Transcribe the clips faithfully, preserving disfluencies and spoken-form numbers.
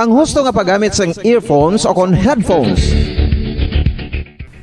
Ang husto nga paggamit sang earphones o kon headphones.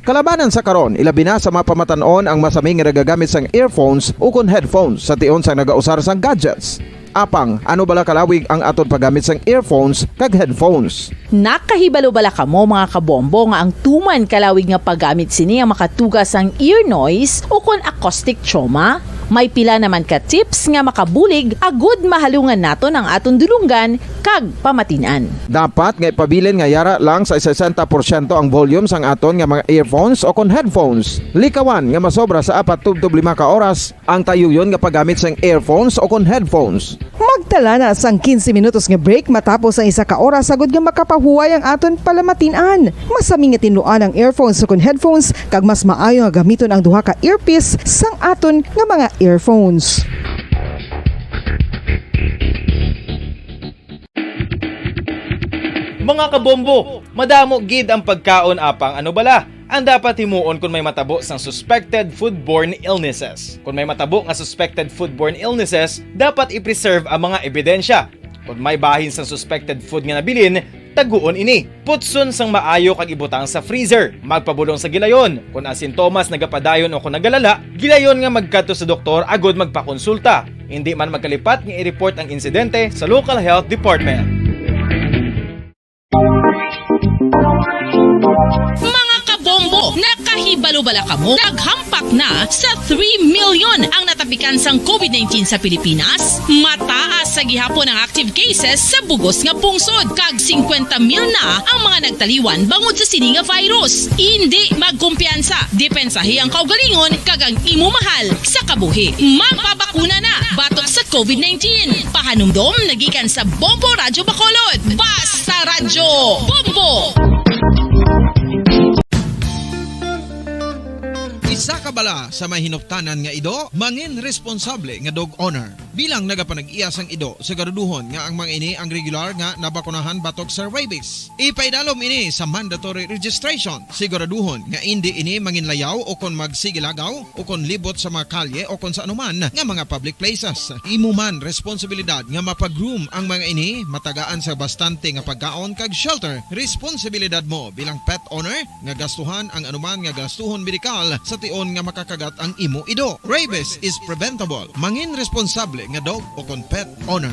Kalabanan sa karon, ilabi na sa mga pamatan-on ang masami nga nagagamit sang earphones o kon headphones sa tion sang nagausar sang gadgets. Apang, ano bala kalawig ang aton paggamit sang earphones kag headphones? Nakahibalo bala kamo, mga kabombo, nga ang tuman kalawig nga paggamit sini ang makatuga sang ear noise o kon acoustic trauma? May pila naman ka tips nga makabulig agud mahalungan naton ang aton dulonggan kag pamatin-an. Dapat nga ipabilin nga yara lang sa sesenta porsyento ang volume sang aton nga mga earphones o kon headphones. Likawan nga masobra sa apat tubtob lima ka oras ang tayuyon nga paggamit sang earphones o kon headphones. Magtala na sang quince minutos nga break matapos ang isa ka oras agud nga makapahuway ang aton palamatin-an. Masami nga tinluan ang earphones o kon headphones, kag mas maayo nga gamiton ang duha ka earpiece sang aton nga mga earphones. Mga kabombo, madamo gid ang pagkaon, apang ano bala ang dapat himuon kon may matabo sang suspected foodborne illnesses? Kon may matabo nga suspected foodborne illnesses, dapat i-preserve ang mga ebidensya. Kon may bahin sang suspected food nga nabilin, taguon ini. Putson sang maayo kag ibutang sa freezer. Magpabulong sa gilayon. Kon ang sintomas nagapadayon o kon nagalala, gilayon nga magkadto sa doktor agud magpakonsulta. Indi man magkalipat nga i-report ang insidente sa local health department. Mga kabombo, nakahibalo bala kamo? Naghampak na sa three million ang natapikan sang covid nineteen sa Pilipinas. Mataas sa gihapon ang active cases sa bugos nga pungsod, kag singkwenta mil na ang mga nagtaliwan bangod sa sini nga virus. Indi magkumpiyansa, depensahi ang kaugalingon kag ang imo mahal sa kabuhi. Magpabakuna na batok sa covid nineteen. Pahanumdom nagikan sa Bombo Radyo Bacolod. Basta Radyo Bombo! Isa ka bala sa may hinuptanan nga ido, mangin responsable nga dog owner. Bilang nagapanag-iya sang ido, siguraduhon nga ang mga ini ang regular nga nabakunahan batok sa rabies. Ipaidalom ini sa mandatory registration. Siguraduhon nga indi ini manginlayaw o kon magsigilagaw o kon libot sa mga kalye o kon sa anuman nga mga public places. Imo man responsibilidad nga mapag-groom ang mga ini, matagaan sa bastante nga pagkaon kag shelter. Responsibilidad mo bilang pet owner nga gastuhan ang anuman nga gastuhon medikal sa tion nga makakagat ang imo ido. Rabies is preventable. Mangin responsable nga dog o kon pet owner.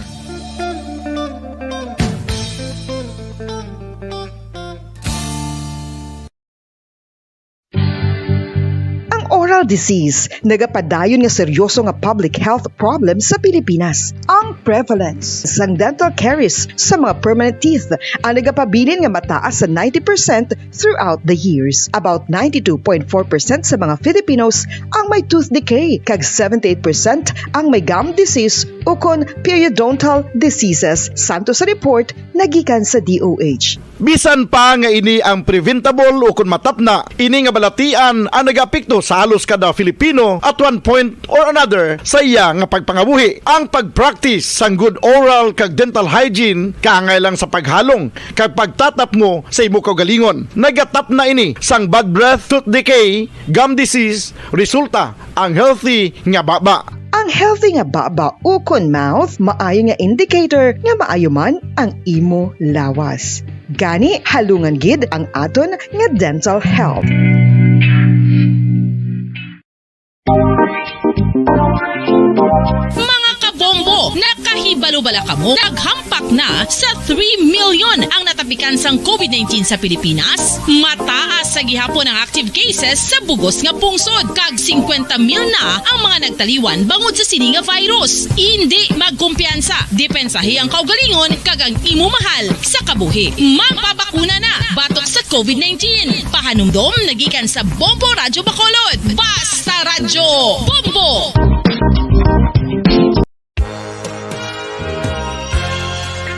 Ang oral disease nagapadayon nga seryoso nga public health problem sa Pilipinas. Ang prevalence sang dental caries sa mga permanent teeth ang nagapabilin nga mataas sa ninety percent throughout the years. About ninety-two point four percent sa mga Filipinos ang may tooth decay, kag seventy-eight percent ang may gum disease ukon periodontal diseases, santo sa report nagikan sa D O H. Bisan pa nga ini ang preventable ukon matapna, ini nga balatian ang nagaapekto sa halos kada Filipino at one point or another sa iya nga pagpangabuhi. Ang pag-practice sang good oral kag dental hygiene kaangay lang sa paghalong kag pagtatapngo sa imo kaugalingon. Nagatapna ini sang bad breath, tooth decay, gum disease, resulta ang healthy nga baba. Ang healthy nga baba ukon mouth maayo nga indicator nga maayo man ang imo lawas. Gani, halungan gid ang aton nga dental health. Mga kabombo, nakahibalo bala kamo? Naghampak na sa three million ang natapikan sang covid nineteen sa Pilipinas. Mataas sa gihapon ang active cases sa bugos nga pungsod, kag singkwenta mil na ang mga nagtaliwan bangod sa sini nga virus. Indi magkumpiyansa, depensahi ang kaugalingon kag ang imo mahal sa kabuhi. Magpabakuna na batok sa covid nineteen. Pahanumdom nagikan sa Bombo Radyo Bacolod. Basta Radyo Bombo!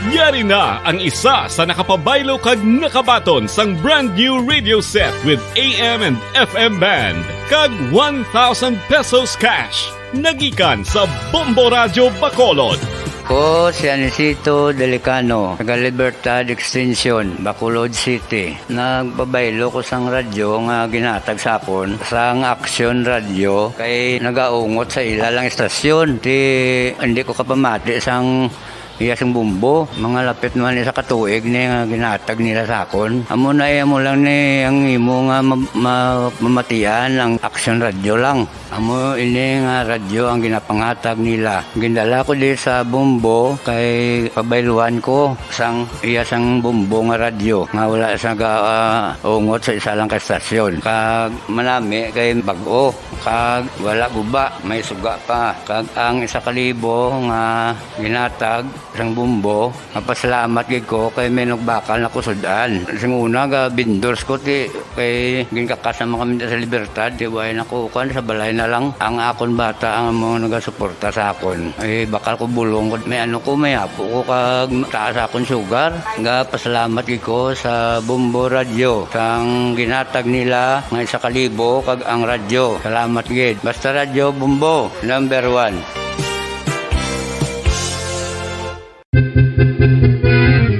Yari na ang isa sa nakapabaylo kag nakabaton sang brand new radio set with A M and F M band kag one thousand pesos cash. Nagikan sa Bombo Radyo Bacolod. Ko si Anisito Delicano, taga Libertad Extension, Bacolod City. Nagpabaylo ko sang radyo nga ginhatag sa akon sang Action Radio kay nagaungot sa ila lang istasyon. Ti, hindi ko kapamati sang Iya sang Bombo, mga lapit man isa ka tuig ni nga ginatag nila sa akon. Amo na, iya mo lang ni ang imo nga ma-, ma-, mamatian ang Action Radio lang. Amo ini nga radyo ang ginapangatag nila. Gindala ko di sa Bombo kay pabayluan ko sang iya sang Bombo nga radyo nga wala sa ga-, ah, ungot sa isa lang ka estasyon. Kag manami kay bag-o, kag wala guba, may suga pa. Kag ang isa ka libo nga ginatag sang Bombo, mapasalamat gid ko kay may nagbakal na ko sud-an. Sing una, ga vendors ko, ti, kay ginkakas naman kami sa Libertad, ti, way na ko, kuwan, sa balay na lang. Ang akon bata ang amo nagasuporta sa akon. Ay, bakal ko bulong ko, may ano ko, may apo ko, kag taas akon sugar. Ga pasalamat gid ko sa Bombo Radyo, sang ginatag nila nga isa ka libo, kag ang radyo. Salamat gid. Basta Radyo Bombo, number one.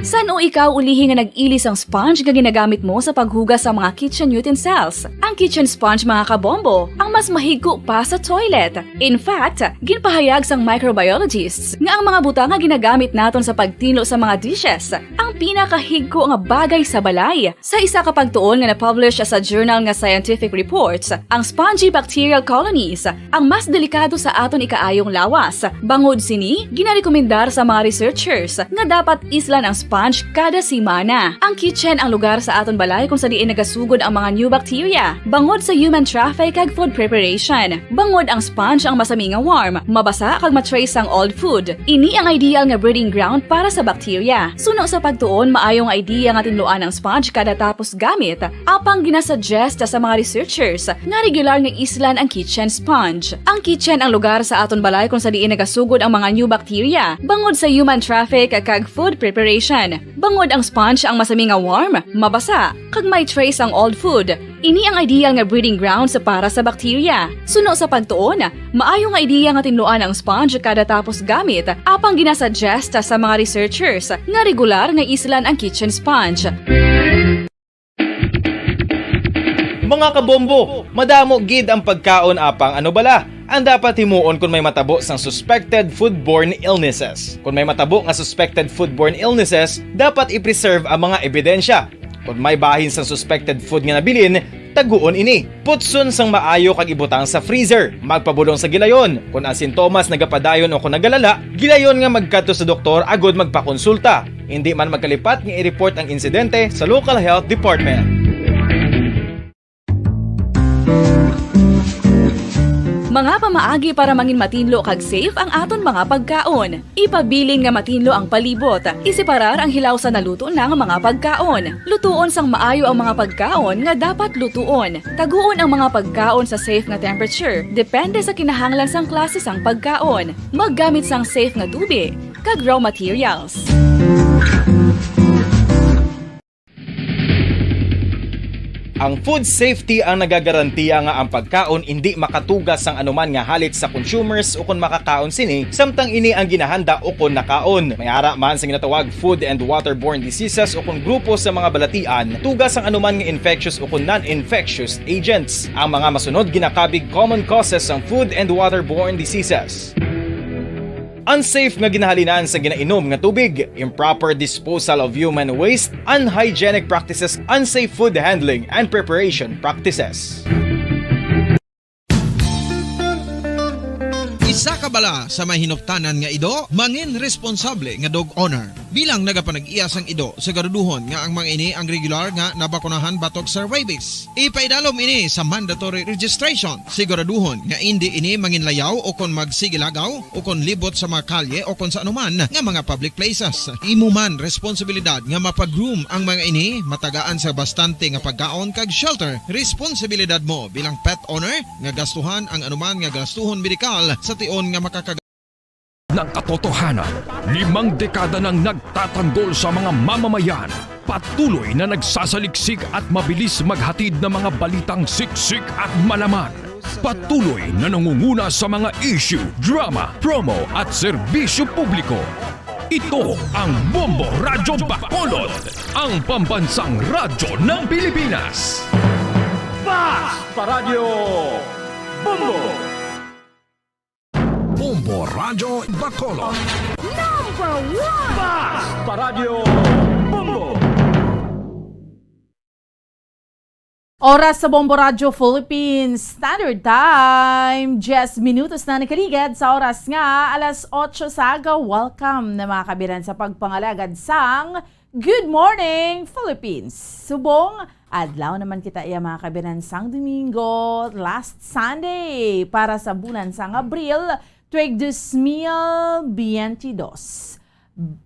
San-o ikaw ulihi nga nag-ili sang sponge nga ginagamit mo sa paghugas sa mga kitchen utensils? Ang kitchen sponge, mga kabombo, ang mas mahigko pa sa toilet. In fact, ginpahayag sang microbiologists nga ang mga butang nga ginagamit naton sa pagtinlo sa mga dishes ang pinakahigko nga bagay sa balay. Sa isa ka pagtuon nga na-publish sa journal nga Scientific Reports, ang spongy bacterial colonies ang mas delikado sa aton ikaayong lawas. Bangod sini, ginarekomendar sa mga researchers nga dapat islan ang sponge kada semana. Ang kitchen ang lugar sa aton balay kung sa diin nagasugod ang mga new bacteria, bangod sa human traffic kag food preparation. Bangod ang sponge ang masami nga warm, mabasa kag ma-trace ang old food. Ini ang ideal nga breeding ground para sa bacteria. Suno sa pagtuon, maayo nga idea nga tinluan ang sponge kada tapos gamit. Apang ginasuggest sa mga researchers nga regular nga islan ang kitchen sponge. Ang kitchen ang lugar sa aton balay kung sa diin nagasugod ang mga new bacteria, bangod sa human traffic kag food preparation. Bangod ang sponge ang masami nga warm, mabasa, kag may trace ang old food. Ini ang ideal nga breeding grounds para sa bacteria. Suno sa pagtuon, maayo nga idea nga tinluan ang sponge kada tapos gamit, apang ginasuggest sa mga researchers nga regular nga islan ang kitchen sponge. Mga kabombo, madamo gid ang pagkaon, apang ano bala ang dapat himuon kon may matabo sang suspected foodborne illnesses? Kon may matabo nga suspected foodborne illnesses, dapat i-preserve ang mga ebidensya. Kon may bahin sang suspected food nga nabilin, taguon ini. Putson sang maayo kag ibutang sa freezer. Magpabulong sa gilayon. Kon ang sintomas nagapadayon o kon nagalala, gilayon nga magkadto sa doktor agud magpakonsulta. Indi man magkalipat nga i-report ang insidente sa local health department. Mga pamaagi para mangin matinlo kag safe ang aton mga pagkaon. Ipabilin nga matinlo ang palibot. Iseparar ang hilaw sa naluto na nga mga pagkaon. Lutuon sang maayo ang mga pagkaon nga dapat lutuon. Taguon ang mga pagkaon sa safe nga temperature. Depende sa kinahanglan sang klase sang pagkaon. Maggamit sang safe nga tubig kag raw materials. Ang food safety ang nagagarantiya nga ang pagkaon indi makatugas sang anuman nga halit sa consumers ukon makakaon sini, samtang ini ang ginahanda ukon nakaon. May ara man sa ginatawag food and waterborne diseases ukon grupo sa mga balatian, tugas sang anuman nga infectious ukon non-infectious agents. Ang mga masunod ginakabig common causes sang food and waterborne diseases. Unsafe nga ginahalinan sa ginainom nga tubig, improper disposal of human waste, unhygienic practices, unsafe food handling and preparation practices. Isa ka bala sa may hinuptanan nga ido, mangin responsable nga dog owner. Bilang nagapanag-iya sang ido, siguraduhon nga ang mga ini ang regular nga nabakunahan batok sa rabies. Ipaidalom ini sa mandatory registration. Siguraduhon nga indi ini manginlayaw o kon magsigilagaw o kon libot sa mga kalye o kon sa anuman nga mga public places. Imo man responsibilidad nga mapa-groom ang mga ini, matagaan sa bastante nga pagkaon kag shelter. Responsibilidad mo bilang pet owner nga gastuhan ang anuman nga gastuhon medikal sa tion nga makakag- Ng katotohanan, limang dekada nang nagtatanggol sa mga mamamayan. Patuloy na nagsasaliksik at mabilis maghatid ng mga balitang siksik at malaman. Patuloy na nangunguna sa mga issue, drama, promo at serbisyo publiko. Ito ang Bombo Radyo Bacolod, ang pambansang radyo ng Pilipinas. Fast Radyo Bombo! Bombo Radyo Bacolod. Number one! Basta Radyo Bombo! Oras sa Bombo Radyo Philippines Standard Time, diyes minutos na nakaligad sa oras nga alas otso sa aga. Welcome na, mga kabiran, sa pagpangalagad sang Good Morning Philippines. Subong adlaw naman kita iya, mga kabiran, sang Domingo, last Sunday para sa bulan sang Abril, tuig dos mil biyente dos.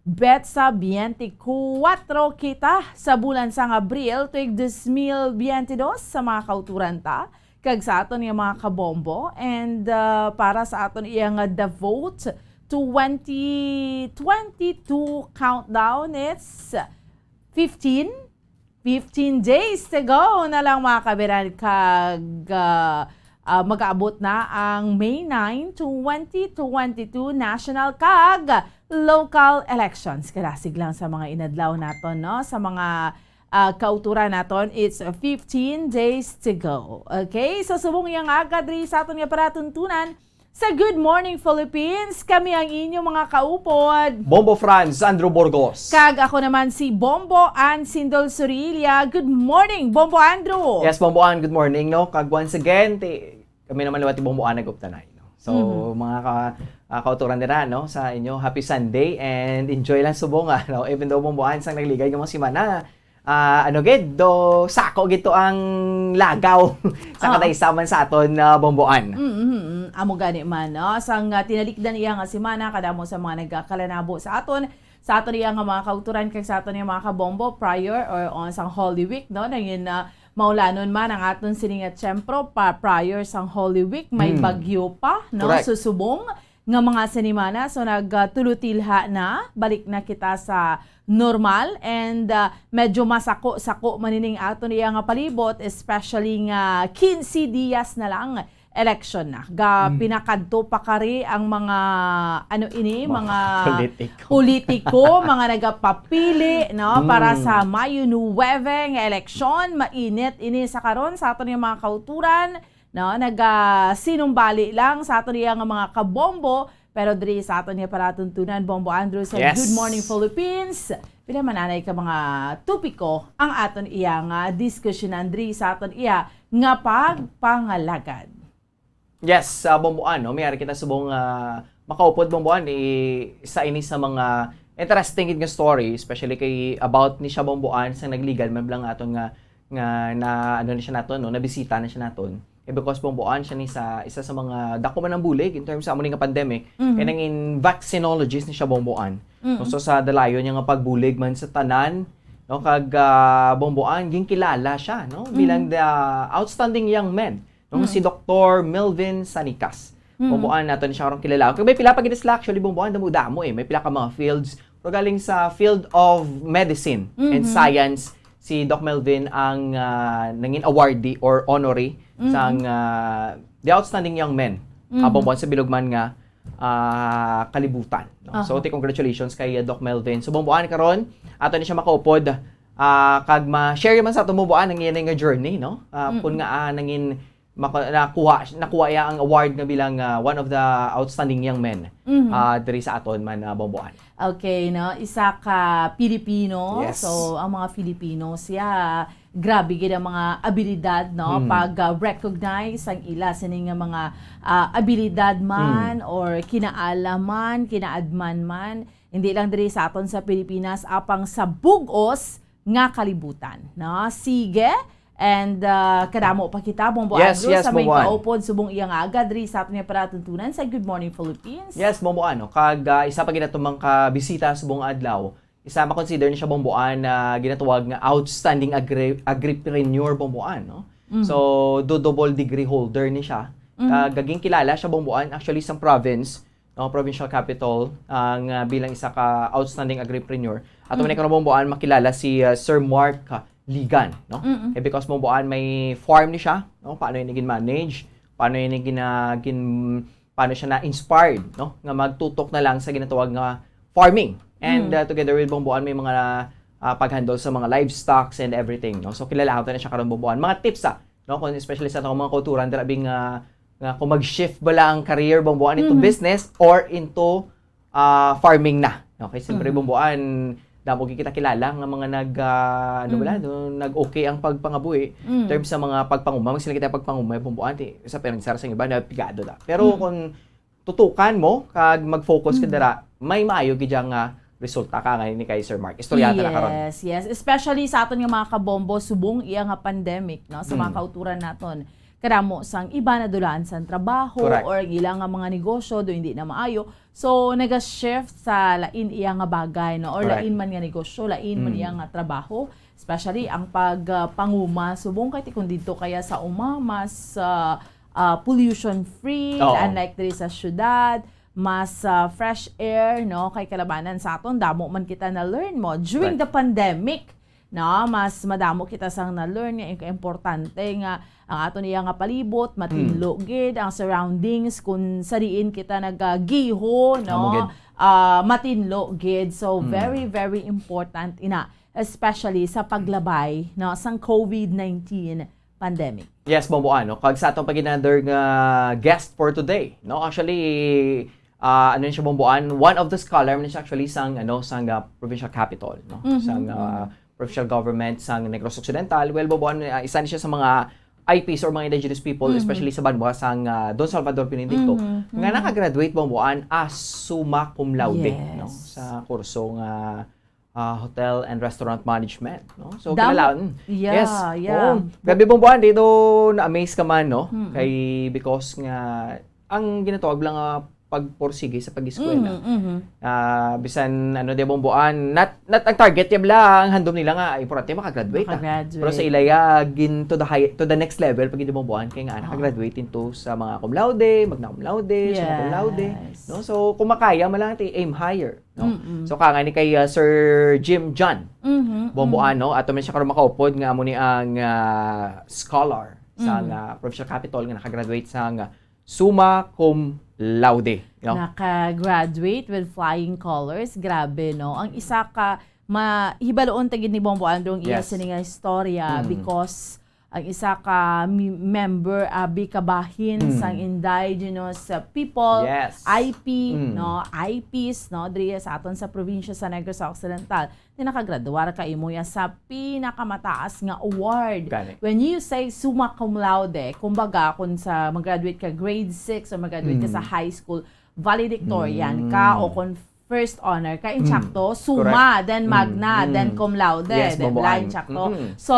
Bet sa biyente kuwatro kita sa bulan sang Abril, tuig dos mil biyente dos, sa mga kauturan ta, kag sa aton nga mga kabombo. And, uh, para sa aton iya nga The Vote twenty twenty-two countdown, it's fifteen, fifteen days to go na lang, mga kabiran, kag, uh, uh, mag-aabot na ang May nine, twenty twenty-two national kag local elections. Kadasig lang sa mga inadlaw naton, no? Sa mga, uh, kauturan naton, it's fifteen days to go. Okay? So, subong iya nga aga diri sa aton nga palatuntunan, sa Good Morning Philippines, kami ang inyong mga kaupod. Bombo Franz, Andrew Burgos. Kag ako naman si Bombo Ann Sindol Sorilla. Good morning, Bombo Andrew. Yes, Bombo Ann, good morning, no? Kag once again, ti, kami naman liwat ni Bombo Ann nag-uptanay, no? So, Mhm. mga ka-, ah, kauturan nila, no, sa inyo, happy Sunday and enjoy lang subong, ah, no? Even though, Bombo Ann, sang nagligad nga mga semana, ah, ano gid, do sako gid to ang lagaw sa Ah. kataisaman sa aton, ah, Bombo Ann. Mm, mm, mm. Amo gani man, no? Sang, ah, tinalikdan niya nga semana, kadamo sa mga nagakalanabo sa aton, sa aton iya nga mga kauturan, kag sa aton iya mga kabombo, prior or on sang Holy Week, no? Nangin, ah, maulanon man ang aton sini nga tiyempo pa, prior sang Holy Week, may Hmm. bagyo pa, no? Correct. Susubong nga mga sinimana. So, nagtulutilha na, balik na kita sa normal, and, ah, medyo masako-sako man ining aton iya nga palibot, especially nga quince dias na lang election na. Ga, Mm. pinakadto pa kari ang mga, ano ini, Mga mga politiko. politiko, mga nagapapili, no, Mm. para sa Mayo nuwebe nga eleksyon. Mainit ini sa karon sa aton nga mga kauturan. No, nagasinumbali lang sa aton iya nga mga kabombo, pero diri sa aton nga palatuntunan, Bombo Andrew, sa Yes. Good Morning Philippines, pila man anay ka mga topiko ang aton iya nga diskusyonan diri sa aton iya nga pagpangalagad. Yes, sa Bombo Ann, no? May ari kita subong, ah, makaupod, Bombo Ann, i-, isa ini sa mga interesting gid nga story, especially kay about ni siya, Bombo Ann, sa nagligad man lang aton nga, nga na, ano na siya naton, no? Nabisita na siya naton. Eh, because Bombo Ann siya ni sa isa sa mga dako man ang bulig in terms sa amo ni nga pandemic. Mhm. Kaya nangin vaccinologist ni siya, Bombo Ann. Mm. No, so sa dalayon niya nga pagbulig man sa tanan, no, kag, ah, Bombo Ann, ginkilala siya, no, Mm. bilang the outstanding young man, no, Mm. si Doktor Melvin Sanicas. Mm. Bombo Ann, nato ni siya karong kilala. Kag may pila pa gid sila, actually, Bombo Ann, damo-damo, eh. May pila ka mga fields. Pero galing sa field of medicine and Mm-hmm. science, si Doc Melvin ang, ah, nangin awardee or honoree Mm-hmm. sang, ah, the outstanding young men, Mm-hmm. ah, Bombo Ann, sa bilog man nga, ah, kalibutan, no? So, Aha. ti congratulations kay, ah, Doc Melvin. So, Bombo Ann, karon, ato ni siya makaupod, ah, kag ma-share man sa ato, Bombo Ann, ang iya nga journey, no? Ah, Mm-mm. kun nga, ah, nangin mako-, nakuha, nakuha iya ang award nga bilang, ah, one of the outstanding young men, Mhm. ah, diri sa aton man, ah, Bombo Ann. Okay, no? Isa ka Pilipino. Yes. So, ang mga Filipino siya, grabe gid ang mga abilidad, no? Hmm. Pag, ah, recognize ang ila sini nga mga, ah, abilidad man Hmm. or kinaalaman, kinaadman man, hindi lang diri sa aton sa Pilipinas, apang sa bug-os nga kalibutan, no? Sige, and, ah, kadamo pa kita, Bombo Yes, Andrew, yes, sa may Bombo Ann. kaupod subong iya nga aga diri sa aton nga palatuntunan sa Good Morning Philippines. Yes, Bombo Ann, no? Kag, ah, isa pa gid nato mang kabisita subong adlaw, isa ma-consider ni siya, Bombo Ann, na ginatawag nga outstanding agri-, agripreneur, Bombo Ann, no? Mm. So, do double degree holder ni siya. Mm. Kag ginkilala siya, Bombo Ann, actually, sa province, no, provincial capital, ang, ah, bilang isa ka outstanding agripreneur. Ato man Mm. karon, Bombo Ann, makilala si, ah, Sir Mark, ah, Ligan, no? Mm-mm. Eh, because, Bombo Ann, may farm ni siya, no? Paano ini gin-manage? Paano ini gina-, gin-, paano siya na-inspired, no? Nga magtutok na lang sa ginatawag nga farming. And, Mm. ah, together with Bombo Ann, may mga, ah, pag-handle sa mga livestocks and everything, no? So, kilala nato na siya karon, Bombo Ann. Mga tips, ah, no? Kung especially sa atong mga kauturan, dira bing, ah, nga kung mag-shift bala ang career, Bong Buan, into Mhm. business or into, ah, farming na. Okay, siyempre, Mhm. Bong Buan, damo gyud kita kilala nga mga nag, ah, ano bala, Mhm. no, nag-okay ang pagpangabuhi in Mm. terms sa mga pagpanguma. Mag sila kita pagpanguma, Bong Buan, ti, sa, pero sa, sa iba na pigado na. Pero Mm. kung tutukan mo, kag mag-focus ka Mm. dira, may maayo gid nga resulta ka nga ni kay Sir Mark. Istoryahan ta na karon. Yes, yes. Especially sa aton nga mga kabombo, subong iya nga pandemic, no, sa mga Mm. kauturan naton. Kadamo sang iba nadulaan sang trabaho Correct. or ang ila nga mga negosyo do hindi na maayo. So, naga-shift sa lain iya nga bagay, no, or Correct. lain man nga negosyo, lain man Mm. iya nga trabaho. Especially ang pag, ah, panguma subong kay ti kung didto kaya sa uma, mas, ah, ah, pollution free, Oo. unlike diri sa syudad, mas, ah, fresh air, no? Kay kalabanan sa aton, damo man kita na-learn mo. During Right. the pandemic, no, mas madamo kita sang na-learn nga importante nga ang aton iya nga palibot, matinlo Mm. gid ang surroundings kung sa diin kita nagagiho, no? Amo gid. Ah, matinlo gid. So, Mm. very, very important ina, especially sa paglabay, no, sang covid nineteen pandemic. Yes, Bong Buan, no? Kag sa atong pag-another nga guest for today, no? Actually, ah, ano siya, Bong Buan? One of the scholar man siya actually sang, ano, sang, ah, provincial capital, no? Mhm, Sang, ah, mhm. provincial government sang Negros Occidental. Well, Bong Buan, ah, isa ni siya sa mga I Ps or mga indigenous people, Mhm. especially sa banwa sang, ah, Don Salvador Benedicto, Mhm, nga mhm. nakagraduate, Bong Buan, as summa cum laude, Yes. no? Sa kurso nga, ah, Hotel and Restaurant Management, no? So, Damo-, kilala, mm. yeah, Yes. yeah. Oo. Grabe, Bong Buan, dito na-amaze ka man, no? Mm. Kay, because nga, ang ginatawag lang nga pagpursige sa pag-eskwela. Mhm, mhm. Ah, bisan, ano, di, Bong Buan, not, not ang target niya lang, handom nila nga, importante makagraduate, ah. Makagraduate. Pero sa ilaya, gin to the high, to the next level, pag hindi, Bong Buan, kay nga, Oh. nakagraduate into sa mga cum laude, magna cum laude, summa cum laude, Yes. no? So, kung makaya, man lang, ti, aim higher. No? Mm-mm. So, kangani kay, uh, Sir Jim John Mhm, Bombo, mm. Ano, ato man siya karon makaupod nga amo ni ang, uh, scholar sa Mm. nga provincial capitol nga nakagraduate sa nga summa cum laude, no? Naka-graduate with flying colors. Grabe, no? Ang isa ka ma-, hibaloon ta gid ni Bombo Andrew ang iya Yes. sini nga istorya Mm. because ang isa ka mi-, member, abi, kabahin Mm. sang indigenous, uh, people, Yes. I P, Mm. no, I Ps, no, diri sa aton sa probinsya sa Negros Occidental, nga nakagraduar ka imo ya sa pinakamataas nga award. Gani. When you say summa cum laude, kumbaga, kung sa mag-graduate ka grade six o mag-graduate ka Mm. sa high school, valedictorian ka Mm. o kung first honor ka, Mm. insakto, summa, Correct. then Mm, magna, mm. then cum laude, Yes, then Bombo, bla, I'm, insakto. mm-mm. So,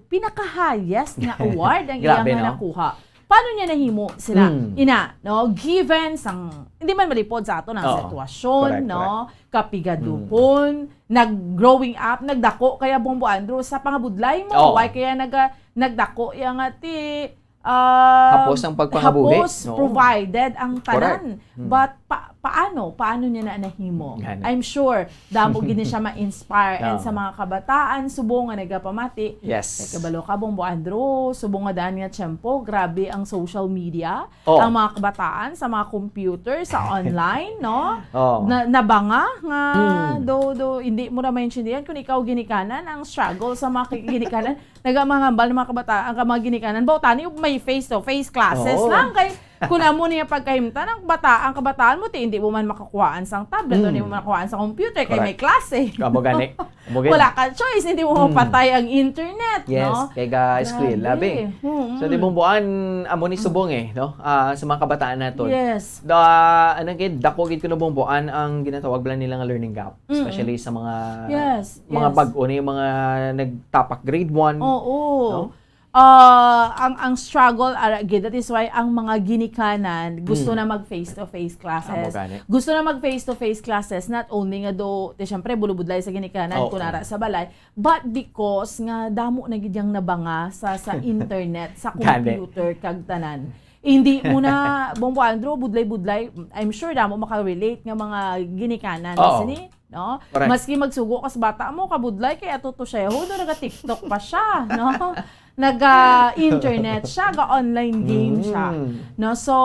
pinaka-highest nga award ang iya Grabe, nga no? nakuha. Paano niya nahimo sila? Mm. Ina, no? Given sang, hindi man malipod sa aton ang Oo. sitwasyon, Correct, no? correct. Kapigaduhon, Mm. nag-growing up, nagdako kaya Bombo Andrew sa pangabudlay mo. Oo. Why kaya naga-, nagdako iya nga ti, um, Hapos ang pagpangabuhi, hapos, no? provided ang Correct. tanan. Mm. But pa-, paano? Paano niya na nahimo? Gani. I'm sure, damo gid ni siya ma-inspire. And Oo. sa mga kabataan, subong nga nagapamati, Yes. kay kabalo ka, Bombo Andrew, subong nga daan nga tiyempo, grabe ang social media, Oo. ang mga kabataan sa mga computer, sa online, no? Oo. Na, nabanga nga, Mm. do, do, hindi mo na maintindihan kung ikaw ginikanan ang struggle sa mga ginikanan. Nagamangambal ng mga kabataan, ang mga ginikanan, bautani, may face-to-face classes Oo. lang. Kay, kung amo niya pagkahimtan, ang bata-, ang kabataan mo, ti, hindi mo man makakuhaan sang tablet, o Mm. hindi mo makakuhaan sa computer, kay Correct. may klase. Amo gani. Amo gani. Wala ka choice, hindi mo Mm. mapatay ang internet, Yes, no? kay ga eskwela, Grabe. be. Mm-mm. So, di Bombo, an-, amo ni Mm. subong, eh, no? Ah, sa mga kabataan naton. Yes. Da-, ano gid, dako gid kuno, Bombo, an-, ang ginatawag bala nila nga learning gap, Mm-mm. especially sa mga, Yes, mga yes. bag-o na yung mga nagtapak grade one, Oo. no? Ah, ang, ang struggle, ara gid, that is why ang mga ginikanan gusto Mm. na mag face-to-face classes. Amo gani. Gusto na mag face-to-face classes, not only nga do, ti, syempre, bulubudlay sa ginikanan, Oo. kunara sa balay, but because nga damo na gid yang nabanga sa, sa internet, sa Gani. computer, kag tanan. Hindi mo na, Bombo Andrew, budlay-budlay, I'm sure damo makarelate nga mga ginikanan, Oo. sini? No? Correct. Maski magsugo ka sa bata mo, kabudlay kay ato to siya. Hudo, naga-TikTok pa siya, no? Naga-internet siya, ga-online game siya. Mm. No? So,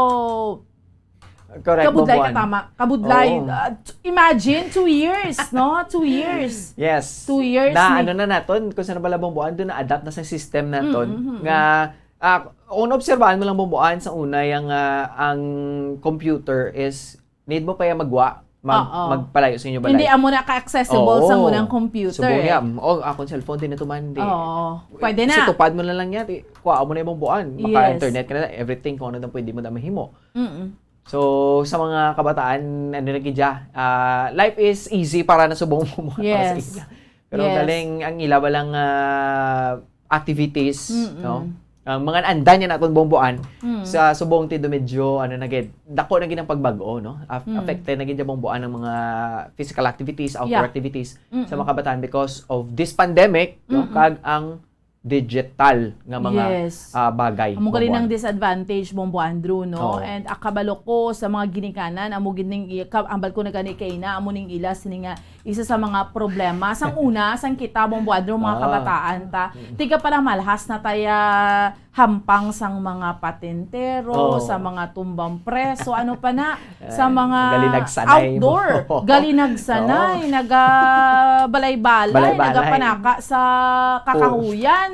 Correct, kabudlay Bombo, ka, ano? tama. Kabudlay. Oo. Uh, t-, imagine, two years, no? Two years. Yes. Two years Na, ni- ano na naton, kung saan bala, Bombo, ano, na-adapt na sa system naton, Mm, mm, mm. nga Ah, kung naobserbahan mo lang, Bomboan, sa una, yung, ah, ang computer is, need mo pa yung magwa, mag-, Oo. magpalayo sa inyo balay. Hindi amo na ka-accessible Oo. sa unang computer, Subong eh. niya, mm, oh, akong cellphone, di na to man, di. Oo. Pwede Sa na. tupad mo na lang yan, di, kuha mo na yung Bomboan. Yes. Maka-internet ka na, everything, kung ano na pwede mo na mahimo. Mm-mm. So, sa mga kabataan, ano na gid siya, ah, life is easy para na subong mo para sa Yes. ila. Pero Yes. galing ang ila ba lang, ah, activities, Mm-mm. no? Ang mga andan niya naton, Bomboan, Mm. sa subong ti do medyo, ano na gid, dako na gid ang pagbag-o, no? Af-, Mm. affected na gid ang Bomboan ng mga physical activities, outdoor Yeah. activities sa Mm-mm. mga kabataan because of this pandemic, no? Mm-mm. Kag ang digital nga mga, Yes. ah, bagay, Amo gali Bomboan. nang disadvantage, Bombo Andrew, no? Oo. And akabalo ko sa mga ginikanan, amo gid ning i-, ka-, ambal ko na gani kay na, amo ning ila sini nga isa sa mga problema. Sang una, sang kita, Bombo Andrew, mga Ah. kabataan ta, Mm. tiga pala malhas na taya hampang sang mga patintero, Oo. sa mga tumbang preso, ano pa na, sa Ay, mga gali nagsanay mo. outdoor. Gali nagsanay, Oo. nagabalay-balay, Balay-balay. nagapanaka sa kakahuyan.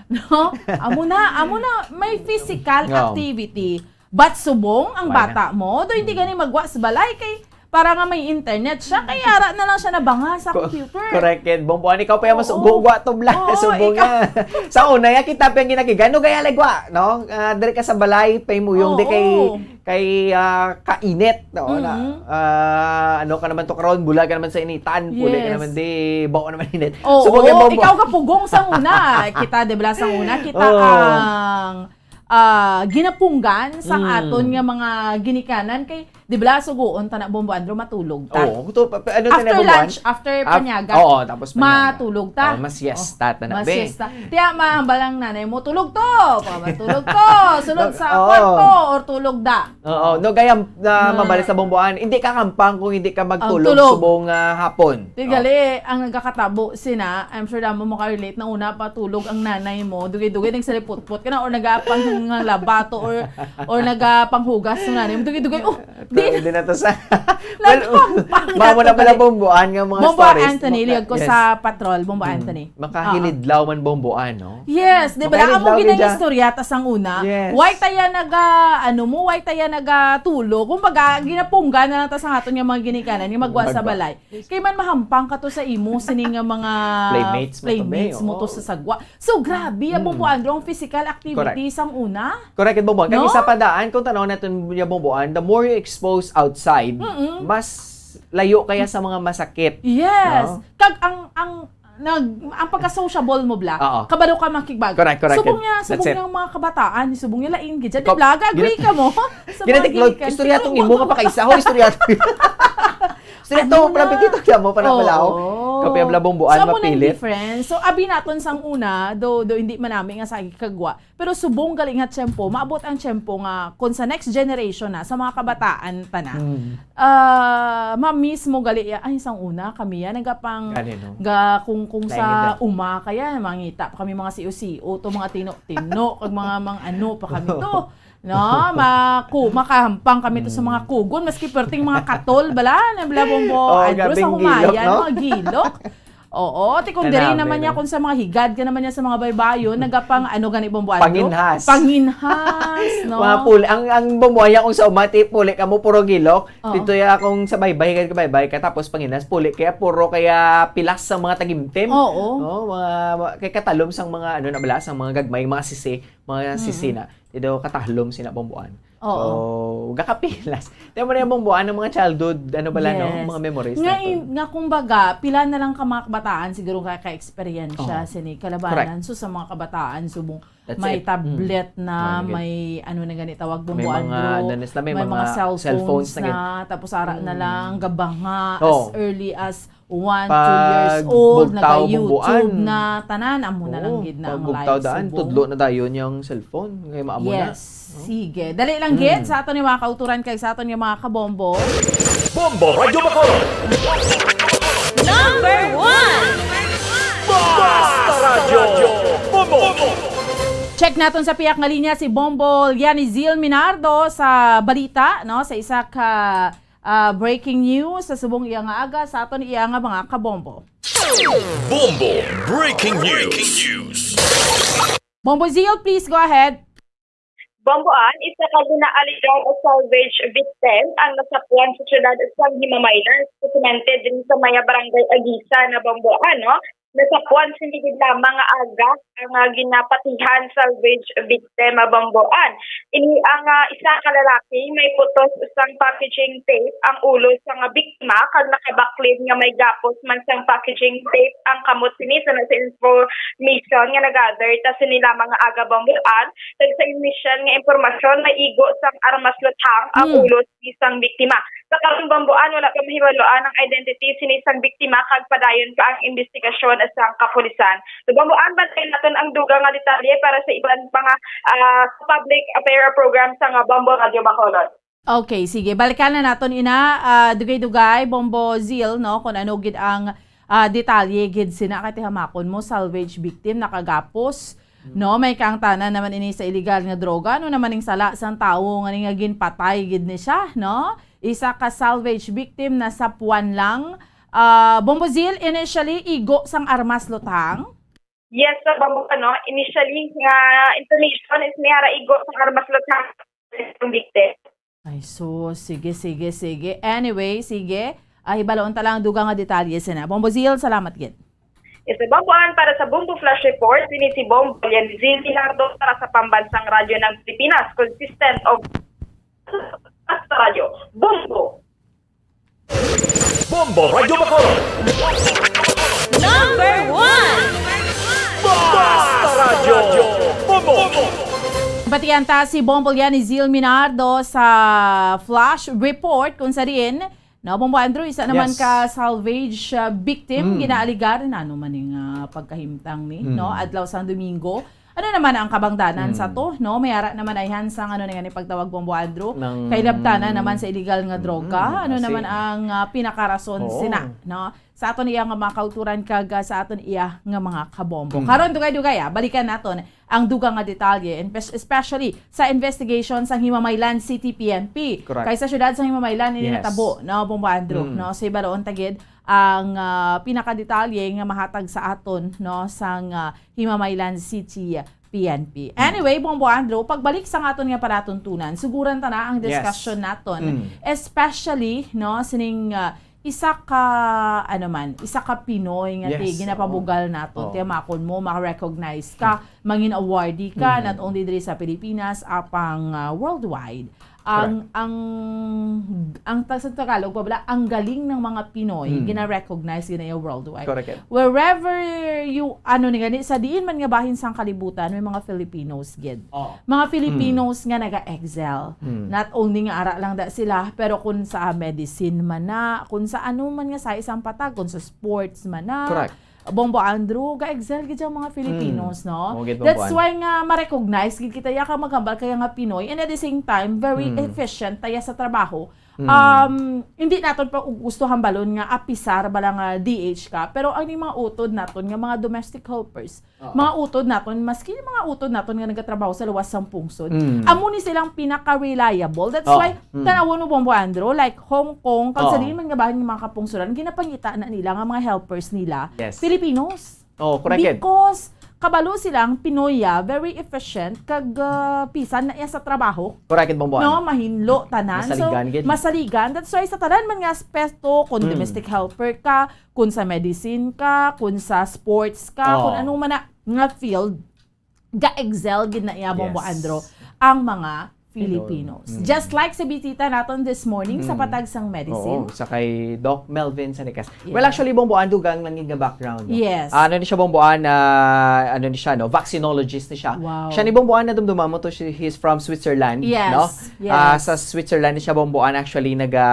No? Amo na, amo na, may physical Oo. activity. But subong ang Why bata mo, do hindi Mm. gani magwa sa balay kay para nga may internet siya, kay ara na lang siya nabanga sa Co-, computer. correct, kid. Bomboan, ikaw pa yung mas Oo. gugwa to bla, Oo, subong ikaw. nga. Sa una, ya kita pa yung ginakigan, no, kaya lagwa, no? Ah, diri ka sa balay, pay muyong di kay, Oo. kay, ah, kainit, no? Na, Mm-hmm. ah, ano ka naman to karon, bulag ka naman sa initan, puli ka Yes. naman di, bao naman init. Oo, Subong nga, Bombo. ikaw ka pugong sa una. Kita, di ba, sa una, kita Oo. ang ah, ginapunggan sang Mm. aton nga mga ginikanan kay, di ba, sugoon ta na, Bombo Andrew, matulog ta. Oo, to, pa, pa, ano ta na, After Bombo lunch, An? after Af-, panyaga, oo, tapos panyaga. matulog ta. Oh, masiesta Oh, ta na, be. masiesta. Tiya, mahambal ang nanay mo, "Tulog to!" Pa, "Matulog to! Sulod sa Oo. kwarto or tulog da." Oo, no, gaya na Na mabalik sa Bombo An, hindi ka kampang kung hindi ka Ang magtulog tulog. subong, ah, hapon. Di Oh. gali, ang nagkakatabo sina, I'm sure damo mo ka-relate na una pa tulog ang nanay mo, dugay-dugay nagsaliputpot ka na or nagapang nga labato or, or nagapanghugas yung nanay mo, dugay-dugay, oh, Pero di, hindi na to sa, well, Nagpampang mamo na na to pala gali. Bombo An nga mga Bombo stories. Anthony, Maka-, liyag ko yes. sa patrol, Bombo Mm. Anthony. Makahilidlaw Oo. man Bombo An, no? Yes, di ba? Makahilidlaw Amo gid gid siya. istorya ta sang una. Yes. Why taya naga, ano mo, why taya nagatulog? Kumbaga, ginapunggan na lang ta sa aton nga mga ginikanan, nga magwa sa Magwa. balay. Kay man mahampang ka to sa imo, sini nga mga Playmates mo to, playmates be, mo to oo. sa sagwa. So, grabe, ya, Mm. Bombo Andrew, ang physical activity Correct. sang una. Correct, Bombo An. Kag No? isa pa daan, kung tanaw natin, ya, Bombo An, the more you expose outside, Mm-mm. mas layo kaya sa mga masakit. Yes. No? Kag ang, ang, nag-, ang pagka-sociable mo, bla, Oo. kabalo ka makigbag. Correct, correct. Subong niya, That's subong it. niya ang mga kabataan, subong niya lain gid. Ikaw, Di, bla, agree gina-, ka mo? Sa mga Ginatik, Lord, ginikanan. istorya tong imo nga pakaisa, ho, istorya to. Istorya Ano to, na? Pala, pitito kaya mo, para Oo. pala, oh. Kapya bla Bombo An, So, amo nang mapilit. difference. So, abi naton sang una, do, do hindi man nami nga sa kagwa, pero subong gali nga tiyempo, maabot ang tiyempo nga kung sa next generation na, sa mga kabataan ta na, Mm. ah, ma-miss mo gali, ya, ay, sang una, kami ya, nagapang, Gani, no? ga, kung, kung Lain sa gid, ah. uma, kaya mangita pa kami mga siyo-siyo, to mga tino-tino, kag mga, mga ano pa kami to. No, maku-, makahampang kami to sa mga Mm. kugon, maski perting mga katol, bala, na bala, Bombo Oo, Andrew, sa gabing humaya, gilok, no? mga gilok. Oo, ti kung diri Tanabi, naman niya, no? kung sa mga higad ka naman niya sa mga baybayon, nagapang, ano gani, Bombo Andrew? Panginhas. Panginhas, no? Mga puli. Ang, ang Bombo An, kung sa umati, puli ka mo, puro gilok. Oo. Dito ya, kung sa baybay, higad ka baybay ka, tapos panginhas, puli kaya, puro kaya pilas sa mga tagimtim. Oo. No? Mga, mga, kay katalom sang mga, ano na bala, sang mga gagmay, mga sisi, mga Mm. sisi na. Dito, katahlom sina Bombo An. Oo. So, gakapilas. Tiyan mo na yung Bombo An, ang mga childhood, ano bala, no? Yes. Mga memories Nga natin. in-, nga kumbaga, pila na lang ka mga kabataan, siguro ka, ka-eksperyensya, Oo. sini kalabanan. Correct. So, sa mga kabataan, subong That's may it. tablet Mm. na, Ano na gid? may ano na gani tawag, May Bombo mga, Andrew, ano na sila, may may mga mga cellphones cellphones na gid. na, tapos ara na Mm. lang, gabanga, as Oo. early as one, two years Pag old, bugtaw, naga-YouTube Bombo An. na, tanan, amo na lang Oo, gid na pag ang bugtaw live daan, subong. tudlo na dayon yung cellphone. Kaya maamo na. Yes. No? Sige. Dali lang, Mm. gid, sa aton yung mga kauturan kag sa aton yung mga kabombo. Bombo Radyo Bacolod. Number one. Basta Radyo Bombo. Check naton sa piyak nga linya si Bombo Lianizil Minardo sa balita, no? Sa isa ka ah, breaking news sa subong iya nga aga sa aton iya nga mga kabombo. Bombo Breaking News. Bombo Zio, please go ahead. Bamboan, isa ka ginaaligar nga salvage victim ang nasapuan sa siyudad sang Himamaylan, espesiyalmente diri sa may barangay Agisa na Bamboan, no? Nasapuan sini gid lamang nga aga ang, ah, ginapatihan salvage victim nga Bamboan. Ini ang, ah, isa ka lalaki may putos sang packaging tape ang ulo sang biktima kag nakabaklid nga may gapos man sang packaging tape ang kamot sini. Sa, sa information nga nagather ta sini lamang nga aga Bamboan, kag sa inisyal nga impormasyon, may igo sang armas luthang ang Hmm. ulo sang biktima. Sa karon, Bamboan, wala pa mahibaluan ang identity sini sang biktima kag padayon pa ang imbestigasyon sang kapulisan. So, Bamboan, bantayan naton ang dugang nga detalye para sa iban pa nga, ah, public affair program sang Bombo Radyo Bacolod. Okay, sige. Balikan na naton ina, ah, dugay-dugay, Bombo Zil, no, kung ano gid ang, ah, detalye gid sina, kay tihamakon mo, salvage victim, nakagapos, no, may kaangtanan naman ini sa illegal nga droga. Ano naman ning sala sang tawo nga ni nga ginpatay gid ni siya, no? Isa ka salvage victim, nasapuan lang. Ah, Bombo Zil, initially, igo sang armas luthang? Yes, sa Bamboan, no? Initially, nga information is may ara igo sang armas luthang ang victim. Ay, sus. Sige, sige, sige. Anyway, sige. Ah, hibaluon ta lang ang dugang nga detalye sina. Bombo Zil, salamat gid. Yes, sa Bamboan, para sa Bombo Flash Report, ini si Bombo Lianzin Leonardo para sa Pambansang Radyo ng Pilipinas, consistent of Basta Radyo, Bombo! Bombo Radyo Bacolod. Number one. Basta Radyo. Bombo. Batian ta si Bombo Lianzil Minardo sa Flash Report, kung sa diin, no, Bombo Andrew, isa naman Yes. ka salvage, uh, victim, Mm. ginaaligar, ano man yung, uh, pagkahimtang ni, Mm. no, adlaw sang Domingo. Ano naman ang kabangdanan sa Mm. to, no? May ara naman ayhan sang, ano, nga ni pagtawag, Bombo Andrew, Ng kay labtanan naman sa illegal nga Mm, droga. Ano kasi naman ang, ah, pinakarason Oo. sina, no? Sa aton iya nga mga kauturan kag, ah, sa aton iya nga mga kabombo. Mm. Karon, dugay-dugay, ah, balikan naton ang dugang nga detalye, and pes-, especially sa investigation sang Himamaylan City P N P. Correct. Kay sa siyudad sang Himamaylan, ini Yes. natabo, no, Bombo Andrew, Mm. no? Sa hibaluon ta gid ang, ah, pinakadetalye nga mahatag sa aton, no, sang, ah, Himamaylan City P N P. Mm. Anyway, Bombo Andrew, pagbalik sa aton nga palatuntunan, suguran ta na ang Yes. discussion naton, Mm. especially, no, sining, ah, isa ka, ano man, isa ka Pinoy nga ti-, Yes, oo. ginapabugal naton, Oo. tiyamakon mo, ma-recognize ka, Mm. mangin awardee ka, Mm. not only diri sa Pilipinas, apang, ah, worldwide. Ang, Correct. ang, ang tag-, sa Tagalog pa bala, ang galing ng mga Pinoy, Mm. gina-recognize gid na worldwide. Correct. Wherever you, ano ni gani, sa diin man nga bahin sang kalibutan, may mga Filipinos gid. Oh. Mga Filipinos Mm. nga naga-excel. Mm. Not only nga ara lang da sila, pero kung sa medicine man na, kung sa ano man nga sa isang patag, kung sa sports man na, Correct. Bombo Andrew, ga-excel gid ang mga Filipinos, Mm. no? Mo gid, That's Bombo An. why nga ma-recognize gid kita ya ka maghambal kaya nga Pinoy, and at the same time, very Mm. efficient taya sa trabaho. Mm. Um, hindi naton pa gusto hambalon nga apisar bala nga D H ka, pero ang mga utod naton nga mga domestic helpers, Oo. mga utod naton, maski yung mga utod naton nga nagatrabaho sa luwas sang pungsod, Mm. amo ni silang pinaka-reliable. That's Oo. why, Mm. tanawon mo, Bombo Andrew, like Hong Kong, kag sa Oo. diin man nga bahin nga mga kapungsoran, ginapangita na nila nga mga helpers nila, Yes. Filipinos. Oh, correct gid. Because kabalo sila ang Pinoy, ah, very efficient, kag, ah, pisan na iya sa trabaho. Correct gid, Bombo An. No, mahinlo tanan. So, Masaligan gid. masaligan. That's why sa tanan man nga aspeto, kung Mm. domestic helper ka, kung sa medicine ka, kung sa sports ka, Oh. kung ano man na nga field, ga-excel gid na iya, Bombo Yes. Andro, ang mga Filipinos. Mm. Just like sa bisita naton this morning sa Mm. patag sang medicine. Oo, sa kay Doc Melvin Sanicas. Yes. Well, actually, Bombo An, dugang lang nga background, no? Yes. Ah, ano ni siya, Bombo An, ah, ano ni siya, no? Vaccinologist ni siya. Wow. Siya ni Bombo An, nadumduman mo to, she, he's from Switzerland, Yes, no? yes. Ah, sa Switzerland ni siya, Bombo An, actually, naga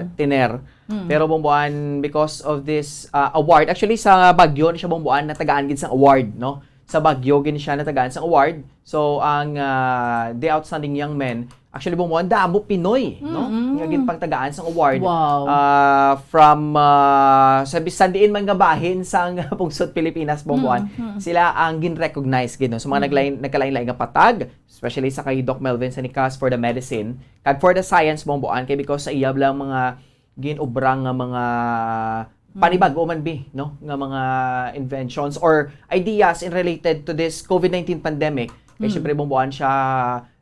Mm. tiner. Mm. Pero, Bombo An, because of this, ah, award, actually, sa Baguio ni siya, Bombo An, natagaan gid sang award, no? Sa Baguio gid siya natagaan sang award. So, ang, ah, The Outstanding Young Men, actually, Bombo An, damo Pinoy, no? Mm-mm. Nga ginpangtagaan sang award. Wow. Ah, from, ah, sa bisan diin man nga bahin sang pungsod Pilipinas, Bombo An, Mm, mm. sila ang gin-recognize gid, no? So, mga Mm. naglain-, nagkalain-lain nga patag, especially sa kay Doc Melvin Sanicas for the medicine, kag for the science, Bombo An, kay because sa iya lang mga ginobra nga mga Mm. panibago man bi, no, nga mga inventions or ideas in related to this covid nineteen pandemic. Kay Mm. syempre, Bombo An, siya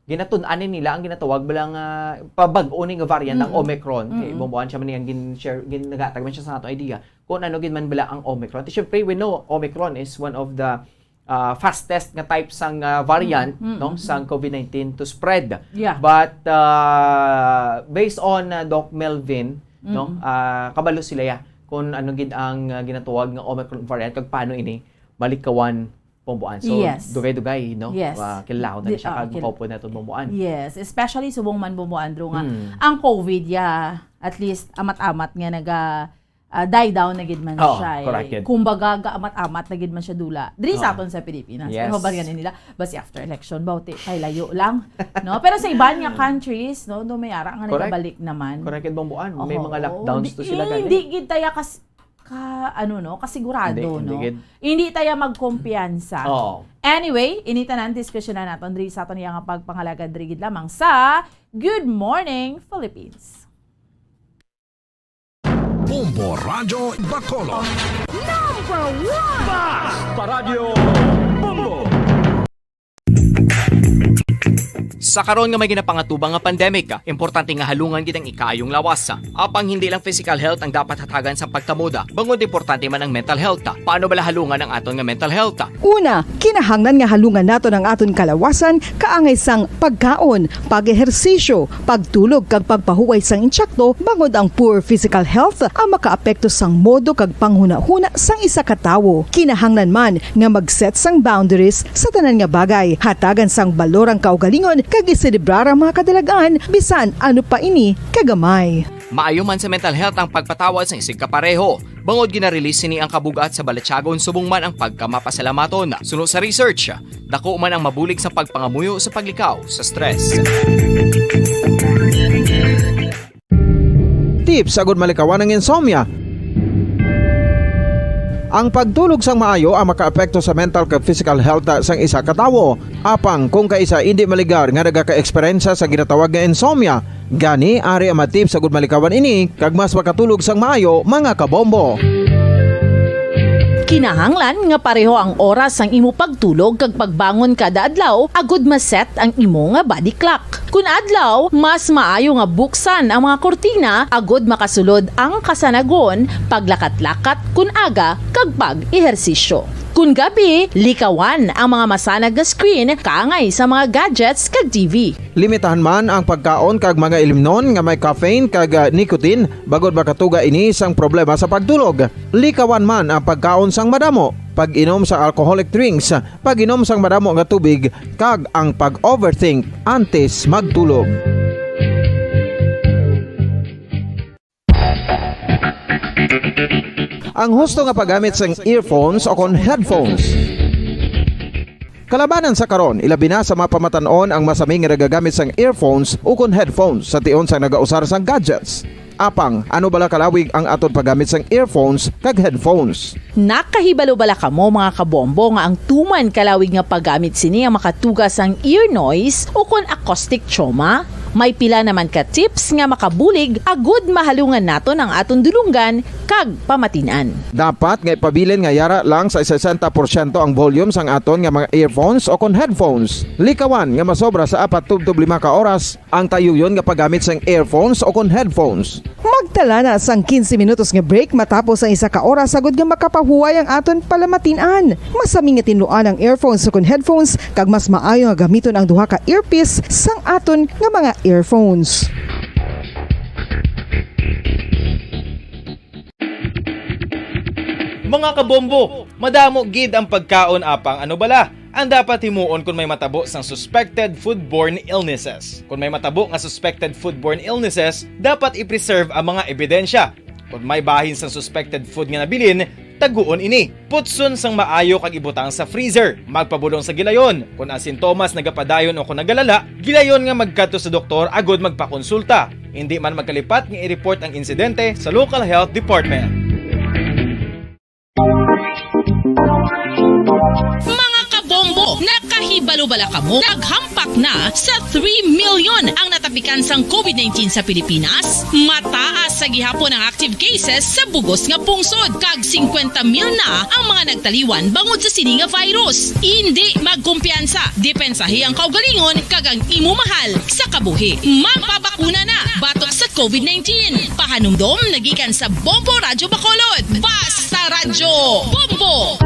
ginatun-an ni nila ang ginatawag bala nga pabag-o ni nga variant ang Mm-mm. Omicron. Kay Mm-mm. bumbuan siya man ang gin-share, gin-, naghatag man siya sa ato idea kung ano gid man bala ang Omicron. Ti syempre, we know Omicron is one of the, ah, fastest nga type sang, ah, variant, Mm-mm. no, Mm-mm. sang covid nineteen to spread. Yeah. But, ah, based on, ah, Doc Melvin, no, Mm-mm. ah, kabalo sila ya kung ano gid ang, ah, ginatawag nga Omicron variant kag paano ini malikawan, bumbuan. So, Yes. dugay-dugay, no? Yes. Ah, kilahon na Di-, siya ah, kag kil- makaupod na itong bumbuan. Yes, especially subong man, Bombo Andrew, nga Mm. ang covid, yeah, at least amat-amat nga naga, ah, die down na gid man Oo, siya, eh. correct yun. Kumbaga, gaamat-amat na gid man siya dula. Diri sa Oo. aton sa Pilipinas. Yes. Pero ba ganin nila, basi after election ba, uti, kay layo lang, no? Pero sa iban nga countries, no, do may ara nga Correct. nagabalik naman. Correct yun, Bombuan. May Oho. mga lockdowns Di, to sila gani. hindi gid taya kas-, ka, ano, no, kasigurado, Hindi, hindi no? gid. Hindi taya magkumpiyansa. Oo. Anyway, ini tanan diskusyonan naton diri sa aton iya nga pagpangalagad diri gid lamang sa Good Morning Philippines. Bombo Radyo Bacolod. Number one! Bas! Paradyo Bombo! Sa karon nga may ginapangatubang nga pandemic, importante nga halungan gid ang ikaayong lawas. Apang hindi lang physical health ang dapat hatagan sa pagtamod, bangod importante man ang mental health. Paano bala halungan ang aton nga mental health? Una, kinahanglan nga halungan naton ang aton kalawasan kaangay sang pagkaon, pag-ehersisyo, pagtulog kag pagpahuway sang intsakto, bangod ang poor physical health ang makaapekto sang modo kag panghunahuna sang isa ka tawo. Kinahanglan man nga mag-set sang boundaries sa tanan nga bagay, hatagan sang balor ang kaugalingon kag iselebrar ang mga kadalag-an bisan ano pa ini kagamay. Maayo man sa mental health ang pagpatawad sang isigkapareho, bangod gina-release sini ang kabug-at sa balatyagon subong man ang pagkamapasalamaton. Suno sa research, dako man ang mabulig sa pagpangamuyo sa paglikaw sa stress. Tips agud malikawan ang insomnia. Ang pagtulog sang maayo ang makaapekto sa mental kag physical health sang isa ka tawo. Apang kung kaisa indi maligar nga nagaka-eksperyensya sa ginatawag nga insomnia, gani ari ang mga tips agud malikawan ini kag mas makatulog sang maayo, mga kabombo. Kinahanglan nga pareho ang oras sang imo pagtulog kag pagbangon kada adlaw agud ma-set ang imo nga body clock. Kun adlaw, mas maayo nga buksan ang mga kurtina agud makasulod ang kasanagon, paglakat-lakat kun aga, kag pag-ehersisyo. Kun gabi, likawan ang mga masanag nga screen kaangay sa mga gadgets kag T V. Limitahan man ang pagkaon kag mga ilimnon nga may caffeine kag, ah, nicotine, bangod makatuga ini sang problema sa pagtulog. Likawan man ang pagkaon sang madamo, pag-inom sa alcoholic drinks, pag-inom sang madamo nga tubig, kag ang pag-overthink antes magtulog. Ang husto nga paggamit sang earphones o kon headphones. Kalabanan sa karon, ilabi na sa mga pamatan-on ang masami nga nagagamit sang earphones o kon headphones sa tion sang nagausar sang gadgets. Apang, ano bala kalawig ang aton paggamit sang earphones kag headphones? Nakahibalo bala kamo, mga kabombo, nga ang tuman kalawig nga paggamit sini ang makatuga sang ear noise o kon acoustic trauma? May pila naman ka tips nga makabulig agud mahalungan naton ang aton dulonggan kag pamatin-an. Dapat nga ipabilin nga yara lang sa sesenta porsyento ang volume sang aton nga mga earphones o kon headphones. Likawan nga masobra sa apat tubtob lima ka oras ang tayuyon nga paggamit sang earphones o kon headphones. Magtala na sang quince minutos nga break matapos ang isa ka oras agud nga makapahuway ang aton palamatin-an. Masami nga tinluan ang earphones o kon headphones, kag mas maayo nga gamiton ang duha ka earpiece sang aton nga mga earphones. Mga kabombo, madamo gid ang pagkaon, apang ano bala ang dapat himuon kon may matabo sang suspected foodborne illnesses? Kon may matabo nga suspected foodborne illnesses, dapat i-preserve ang mga ebidensya. Kon may bahin sang suspected food nga nabilin, taguon ini. Putson sang maayo kag ibutang sa freezer. Magpabulong sa gilayon. Kon ang sintomas nagapadayon o kon nagalala, gilayon nga magkadto sa doktor agud magpakonsulta. Indi man magkalipat nga i-report ang insidente sa local health department. Mga kabombo, nakahibalo bala kamo? Naghampak na sa three million ang natapil Gikan sang COVID nineteen sa Pilipinas, mataas sa gihapon ang active cases sa bugos nga pungsod, kag singkwenta mil na ang mga nagtaliwan bangod sa sini nga virus. Indi magkumpiyansa, depensahi ang kaugalingon kag ang imo mahal sa kabuhi. Magpabakuna na batok sa COVID nineteen. Pahanumdom nagikan sa Bombo Radyo Bacolod. Basta Radyo Bombo!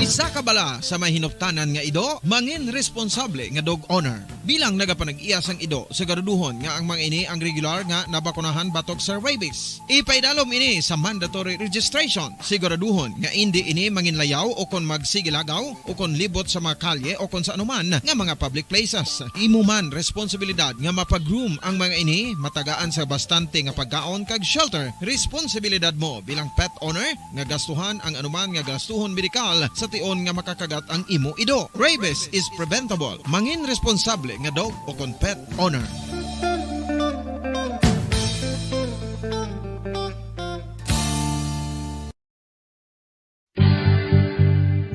Isa ka bala sa may hinuptanan nga ido, mangin responsable nga dog owner. Bilang nagapanag-iya sang ido, siguraduhon nga ang mga ini ang regular nga nabakunahan batok sa rabies. Ipaidalom ini sa mandatory registration. Siguraduhon nga indi ini manginlayaw o kon magsigilagaw o kon libot sa mga kalye o kon sa anuman nga mga public places. Imo man responsibilidad nga mapag-groom ang mga ini, matagaan sa bastante nga pagkaon kag shelter. Responsibilidad mo bilang pet owner nga gastuhan ang anuman nga gastuhon medikal sa tion nga makakagat ang imo ido. Rabies is preventable. Mangin responsable nga dog o kon pet owner.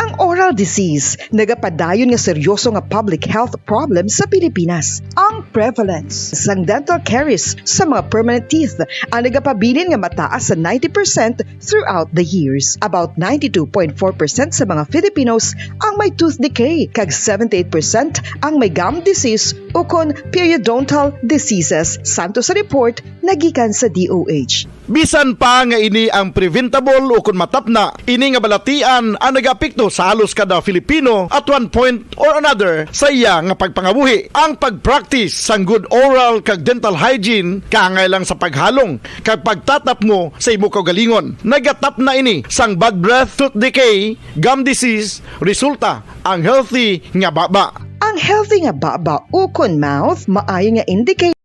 Ang oral disease nagapadayon nga seryoso nga public health problem sa Pilipinas. Ang prevalence sang dental caries sa mga permanent teeth ang nagapabilin nga mataas sa ninety percent throughout the years. About ninety-two point four percent sa mga Filipinos ang may tooth decay, kag seventy-eight percent ang may gum disease ukon periodontal diseases, santo sa report nagikan sa D O H. Bisan pa nga ini ang preventable ukon matapna, ini nga balatian ang nagaapekto sa halos kada Filipino at one point or another sa iya nga pagpangabuhi. Ang pag-practice sang good oral kag dental hygiene kaangay lang sa paghalong kag pagtatapmo sa imo kaugalingon. Nagatapna ini sang bad breath, tooth decay, gum disease, resulta ang healthy nga baba. Ang healthy nga baba ukon mouth maayo nga indicator.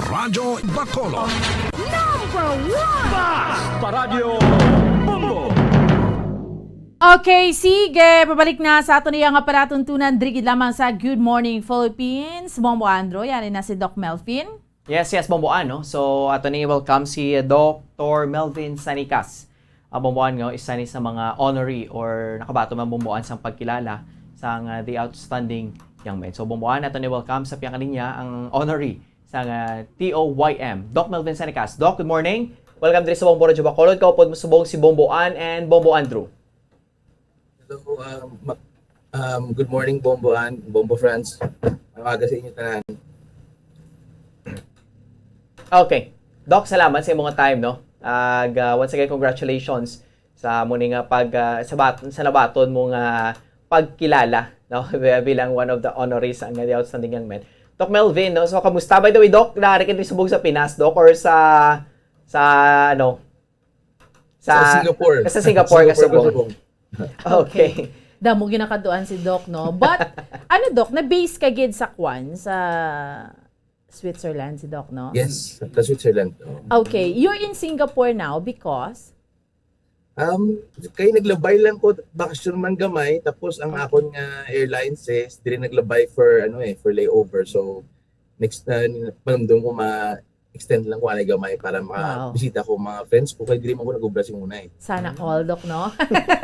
Radyo Bacolod. Number one! Paradyo Bombo! Okay, sige. Pabalik na sa aton iya nga palatuntunan diri gid lamang sa Good Morning Philippines. Bombo Andro, yari na si Doc Melvin. Yes, yes, Bombo An, no? So, ato ni welcome si Doctor Melvin Sanicas. Ang Bombo An, no, isa ni sa mga honoree or nakabaton man Bombo An sang pagkilala sang, ah, The Outstanding Young Men. So, Bombo An, ato ni welcome sa piyakalinya ang honoree sang, ah, T O Y M, Doc Melvin Sanicas. Doc, good morning. Welcome diri sa Bombo Radyo Bacolod. Kaupod mo subong si Bombo An and Bombo Andrew. Hello, um, ma-, um, good morning, Bombo An, Bombo Franz. Ang aga sa inyo tanan. Okay. Doc, salamat sa imong time, no? Ag, ah, once again, congratulations sa mo ni nga pag, ah, sa bat-, sa nabaton mo nga pagkilala, no? Bilang one of the honorees ang The Outstanding Young Men. Doc Melvin, no? So, kamusta, by the way, Doc? Nari ka diri subong sa Pinas, Doc, or sa, sa, ano, sa, sa Singapore. Sa Singapore ka subong. Singapore ka subong. Okay. Damo ginakaduan si Doc, no? But, ano, Doc, na-base ka gid sa kwan, sa Switzerland si Doc, no? Yes, sa Switzerland. Oo. Okay, you're in Singapore now because? Um, kay naglabay lang ko, bakasyon man gamay, tapos ang akon nga airlines is diri naglabay for, ano eh, for layover. So, next, uh, panumdum ko ma-extend lang ko anay gamay para Wow. makabisita ko mga friends ko, kay diri man ko nag-obra sing una eh. Sana all, Doc, no?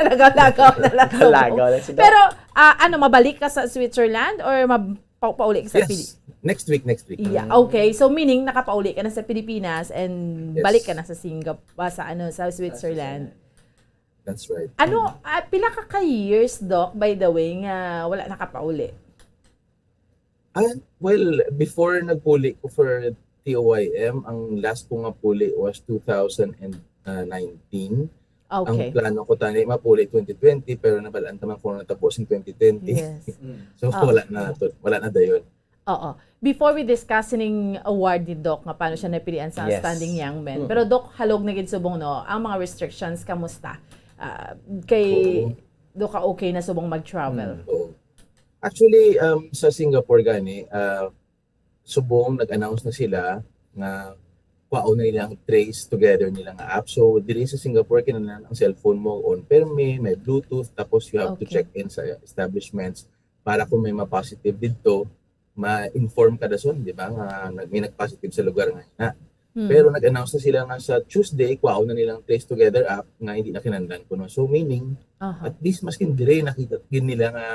Lagaw-lagaw na lang sa Lagaw buo. lang si Doc. Pero, ah, ano, mabalik ka sa Switzerland or mab-, pa-, pauli ka sa Yes. Pili-? Next week, next week. Yeah, okay. So, meaning, nakapauli ka na sa Pilipinas and Yes. balik ka na sa Singap-, ah, sa, ano, sa Switzerland. That's right. Ano, ah, pila ka, ka years, Doc, by the way, nga wala nakapauli? Ah, well, before nagpuli ko for T O Y M, ang last ko nga puli was two thousand and nineteen. Ang Okay. plano ko tani mapuli twenty twenty, pero nabalaan ta man kung natapos ang twenty twenty. Yes. Mm. So, Oo. wala na to, wala na dayon. Oo. Before we discuss sining award ni Doc nga paano siya napilian sa Yes. Outstanding Young Men. Mm. Pero Doc, halog na gid subong, no, ang mga restrictions, kamusta? Ah, kay Oo. Doc, ka okay na subong mag-travel? Mm. Oo. Actually, um, sa Singapore gani, ah, subong nag-announce na sila nga kwaon na nila ang Trace Together nila nga app. So, diri sa Singapore, kinahanglan ang cellphone mo on permi, may Bluetooth, tapos you have to Okay. check in sa establishments para kung may ma-positive didto, ma-inform ka dason, di ba, nga nag-, may nag-positive sa lugar nga ina. Mm. Pero nag-announce na sila nga sa Tuesday, kwaon na nilang Trace Together app nga hindi na kinahanglan kuno. So, meaning, Aha. at least, maskin dire, nakita gid nila nga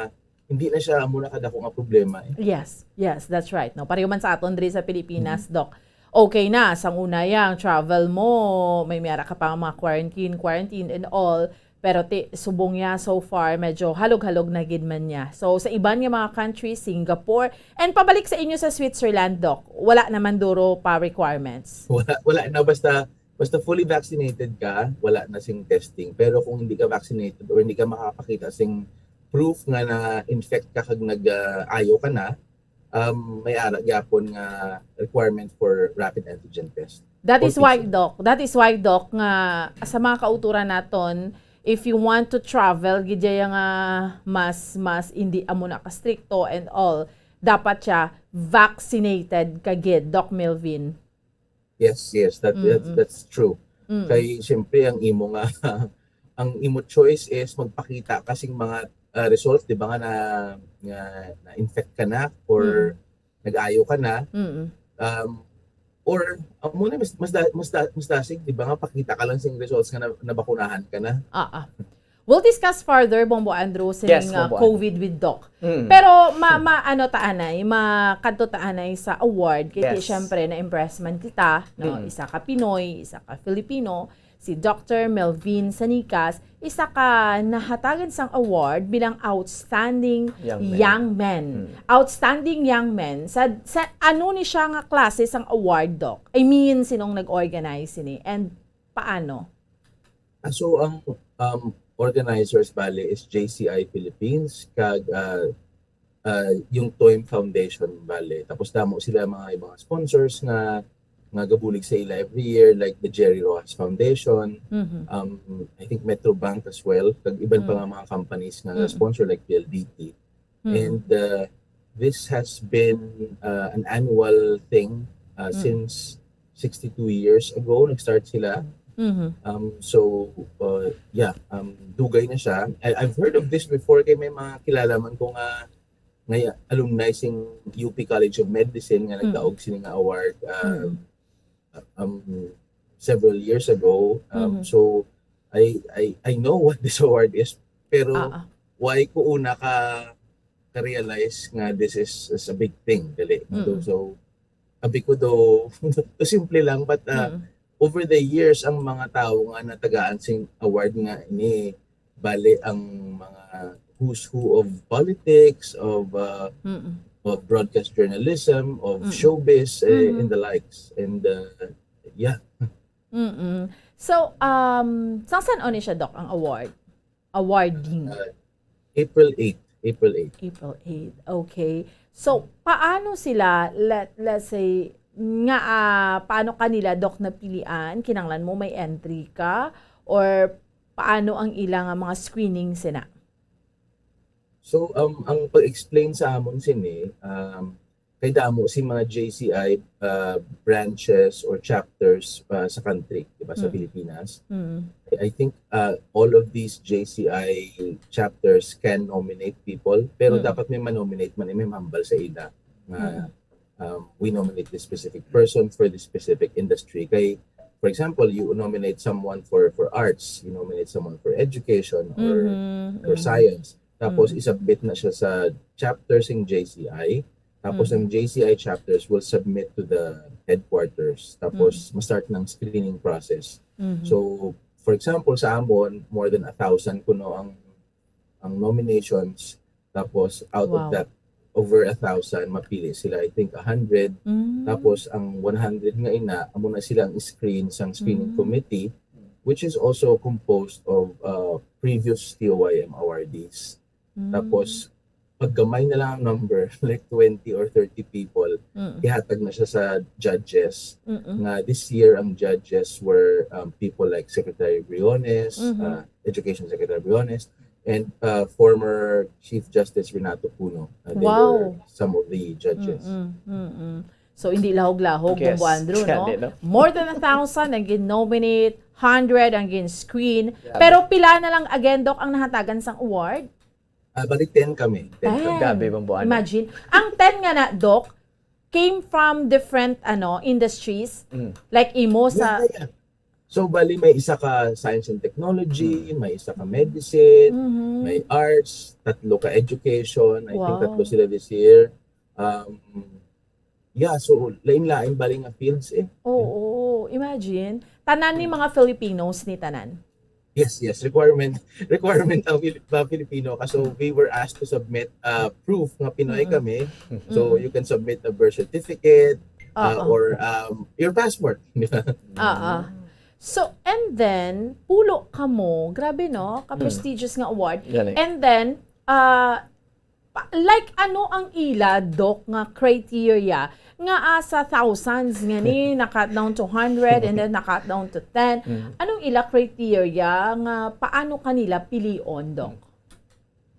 hindi na siya amo na kadako nga problema, eh. Yes, yes, that's right, no? Pareho man sa aton diri sa Pilipinas, Mm. Doc. Okay na, sang una yang travel mo, may may ara ka pa nga mga quarantine, quarantine and all, pero ti-, subong niya so far, medyo halog-halog na gid man niya. So, sa iban nga mga countries, Singapore, and pabalik sa inyo sa Switzerland, Doc, wala naman duro pa requirements? Wala, wala na, basta, basta fully vaccinated ka, wala na sing testing. Pero kung hindi ka vaccinated or hindi ka makapakita sing proof nga na-infect ka kag nag, ah, ayo ka na, um, may ara gyapon nga requirement for rapid antigen test That or is why, P C R. Doc, that is why, Doc, nga sa mga kauturan naton, if you want to travel, gid ya nga mas, mas hindi amo na ka stricto and all, dapat siya vaccinated ka gid, Doc Melvin. Yes, yes, that, that, Mm-mm. that's true. Mm. Kay, siyempre, ang imo nga, ang imo choice is magpakita ka sing mga, ah, results, di ba, nga na, nga na-infect ka na or Mm. nag-ayo ka na. Mm. Um, or, amo na, mas, mas da-, mas da-, mas dasig, di ba, nga pakita ka lang sing results nga na-, nabakunahan ka na. Ah, ah. We'll discuss further, Bombo Andrew, sining, Yes, ah, Bombo Andrew. COVID with Doc. Mm. Pero ma-, ma-, ano ta anay, makadto ta anay sa award, kay Yes. siyempre, na-impress man kita, no? Mm. Isa ka Pinoy, isa ka Filipino, si Doctor Melvin Sanicas, isa ka nahatagan sang award bilang outstanding Young man. young man. Mm. Outstanding young man. Sa, sa ano ni siya nga klase sang award, Doc? I mean, sinong nag-organize sini? And paano? Ah, so ang, um, organizers bale is J C I Philippines kag, ah, ah, yung Toim Foundation bale. Tapos damo sila mga ibang sponsors nga, nga gabulig sa ila every year, like the Jerry Rojas Foundation, Mhm. um, I think Metro Bank as well, kag iban pa Mm. nga mga companies nga Mm. sponsor like P L D T. Mm. And, uh, this has been, uh, an annual thing, uh, Mm. since sixty-two years ago, nag-start sila. Mhm. Um, so, uh, yeah, um, dugay na siya. I, I've heard of this before kay may mga kilala man ko nga, nga alumni sing U P College of Medicine nga Mm. nagdaog sini nga award, uh, Mm. um, several years ago. Um, Mhm. so, I, I, I know what this award is, pero Ah, ah. why ko una ka, ka-realize nga this is, is a big thing, dali. Mm. So, abi ko do, to simple lang, but, uh, Mm. over the years, ang mga tawo nga natagaan sing award nga ini, bali ang mga who's who of politics, of, uh, Mm. of broadcast journalism, of Mm. showbiz, eh, Mm. and the likes. And, uh, yeah. Mm-mm. So, um, sang san-o ni siya, Doc, ang award? Awarding? Uh, April eight. April eight. April eight. Okay. So, paano sila, let, let's say, nga, ah, paano kanila, Doc, napilian? Kinanglan mo may entry ka? Or paano ang ila nga mga screening sina? So, um, ang pag-explain sa amon sini, um, kay damo si mga J C I, uh, branches or chapters, uh, sa country, di ba, sa Mm. Pilipinas. Mm. I, I think, uh, all of these J C I chapters can nominate people, pero Mm. dapat may manominate man, may mahambal sa ila nga, Mm. um, we nominate this specific person for this specific industry. Kay, for example, you nominate someone for, for arts, you nominate someone for education or, Mhm, or mhm. science. Tapos, Mm. isubmit na siya sa chapter sing J C I. Tapos, Mm. ang J C I chapters will submit to the headquarters. Tapos, Mm. ma-start ng screening process. Mhm. So, for example, sa amon, more than a thousand kuno ang, ang nominations. Tapos, out of Wow. that, over a thousand, mapili sila, I think, a hundred. Mm. Tapos, ang one hundred nga ina, amo na sila ang screen sang screening Mm. committee, which is also composed of, uh, previous T O Y M awardees. Mm. Tapos, pag gamay na lang ang number, like twenty or thirty people, Mm. ihatag na siya sa judges. Mm-mm. Nga this year, ang judges were, um, people like Secretary Briones, Mhm. uh, Education Secretary Briones, and, uh, former Chief Justice Renato Puno. Uh, they Wow. were some of the judges. Mm-mm, mm-mm. So, hindi lahog-lahog, Yes. Bombo Andrew, no? Hindi, no? More than a thousand ang gin-nominate, hundred ang gin-screen. Grabe. Pero pila na lang again, Doc, ang nahatagan sang award? Ah, bali ten kami. Ten kami. Ten. Grabe, Bombo Andrew. Imagine. Ang ten nga na, Doc, came from different, ano, industries? Mm. Like imo sa... Yeah, yeah. So, bali, may isa ka science and technology, may isa ka medicine, Mhm. may arts, tatlo ka education. I think Wow. tatlo sila this year. Um, yeah, so, lain-lain bali nga fields eh. Oo, imagine. Tanan ni mga Filipinos ni tanan. Yes, yes. Requirement requirement ang Fili- mga Filipino. Kaso we were asked to submit uh, proof nga Pinoy Mm-mm. kami. So you can submit a birth certificate uh, Oo. or um, your passport. Di ba? Oo. So, and then, pulo ka mo. Grabe, no? Ka-prestigious nga award. Gani. And then, uh, pa- like, ano ang ila, Doc, nga criteria nga ah, sa thousands nga ni, na-cut down to hundred and then na-cut down to ten. Mm. Anong ila criteria nga paano kanila pilion, Doc?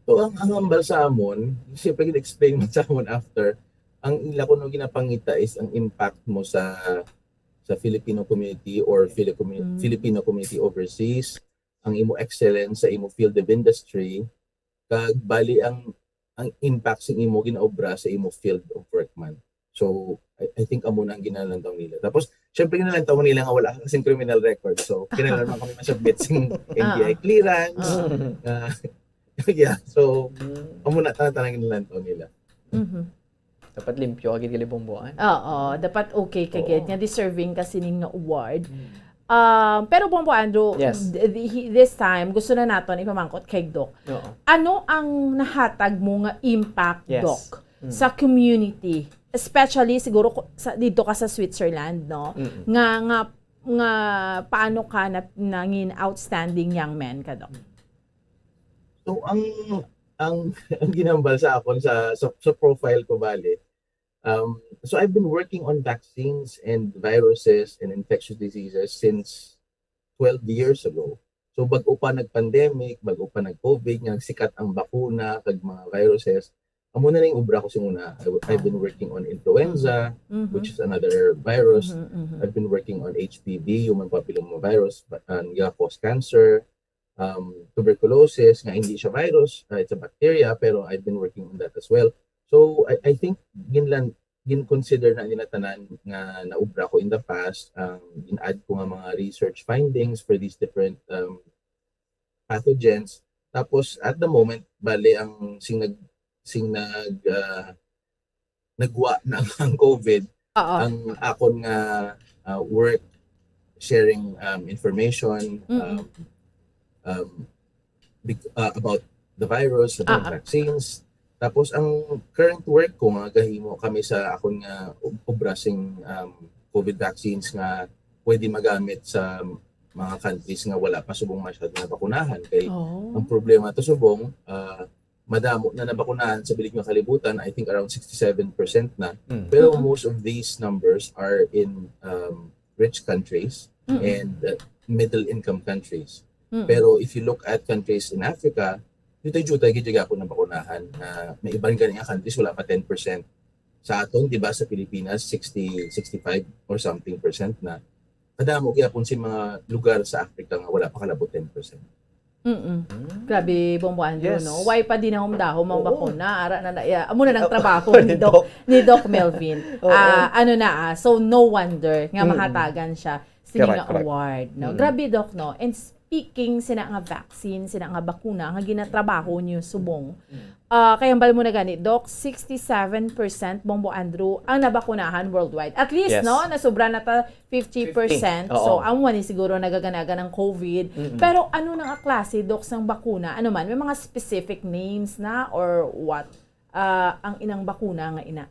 So ang ang hambal sa amon, siyempre gina-explain man sa amon after, ang ila kuno ginapangita is ang impact mo sa sa Filipino community or Fili- commu- Mm. Filipino community overseas, ang imo excellence sa imo field of industry, kag bali ang ang impact sa imo ginaobra sa imo field of work man. So I, I think amo na ang ginalantaw nila. Tapos syempre ginalantaw nila nga wala ka kasing criminal record. So kinahanglan man kami masubmit sing N B I clearance. Ah. Ah, yeah, so amo na tanan tanan ginalantaw nila. Mhm. Dapat limpyo agad gali bomboan. Oo, dapat okay ka Oo. gid nga deserving ka sining nga award. Um, pero Bombo Andrew, Yes. th- th- he- this time gusto na naton ipamangkot kay Doc. Oo. Ano ang nahatag mo nga impact, Yes. Doc, Mm. sa community, especially siguro ko- sa dito ka sa Switzerland, no? Mm-mm. Nga nga nga paano ka na, nangin outstanding young man ka, Doc? So ang ang ang ginambal sa akon sa sa, sa profile ko bali. Um, so I've been working on vaccines and viruses and infectious diseases since twelve years ago. So bago pa nag-pandemic, bago pa nag-COVID, nga nagsikat ang bakuna kag mga viruses, amo na ning obra ko sing una. I, I've been working on influenza, Mhm. which is another virus. Mhm, mhm. I've been working on H P V, human papillomavirus, but uh, nga cause cancer, um, tuberculosis, nga hindi siya virus, uh, it's a bacteria, pero I've been working on that as well. So I, I think ginlan gin-consider na nila tanan nga naobra ko in the past, ang gin-add ko nga mga research findings for these different um, pathogens. Tapos at the moment, bali ang sing nag sing nag ah, nagwa na ang COVID, Oo. ang akon nga ah, work sharing um, information Mm-mm. um, um, bec- uh, about the virus, about Ah, ah. vaccines. Tapos ang current work ko nga gahimo kami sa akon nga ob- obra sing um, COVID vaccines nga pwede magamit sa mga countries nga wala pa subong masyado na bakunahan kay Oh. ang problema to subong ah, madamo na nabakunahan sa bilog nga kalibutan, I think around sixty-seven percent na. Mm. Pero Mm-mm. most of these numbers are in um, rich countries Mm-mm. and uh, middle income countries. Mm-mm. Pero if you look at countries in Africa, jutay-jutay gid gyapon ang bakunahan na may iban gani nga countries wala pa ten percent. Sa aton, di ba, sa Pilipinas, sixty, sixty-five or something percent na. Kadamo gyapon si mga lugar sa Africa nga wala pa kalabot ten percent. Mm-mm. Grabe, Bombo Andrew, Yes. no? Why pa dinahom-dahom ang Oo. bakuna? Ara na na, iya, amo na nang trabaho ni Ni Doc, Doc. ni Doc Melvin. Oo. Ah, ano na, ah, so no wonder nga Mm. mahatagan siya sini Correct, nga correct. Award, no? Mm. Grabe, Doc, no? And speaking sina nga vaccine, sina nga bakuna nga ginatrabaho niyo subong. Mm. Ah, kay hambal mo na gani, Doc, sixty-seven percent, Bombo Andrew, ang nabakunahan worldwide. At least, Yes. no, nasubra na ta fifty percent. Fifty. Oo. So, amo ni siguro nagaganagan ang COVID. Mm-mm. Pero ano na nga klase, Doc, sang bakuna? Ano man, may mga specific names na or what? Ah, ang inang bakuna nga ina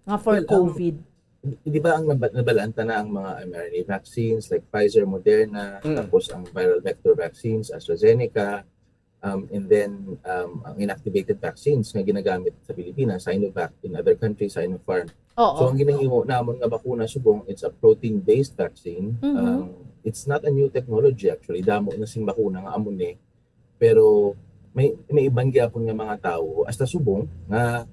nga for Well, ang- COVID. Di ba ang naba- nabalanta na ang mga mRNA vaccines like Pfizer, Moderna, Mm. tapos ang viral vector vaccines, AstraZeneca, um, and then um, ang inactivated vaccines nga ginagamit sa Pilipinas, Sinovac, in other countries, Sinopharm. Oo. So ang ginahimo namon nga bakuna subong, it's a protein-based vaccine. Mhm. Um, it's not a new technology actually. Damo na sing bakuna nga amo ni. Pero may may iban gyapon nga mga tawo hasta subong nga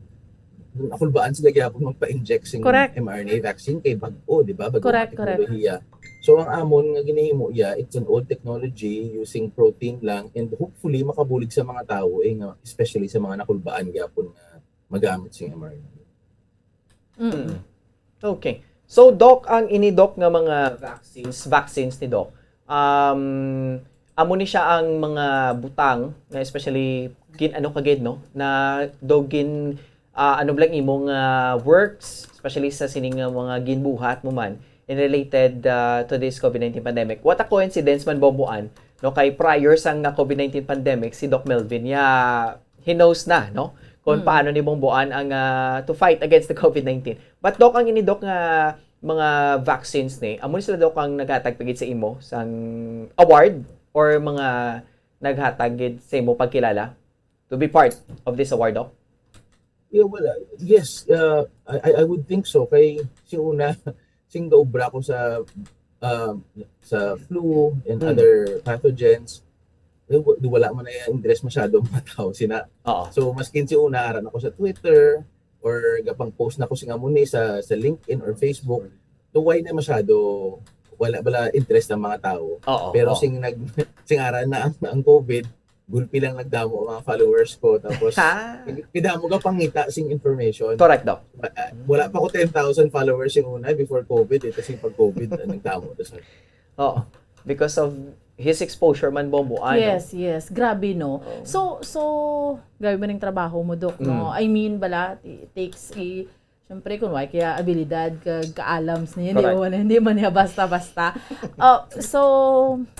nakulbaan sila gyapon magpa-inject sing Correct. mRNA vaccine kay bag-o, di ba? Bag-o Correct, nga teknolohiya. So ang amon nga ginahimo iya, it's an old technology using protein lang and hopefully makabulig sa mga tawo eh nga especially sa mga nakulbaan gyapon nga magamit sing mRNA. Mm. Mm. Okay. So, Doc, ang ini, Doc, nga mga vaccines, vaccines ni Doc, um, amo ni siya ang mga butang nga especially gin-, ano ka gid, no? Na daw gin-, ah, ano lang imong, ah, works, especially sa sining, ah, mga ginbuhat mo man in related, ah, to this COVID nineteen pandemic. What a coincidence man, Bomboan, no? Kay prior sang na COVID nineteen pandemic, si Doc Melvin, ya, he knows na, no? Kung Mm. paano ni Bomboan ang, ah, to fight against the COVID nineteen. But, Doc, ang ini, Doc, nga mga vaccines ni, amo ni sila, Doc, ang naghatag pa gid sa imo sang award or mga naghatag gid sa imo pagkilala to be part of this award, Doc? Yeah, well, uh, yes, uh, I, I I would think so. Kay si una, sing gaobra ko sa, uh, sa flu and Mm. other pathogens, eh, wa- wala man na yung interest masyado ang mga tao. Sina, Oo. So, maskin si una, ara na ko sa Twitter, or gapang post na ko sing amo ni sa, sa LinkedIn or Facebook. Tuway na masyado, wala bala interest ang mga tao. Oo. Pero Oo. sing nag sing ara na ang, ang COVID, gulpi lang nagdamo ang mga followers ko. Tapos, Ha? pidamo ka pangita sing information. Correct, Doc. Wa- ah, Wala pa ko ten thousand followers yung una before COVID. Eh, kasi pag COVID, ah, nagdamo. Tas, Oo. Because of his exposure man, Bomboan, no? Yes, yes. Grabe, no? Oo. So, so, grabe man ang trabaho mo, Doc, no? Mm. I mean, bala, it takes a, syempre, kung wala kaya abilidad, ka, kaalams niya, hindi Correct. man, hindi man niya basta-basta. Uh, so,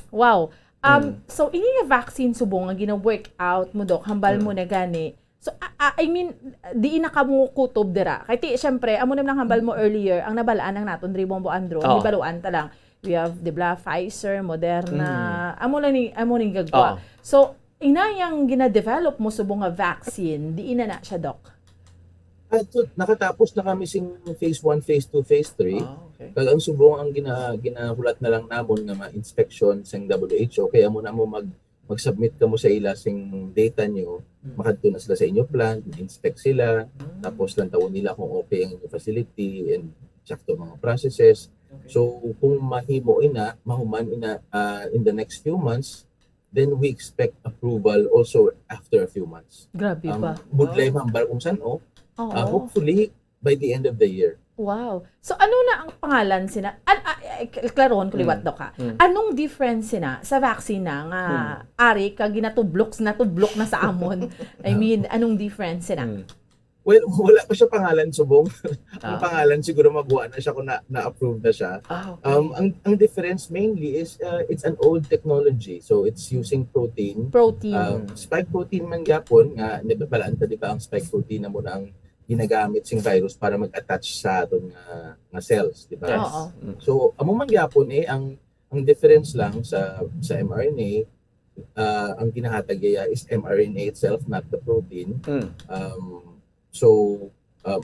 wow. Um, Mm. So, ini nga vaccine subong nga gina-work out mo, Doc, hambal mo Mm. na gani. So, a- a- I mean, di na kamo kutob dira. Kay ti, syempre, amo na lang hambal mo earlier, ang nabalaan ang naton, Ray Bombo Andro, Oo. hibaluan ta lang. We have, di ba, Pfizer, Moderna, Mm. amo lang ni, amo ning gagwa. Oo. So, ina yang gina-develop mo subong nga vaccine, di ina na siya, Doc? Ah, so, nakatapos na kami sing phase one, phase two, phase three. Ah, okay. Kag ang subong ang gina, ginahulat na lang namon nga ma-inspection sang W H O, kaya mo na mo mag, mag-submit kamo sa ila sing data nyo, Mm. makadto na sila sa inyo plant, inspect sila, Mm. tapos lang tawon nila kung okay ang inyo facility and sakto mga processes. Okay. So, kung mahimo ina, mahuman ina, ah, in the next few months, then we expect approval also after a few months. Grabe Ang pa. budlay Wow. hambal kung san-o, Oo. ah, hopefully by the end of the year. Wow. So, ano na ang pangalan sina? An, ah, eh, k- klarohon ko liwat, Mm. Doc, ha? Mm. Anong difference sina sa vaccine na nga Mm. ari ka ginatublok, natublok na sa amon? I mean, anong difference sina? Mm. Well, wala pa siya pangalan subong. Ang Ah. pangalan siguro maguwa na siya kung na, na-approve na siya. Ah, okay. Um, ang ang difference mainly is, uh, it's an old technology. So it's using protein. Protein. Um, spike protein man gyapon nga nabalaan ta, di ba, ang spike protein na mo na ang ginagamit sing virus para mag-attach sa aton nga, nga cells, di ba? Yes. Oo. Mm. So amo man gyapon eh ang ang difference lang sa sa M R N A, uh, ang ginahatag iya is M R N A itself, not the protein. Mm. Um, so, uh,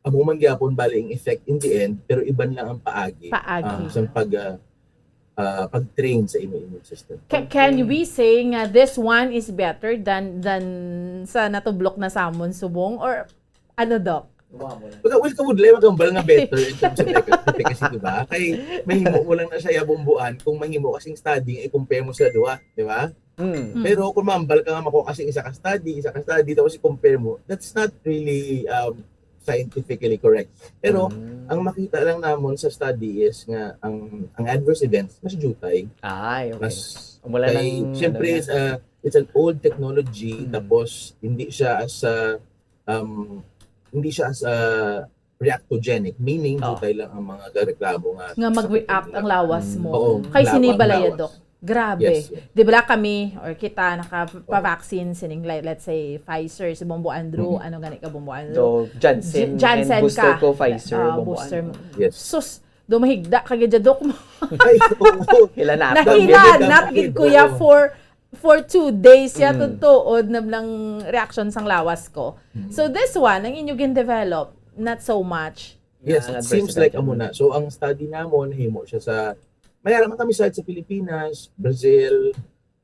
amo man gyapon bali ang effect in the end, pero iban lang ang paagi. Paagi. Ah, sa pag ah, ah, pag-train sa immune immune system. Ca- can we say nga this one is better than than sa natublok na sa amon subong? Or ano, Doc? Pagka well, kamudlay magambal nga better in terms of effic- efficacy, di ba? Kay mahimo mo lang na siya yabumbuan kung mahimo kasing study nga i-compare mo sila duha, di ba? Mm. Mm. Pero kung mambal ka nga makuha kasi isa ka study, isa ka study, tapos i-compare mo, that's not really um, scientifically correct. Pero Mm. ang makita lang namon sa study is nga ang ang adverse events mas jutay. Ay, okay. Mas Wala kay, nang, siyempre, ano, it's, uh, it's an old technology, Mm. tapos hindi siya as a, um, hindi siya as a reactogenic, meaning Oh. jutay lang ang mga gareklamo nga Nga mag-react ang lawas mo. Oo, Kay la- sini ang balaya, lawas. Doc. Grabe. Yes, yes. Di ba kami, or kita, nakapa-vaccine sining, like, let's say, Pfizer, si Bombo Andrew, Mhm. ano gani ka, Bombo Andrew? Do Janssen, J- Janssen and booster ka. ko, Pfizer, Ah, Bombo booster Andrew. mo. Yes. Sus, do mahigda ka gid, Doc, mo. Ay, oo. Hila na. Nahila, Dapat not dapat gid, dapat kuya, oo. for for two days, ya Mm. tutuod na lang reaction sang lawas ko. Mm. So this one, ang inyo gin-develop, not so much. Yes, Nga it seems unprecedented. Like amo na. So ang study namon nahimo siya sa, may ara man kami site sa Pilipinas, Brazil,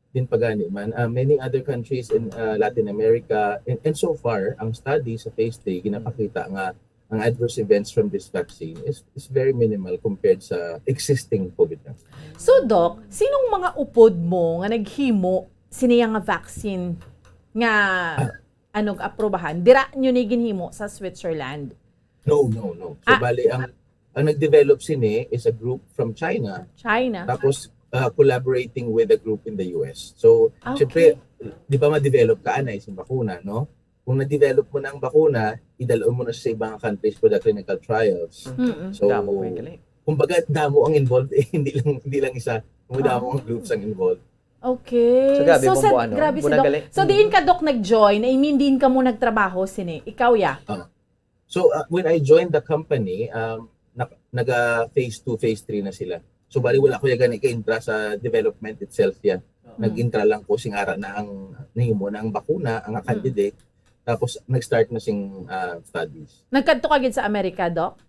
din pagani man, uh, many other countries in uh, Latin America, and, and so far ang study sa phase three ginapakita nga ang adverse events from this vaccine is is very minimal compared sa existing COVID nineteen. So, Doc, sinong mga upod mo nga naghimo siniya nga vaccine nga ano, aprobahan? Dira nyo ni ginhimo sa Switzerland? No, no, no. So, Ah. bali, ang Ang nag-develop sini is a group from China. China. Tapos, uh, collaborating with a group in the U S. So, Okay. syempre, di ba ma-develop ka, anay, sa bakuna, no? Kung na-develop mo na ang bakuna, idalon mo na sa ibang countries for the clinical trials. Mm-mm. So, Damo ko yung gali. Kumbaga, damo ang involved, eh, hindi lang, hindi lang isa. Kung damo ang Ah. groups ang involved. Okay. So, grabe, so, Bombo, sa, ano? grabe si Muna Doc. gali. So, diin ka, Doc, nag-join? I mean, diin ka mo nag-trabaho sini? Ikaw, ya? So, uh, when I joined the company, um, nag, naga phase two, phase three na sila. So, bali wala ko ya gani ka-intra sa development itself ya. Nag-intra lang ko sing ara na ang nahimo na ang bakuna, ang candidate. Tapos nag-start na sing ah, studies. Nagkadto ka gid sa Amerika, Doc?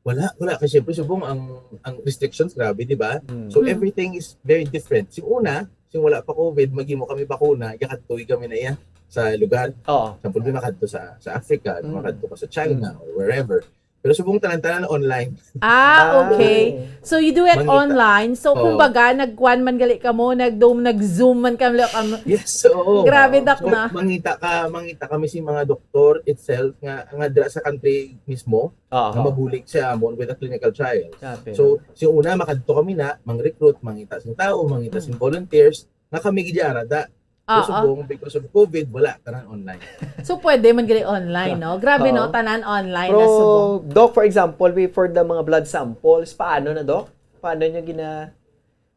Wala, wala kasi syempre subong ang ang restrictions grabe, di ba? Mm. So Mm. everything is very different. Sing una, sing wala pa COVID, maghimo kami bakuna, yakadtuy kami na iya sa lugar. Oo. Sample, di makadto sa sa Africa, Mm. makadto ka sa China or wherever. Pero subong tanan-tanan online. Ah, Ah. Okay. So, you do it Mangita. Online. So, Oo. Kumbaga, nagkuan man gali ka mo, nag-Zoom, nag-Zoom man kami. Kamo. Yes, oo. Grabe, Oo. Doc, So, na. Mangita ka, mangita kami si mga doktor itself nga nga dira sa country mismo nga Oo. mabulig sa amon with a clinical trial. Grabe. So, si una makadto kami na, mang-recruit, mangita sing tao, mangita sing volunteers, nga kami gid ara da. Oo. Subong, because of COVID, wala, tanan online. So, pwede man gali online, no? Grabe, no? Oo. Tanan online Pero, na subong. Doc, for example, we, for the mga blood samples, paano na, Doc? Paano nyo gina...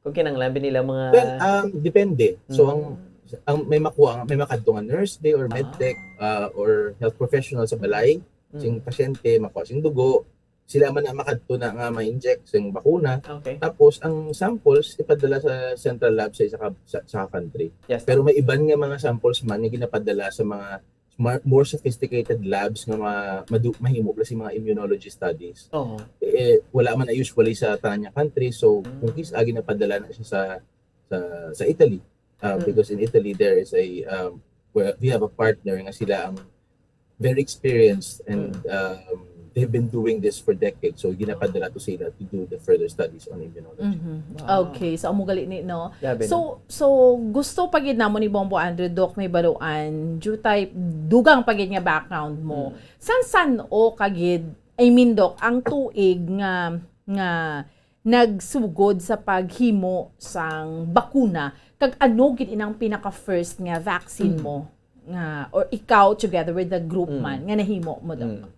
Kung kinanglan ba nila mga... Well, um, depende. So, Mm. ang ang may makuha, may makadto nga nurse day or medtech uh, or health professional sa balay, Mm. sing pasyente, makuha sing dugo, sila man ang makadto na nga ma-inject sing bakuna. Okay. Tapos, ang samples ipadala sa central lab sa isa ka, sa, sa country. Yes. Pero may iban nga mga samples man nga ginapadala sa mga ma- more sophisticated labs nga ma, madu, mahimo pala sa mga immunology studies. Oo. Eh, wala man na usually sa tanan nga country. So, Mm. kung kis-a ginapadala na siya sa sa, sa Italy. Uh, Mm. Because in Italy, there is a, um, well, we have a partner nga sila ang very experienced and Mm. um, they've been doing this for decades. So, ginapadala to sila to do the further studies on immunology. Mhm. Wow. Okay, so amo gali ni, no? Grabe, no? So, so gusto pa gid namo ni Bombo Andrew, Doc, may baluan, due tay dugang pa gid nga background mo. Mm. San san-o ka gid, I mean, Doc, ang tuig nga nga nagsugod sa paghimo sang bakuna, kag ano gid inang pinaka first nga vaccine Mm. mo nga, or ikaw together with the group Mm. man nga nahimo mo, Doc? Mm.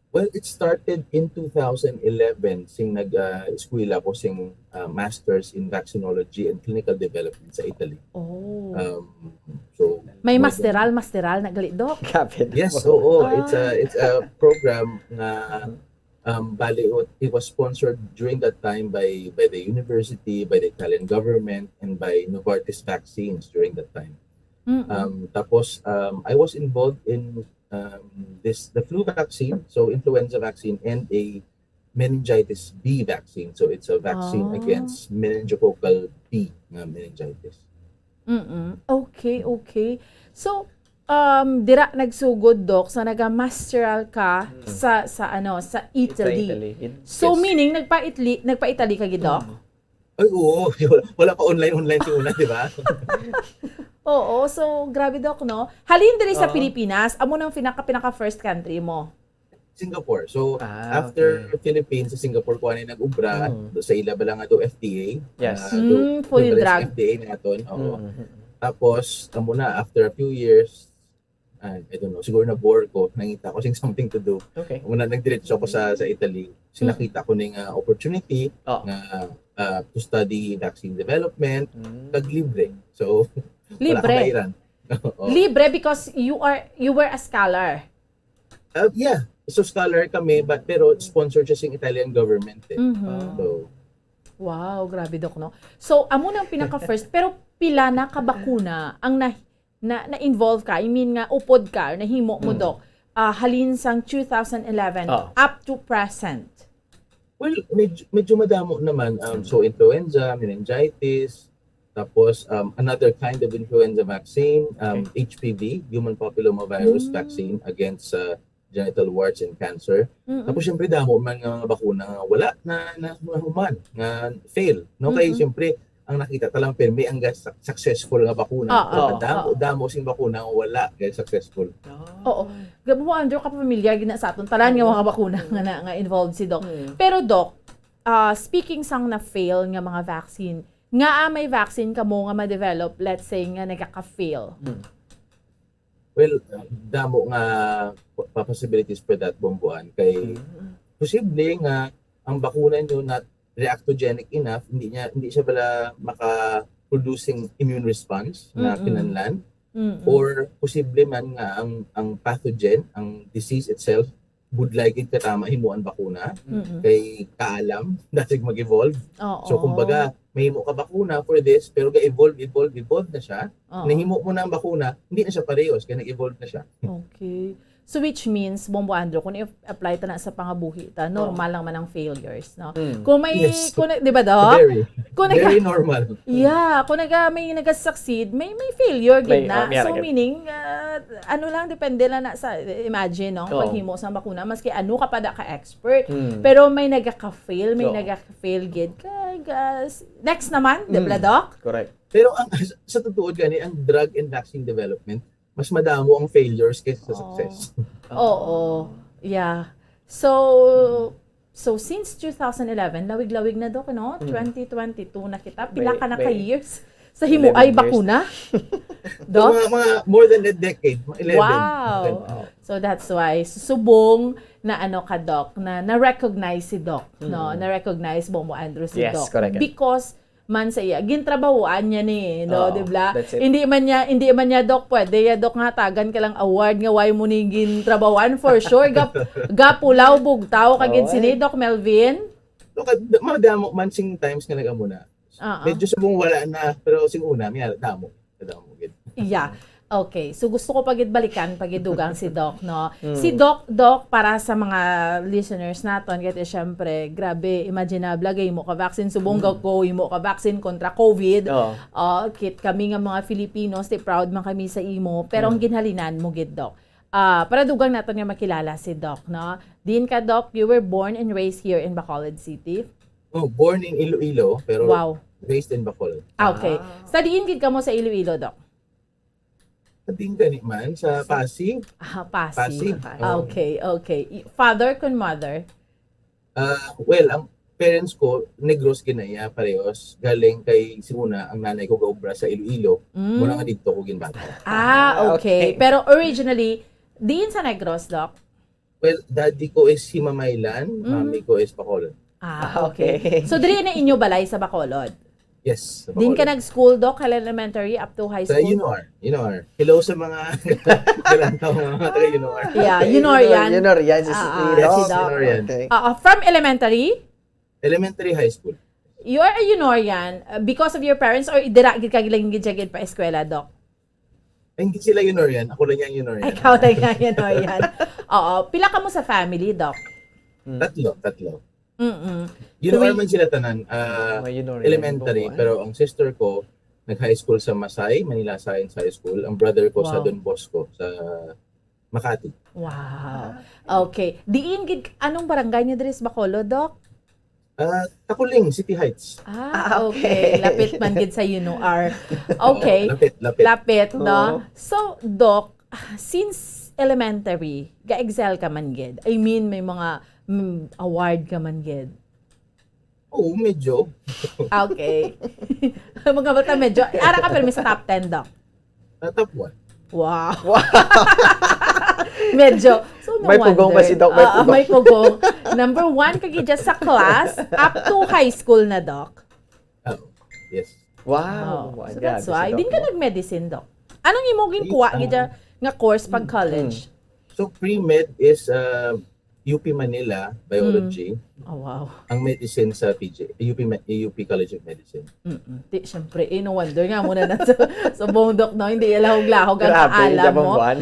Well, it started in two thousand eleven sing nag ah, eskwela ko sing ah, Masters in Vaccinology and Clinical Development sa Italy. Oh. Um, so May more masteral, masteral na gali, Doc? Grabe. Yes, oo. Ah. It's a it's a program nga um, bali, it was sponsored during that time by by the university, by the Italian government, and by Novartis Vaccines during that time. Mm-mm. Um, tapos, um, I was involved in um, this the flu vaccine, so influenza vaccine, and a meningitis B vaccine. So it's a vaccine Ah. against meningococcal B nga meningitis. Mm-mm. Okay, okay. So, um, dira nagsugod, Doc, sa naga-masteral ka Mm. sa sa ano, sa Italy. Sa Italy. It- So, yes. Meaning, nagpa-Italy, nagpa-Italy ka gid, Doc? Mm. Ay, oo. Wala, wala pa online-online si una, di ba? Oo, so grabe, Doc, no? Halin diri sa Oo. Pilipinas, amo nang pinaka pinaka first country mo. Singapore. So, Ah, after okay. Philippines, sa Singapore ko ani nag-ubra, Mm. sa ila ba lang ato F D A? Yes. Ah, Mm, do- Food and do- Drug. F D A naton. Oo. Mm. Tapos, amo na, after a few years, ah, I don't know, siguro na-bore ko, nangita ko sing something to do. Okay. Muna, nagdiretso ako sa sa Italy. Sinakita ko ning ah, opportunity Oh. nga ah, to study vaccine development, Mm. kag libre. So, wala Libre. ka bayaran. Oo. Libre because you are you were a scholar. Uh, yeah. So, scholar kami, but pero sponsored siya sing Italian government eh. Mhm. So, Wow, grabe, Doc, no? So, amo nang pinaka first, pero pila na ka bakuna ang na, na, na-involve ka? I mean nga, upod ka, or nahimo mo, Mm. Doc, ah, halin sang two thousand eleven Oh. up to present? Well, medyo, medyo madamo naman. Um, so, influenza, meningitis, tapos um, another kind of influenza vaccine, um, H P V, human papillomavirus Mm. vaccine against uh, genital warts and cancer. Mm-mm. Tapos, syempre, damo man nga mga bakuna nga wala na, na, na human, nga fail. No? Kay, Mm-mm. syempre, ang nakita ta lang pirmi ang ga-, successful nga bakuna. Oo, Pero damo, oo. damo sing bakuna nga wala kay successful. Oo. Grabe mo, Andrew, kapamilyar gid na sa aton tanan nga Oo. mga bakuna nga na, nga involved si Doc. Mm. Pero Doc, ah, speaking sang na-fail nga mga vaccine, nga, ah, may vaccine kamo nga ma-develop, let's say, nga nagaka-fail? Mm. Well, damo nga pa-, possibilities for that, Bomboan. Kay Mm. posible nga ang bakuna nyo not reactogenic enough, hindi niya, hindi siya bala maka-producing immune response na Mm-mm. kinahanglan. Mm-mm. Or posible man nga ang, ang pathogen, ang disease itself, budlay gid ka tama himuan bakuna. Mm-mm. Kay kaalam, dasig mag-evolve. Oo. So, kumbaga, mahimo ka bakuna for this, pero ga-evolve, evolve, evolve na siya. Oo. Nahimo mo na ang bakuna, hindi na siya parehos, kaya nag-evolve na siya. Okay. So, which means, Bombo Andrew, kung i-apply ta na sa pangabuhi ta, Oo. normal lang man ang failures, no? Mm. Kung may, Yes. kung na-, di ba, Doc? Very, Kung nag- very normal. Yeah, kung naga-, may naga-succeed, may, may failure gid May, na. oh, may So, nag- meaning, ah, ano lang, depende lang na sa, imagine, no? Oo. Paghimo sa bakuna, maski ano ka pa da ka expert, Mm. pero may nagaka-fail, may Oo. nagaka-fail gid. Kag, ah, s-, next naman, di ba, Mm. Doc? Correct. Pero ang, sa, sa totoo gani, ang drug and vaccine development, mas madamo ang failures kaysa sa Oo. success. Oo. Yeah. So, so since two thousand eleven, lawig-lawig na, Doc, no? Mm. Twenty twenty-two na kita. Pila May, ka na ka may years sa himo eleven ay years. bakuna? Doc? Mga, mga more than a decade, mga eleven. Wow. Wow. So that's why subong na ano ka, Doc, na na-recognize si Doc, no? Mm. Na-recognize Bombo Andrew si Yes, Doc. correct. Because man sa iya, gintrabahoan niya ni, no, Oo, di ba? that's it. Hindi man niya, hindi man niya, Doc, pwede ya, Doc, nga tagan ka lang award nga why mo ni gintrabahoan, for sure. Gap-, gapulaw, bugtaw, ka gid Oo, sini, eh. Doc Melvin? Look at, madamo man sing times nga nag-amo na. Oo. Medyo subong wala na, pero sing una, may damo. Damo gid. Yeah. Okay. So, gusto ko pa gid balikan, pa gid dugang si Doc, no? Mm. Si Doc, Doc, para sa mga listeners naton, kay syempre, grabe, imagine na, blagay mo ka vaccine, subong Mm. ko, imo ka vaccine kontra COVID. Oo. Oh, kit kami nga mga Filipinos, ti proud man kami sa imo. Pero ang Mm. ginhalinan mo gid, Doc. Ah, para dugang naton nga makilala si Doc, no? Din ka, Doc, you were born and raised here in Bacolod City? Oh, born in Iloilo, pero Wow. raised in Bacolod. Ah, okay. Ah. Sa diin gid kamo sa Iloilo, Doc? Sa diin gani man, sa Sa Pasig. Ah, Pasig. Pasig. Ah, Oh. okay, okay. I-, father kun mother? Ah, well, ang parents ko, Negros gid na iya, parehos. Galing kay, si una, ang nanay ko gaobra sa Iloilo. Mm. Muna nga dito ko ginbata. Ah, Ah, okay. okay. Pero originally, diin sa Negros, Doc? Well, daddy ko is Himamaylan, Mm. mami ko is Bacolod. Ah, Ah, okay. okay. So, diri na inyo balay sa Bacolod? Yes, sa Din ka Bacolod. nag-school, Doc, elementary up to high Sa school? UNOR, UNOR. Hello sa mga, kailan ka mga taga UNOR. Yeah, UNOR yan. UNOR yan, si Ah, ah, Doc. si Doc. UNOR yan. Okay. Ah, ah, from elementary? Elementary, high school. You are a UNOR yan, uh, because of your parents or dira gid ka lang gid siya gid pa eskwela, Doc? Ay, hindi sila UNOR yan. Ako lang yan UNOR yan. Ikaw lang yan UNOR yan. Oo. Pila ka mo sa family, Doc? Hmm. Tatlo, tatlo. Mm-mm. UNOR Three. man sila tanan, ah, May UNOR yan, elementary, Bubuan. pero ang sister ko, nag-high school sa Masay, Manila Science High School. Ang brother ko sa Wow. Don Bosco, sa Makati. Wow. Ah. Okay. Diin gid, anong barangay niyo diri sa Bacolod, Doc? Ah, Taculing, City Heights. Ah, Ah, okay. okay. Lapit man gid sa UNOR. Okay. Oo, lapit, lapit. Lapit, no? Oo. So, Doc, since elementary, ga-excel ka man gid. I mean, may mga, mm, award ka man gid. Oo, medyo. Okay. Mga bata, medyo, ara ka, pero may sa top ten, Doc. Ah, top one. Wow. Wow. Medyo. So, no May pugong ba wonder. si Doc? May Ah, pugong. may pugong. Number one ka gid sa class, up to high school na, Doc. Ah, yes. Wow. Oh, Ay, so that's grabe si why. Doc, Din ka no? nag-medicine, Doc. Anong imo ginkuha Ay, gid ah. nga course pag Mm, college? mm. So, pre-med is, uh, U P Manila, biology. Mm. Oh, wow. Ang medicine sa P G, U P Me-, U P College of Medicine. Mm-mm. Di, syempre, eh, no wonder nga muna na sa, sa bundok, no? Hindi lahog-lahog ang Grabe, kaalam mo. Jabang Buwan.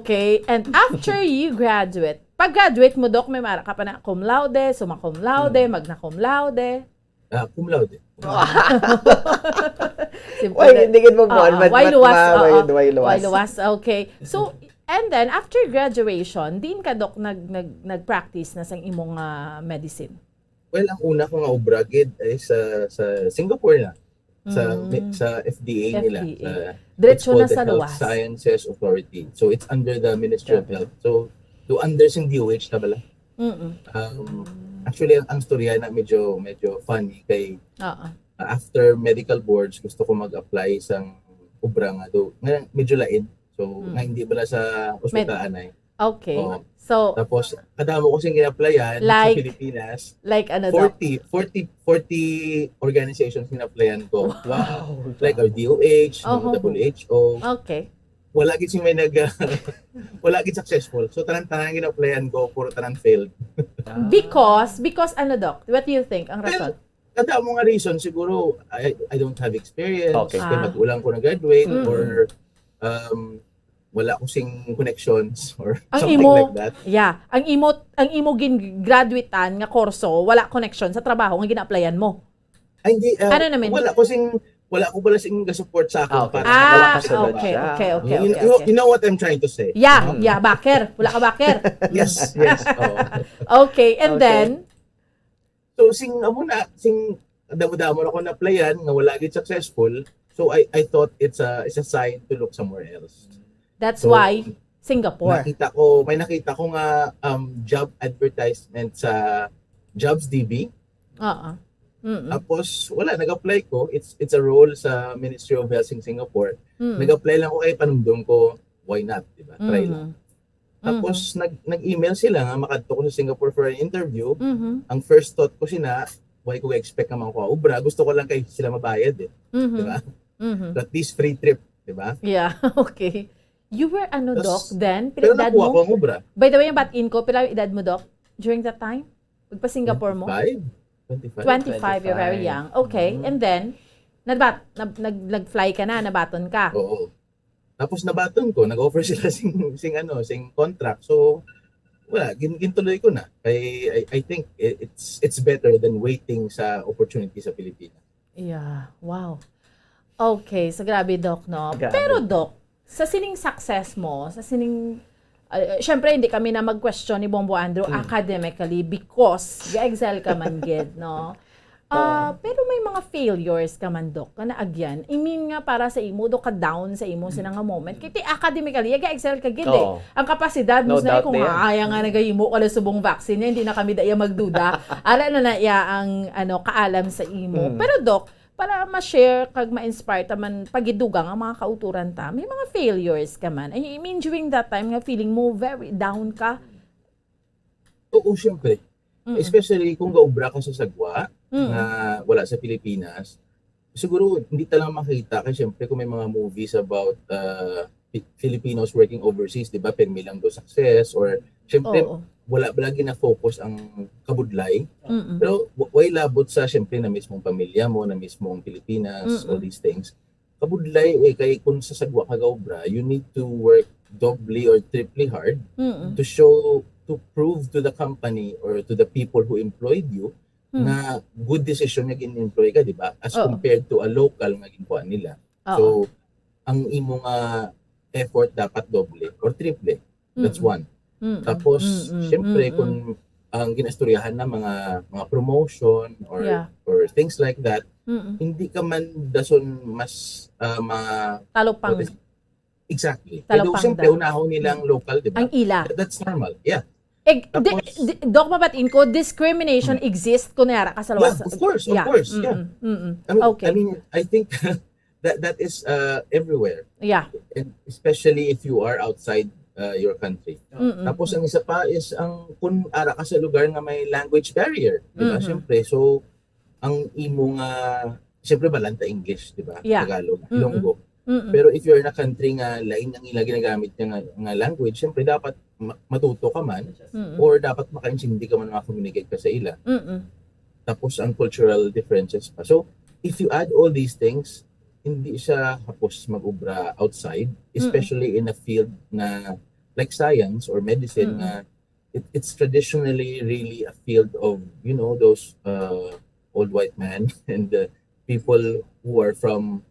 Okay. And after you graduate, pag-graduate mo, Doc, may mara ka pa na cum laude, summa cum laude, Mm. magna cum laude. Ah, cum laude. Simple Why, na. hindi gid mo Oo, buwan, mat-, why mat-, luwas? ma-, Oo, why, why luwas? why luwas? Okay. So, and then, after graduation, diin ka, Doc, nag-, nag-, nag-practice na sang imong, ah, medicine? Well, ang una ko nga obra gid ay sa, sa Singapore na. sa Mm. sa F D A nila. F D A. Sa, Diretso it's called na the sa Health luwas. Sciences Authority. So it's under the Ministry of Grabe. Health. So to under sing D O H ta bala. Mm-mm. Um, actually, ang, ang storya na medyo medyo funny kay Oo. uh, after medical boards gusto ko mag-apply sang obra nga do nga medyo lain. So Mm. nga hindi bala sa ospital anay. Okay. Oo. So, Tapos kadamo ko sing gina-applyan Like, sa Pilipinas. Like ano, Doc? forty, forty, forty organizations gina-applyan ko. Wow. Like our D O H, Oho. W H O. Okay. Wala gid sing may nag wala gid successful. So tanan-tanan gina-applyan ko, puro tanan failed. Ah. Because, because ano, Doc? What do you think ang rason? Kadamo nga reason siguro I I don't have experience. Okay. Kay Ah. mag-ulang ko na-graduate Mm. or um wala ko sing connections or Ang something imo, like that. Yeah, ang imo ang imo gin-graduatean nga kurso wala connection sa trabaho nga gina-applyan mo. Ay, hindi. Uh, Ano naman? Wala ko sing wala ko pala sing support sa akin Ah, okay. para Ah, makakuha ko sa Nakasunod okay, siya. Okay, okay, you, okay, you, okay. You know what I'm trying to say? Yeah, Mm. yeah, backer. Wala ka backer. Yes, yes. Oo. Okay, and Okay. Then, So sing amo na sing damo-damo na ko na-applyan nga wala gid successful. So I I thought it's a it's a sign to look somewhere else. That's So, why Singapore. Nakita ko, may nakita ko nga um, job advertisement sa Jobs D B. Oo. Mm-mm. Tapos wala, nag-apply ko. It's it's a role sa Ministry of Health in Singapore. Mm. Nag-apply lang ko kay panumdom ko, why not, di ba? Try lang. Mhm. Tapos nag nag-email sila nga makadto ko sa Singapore for an interview. Mhm. Ang first thought ko sina, why ko expect nga makuha obra? Gusto ko lang kay sila mabayad eh, Mhm. di ba? Mhm. At least free trip, di ba? Yeah, okay. You were ano, Tas- Doc, then? Pila Pero edad nakuha ko mo? Ang obra. By the way, yung bat-in ko, pila yung edad mo, Doc? During that time? Pagpa-Singapore mo? Twenty-five. Twenty-five. Twenty-five, you're very Twenty-five. Young. Okay, Mm. And then, nagbat, nag, nag, nag-fly ka na, nabaton ka. Oo. Tapos nabaton ko, nag-offer sila sing, sing ano, sing contract. So wala, gin, gintuloy ko na. I, I, I think i- it's it's better than waiting sa opportunity sa Pilipinas. Yeah, wow. Okay, so grabe, Doc, no? Grabe. Pero, Doc, sa sining success mo, sa sining, uh, syempre, hindi kami na mag-question ni Bombo Andrew Mm. academically because ga-excel ka man gid, no? Ah, pero may mga failures ka man, Doc, ka naagyan. I mean nga, para sa imo, do ka down sa imo, sina nga moment. Kaya academically, ga-excel ka gid eh. Oo. Ang kapasidad mo No sa doubt kung na yan. Aya nga nagahimo ka lang subong vaccine niya, hindi na kami daya magduda. Ara na na iya ang ano, kaalam sa imo. Mm. Pero, Doc, para ma-share kag ma-inspire ta man pagidugang ang mga kauturan ta, may mga failures ka man. I mean, during that time nga feeling mo very down ka. Oo, syempre. Mm. Especially kung gaobra ka sa sagwa Mm. na wala sa Pilipinas. Siguro hindi ta lang makita kay syempre kung may mga movies about uh, Fi- Filipinos working overseas, di ba? Permi lang do success or syempre Oo. wala ba lagi na-focus ang kabudlay. Mm-mm. Pero w- way labot sa syempre na mismong pamilya mo, na mismong Pilipinas, Mm-mm. all these things. Kabudlay eh, kay kung sa sagwa ka gaobra, you need to work doubly or triply hard Mm-mm. to show, to prove to the company or to the people who employed you Mm. na good decision nga gin-employ ka, di ba? As Oo. compared to a local nga ginkuha nila. Oo. So, ang imo nga effort dapat doble or triple. That's Mm-mm. one. Mm-mm. Tapos, Mm-mm. syempre, Mm-mm. kung ang ginastoryahan na mga mga promotion or Yeah. or things like that, Mm-mm. hindi ka man dason mas ah, ma Talupang. what is- exactly. Talupang Pero siyempre, daw. unahon nilang local, di ba? Ang ila. That- That's normal. Yeah. Eh, Tapos- di, di, Doc, mabatiin ko, discrimination exists kung nara ka sa luwas. Yeah, of course, of Yeah. course. Yeah. Mm-mm. Mm-mm. I mean, Okay. I mean, I think that that is uh, everywhere. Yeah. And especially if you are outside uh, your country. Mm-mm. Tapos ang isa pa is ang kung ara ka sa lugar nga may language barrier, di ba? Mhm. Siyempre, so ang imo nga siyempre balanta English, di ba? Yeah. Tagalog, Mm-mm. Ilonggo. Mm-mm. Pero if you're in a country nga lain ang ila ginagamit niya nga, nga language, siyempre dapat ma- matuto ka man Mm-mm. or dapat makaintindi ka man, maka-communicate ka sa ila. Mm-mm. Tapos ang cultural differences pa. So, if you add all these things, hindi siya hapos mag-obra outside, especially in a field na like science or medicine Mm. na it, it's traditionally really a field of, you know, those uh, old white men and the people who are from,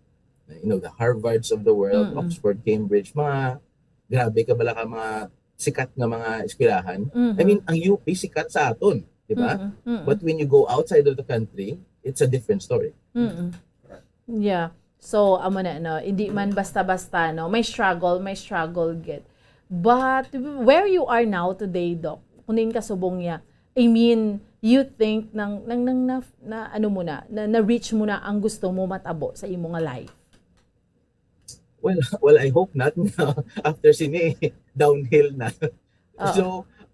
you know, the Harvards of the world, Mm-mm. Oxford, Cambridge, mga grabe ka bala ka mga sikat nga mga eskwelahan. Mhm. I mean, ang U P sikat sa aton, di ba? Mm-mm. Mm-mm. But when you go outside of the country, it's a different story. Mm-mm. Yeah. So, amo na, no? Hindi man basta-basta, no? May struggle, may struggle gid. But where you are now today, Doc, kung diin ka subong niya, I mean, you think nang, nang, nang na, na, ano mo na, na, na-reach mo na ang gusto mo matabo sa imo nga life? Well, well, I hope not. After sini, downhill na. Oo. So,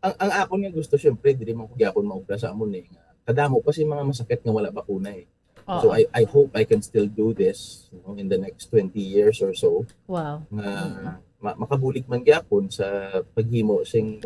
ang, ang akon nga gusto, syempre, dili man ko gyapon maobra sa amon eh. Nga, kadamo pa si mga masakit nga wala bakuna eh. So, Oo. I, I hope I can still do this, you know, in the next twenty years or so. Wow. Nga Mm. ma- makabulig man gyapon sa paghimo sing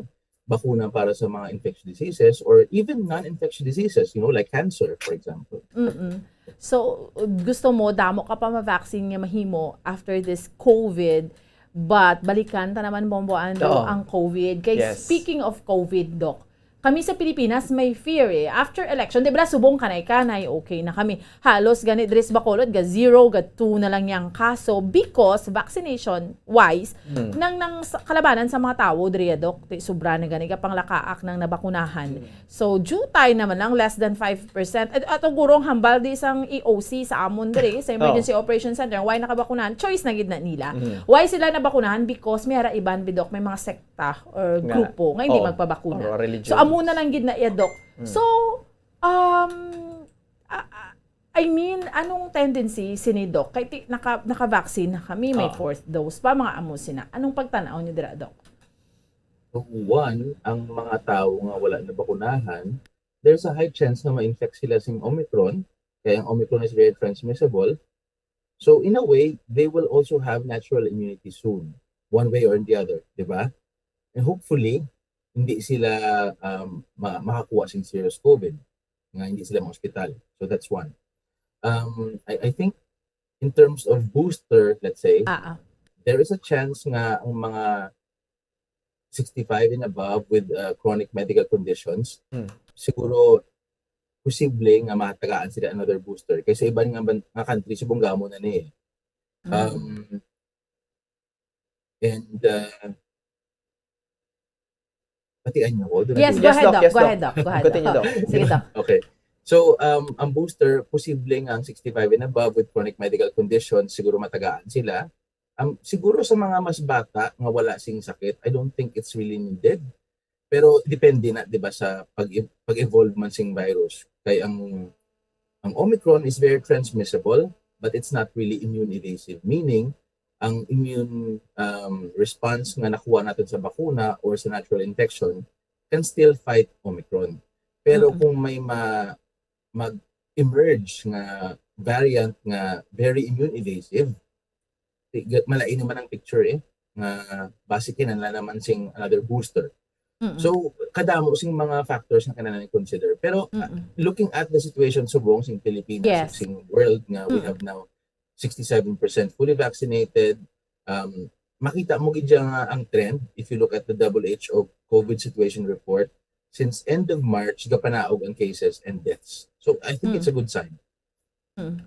bakuna para sa mga infectious diseases or even non-infectious diseases, you know, like cancer, for example. Mm-mm. So, gusto mo, damo ka pa ma-vaccine nga mahimo after this COVID, but balikan ta naman, Bomboan, do, Oo. ang COVID. Kay Yes. speaking of COVID, Doc, kami sa Pilipinas may fear eh. After election, di ba, subong kanay-kanay, okay na kami. Halos gani diri sa Bacolod, ga zero, ga two na lang yang kaso because vaccination wise, Hmm. nang, nang sa- kalabanan sa mga tawo diri, Doc, ti sobra na gani ka panglakaak nang nabakunahan. So, due time naman lang, less than five percent. At, at ang gurong hambal di sang E O C sa amon diri, sa Emergency Operation Center, why nakabakunahan? Choice na gid na nila. Mhm. Why sila nabakunahan? Because may ara iban, bidok, may mga sekta or Nga. grupo nga hindi Oo. magpabakuna. Or religion. So, amo na lang gid na iya, Doc. Mm. So, um, a- a- I mean, anong tendency sini, Doc? Kay ti, naka, naka-vaccine na kami, may Oo. fourth dose pa, mga amo sina. Anong pagtanaw niyo dira, Doc? So, one, ang mga tawo nga wala nabakunahan, there's a high chance na ma-infect sila sing Omicron, kaya ang Omicron is very transmissible. So, in a way, they will also have natural immunity soon, one way or the other, di ba? And hopefully, hindi sila um, ma- makakuha sing serious COVID, nga hindi sila ma-hospital. So, that's one. Um, I, I think, in terms of booster, let's say, Ah, ah. there is a chance nga ang mga sixty-five and above with uh, chronic medical conditions, Hmm. siguro posible nga matagaan sila another booster. Kay sa iban nga, ban- nga country, subong gamo na ni. Mm. Um, and uh, patian niyo ko? Doon na Yes, po. go Yes, ahead, Doc. Doc. Yes, Go Doc. ahead, Doc. Go ahead, Continue, Doc. Doc. Sige, Doc. Okay. So, um, ang booster, posible nga ang sixty-five and above with chronic medical conditions, siguro matagaan sila. Um, siguro sa mga mas bata nga wala sing sakit, I don't think it's really needed. Pero depende na, di ba, sa pag- pag-evolve man sing virus. Kay ang ang Omicron is very transmissible, but it's not really immune evasive. Meaning, ang immune um, response nga nakuha natin sa bakuna or sa natural infection can still fight Omicron. Pero Mm-mm. kung may ma- mag-emerge nga variant nga very immune evasive, ti- ga- malain naman ang picture eh, nga basi kinahanglan naman sing another booster. Mm-mm. So, kadamo sing mga factors na kinahanglan i-consider. Pero Mm-mm. looking at the situation subong sing Pilipinas, Yes. sing world nga we Mm. have now sixty-seven percent fully vaccinated, um, makita mo gid siya nga ang trend, if you look at the W H O COVID situation report, since end of March, gapanaog ang cases and deaths. So, I think Mm. it's a good sign. Mm.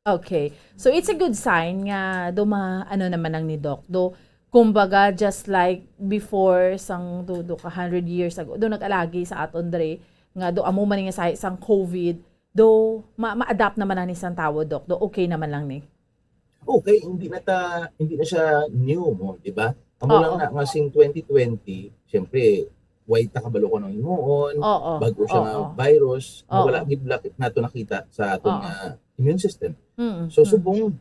Okay. So, it's a good sign nga do ma-, ano naman ang ni Doc. Do, kumbaga, just like before, sang do, do ka hundred years ago, do nag-alagi sa aton dre, nga do amo man nga sa sang COVID, do ma- ma-adapt naman ang isang tawo, Doc. Do okay naman lang ni. Okay, hindi na ta, hindi na siya new mo, di ba? Amo Oo. lang na nga sing twenty twenty, siyempre, way ta kabalo kung anong himuon, Oo. bago siya nga Oo. virus, nga Oo. wala gid bala nato nakita sa aton Oo. nga immune system. Mm, So, mm. Subong,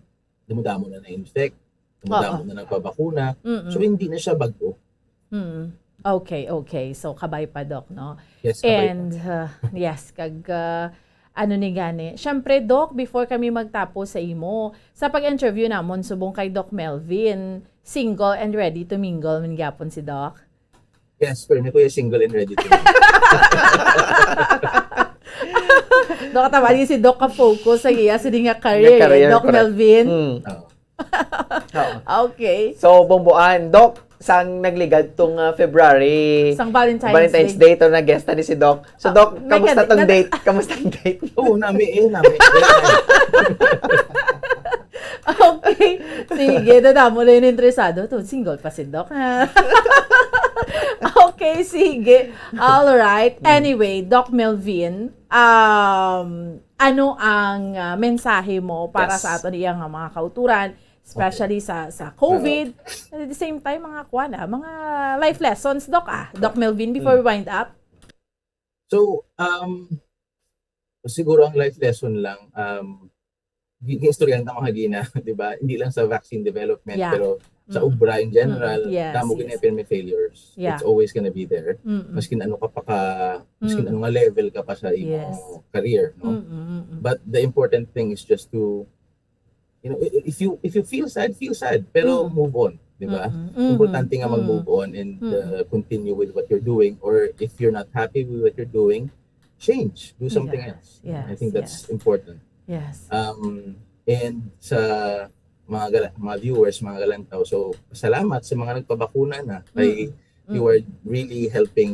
damo-damo na na-infect, damo-damo Oo. na nagpabakuna. Mm-mm. So, hindi na siya bago. Mm. Okay, okay. So, kabay pa, Doc, no? Yes, kabay pa. And, uh, yes, kag, uh, ano ni gani. Siyempre, Doc, before kami magtapos sa imo, sa pag-interview namon, subong kay Doc Melvin, single and ready to mingle man gyapon si Doc. Yes, pero ni Kuya single and ready to mingle. Doc, tama ni si Doc ka-focus sa iya, sa di nga career. Nga career, Doc correct. Melvin? Oo. Oo. Okay. So, Bomboan, Doc, sang nagligat tong ah, February, Sang Valentine's, Valentine's Day. Day, to na guest ni si Doc. So, Ah, Doc, may kamusta gani- tong nat- date? Kamusta ang date? Oo, nami eh, nami. Okay. Sige, dadamo na yung interesado. To, single pa si Doc, ha? Okay, sige. All right. Anyway, Doc Melvin, um, ano ang, ah, mensahe mo para Yes. sa aton iya nga mga kauturan, especially sa sa COVID, and at the same time, mga kuwan, ah, mga life lessons, Doc, ah. Doc Melvin, before we wind up. So, um, siguro ang life lesson lang, um, gi- giistoryahan ta mga gina, di ba? Hindi lang sa vaccine development, Yeah. pero sa Mm. ubra in general, Mm, yes, damo yes. gina pirmi failures. Yeah. It's always gonna be there. Mm-mm. Maskin ano ka pa ka, maskin Mm. ano nga level ka pa sa imo Yes. career, no? Mm-mm, mm-mm. But the important thing is just to, you know, i- if you if you feel sad, feel sad, pero Mm. move on, di ba? Mm-mm, mm-mm, Importante nga mm. mag-move on and Mm. uh, continue with what you're doing, or if you're not happy with what you're doing, change, do something Yes, else. I yes, think that's yes. important. Yes. Um, and sa mga gala- mga viewers, mga galantaw, so salamat sa mga nagpabakuna na kay Mm. you are really helping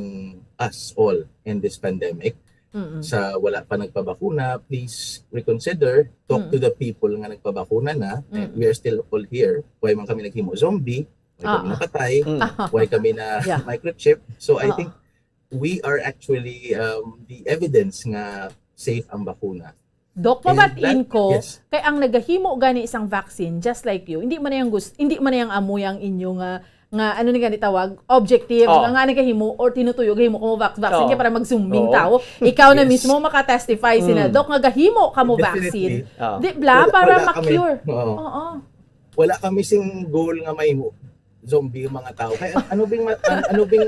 us all in this pandemic. Mm-mm. Sa wala pa nagpabakuna, please reconsider, talk Mm. to the people nga nagpabakuna na. And Mm. we are still all here. Why man kami naghimo zombie? Why kami Ah. napatay? Mm. Aha. Why kami na Yeah. microchip? So I Oo. think we are actually um, the evidence nga safe ang bakuna. Doc, And mabatiin that- ko, yes. Kay ang nagahimo gani isang vaccine, just like you, hindi man yang gust, hindi man yang amo yang inyo nga, nga ano ni gani tawag, objective, Oo. nga, nga nagahimo or tinutuyo, gahimo kamo vac- vaccine Oo. kay para magsumbing Oo. tao. Ikaw na Yes. mismo maka-testify sila, Mm. Doc, nga gahimo kamo Definitely. vaccine. Ah. Di bla, Wala- para wala kami. ma-cure. Oo. Oo. Wala kami sing goal nga mahimo zombie ang mga tao. Kaya ano bing ma- an- ano bing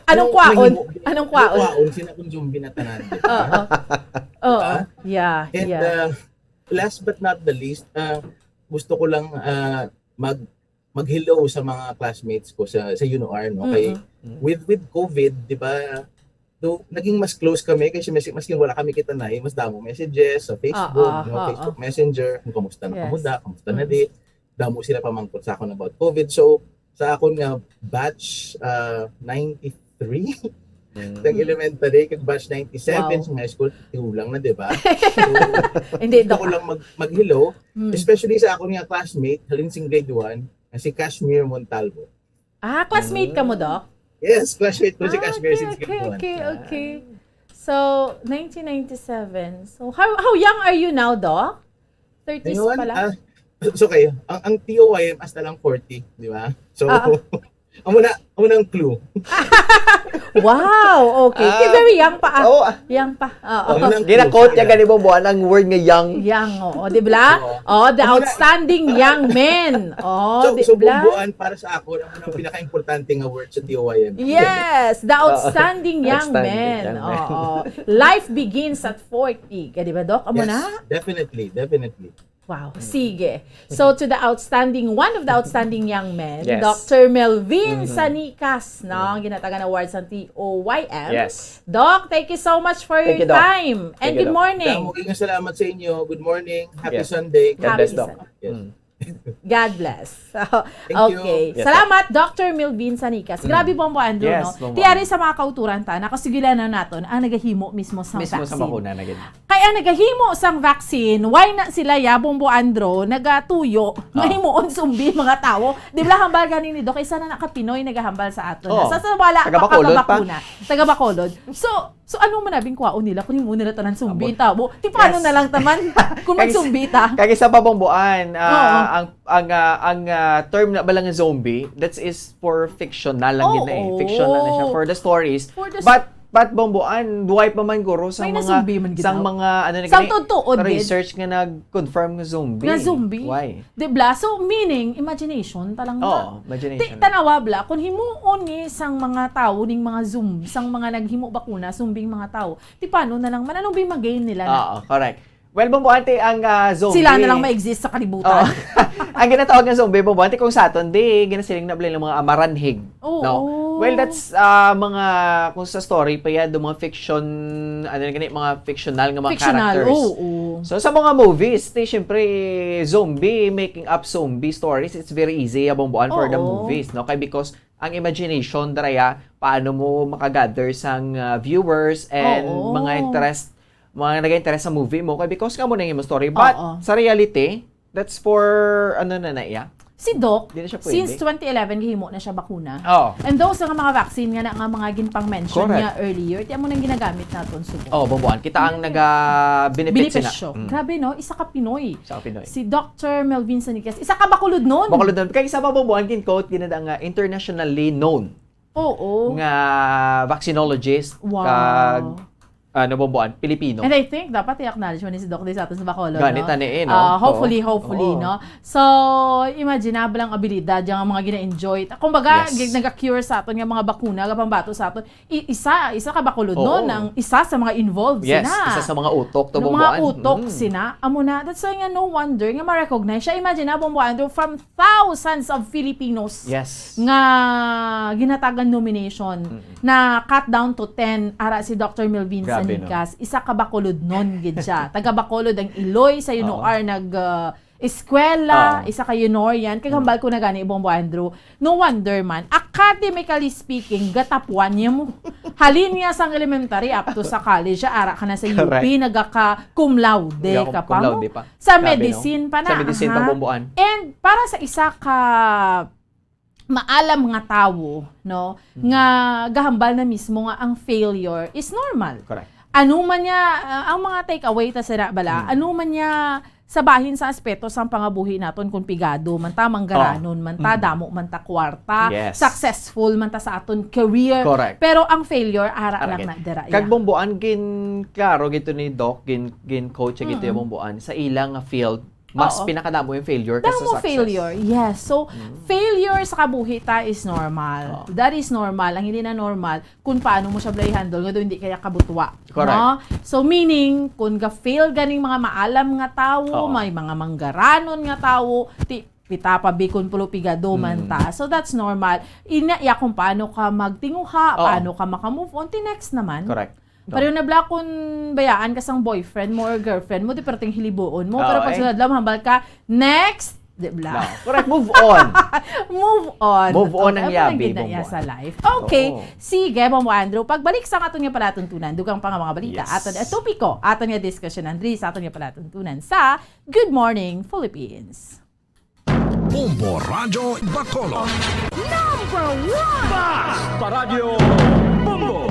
Anong ano kwaon? mahimo? Anong kwaon? Kwaon sila kung zombie na tanan, di ba? Oo. Oo. Diba? Yeah, And yeah. uh, last but not the least, uh, gusto ko lang uh, mag mag-hello sa mga classmates ko sa sa UNOR, no? Kay Mm-mm. with with COVID, di ba? Do, naging mas close kami kasi mas, maskin wala kami kita na, mas damo messages sa Facebook, Ah, ah, no? ah, Facebook Messenger, kung kamusta na Yes. kamuda, kamusta na Mm. di. Damo sila pamangkot sa akon about COVID. So, sa akon nga batch uh, ninety-three, Mm. kag elementary, kag batch ninety-seven Wow. sa high school, tigulang na, di ba? So, Hindi, gusto ko Doc. lang mag, mag-hello, Mm. especially sa akon nga classmate, halin sing grade one, nga si Kashmir Montalvo. Ah, classmate ka mo, Doc? Yes, classmate ko si Ah, Kashmir okay, since okay, grade one. okay, okay. So, nineteen ninety-seven. So, how how young are you now, Doc? Thirties Ngayon, pa lang? ah, it's okay. Ang, ang T O Y M hasta lang forty, di ba? So, Ah. amo na, amo na ang clue. Wow! Okay. Ah, Kay very young pa, ah. Oh, ah, Young pa. Oo. Amo na ang gina-quote clue. Niya gani, Bomboan, ang word nga young. Young, oo. Di bla? Oo. Oh, the Amo na- outstanding young men. Oh, So, di so bla? Bomboan, para sa ako, ang pinaka-importante nga word sa T O Y M. Yes, the outstanding young Outstanding men. young men. Oo. Life begins at forty. Ka, di ba, Doc? Amo Yes, na? Definitely, definitely. Wow. Sige. So, to the outstanding, one of the outstanding young men, Yes. Doctor Melvin Mhm. Sanicas, no? Ginatagan award sa T O Y M. Yes. Doc, thank you so much for Thank your you, Doc. time. And Thank you, good Doc. morning. Damo kayong salamat sa inyo. Good morning. Happy Yes. Sunday. God Happy bless, Doc. Sunday. Mm. God bless. Thank you. Okay. Yes, Salamat, Doctor Melvin Sanicas. Mm. Grabe, Bombo Andrew, Yes, no? Bombo Tiari Andrew. Sa mga kauturan ta, nakasugilan na naton ang nagahimo mismo sa Mismo sa vaccine. bakuna na gid. Kay ang nagahimo sang vaccine, why na sila ya, Bombo Andrew, nagatuyo nga Ah. himuon sumbi mga tawo? Di ba hambal gani ni Doc, isa na na ka Pinoy nagahambal sa aton. Oh. Sa, sa wala Taga Bacolod pa? makakabakuna. Taga Bacolod. So, so ano man nabing kwaon nila kung himuon nila tanan sumbi Abo. tawo? Di paano Yes. na lang taman kung Kag- magsumbi ta? Kag isa pa, Bomboan, ah, Oo. ang ang ah, ang ah, term na ba lang nga zombie, that is for fictional lang gid na eh. Oo. Fictional na siya for the stories. For the But but Bomboan, duway pa man guro sa May mga na-zombie man gid sang na. Mga ano na Sang gani, tuod-tuod gid. Research nga nag-confirm nga zombie. Nga zombie. Why? Di bla? So, meaning, imagination, talang Oo, imagination. Ti, tanawa bla, kung himuon ni sang mga tawo ning mga zombie, sang mga naghimo bakuna, zombie mga tawo, ti paano na lang man, anong bi mag-gain nila na? Oo, correct. Well, Bomboan, ti ang ah, zombie. Sila na lang ma-exist sa kalibutan. Oo. Ang ginatawag nga zombie, Bomboan, ti kung sa aton, di, ginasiling na bala ng mga amaranhig. Oo. No? Well, that's ah, mga, kung sa story pa yan, do mga fiction, ano na gani, mga fictional nga mga Fictional, characters. Oo. So, sa mga movies, ti, syempre, zombie, making up zombie stories, it's very easy, ya, Bomboan, for the Oo. movies, no? Kay because ang imagination, dara ya, paano mo makagather sang ah, viewers and Oo. mga interest, mga nag-interest sa movie mo. Kay because nga mo na yung story. But, Oo. sa reality, that's for, ano na na, ya? Si Doc, Di na siya pwede. since twenty eleven, gihimo na siya bakuna. Oh. And those nga mga vaccine nga na, nga mga ginpang-mention Correct. niya earlier, ti amo nang ginagamit naton subong. Oh, Bomboan. Kita ang Hindi. naga-benefit sina. Benepisyo. Mm. Grabe, no? Isa ka Pinoy. Isa ka Pinoy. Si Doctor Melvin Sanigas, isa ka Bacolodnon. Bacolodnon. Kay isa pa, Bomboan, gin-quote, ginada nga internationally known Oo. nga vaccinologist Wow. kag, ah, nabomboan, Pilipino. And I think dapat i-acknowledge man ni si Doc Day sa aton sa Bacolod, Gani no? tani, eh, no? Ah, hopefully, Oo. hopefully, Oo. no? So, imaginable ang abilidad yang mga gina-enjoy. Kumbaga, Yes. gi-, naga-cure sa aton nga mga bakuna, nga pambato sa aton. I-, isa, isa ka Bacolod, no? Oo. Nang isa sa mga involved Yes, sina. isa sa mga utok to, Ng mga Bomboan. utok Mm. sina. Amo na, that's why nga no wonder nga ma-recognize siya. Imagine, ah, Bombo Andrew, from thousands of Filipinos Yes. nga ginatagan nomination Mm-mm. na cut down to ten, ara si Doctor Melvin Grabe, no? Sanigas, isa ka Bacolodnon gid siya. Taga Bacolod ang Iloy, sa Oo. U N O R nag, ah, eskwela, Oo. isa ka U N O R yan. Kag Mm. hambal ko na gani, Bombo Andrew, no wonder man, academically speaking, gatapuan niya mo. Halin niya sang elementary up to sa college, siya ara ka na sa U P, Correct. nagaka cum laude Nagaka ka pa cum laude mo. pa. Sa Grabe, no? medicine pa na, Sa medicine aha. pang Bomboan. And para sa isa ka maalam nga tawo, no, Mm. nga gahambal na mismo nga ang failure is normal. Correct. Ano man niya, ah, ang mga take away ta sira bala, Mm. ano man niya sa bahin sa aspeto sang pangabuhi naton, kung pigado man ta, manggaranon Oh. man ta, Mm. damo man ta kwarta, Yes. successful man ta sa aton career. Correct. Pero ang failure, ara Ara lang gid. na dira, Kag iya. Bomboan, gin-, klaro gito ni Doc, gin-, gin-coach siya gito Mm. yung Bomboan, sa ilang field, mas Oo. pinakadamo yung failure kaysa Damo success. failure, yes. So, Mm. failure sa kabuhi ta is normal. Oo. That is normal. Ang hindi na normal, kung paano mo siya bala i-handle, nga daw hindi kaya kabutwa. Correct. No? So, meaning, kung ga-fail ganing mga maalam nga tawo, Oo. may mga manggaranon nga tawo, ti, pita pa bi kung pulo pigado man Mm. ta. So, that's normal. Ina, ya kung paano ka magtinguha, Oo. paano ka maka-move on, ti next naman. Correct. Pareho na bala kung bayaan ka sang boyfriend mo or girlfriend mo, di perting hilibuon mo. Pero Oo, pag eh. sunod lang, hambal ka, next, di bala. No. Correct. Move on. Move on. Move on Okay, ang amo lang yabi, gid na iya Bomboan. sa life. Okay. Oo. Sige, Bombo Andrew. Pagbalik sa aton nga palatuntunan, dugang pa nga mga balita, Yes. aton nga topiko, aton nga diskusyon, Andri, sa aton nga palatuntunan sa Good Morning, Philippines. Bombo Radyo Bacolod. Number one! Basta Radyo Bombo!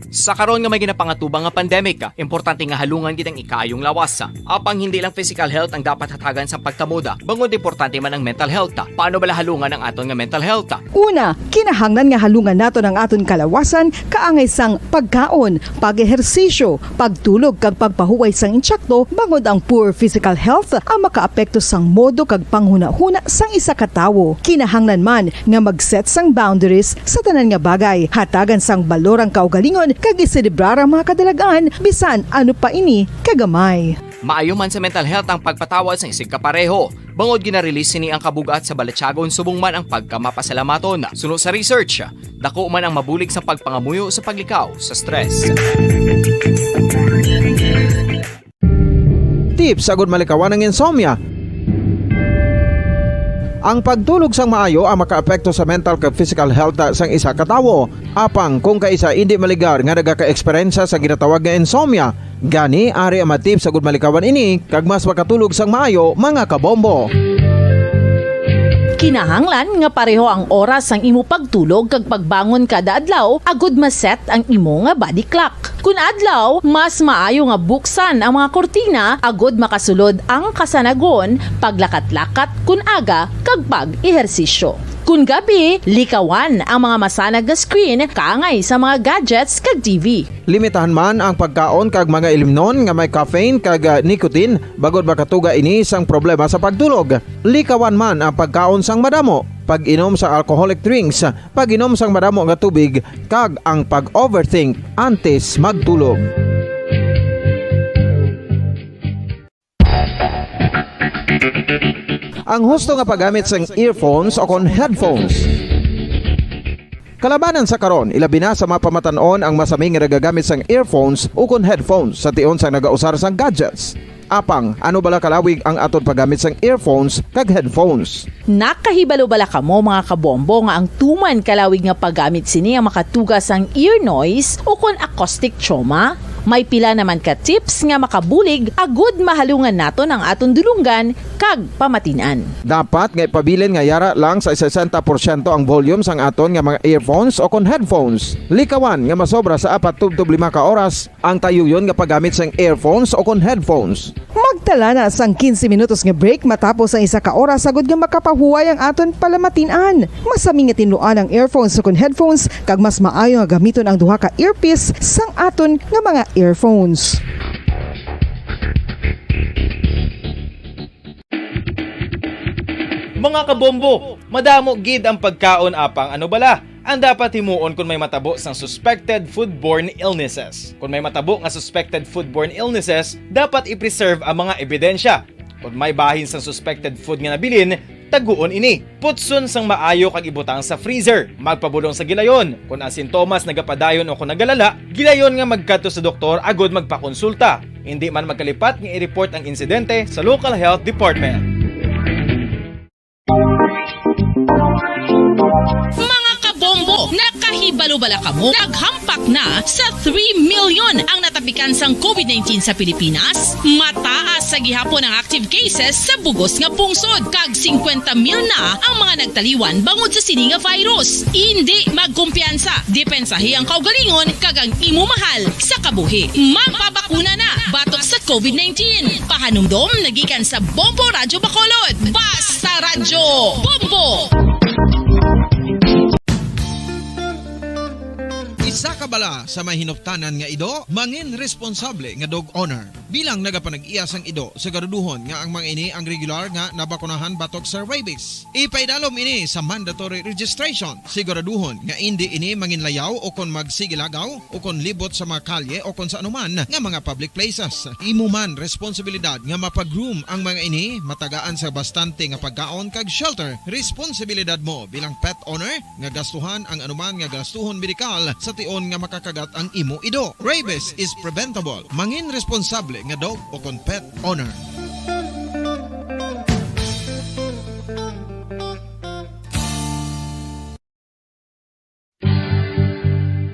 Sa karon nga may ginapangatubang nga pandemic, importante nga halungan gid ang ikaayong lawas. Apang hindi lang physical health ang dapat hatagan sa pagkamoda, bangod importante man ang mental health. Paano bala halungan ang aton nga mental health? Una, kinahanglan nga halungan naton ang aton kalawasan kaangay sang pagkaon, pag-ehersisyo, pagtulog kag pagpahuway sang insakto, bangod ang poor physical health ang makaapekto sang modo kag panghunahuna sang isa ka tawo. Kinahanglan man nga mag-set sang boundaries sa tanan nga bagay, hatagan sang balor ang kaugalingon kag iselebrar ang mga kadalag-an bisan ano pa ini kagamay. Maayo man sa mental health ang pagpatawad sang isigkapareho. Bangod gina-release sini ang kabug-at sa balatyagon subong man ang pagkamapasalamaton. Suno sa research, dako man ang mabulig sa pagpangamuyo sa paglikaw sa stress. Tips agud malikawan ang insomnia. Ang pagtulog sang maayo ang makaapekto sa mental kag physical health sang isa ka tawo. Apang kung kaisa indi maligar nga nagaka-eksperyensya sa ginatawag nga insomnia, gani ari ang mga tips agud malikawan ini kag mas makatulog sang maayo, mga kabombo. Kinahanglan nga pareho ang oras sang imo pagtulog kag pagbangon kada adlaw agud ma-set ang imo nga body clock. Kun adlaw, mas maayo nga buksan ang mga kurtina agud makasulod ang kasanagon, paglakat-lakat kun aga, kag pag-ehersisyo. Kun gabi, likawan ang mga masanag nga screen kaangay sa mga gadgets kag T V. Limitahan man ang pagkaon kag mga ilimnon nga may caffeine kag, ah, nicotine, bangod makatuga ini sang problema sa pagtulog. Likawan man ang pagkaon sang madamo, pag-inom sa alcoholic drinks, pag-inom sang madamo nga tubig, kag ang pag-overthink antes magtulog. Ang husto nga paggamit sang earphones o kon headphones. Kalabanan sa karon, ilabi na sa mga pamatan-on ang masami nga nagagamit sang earphones o kon headphones sa tion sang nagausar sang gadgets. Apang, ano bala kalawig ang aton paggamit sang earphones kag headphones? Nakahibalo bala kamo, mga kabombo, nga ang tuman kalawig nga paggamit sini ang makatuga sang ear noise o kon acoustic trauma? May pila naman ka tips nga makabulig agud mahalungan naton ang aton dulonggan kag pamatin-an. Dapat nga ipabilin nga yara lang sa sesenta porsyento ang volume sang aton nga mga earphones o kon headphones. Likawan nga masobra sa apat tubtob lima ka oras ang tayuyon nga paggamit sang earphones o kon headphones. Magtala na sang quince minutos nga break matapos ang isa ka oras, agud nga makapahuway ang aton palamatin-an. Masami nga tinluan ang earphones o kon headphones, kag mas maayo nga gamiton ang duha ka earpiece sang aton nga mga earphones. Mga kabombo, madamo gid ang pagkaon, apang ano bala ang dapat himuon kon may matabo sang suspected foodborne illnesses? Kon may matabo nga suspected foodborne illnesses, dapat i-preserve ang mga ebidensya. Kon may bahin sang suspected food nga nabilin, taguon ini. Putson sang maayo kag ibutang sa freezer. Magpabulong sa gilayon. Kon ang sintomas nagapadayon o kon nagalala, gilayon nga magkadto sa doktor agud magpakonsulta. Indi man magkalipat nga i-report ang insidente sa local health department. Mga kabombo, nakahibalo bala kamo? Naghampak na sa three million ang natapikan sang covid nineteen sa Pilipinas. Mataas sa gihapon ang active cases sa bug-os nga pungsod, kag singkwenta mil na ang mga nagtaliwan bangod sa sini nga virus. Indi magkumpiyansa, depensahi ang kaugalingon kag ang imo mahal sa kabuhi. Magpabakuna na batok sa covid nineteen. Pahanumdom nagikan sa Bombo Radyo Bacolod. Basta Radyo Bombo! Isa ka bala sa may hinuptanan nga ido, mangin responsable nga dog owner. Bilang nagapanag-iya sang ido, siguraduhon nga ang mga ini ang regular nga nabakunahan batok sa rabies. Ipaidalom ini sa mandatory registration. Siguraduhon nga indi ini manginlayaw o kon magsigilagaw o kon libot sa mga kalye o kon sa anuman nga mga public places. Imo man responsibilidad nga mapa-groom ang mga ini, matagaan sa bastante nga pagkaon kag shelter. Responsibilidad mo bilang pet owner nga gastuhan ang anuman nga gastuhon medikal sa tion nga makakagat ang imo ido. Rabies is preventable. Mangin responsable nga dog o kon pet owner.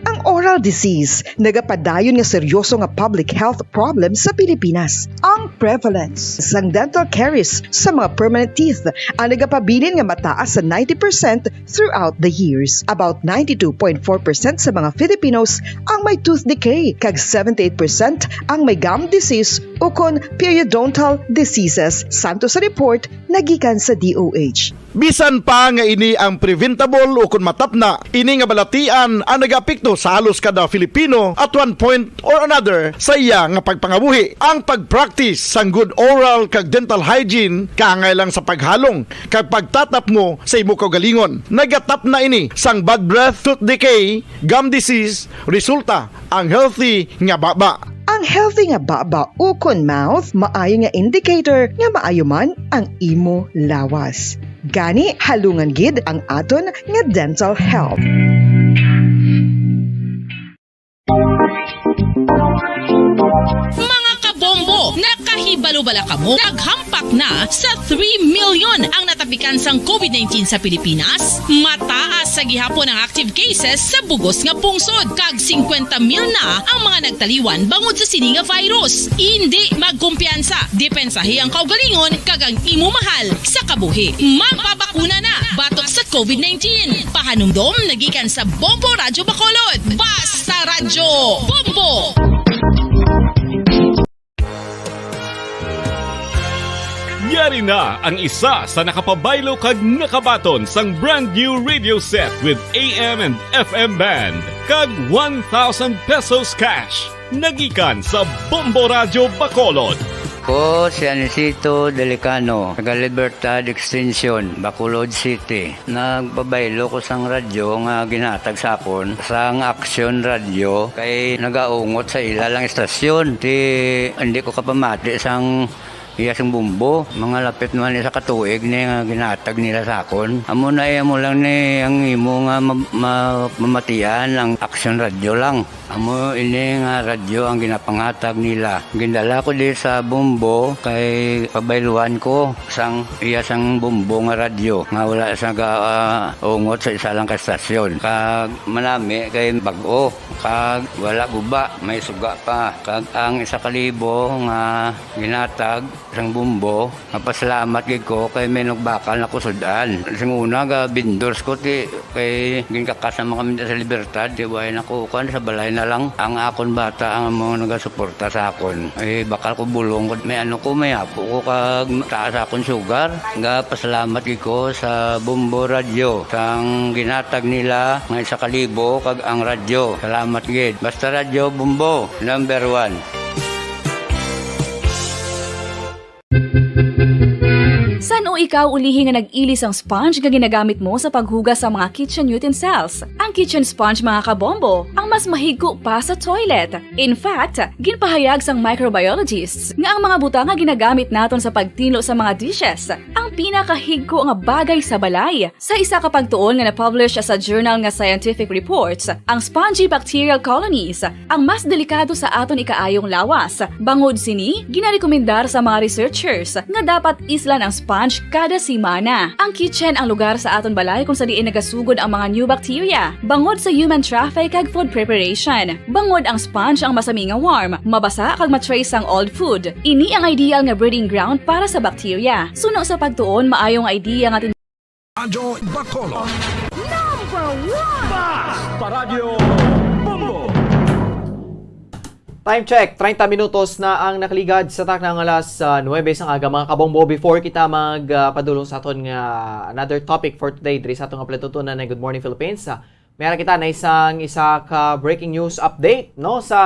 Ang oral disease nagapadayon nga seryoso nga public health problem sa Pilipinas. Ang prevalence sang dental caries sa mga permanent teeth ang nagapabilin nga mataas sa ninety percent throughout the years. About ninety-two point four percent sa mga Filipinos ang may tooth decay, kag seventy-eight percent ang may gum disease ukon periodontal diseases, santo sa report nagikan sa D O H. Bisan pa nga ini ang preventable ukon matapna, ini nga balatian ang nagaapekto sa halos kada Filipino at one point or another sa iya nga pagpangabuhi. Ang pag-practice sang good oral kag dental hygiene kaangay lang sa paghalong kag pagtatapmo sa imo kaugalingon. Nagatapna ini sang bad breath, tooth decay, gum disease, resulta ang healthy nga baba. Ang healthy nga baba ukon mouth maayo nga indicator nga maayo man ang imo lawas. Gani, halungan gid ang aton nga dental health. Mga kabombo, nakahibalo bala kamo? Naghampak na sa three million ang natapikan sang covid nineteen sa Pilipinas. Mataas sa gihapon ang active cases sa bug-os nga pungsod, kag singkwenta mil na ang mga nagtaliwan bangod sa sini nga virus. Indi magkumpiyansa, depensahi ang kaugalingon kag ang imo mahal sa kabuhi. Magpabakuna na batok sa covid nineteen. Pahanumdom nagikan sa Bombo Radyo Bacolod. Basta Radyo Bombo! Yari na ang isa sa nakapabaylo kag nakabaton sang brand new radio set with A M and F M band kag one thousand pesos cash. Nagikan sa Bombo Radyo Bacolod. Ko si Anisito Delicano, taga Libertad Extension, Bacolod City. Nagpabaylo ko sang radyo nga ginhatag sa akon sang Action Radio, kay nagaungot sa ila lang istasyon. Ti, hindi ko kapamati sang iya sing bumbo. Mga lapit naman isa ka tuig ni nga ginhatag nila sa akon. Amo na, eh, amo lang ni ang imo nga ma-, ma-, mamatian ang Action Radio lang. Amo ini nga radyo ang ginapangatag nila. Gindala ko di sa Bombo kay pabayluan ko sang iya sang Bombo nga radyo nga wala sa ga, ah, ungot sa isa lang ka estasyon. Kag manami kay bag-o, kag wala guba, may suga pa. Kag ang isa ka libo nga ginatag sang Bombo, mapasalamat gid ko kay may nagbakal na ko sud-an. Sing una, ga vendors ko, ti, kay ginkakas naman kami sa Libertad, ti, way na ko, kuwan, sa balay na lang. Ang akon bata ang mga nagasuporta sa akon. Eh, bakal ko bulong ko, may ano ko, may apo ko, kag taas akon sugar. Ga pasalamat gid ko sa Bombo Radyo, sang ginatag nila nga isa ka libo, kag ang radyo. Salamat gid. Basta Radyo Bombo, number one. San-o ikaw ulihi nga nag-ili sang sponge nga ginagamit mo sa paghugas sa mga kitchen utensils? Ang kitchen sponge, mga kabombo, ang mas mahigko pa sa toilet. In fact, ginpahayag sang microbiologists nga ang mga butang nga ginagamit naton sa pagtinlo sa mga dishes ang pinakahigko nga bagay sa balay. Sa isa ka pagtuon nga na-publish sa journal nga Scientific Reports, ang spongy bacterial colonies ang mas delikado sa aton ikaayong lawas. Bangod sini, ginarekomendar sa mga researchers nga dapat islan ang sponge kada semana. Ang kitchen ang lugar sa aton balay kung sa diin nagasugod ang mga new bacteria, bangod sa human traffic kag food preparation. Bangod ang sponge ang masami nga warm, mabasa kag ma-trace sang old food. Ini ang ideal nga breeding ground para sa bacteria. Suno sa pagtuon, maayo nga idea nga Radyo Bacolod. Number one! Basta Radyo Bombo! Time check, treinta minutos na ang nakaligad sa takna nga alas, ah, nuwebe sang aga, mga kabombo. Before kita mag, ah, padulong sa aton nga another topic for today, diri sa aton nga palatuntunan nga Good Morning Philippines, ah, may ara kita na isang isa ka breaking news update, no, sa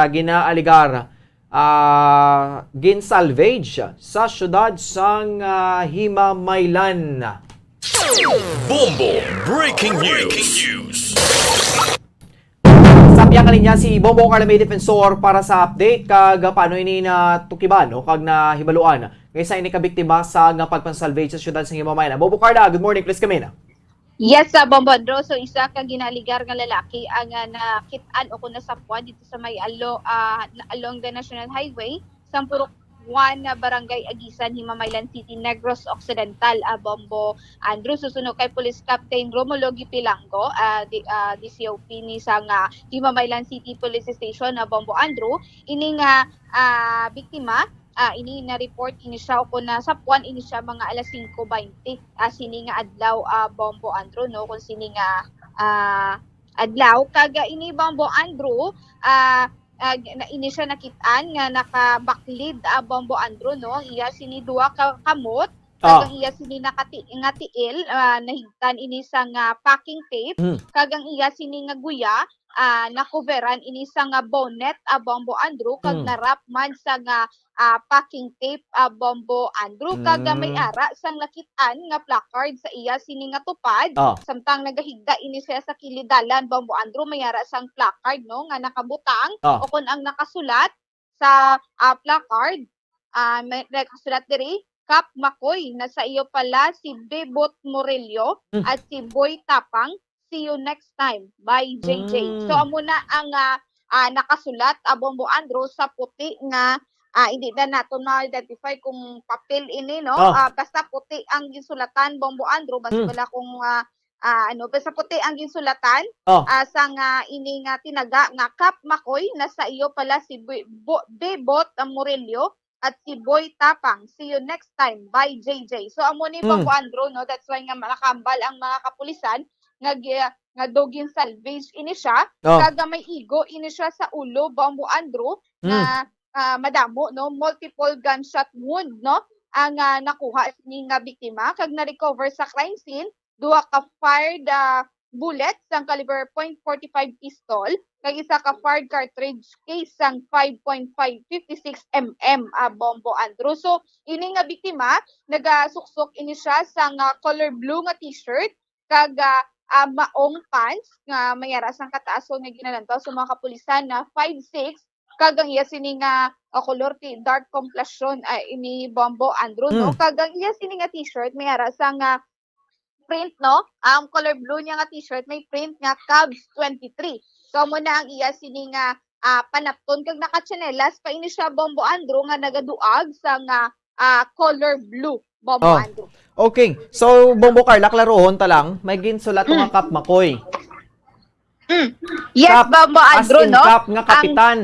ginaaligar, ah, ginsalvage sa siyudad sang, ah, Himamaylan. Bombo Breaking News. Sa pihak nga linya si Bombo Carla May Defensor para sa update kag paano ini natukiban, no, kag nahibaluan nga isa ini ka biktima sa nga pagpansalvage sa siyudad sa Himamaylan. Bombo Carla, good morning, please come in. Yes, sa Bombo Andro, so isa ka ginaligar nga lalaki ang, ah, nakit-an o kung nasapuan dito sa may alo-, ah, along the National Highway, sa Purok One na Barangay Agisan, Himamaylan City, Negros Occidental, ah, Bombo Andro. Susuno kay Police Captain Romulo Gipilango, ah, di, ah, D C O P ni sa nga Himamaylan City Police Station, ah, Bombo Andro. Ini nga, ah, biktima, ah, ini na-report ini siya o kung nasapuan ini siya mga alas singko baynte, ah, sini nga adlaw, ah, Bombo Andro, no? Kung sini nga, ah, adlaw. Kag, ah, ini Bombo Andro, ah, ah, na, ini siya nakit-an nga nakabaklid, ah, Bombo Andro, no? Iya sini duha ka kamot, kag Ah. ang iya sini nakati-, nga tiil, ah, nahigtan ini sa nga packing tape, Mm. kag ang iya sini nga guya, ah, nakuveran ini sa nga bonnet, ah, Bombo Andro, kag Mm. narap man sa nga, ah, packing tape, ah, Bombo Andro, kag, ah, may Mm. ara sang nakit-an nga placard sa iya sini nga tupad, Ah. samtang nagahigda ini siya sa kilid dalan, Bombo Andro, may ara sang placard, no, nga nakabutang, Ah. o kon ang nakasulat sa, ah, placard, ah, may nakasulat diri, "Kap Makoy, nasa iyo pala si Bebot Murillo Hmm. at si Boy Tapang. See you next time. Bye, J J." Hmm. So, amo na ang, ah, ah, nakasulat, ah, Bombo Andro, sa puti nga, ah, hindi na nato ma-identify kung papel ini, no? Oh. Ah, basta puti ang ginsulatan, Bombo Andro, basta Hmm. wala kung, ah, ah, ano, basta puti ang ginsulatan, Oh. ah, sa nga ini nga tinaga nga, "Kap Makoy, nasa iyo pala si Boy-, Bo-, Bebot, ah, Murillo at si Boy Tapang. See you next time. Bye, J J." So, amo ni Mm. Bombo Andro, no? That's why nga nakahambal ang mga kapulisan nga gi-, nga daw ginsalvage ini siya. Oh. Kag may igo ini siya sa ulo, Bombo Andro, Mm. nga, ah, madamo, no? Multiple gunshot wound, no? Ang, ah, nakuha sini nga biktima, kag na-recover sa crime scene duha ka fired, ah, bullets sang caliber point forty-five pistol, kag isa ka fired cartridge case sang five point five fifty-six M M, ah, Bombo Andro. So, ini nga biktima, nagasuksok ini siya sang, ah, color blue nga t-shirt, kag, ah, ah, maong pants nga may ara sang kataason nga ginalantaw sa mga kapulisan na five six, kag ang iya sini nga, ah, kolor ti dark complexion, ah, ini Bombo Andro, no? Mm. Kag ang iya sini nga t-shirt may ara sang, ah, print, no? Ang color blue niya nga t-shirt may print nga Cubs twenty-three. So, amo na ang iya sini nga, ah, panapton, kag nakatsinelas pa ini siya, Bombo Andrew, nga nagaduag sa nga, ah, color blue, Bombo Oh. Andrew. Okay. So, Bombo Carla, klarohon ta lang, may ginsulat ko nga Mm. Kap Makoy. Mm. Yes, Kap, Bombo as Andrew, in no? Kap nga Ang kapitan.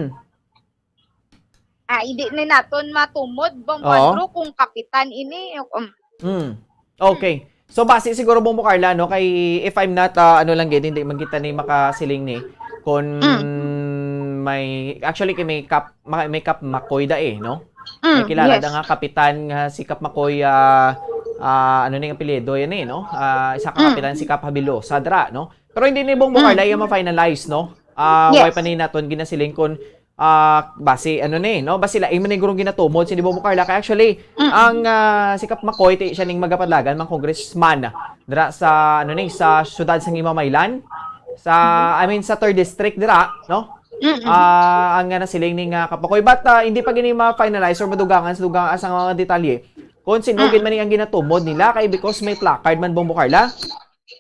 Ah, hindi na naton matumod, Bombo Oo. Andrew, kung kapitan ini. Um. Mm. Okay. So, base siguro, Bombo Carla, no, kay if I'm not, ah, ano lang gid, hindi man kita ni makasiling ni kung Mm. may, actually, kay may Kap, ma-, may Kap Makoy da eh, no? Mm, May kilala yes. da nga kapitan nga si Kap Makoy, ah, ah, ano ni ang apelyido yan eh, no? Ah, isa ka Mm. kapitan si Kap Habilosa dra, no? Pero hindi ni Bombo Mm. Carla iya ma-finalize, no? Ah, Yes. Wala pa ni naton ginasiling kung, ah, basi, ano ni, no? Basi lain man ni gurong ginatumod si Bombo Carla. Kay actually, Mm. ang, ah, si Kap Makoy, ti siya ning magapadlagan, mang congressman, dira sa, ano ni, sa siyudad sa Himamaylan, sa, Mm. I mean, sa third district dira, no? Mm-mm. Ah, ang nga nasiling ni nga Kap Makoy. But, ah, hindi pa gini ma-finalize or madugangan sa dugang sa mga detalye kung sino Mm. gid man ni ang ginatumod nila, kay because may placard man, Bombo Carla.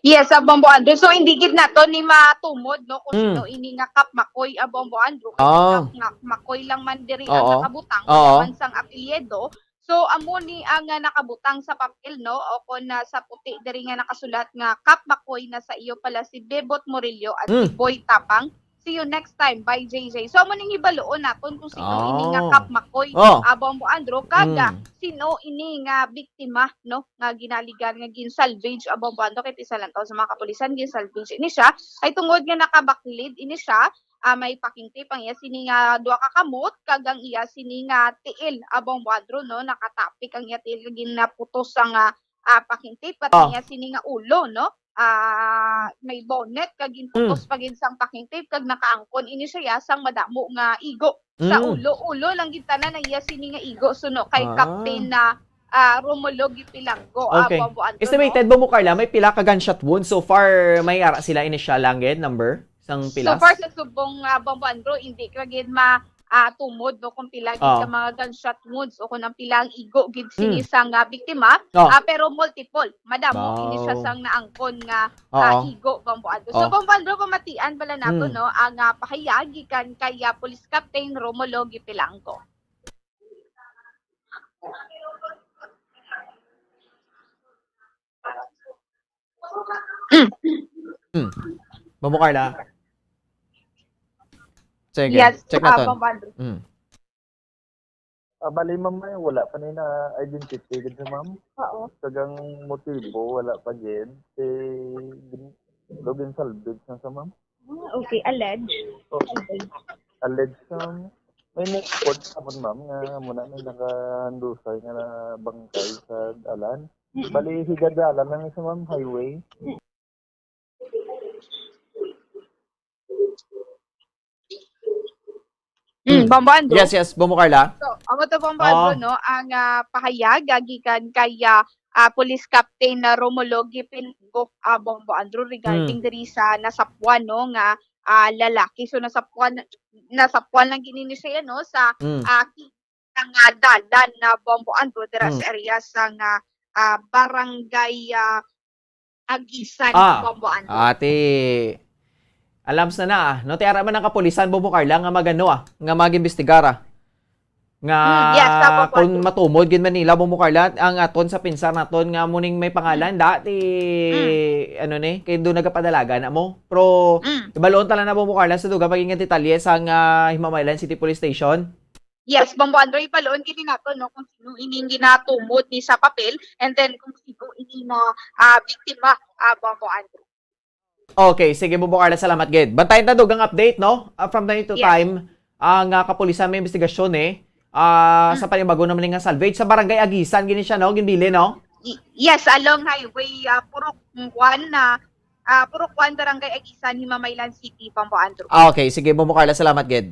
Yes, ah, Bombo Andrew. So, hindi gid nato ni matumod, no, kung Mm. sino ini nga Kap Makoy, ah, Bombo Andrew. Kay Ah. Kap nga Makoy lang man diri ang Oo. nakabutang, Oo. wala man sang apelyido. So, amo ni ang, ah, nakabutang sa papel, no, o kung, ah, sa puti diri nga nakasulat nga Kap Makoy, na sa iyo pala si Bebot Murillo at si Mm. Boy Tapang. See you next time. Bye, J J. So, amo ning hibaluon naton kung sino ini nga Oh. Kap Makoy, Oh. ah, Bombo Andrew, kag, ah, Mm. sino ini nga biktima, no, nga ginaligan nga gin-salvage, ah, Bombo Andrew, kay isa lang tawo sa mga kapulisan, gin-salvage ini siya. Ay tungod nga nakabaklid ini siya, ah, may packing tape ang iya sini nga duha ka kamot, kag ang iya sini nga tiil, ah, Bombo Andrew, no, nakatapik ang iya tiil, kag ginaputos ang, ah, ah, packing tape, kag Oh. ang iya sini nga ulo, no? Ah, may bonnet, kag ginputos Mm. pa gid sang packing tape, kag nakaangkon ini siya sang madamo nga igo sa Mm. ulo. Ulo lang gid tanan ang iya sini nga igo, suno kay Ah. Captain na, ah, Romulo Gipilanggo, ah, Okay. Bombo Andrew, no? Estimated, Bombo Carla, may pila ka gunshot wounds? So far, may ara sila initial lang gid number sang So pilas? far sa subong, ah, Bombo Andrew, hindi ka gid ma-, ah, tumod, no, kung pila gid Oh. ka mga gunshot wounds o kung ang pila ang igo gid sini Mm. sang, ah, biktima. Oh. Ah, pero multiple. Madamo ini siya Wow. sang naangkon nga, ah, Oo. igo, Bombo Andrew. So, Oh. Bombo Andrew, pamatian pala nato, Mm. no, ang, ah, pahayag gikan kay, ah, Police Captain Romulo Gipilanggo. Mm. Mm. Bombo Carla. Sige, Yes, check ah, naton. Bombo Andrew. Mm. Ah, bali, ma'am, ay, wala pa ni na-identify gid sa ma'am. Oo. Kag ang motibo, wala pa gid. Si, gin-, daw gin-salvage na sa ma'am. Ah, okay. Alleged. Oh. Alleged. Alleged sa may report sa ma'am, nga muna may nakahandusay nga na bangkay sa dalan. Mm-mm. Bali, higadalan lang sa ma'am, highway. Mm, Mm. Bombo Andrew. Yes, yes, Bombo Carla. So, amo to, Bombo Oo. Andrew, no, ang, ah, pahayag, ah, gikan kay, ah, ah, Police Captain na Romulo Gipilanggo, ah, Bombo Andrew, regarding Mm. diri sa nasapuan, no, nga, ah, lalaki. So, nasapuan, nasapuan lang gid ni siya, no, sa, Mm. ah, ki-, nga dalan na, Bombo Andrew, dira Mm. sa area sa nga, ah, barangay, ah, Agisan, Ah, Bombo Andrew. Ate, alams na na, ah. No, ti ara man ang kapulisan, Bombo Carla, nga magano, ah, nga mag-imbestigar, ah. Nga Mm, yes, sa Bombo kung Andrew. matumod gid man nila, Bombo Carla, ang aton sa pinsar naton nga muning may pangalan, Mm. da, ti, Mm. ano ni, kay doon nagapadalagan na mo. Pero, Mm. ibalon tala na, Bombo Carla, sa dugang pag-ingat detalye sa nga Himamaylan City Police Station. Yes, Bombo Andrew, ipaloon gid nato, no, kung sino ining ginatumod ni sa papel, and then kung sino ini na, ah, biktima, ah, Bombo Andrew. Okay, sige, Bombo Carla, salamat gid. Bantayan ta dugang update, no? Ah, from time to Yes. time, ang, ah, kapulisan may investigasyon, eh. Ah, Mm. sa panibago naman nga salvage sa Barangay Agisan, gini siya, no? Ginbili, no? Y-, yes, along highway, ah, Purok Juan na, ah, Purok Juan, Barangay Agisan, Himamaylan City, Bombo Andrew. Ah, okay, sige, Bombo Carla, salamat gid.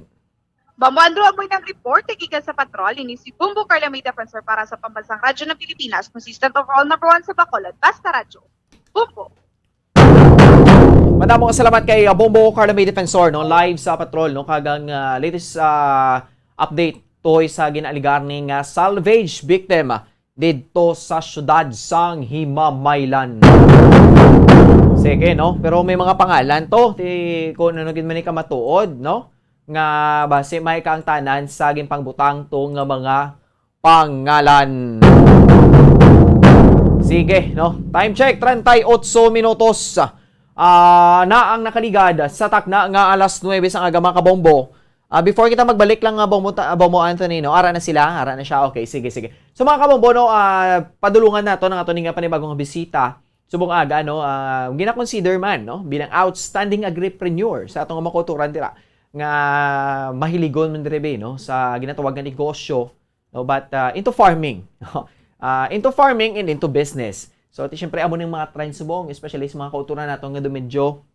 Bombo Andrew, amoy nang report, gikan sa patrol, ini si Bombo Carla May Defensor para sa Pambansang Radyo ng Pilipinas, consistent overall number one sa Bacolod, Basta Radyo. Bombo. Madamo nga salamat kay, uh, Bombo Carla May Defensor, no, live sa patrol, no, kag ang, uh, latest, uh, update tuhoy sa ginaaligar ni nga salvage victim didto sa siyudad sang Himamaylan. Sige, no? Pero may mga pangalan to, ti, kung ano gid man ni kamatuod, no? Nga basi may kaangtanan sa ginpangbutang to nga mga pangalan. Sige, no? Time check, treinta y ocho minutos. Ah, na ang nakaligad sa takna nga alas nuwebe sang aga, mga kabombo. Ah, before kita magbalik lang, nga Bombo, Ta-, Bombo Anthony, no? Ara na sila, ara na siya. Okay, sige, sige. So, mga kabombo, no, ah, padulungan nato ang ato ning panibagong bisita. Subong aga, no, ah, gina-consider man, no, bilang outstanding agripreneur sa atong mga kauturan dira nga mahiligon man diri, be, no, sa ginatawag nga negosyo, no, but, ah, into farming. Ah, into farming and into business. So, ti, syempre, amo ning mga trend subong, especially sa mga kauturan nato nga do medyo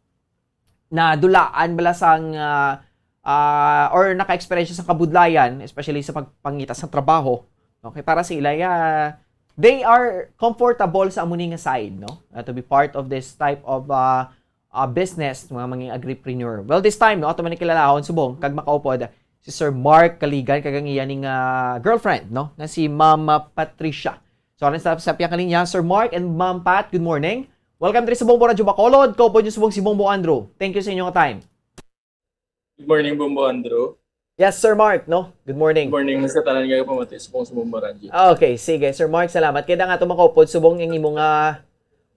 nadulaan bala sang, ah, ah, or naka-eksperyensya sa kabudlayan, especially sa pagpangita sa trabaho, okay, para sa ila, ah, they are comfortable sa amo ni nga side, no? Ah, to be part of this type of, ah, ah, business, mga mangin agripreneur. Well, this time, no, ato man ni kilalahon subong kag makaupod si Sir Mark Kaligan kag ang iya ning, ah, girlfriend, no, nga si Mama Patricia. So, aron sa, sa piyakalinya, Sir Mark and Ma'am Pat, good morning. Welcome diri sa Bombo Radyo Bacolod. Kaupod niyo subong si Bombo Andrew. Thank you sa inyong time. Good morning, Bombo Andrew. Yes, Sir Mark, no? Good morning. Good morning sa tanan nga pamati subong sa Bombo Radyo. Ah, okay, sige. Sir Mark, salamat. Kaya nga ito makaupod subong ang imong, ah,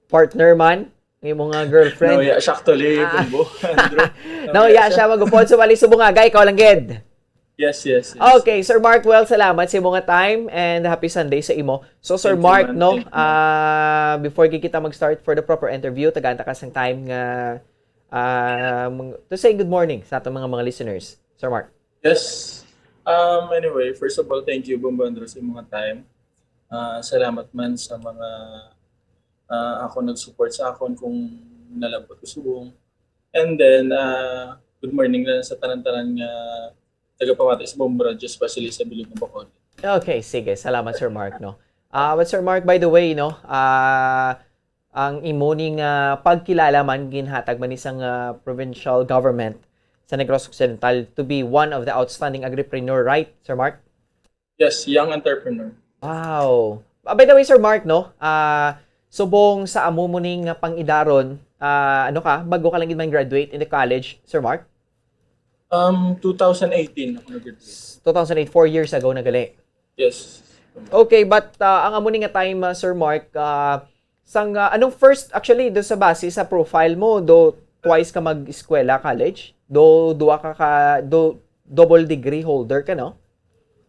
partner man, ang imong, ah, girlfriend. No, yeah, siya actually, Ah. Bombo Andrew. No, No, yeah, yeah, siya siya. Mag-upod. So, bali, subong nga, ikaw lang gid. Yes, yes, yes. Okay, Sir Mark, well, salamat sa imong time and happy Sunday sa imo. So, Sir Thank you, Mark, man. No, Thank you, man. Ah, before gid kita mag-start for the proper interview, tagaan ta ka sang time nga, ah, mang-, to say good morning sa atong mga, mga listeners, Sir Mark. Yes. Um, anyway, first of all, thank you, Bombo Andrew, sa imong time. Ah, salamat man sa mga, ah, ako nag-support sa akon kung nalabot ko subong. And then, ah, good morning na sa tanan-tanan nga tagapamati sa Bombo Radyo, especially sa Bilog nga Bacolod. Okay, sige. Salamat, Sir Mark, no? Ah, but Sir Mark, by the way, no, ah, ang imo ning, ah, pagkilala man ginhatag man ni sang, ah, provincial government sa Negros Occidental to be one of the outstanding agripreneur, right, Sir Mark? Yes, young entrepreneur. Wow. Ah, by the way, Sir Mark, no? Ah, subong sa amo mo ning, ah, pang-idaron, ah, ano ka, bago ka lang gid man graduate in the college, Sir Mark? Um, two thousand eighteen ako nag-graduate. Two thousand eight, four years ago na gali. Yes. Okay, but, ah, ang amo ni nga time, ah, Sir Mark, ah, sang, ah, anong first, actually, do sa base sa profile mo, do twice ka mag-eskwela, college? Do duha ka ka, do double degree holder ka, no?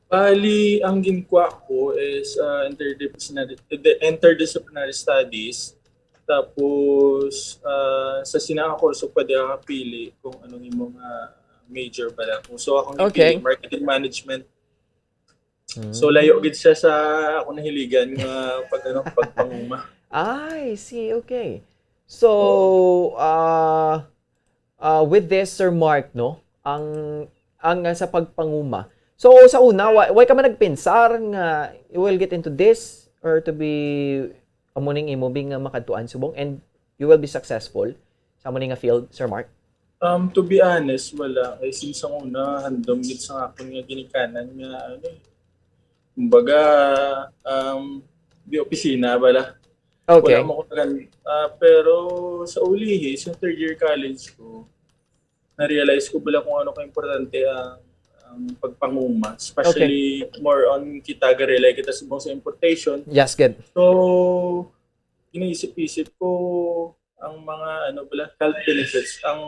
Bali, ang ginkuha ko is, ah, interdisciplinary, the interdisciplinary studies. Tapos, ah, sa sina nga kurso, pwede ka kapili kung anong imong, ah, major ba lang. So, akong Okay. gipili, marketing management. So, Mm. layo gid siya sa akong nahiligan nga pag, ano, pagpanguma. I see, okay. So, ah, ah, with this, Sir Mark, no, ang, ang, ah, sa pagpanguma. So, sa una, wa-, way ka man nagpensar nga you will get into this or to be amo ning imo bing nga makadtuan subong and you will be successful sa amo ni nga field, Sir Mark? Um, to be honest, wala. Kay since ang una, handom gid sa akon nga ginikanan nga, ano eh. Kumbaga, um, di opisina bala. Okay. Wala mo ko tagan-, ah, pero sa ulihi, sa third year college ko, na-realize ko bala kung ano ka-importante ang, ang pagpanguma. Especially Okay. more on kita ga-rely kita subong sa importation. Yes, good. So, ginaisip-isip ko ang mga, ano bala, health benefits. Ang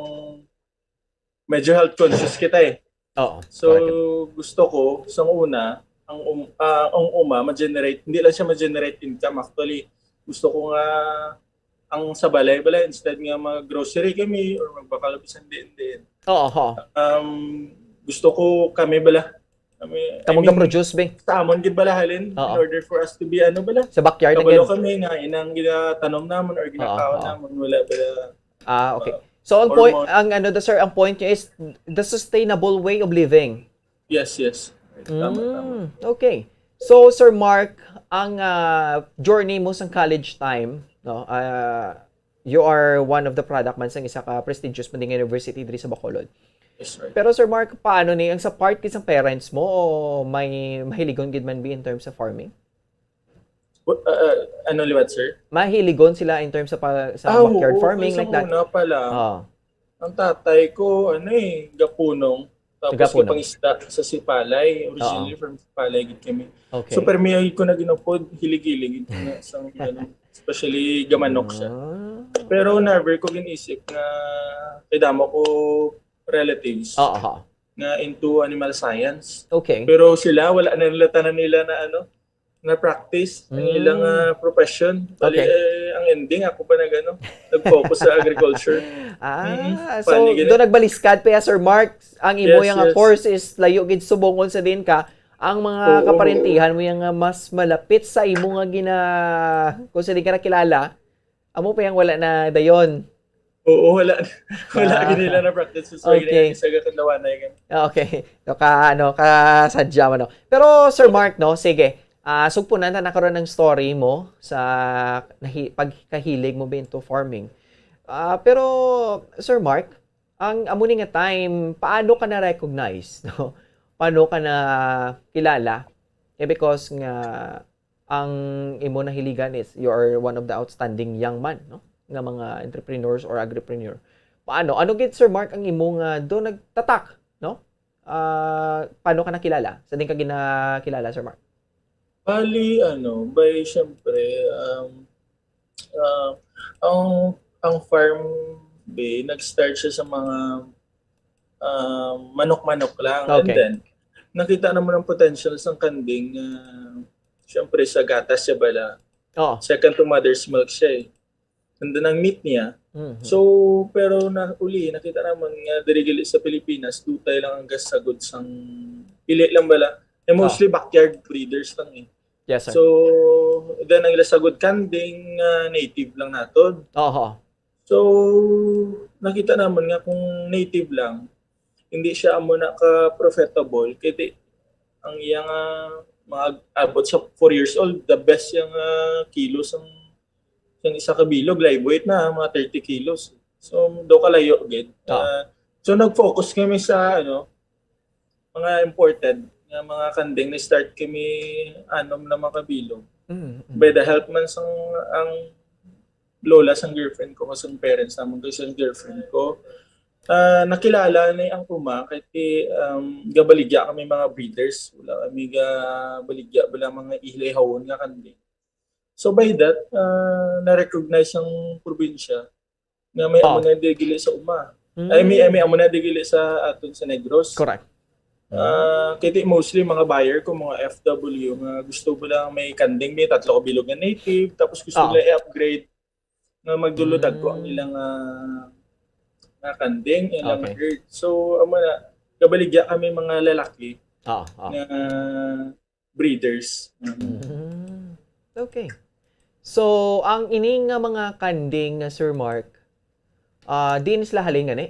medyo health conscious kita eh. Oo, So, correct. gusto ko, sa una, ang um-, ah, ang uma, ma-generate, hindi lang siya ma-generate income. Actually, gusto ko nga ang sa balay-balay, instead nga mag-grocery kami or magbakal bisan diin-diin. Oo, ho. Um, gusto ko kami bala. Kami, I Kamo mean, ga-produce, be? sa amon gid bala halin, Oo. in order for us to be, ano bala? Sa backyard na Kabalo gid. kami nga inang ginatanom namon or Oo, ginakaon oo. namon, wala bala, Ah, okay. uh, So, ang point, hormone. ang ano, the, sir, ang point niyo is the sustainable way of living. Yes, yes. Tama, tama. Mm, okay. So, Sir Mark, ang, ah, journey mo sa college time, no? Ah, you are one of the product man sang isa ka prestigious man nga university diri sa Bacolod. Yes, right. Pero, Sir Mark, paano ni ang sa part gid sang parents mo o may mahiligon gid man bi in terms of farming? Bu- ah, ah, ano liwat, sir? Mahiligon sila in terms sa, pa, sa Ah, backyard oo, farming kasi like that. Una pala, Oh. ang tatay ko, ano eh, gapunong. Tapos Gapunong. Kipangista sa Sipalay. Originally from Sipalay gid kami. Okay. So, permi ko na ginupod, hilig-hilig gid na sa ano, especially gamanok siya. Ah. Pero never ko ginisip nga kay damo ko relatives Oo. nga into animal science. Okay. Pero sila, wala na nila tanan nila na ano, na practice ang Mm. ilang ah, profession. Bali, Okay. eh, ang ending, ako pa nag ano, nag-focus sa agriculture. Ah, Mm, so funny gid. Doon nagbaliskad pa ya, Sir Mark. Ang imo Yes, nga yes. Course is layo gid subong unsa din ka. Ang mga Oo. Kaparentihan mo yang nga mas malapit sa imo nga gina kung sa di ka nakilala, amo pa yang wala na dayon. Oo, wala. Wala Ah. gid nila na practice sa Okay. Sa Gatulawanay. Okay. No, ka ano, kasadya man, no. Pero Sir Mark, no, sige. Ah, sugpunan ta na karon ang story mo sa nahi, pagkahilig mo ba into farming. Ah, pero Sir Mark, ang amo ni nga time, paano ka na recognize, no? Paano ka na kilala? Eh, because nga ang imo nahiligan is you are one of the outstanding young man, no? Nga mga entrepreneurs or agripreneur. Paano? Ano gid, Sir Mark, ang imo nga do nagtatak, no? Ah, paano ka nakilala? Sa din ka ginakilala, Sir Mark? Bali, ano, by, syempre, um, uh, ang, ang farm, be, nag-start siya sa mga um, manok-manok lang. And Okay. Then, nakita naman ang potential sa kanding, uh, syempre, sa gatas siya bala. Oo. Second to mother's milk siya eh. And then, ang meat niya. Mhm. So, pero na uli, nakita naman nga diri gali sa Pilipinas, dutay lang ang gasagod sang pili lang bala. Eh, mostly backyard breeders lang eh. Yes, sir. So, then ang ila sagod kanding, uh, native lang naton. Oho. So, nakita naman nga kung native lang, hindi siya amo na ka profitable kay di, ang iya nga mga abot sa four years old, the best yang ah, kilos ang, ang isa ka bilog, live weight na, mga thirty kilos. So, do kalayo gid. Ah. Ah, so, nag-focus kami sa ano, mga imported nga mga kanding. Na-start kami anom na mga kabilog. Mm, mm. By the help man sang ang lola sang girlfriend ko, sang parents naman ko, sang girlfriend ko, ah, nakilala ni ang uma kay ti, um, gabaligya kami mga breeders. Wala kami gabaligya, wala mga ihilay-hawon nga kanding. So by that, ah, na-recognize ang probinsya nga may Oh. amo na digili sa uma. Mm. Ay, may, ay, may amo na digili sa aton sa Negros. Correct. Ah, kay ti mostly mga buyer ko, mga F W nga gusto mo lang may kanding, may tatlo ka bilog nga native, tapos gusto Ah. nila i-upgrade nga magdulod ko ang Mm. ilang ah, nga kanding, ilang Okay. herd. So, amo na, kabaligya kami mga lalaki Ah, ah. nga breeders. Mm. Okay. So, ang ini nga mga kanding nga Sir Mark, ah, diin sila halin gani?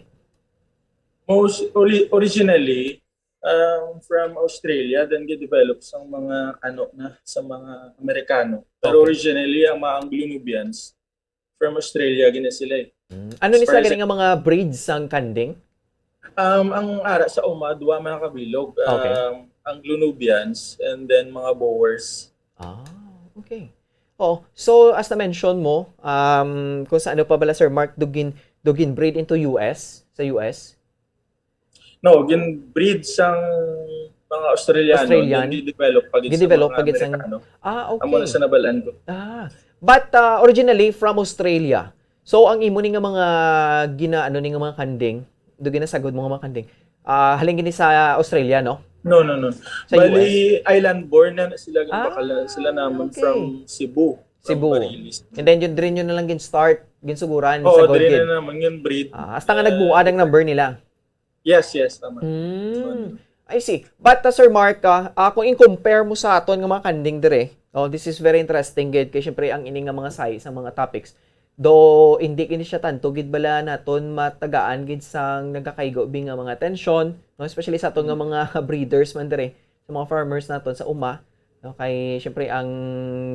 Most ori- originally um, from Australia, then gi-develop sa mga ano na sa mga Amerikano. Pero Okay. Originally, ang mga Anglo-Nubians from Australia gina sila eh. Mm. Ano ni sila First- gani nga mga breeds sang kanding? Um, ang ara sa uma, duwa mga kabilog, Okay. um, Anglo-Nubians, and then mga Boers. Ah, okay. Oh, so as na-mention mo, um, kung sa ano pa bala, Sir Mark, dugin dugin breed into U S, sa U S? No, gin-breed sang mga Australiano, Australian? Then gi-develop pa gid sa Gi-develop mga pa gid sang- Amerikano. Ah, Amo na okay. sa nabalaan ko. Ah, but uh, originally from Australia. So ang imo ni nga mga gina ano ni nga mga kanding, do ginasagod mo nga mga kanding. Ah, halin gini sa Australia, no? No, no, no. Sa Bali, island born na sila. Ah, Bakala sila naman okay. From Cebu. From Cebu. Marilis. And then yun drin yun na lang gin-start, ginsugod, Oo, gisagod diri gid. Na naman yung breed. Ah, hasta nga nagbuad ang number nila. Yes, yes, tama. Mm. I see. But uh, Sir Mark, ah, ah, kung i-compare mo sa aton nga mga kanding dire, oh, this is very interesting gid kay syempre ang ini nga mga size, ang mga topics, do hindi gid siya tanto gid bala naton matagaan gid sang nagakaigo bi nga mga atensyon, no? Especially sa aton nga mga breeders man dire, sa mga farmers naton sa uma, no? Kay syempre ang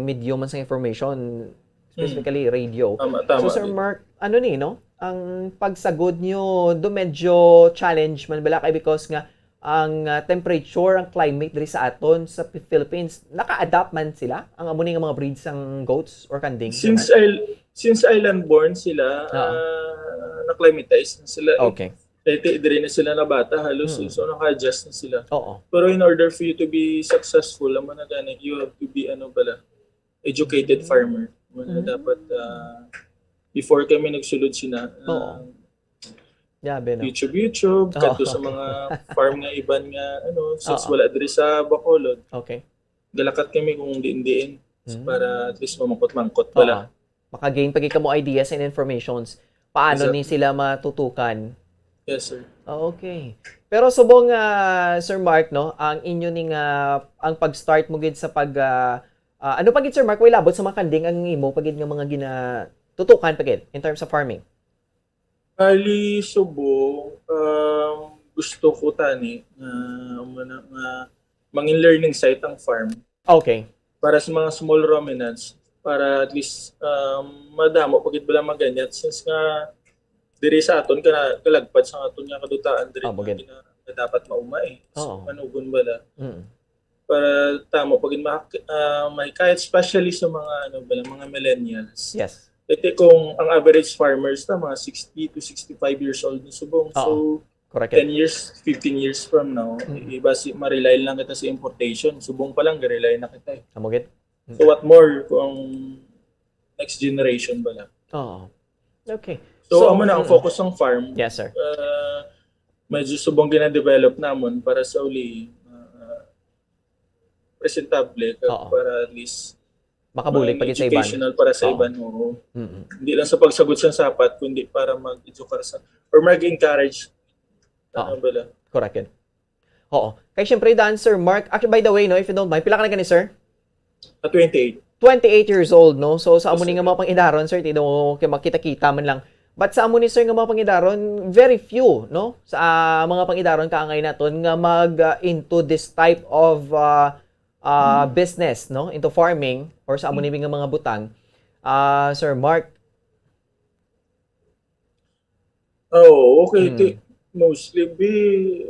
medium man sa information, specifically radio. Tama, tama. So Sir Din. Mark, ano ni, no? Ang pagsagod nyo do medyo challenge man bala kay because nga ang, ah, temperature, ang climate diri sa aton sa Pi-, Philippines? Naka-adapt man sila? Ang amo ni nga mga breeds sang goats or kanding, Sir Since Mark? I since island born sila, Oo. ah, na-climatize na sila. Eh. Okay. Kaya ti- diri na sila nabata halos, Mm. eh. So naka-adjust na sila. Oo. Pero in order for you to be successful, amo na gani, you have to be, ano bala, educated Mm. farmer. Muna Mm. dapat, ah, before kami nagsulod sina, Oo. ah, Grabe, no? YouTube, YouTube, Oo. kadto sa mga farm nga iban nga, ano, since Oo. wala diri sa Bacolod, Okay. galakat kami kung diin-diin Mm. para at least mamangkot-mangkot Oo. pala. Makagain pa gid kamo ideas and informations paano Exactly. ni sila matutukan. Yes, sir. Ah, okay. Pero subong, ah, Sir Mark, no, ang inyo ning, ah, ang pag-start mo gid sa pag, ah, ah, ano pa gid, Sir Mark, way labot sa mga kanding ang imo pa gid nga mga ginatutukan pa gid in terms of farming? Bali, subong, um, gusto ko tani nga, muna nga mangin learning site ang farm Okay. para sa mga small ruminants, para at least, um, madamo pa gid bala maganyat since nga diri sa aton kana kalagpad sa aton nga kadutaan diri Ah, nga bugid. gina- nga dapat mauma eh. Oo. Manugon bala Mm. para tamo pa gid mahak- ah, mahikayat, especially sa mga, ano bala, mga millennials. Yes. Kasi kung ang average farmers na mga sixty to sixty-five years old na subong. Oo. So, Correct. ten years, fifteen years from now, Mm. iba si ma-rely lang kita sa importation. Subong pa lang, ga-rely na kita eh. Amo gid. So what more kung next generation bala? Oo. Okay. So, amo na ang mm. focus ng farm. Yes, sir. Uh, medyo subong gina-develop namon para sa uli, uh, presentable ka Oo. para at least Makabulig pa gid sa iban. Educational para sa Oo. iban, oo. Mm-mm. Hindi lang sa pagsagot sa sapat, kundi para mag-edukar sa, or mag-encourage. Ano Oo. bala? Correct yun. Oo. Kay syempre, daan, Sir Mark. Actually, by the way, no, if you don't mind, pila ka na gani, sir? At twenty-eight. Twenty-eight years old, no? So, sa amo Yes, ni nga sir. mga pangidaron, sir, tino kay makita-kita man lang. But sa amo ni, sir, nga mga pangidaron, very few, no? Sa ah, mga pangidaron kaangay naton nga mag ah, into this type of ah, ah, business, no? Into farming or sa amo ni nga mga butang. Ah, Sir Mark. Oo, okay. Hmm. Ti, mostly, bi,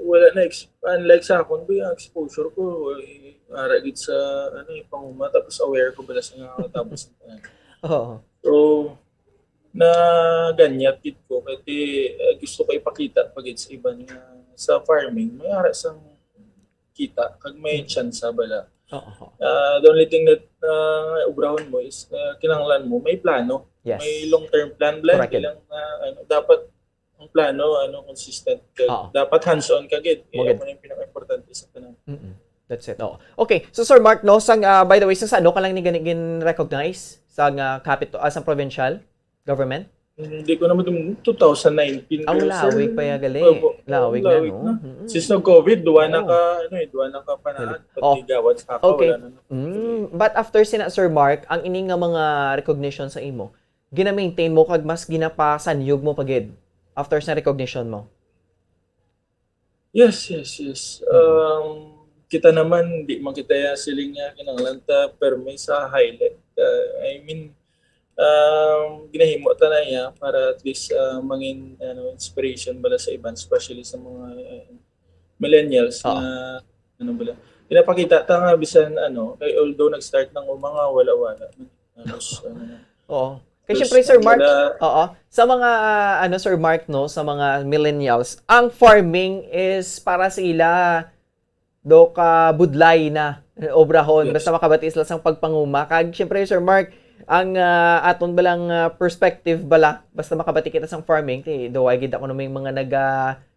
wala na, ex- unlike sa akon, bi, ang exposure ko, eh, ara gid sa, ano, eh, panguma, tapos aware ko bala sa nga tapos. Oo. So, na ganyat gid ko, kay, eh, gusto ko ipakita pa gid sa iban nga sa farming, may ara sang kita, kag may Mm. tsansa bala. Oo. Ah, the only thing that, ah, ubrahon mo is, ah, kinahanglan mo may plano. Yes. May long-term plan, bala. Correct. Ilang, ah, ano, dapat ang plano, ano, consistent. Ka- Oo. Dapat hands-on ka gid. Mugid. Kaya mo na yung pinaka-importante sa tanan. Mm-mm. That's it. Oo. Okay. So, Sir Mark, no, sang, ah, by the way, sa ano ka lang ni gani gin-recognize sa nga capital, ah, sa provincial government? Hindi ko naman itong two thousand nineteen. Ang ko, sir. lawig pa ya gali. Opo. Lawig Ang na, lawig no? na. Mm-mm. Since nag-COVID, duwa na Oo. ka, ano eh, duwa na ka panahon. Oh. Pati gawad sa ako, Okay. Wala na. Mm, but after sina Sir Mark, ang ini nga mga recognition sa imo, gina-maintain mo kag mas ginapasanyog mo pa gid after sa recognition mo? Yes, yes, yes. Mm. Um, kita naman, di man kita ya siling nga kinahanglan ta permi sa highlight. Uh, I mean, um, ginahimo ta na ya para at least uh, mangin ano, inspiration bala sa iban, especially sa mga uh, millennials Oo. Na ano bala. Pinapakita ta nga bisan ano, kay although nag-start ng mga wala-wala, halos, ano, Oo. Kay Yes, syempre, Sir ang Mark, wala- oo, sa mga, ano, Sir Mark, no, sa mga millennials, ang farming is para sa ila, do ka budlay na, eh, obrahon, Yes. Basta makabati sila sang pagpanguma. Kag syempre, Sir Mark, ang ah, aton balang ah, perspective bala, basta makabati kita sang farming, kay do ay gid ako na may mga naga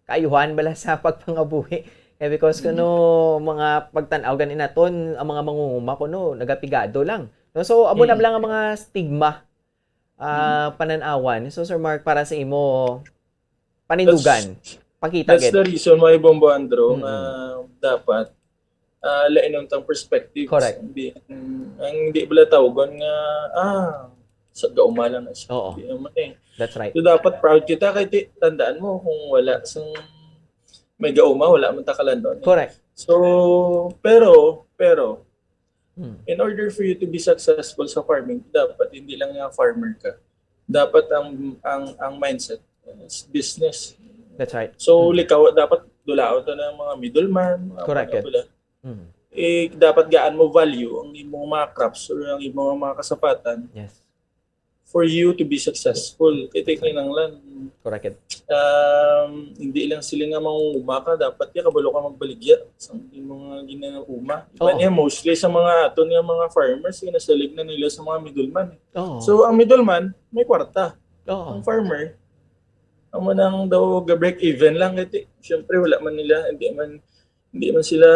kaayuhan bala sa pagpangabuhi. Eh, because kuno mga pagtan-aw gani naton, ang mga mangunguma kuno nagapigado lang. No, so amo na Mm. lang ang mga stigma ah, panan-awan. So, Sir Mark, para sa imo, panindugan, pakita That's gid. The reason why, Bombo Andrew, Mm-mm. Nga dapat ah, lainon tang perspective. Correct. Hindi, ang, ang hindi bala tawgon nga, ah, sa gauma lang na siya. Oo. Hindi naman eh. That's right. So, dapat proud kita kay ti- tandaan mo kung wala sang may gauma, wala man ta kalandon. Eh. Correct. So, pero, pero, Hmm. in order for you to be successful sa farming, dapat hindi lang nga farmer ka. Dapat ang ang ang mindset is business. That's right. So, Hmm. likaw, dapat dulaon ta na ang mga middleman, mga Correct, mga yes. bala. Mm. Eh, dapat gaan mo value ang imong mga crops or ang imong mga kasapatan Yes. for you to be successful. Kaya kinahanglan, Correct. um, hindi lang sila nga mangunguma ka, dapat ya kabalo ka magbaligya sa imong mga ginauma. Iba Oo. niya, mostly sa mga aton nga mga farmers, ginasalig na nila sa mga middleman. Eh. Oo. So, ang middleman, may kwarta. Oo. Ang farmer, amo nang daw ga-break even lang. Kasi, syempre, wala man nila, hindi man hindi man sila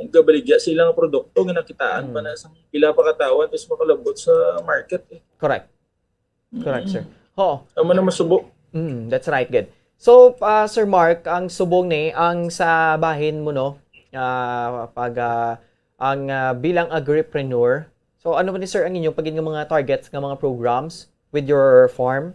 gabaligya sa ilang produkto, ginakitaan pa Mm. na sa pila pa katawan, tapos makalabot sa market. Eh. Correct. Correct, sir. Oo. Amo na masubo. Mm, that's right, good. So, ah, Sir Mark, ang subong ni, ang sa bahin mo, no, ah, pag, ah, ang, ah, bilang agripreneur, so ano ba ni, sir, ang inyong pagin nga mga targets nga mga programs with your farm?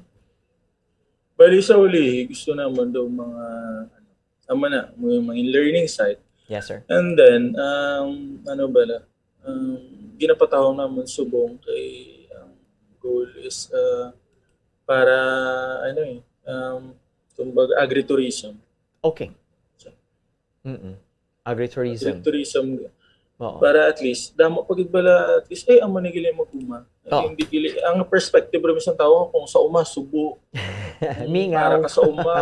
Bali sa uli, gusto naman daw mga, ano, amo na, mga, mga learning site. Yes, sir. And then, um, ano ba na, um, ginapataw naman subong kay ang goal is uh, para, ano eh, um, kumbaga agritourism. Okay. Mm-mm. Agritourism. Agritourism. Oo. Para at least, damo pa gid bala, at least, eh, amo na gili mag-uma. Oo. Hindi gili, ang perspective rin sa tao, kung sa uma, subo. Mingaw. Para ka sa uma,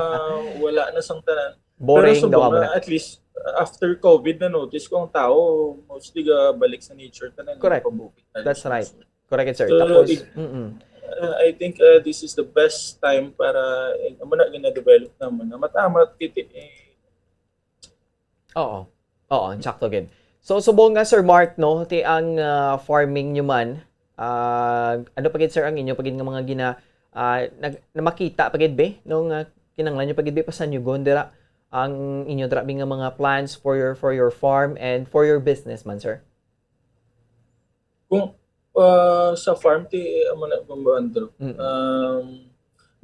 wala na sang tanan. Boring Pero sa daw mga, muna. At least, after COVID, na-notice ko ang tao, mostly ga balik sa nature tanan. Correct. Pabukid na That's sa right. nature. Correct, sir. So, Tapos, ig- mm-mm. Uh, I think uh, this is the best time para, eh, amo na gina-develop naman na matamat kiti eh, Oo. Oo, sakto gid. So, subong nga, Sir Mark, no, ti ang ah, farming nyo man, ah, ano pa gid, sir, ang inyo pa gid nga mga gina, ah, nag, na makita pa gid, be, no, nga kinanglan nyo pa gid, be, pasanyugon dira ang inyo dira, be, nga mga plans for your, for your farm and for your business man, sir? Kung uh, sa farm, ti amo na, Bombo Andrew. Mm. Um,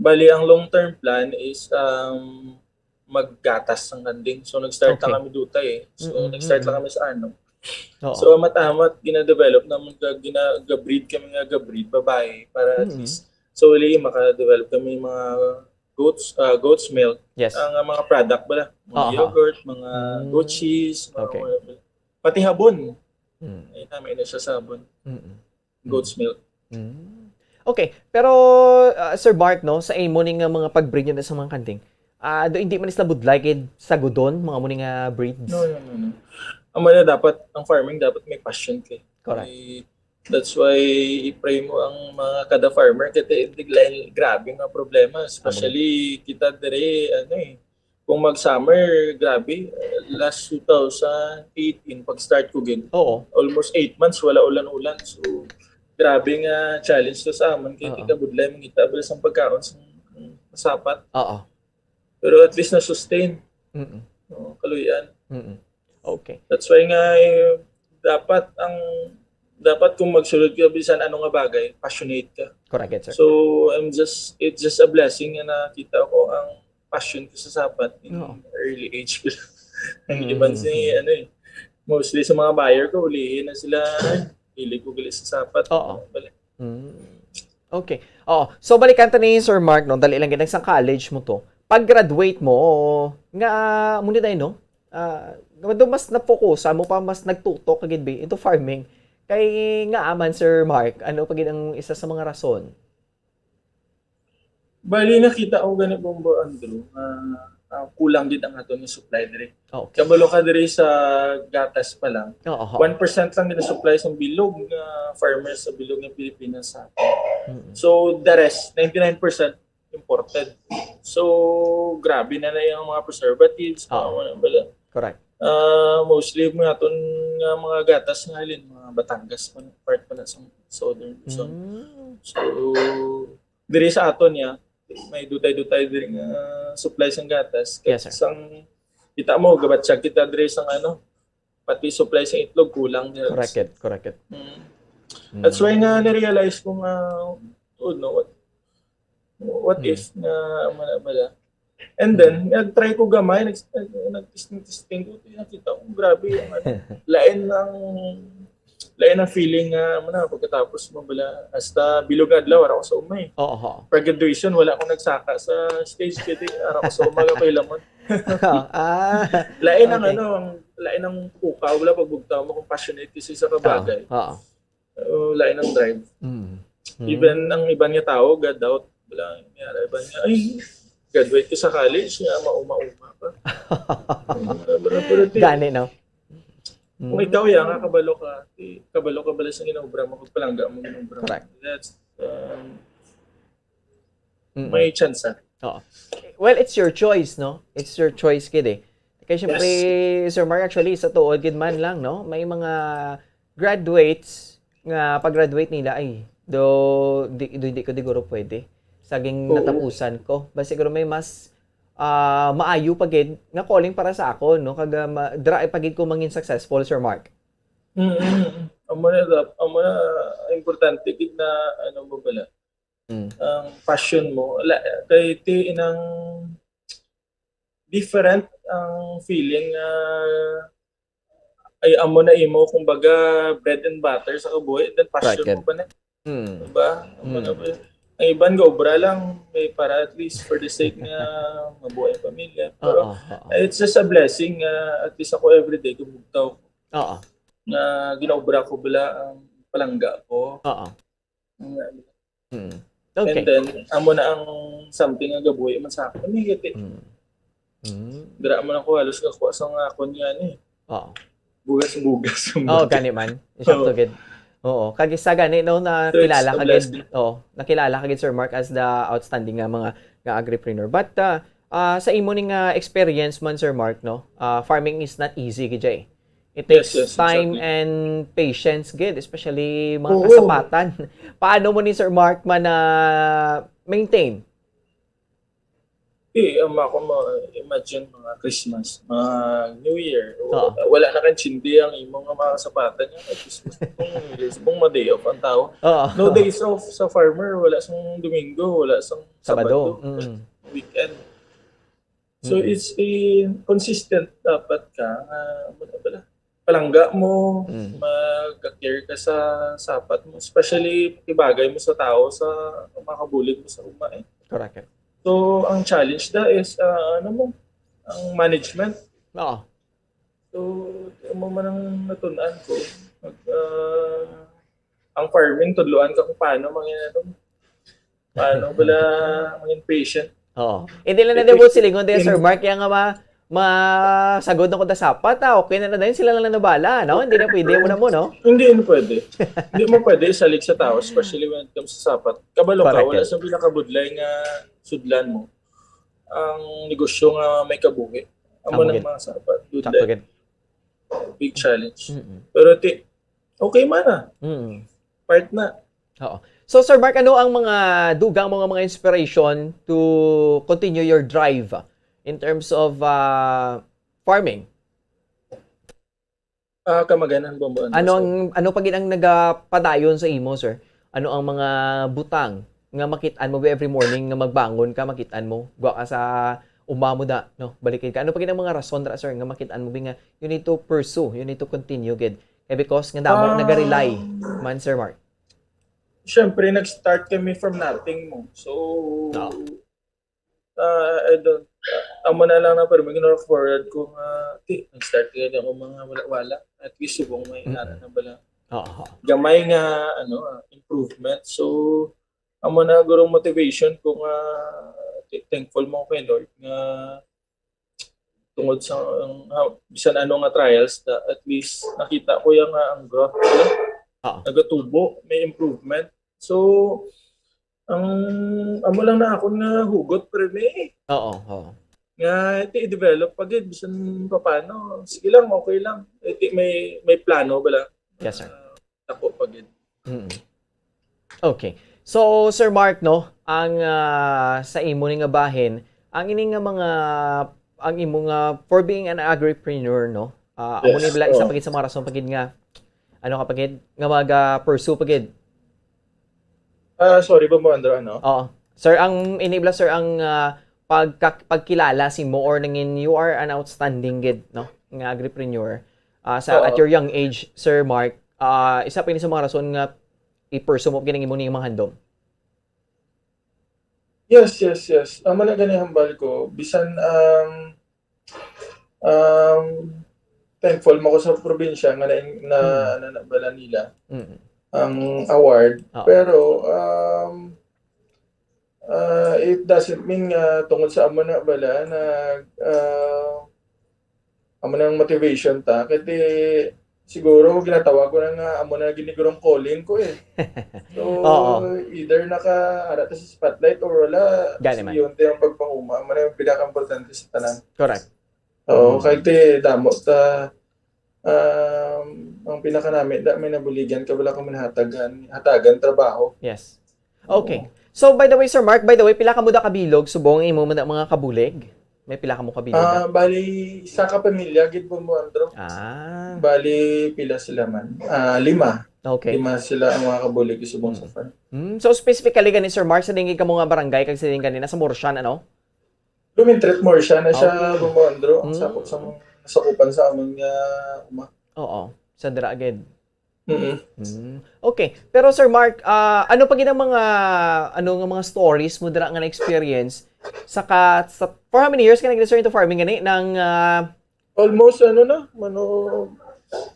bali, ang long-term plan is um, maggatas sang kanding. So, nag-start lang Okay. kami dutay eh. So, Mm-mm, nag-start lang mm-mm. kami sa ano. Oo. So, amat-amat, gina-develop naman, ga, gina, ga-breed kami nga ga-breed, babae, para at Mm. least, so, uli, maka-develop kami mga goats, uh, goat's milk, Yes. ang uh, mga product bala, mga Aha. yogurt, mga Mm. goat cheese, mga Okay. whatever. Pati habon. Mm. Ay, namin na siya sabon. Mm-mm. Goat's milk. Mm. Okay, pero ah, Sir Mark, no, sa imo ni nga mga pag-breed nyo na sa mga kanding, ah, do hindi man sila budlay kay sagudon, mga mo ni nga breeds? No, no, no, no. Ang mga dapat, ang farming dapat may passion ka. Correct. Eh, that's why i-pray mo ang mga kada farmer kasi tiglain grabe nga problema, especially kita dire ano eh. Kung mag-summer, grabe, eh, last two thousand eighteen pag-start ko gid. Oo. Almost eight months wala ulan-ulan. So grabe nga challenge to sa amon kay Oo. kita budlay mangita ba sa pagkaon sa sapat. Oo. Pero at least na-sustain. Mm-mm. No, kaluyan. Mm-mm. Okay. That's why nga eh, dapat ang dapat kung magsulod ka bisan ano nga bagay, passionate ka. Correct, sir. So I'm just it's just a blessing nga nakita ko ang passion ko sa sapat in Oo. early age ko. Ang Mm. iban si ano eh, mostly sa mga buyer ko, ulihin na sila, "Ay, hilig ko gali sa sapat." Oo. Bali. Mm. Okay. Oh, so balikan ta ni Sir Mark, no, dali lang gid sa college mo to. Pag graduate mo, nga mo ni day, no? Ah, nga do mas napokusan mo pa, mas nagtutok ka gid bi into farming. Kay nga man, Sir Mark, ano pa gid ang isa sa mga rason? Bali, nakita ko gani, Bombo Andrew, nga ah, kulang gid ang aton nga supply diri. Okay. Kabalo ka diri sa gatas pa lang. Oo. One percent lang gina-supply sa bilog nga farmers sa bilog nga Pilipinas sa atin. Mm. So the rest, ninety-nine percent imported. So grabe na na yung mga preservatives, mga Oo. wala bala. Correct. Ah, mostly mga aton nga mga gatas nga halin mga Batangas pa, part pa na sa southern Luzon. Mm. So diri sa aton niya, may dutay-dutay diri nga supply sang gatas. Yes, sir. Sang kita mo gabatyag kita diri sang ano, pati supply sa itlog kulang diri. Correct it, correct it. Mm. Mm. That's why nga na-realize ko nga, oh no, what, what Mm. if nga mala bala. And then, nag-try ko gamay, nag- nag- nag-testing-testing ko, nakita ko, grabe yung ano, lain ng lain ang feeling nga mo na pagkatapos mo bala hasta bilog adlaw ara ko sa umay. Oo, ho. Pag graduation wala ko nagsaka sa stage kay ara ko sa umaga pa hilamon. Ah, Lain ang okay. ano, ang lain ang pukaw, wala, pag bugtaw mo kung passionate ka sa isa ka bagay. Oo. Uh, lain ang drive. Mm. Even ang iban nga tao, ga-doubt, wala, may ara iban nga, ay, graduate ka sa college, nga mauma-uma pa. Wala, wala, pero ti- Gani, no? Kung ikaw ya nga, kabalo ka, ti-, kabalo ka bala sa ginaobra mo, kag palangga mo ginaobra mo. Correct. That's, um, Mm. May chance. Oo. Well, it's your choice, no? It's your choice, gid eh. Kay syempre, Sir Mark, actually, sa tuod gid man lang, no? May mga graduates nga pag-graduate nila, ay, do, di, do, hindi ko diguro pwede. Saging Oo. natapusan ko. Basta siguro may mas ah, maayo pa gid nga calling para sa akon, no? Kag ah, ma- dra pa gid ko mangin successful, Sir Mark. Mm-mm. Amo na, amo na, importante gid na, ano mo bala, Mm. ang passion mo. La, kay ti inang different ang feeling nga ay amo na imo, kumbaga, bread and butter sa kabuhi, then passion Correct. mo pa na. Mm. Diba? Amo Mm. na ba? Ang iban nga obra lang, may para at least for the sake nga mabuhay ang pamilya. Pero Oo, oo. It's just a blessing nga at least ako everyday kumugtaw Oo. nga ginaobra ko bala ang palangga ko. Oo. Nga, Mm. And Okay. then, amo na ang something nga gabuhi man sa akon. Hindi gati. Mm. Mm. Dira mo lang ko halos kakuha sa nga akon nga ni. Oo. Bugas-bugas ang Oh, budget. Gani man. Sakto gid. Oo. Kag isa gani, no, So, it's nakilala a ka gid. blessing. Oo, nakilala ka gid, Sir Mark, as the outstanding nga mga nga agripreneur. But uh, uh, sa imo ning uh, experience man, Sir Mark, no, uh, farming is not easy, gid, eh. It takes Yes, yes, time exactly. and patience, gid, especially mga Oo. kasapatan. Paano mo ni, Sir Mark, man na maintain? Eh, um, ako mo, imagine mga Christmas, mga New Year, o- Oo. wala na kang chindi ang imo nga mga kasapatan niya. Ay, Christmas, kung New Year's, kung ma-day off ang tao. Oo. No days off sa farmer, wala sang Domingo, wala sang Sabado. Sabado, Mm. weekend. So, Mm. it's a consistent dapat ka, nga, ano pala, palangga mo, Mm. mag-care ka sa sapat mo, especially ibagay mo sa tao, sa makabulig mo sa uma eh. Correct. So, ang challenge da is, ah, ano mo, ang management. Oo. So, amo man ang natun-an ko. Mag, ah, ang farming, tudloan ka kung paano mangin, ano, paano bala mangin patient. Oo. Hindi lang na Ito debut yung- silingon din, Sir Mark, kaya nga ma masagod na ko da sapat, ah. Okay na na din, sila lang na nabala, no? Hindi na pwede mo na mo, no? Hindi yun pwede. Hindi mo pwede isalig sa tao, especially when it comes sa sapat. Kabalo ka, Correct, wala yes. sa pinakabudlay nga sudlan mo ang negosyo nga may kabuhi. Amo Amo ng gid. Mga sapat. Good Sakto life. Gid. Big challenge. Mm-mm. Pero ti, okay man na. Mm. Part na. Oo. So, Sir Mark, ano ang mga dugang mga mga inspiration to continue your drive in terms of uh, farming? Ah, kamaganan, Bombo Andres. Ano ang ano pa gid ang nagapadayon sa imo, sir? Ano ang mga butang nga makit-an mo every morning nga magbangon ka, makit-an mo, gwa ka sa uma mo da, no? Balikid ka. Ano pa gid ang mga rason ra, sir, nga makit-an mo bi nga you need to pursue, you need to continue gid? Eh, because nga damo Ah. naga-rely man, Sir Mark. Siyempre, nag-start kami from nothing mo. So, Oo. ah, I don't, ah, amo na lang na, pero may gina-forward ko nga, ti, nag-start kami ako mga wala-wala. At least, subong may Mm-mm. ara na bala. Oo. Gamay nga, ano, ah, improvement. So, amo na gurong motivation ko nga, ti, thankful mo kay Lord nga tungod sa, ang, ha, bisan ano nga trials, na at least nakita ko yung nga ang growth nila. Oo. Nagatubo, may improvement. So, ang amo lang na akon nga hugot, pero may Oo, oo. nga iti i-develop pa gid bisan paano. Sige lang, okay lang. Iti may may plano bala. Yes, sir. Ah, ako pa gid. Mm. Okay. So, Sir Mark, no, ang ah, sa imo ni nga bahin, ang ini nga mga ang imo nga for being an agripreneur, no? Ah, amo ni Yes, bala isa oo. pa gid sa mga rason pa gid nga ano ka pa gid nga mag ah, pursue pa gid. Ah, sorry, Bombo Andro, ano? Oo. Sir, ang ini bala, sir, ang ah, pagka, pagkilala sa imo or nangin you are an outstanding gid, no? Nga agripreneur. Ah, sa Oo. At your young age, Sir Mark, ah, isa pa ini sa mga rason nga i-pursue mo gid ang imo ni mga handom. Yes, yes, yes. Amo na gani hambal ko. Bisan, um, Um, thankful mo ko sa probinsya nga na, na, Hmm. ano, na bala nila Mm. ang award. Oo. Pero, um, ah, it doesn't mean nga tungod sa amo na bala na, ah, amo nang motivation ta. Kay siguro ginatawag ko na nga amo na ginigurong calling ko eh. So, Oo. Either naka-, ara ta sa spotlight or wala, Gani man. Sige, yun, ang pagpanguma, amo na yung pinaka-importante sa tanan. Correct. Oo, Mm. Kay ti damo ta, um, ang pinakanami, da, may nabuligan ka, wala ka man hatagan, hatagan trabaho. Yes. Okay. Oo. So, by the way, Sir Mark, by the way, pila ka mo da kabilog subong imo man mga kabulig? May pila ka mo kabilog Ah, na? Bali, isa ka pamilya, gid po mo, Andrew. Ah. Bali, pila sila man? Ah, lima. Okay. Lima sila ang mga kabulig subong Mm. sa farm. Mm. So, specifically gani, Sir Mark, sa dingin ka mo nga barangay, kag sa dingin kanina sa Morshan, ano? Lumintret Morshan na siya, Okay. Bumondro, ang Mm. sakop sa mga, sakupan sa amon nga uma. Oo, sa dira gid. Mm-mm. Mm. Okay. Pero, Sir Mark, ah, ano pa gid ang mga, ano nga mga stories mo dira nga na-experience sa ka-, sa, for how many years ka nag-, sir, into farming gani? Nang, ah, Almost, ano na, mano,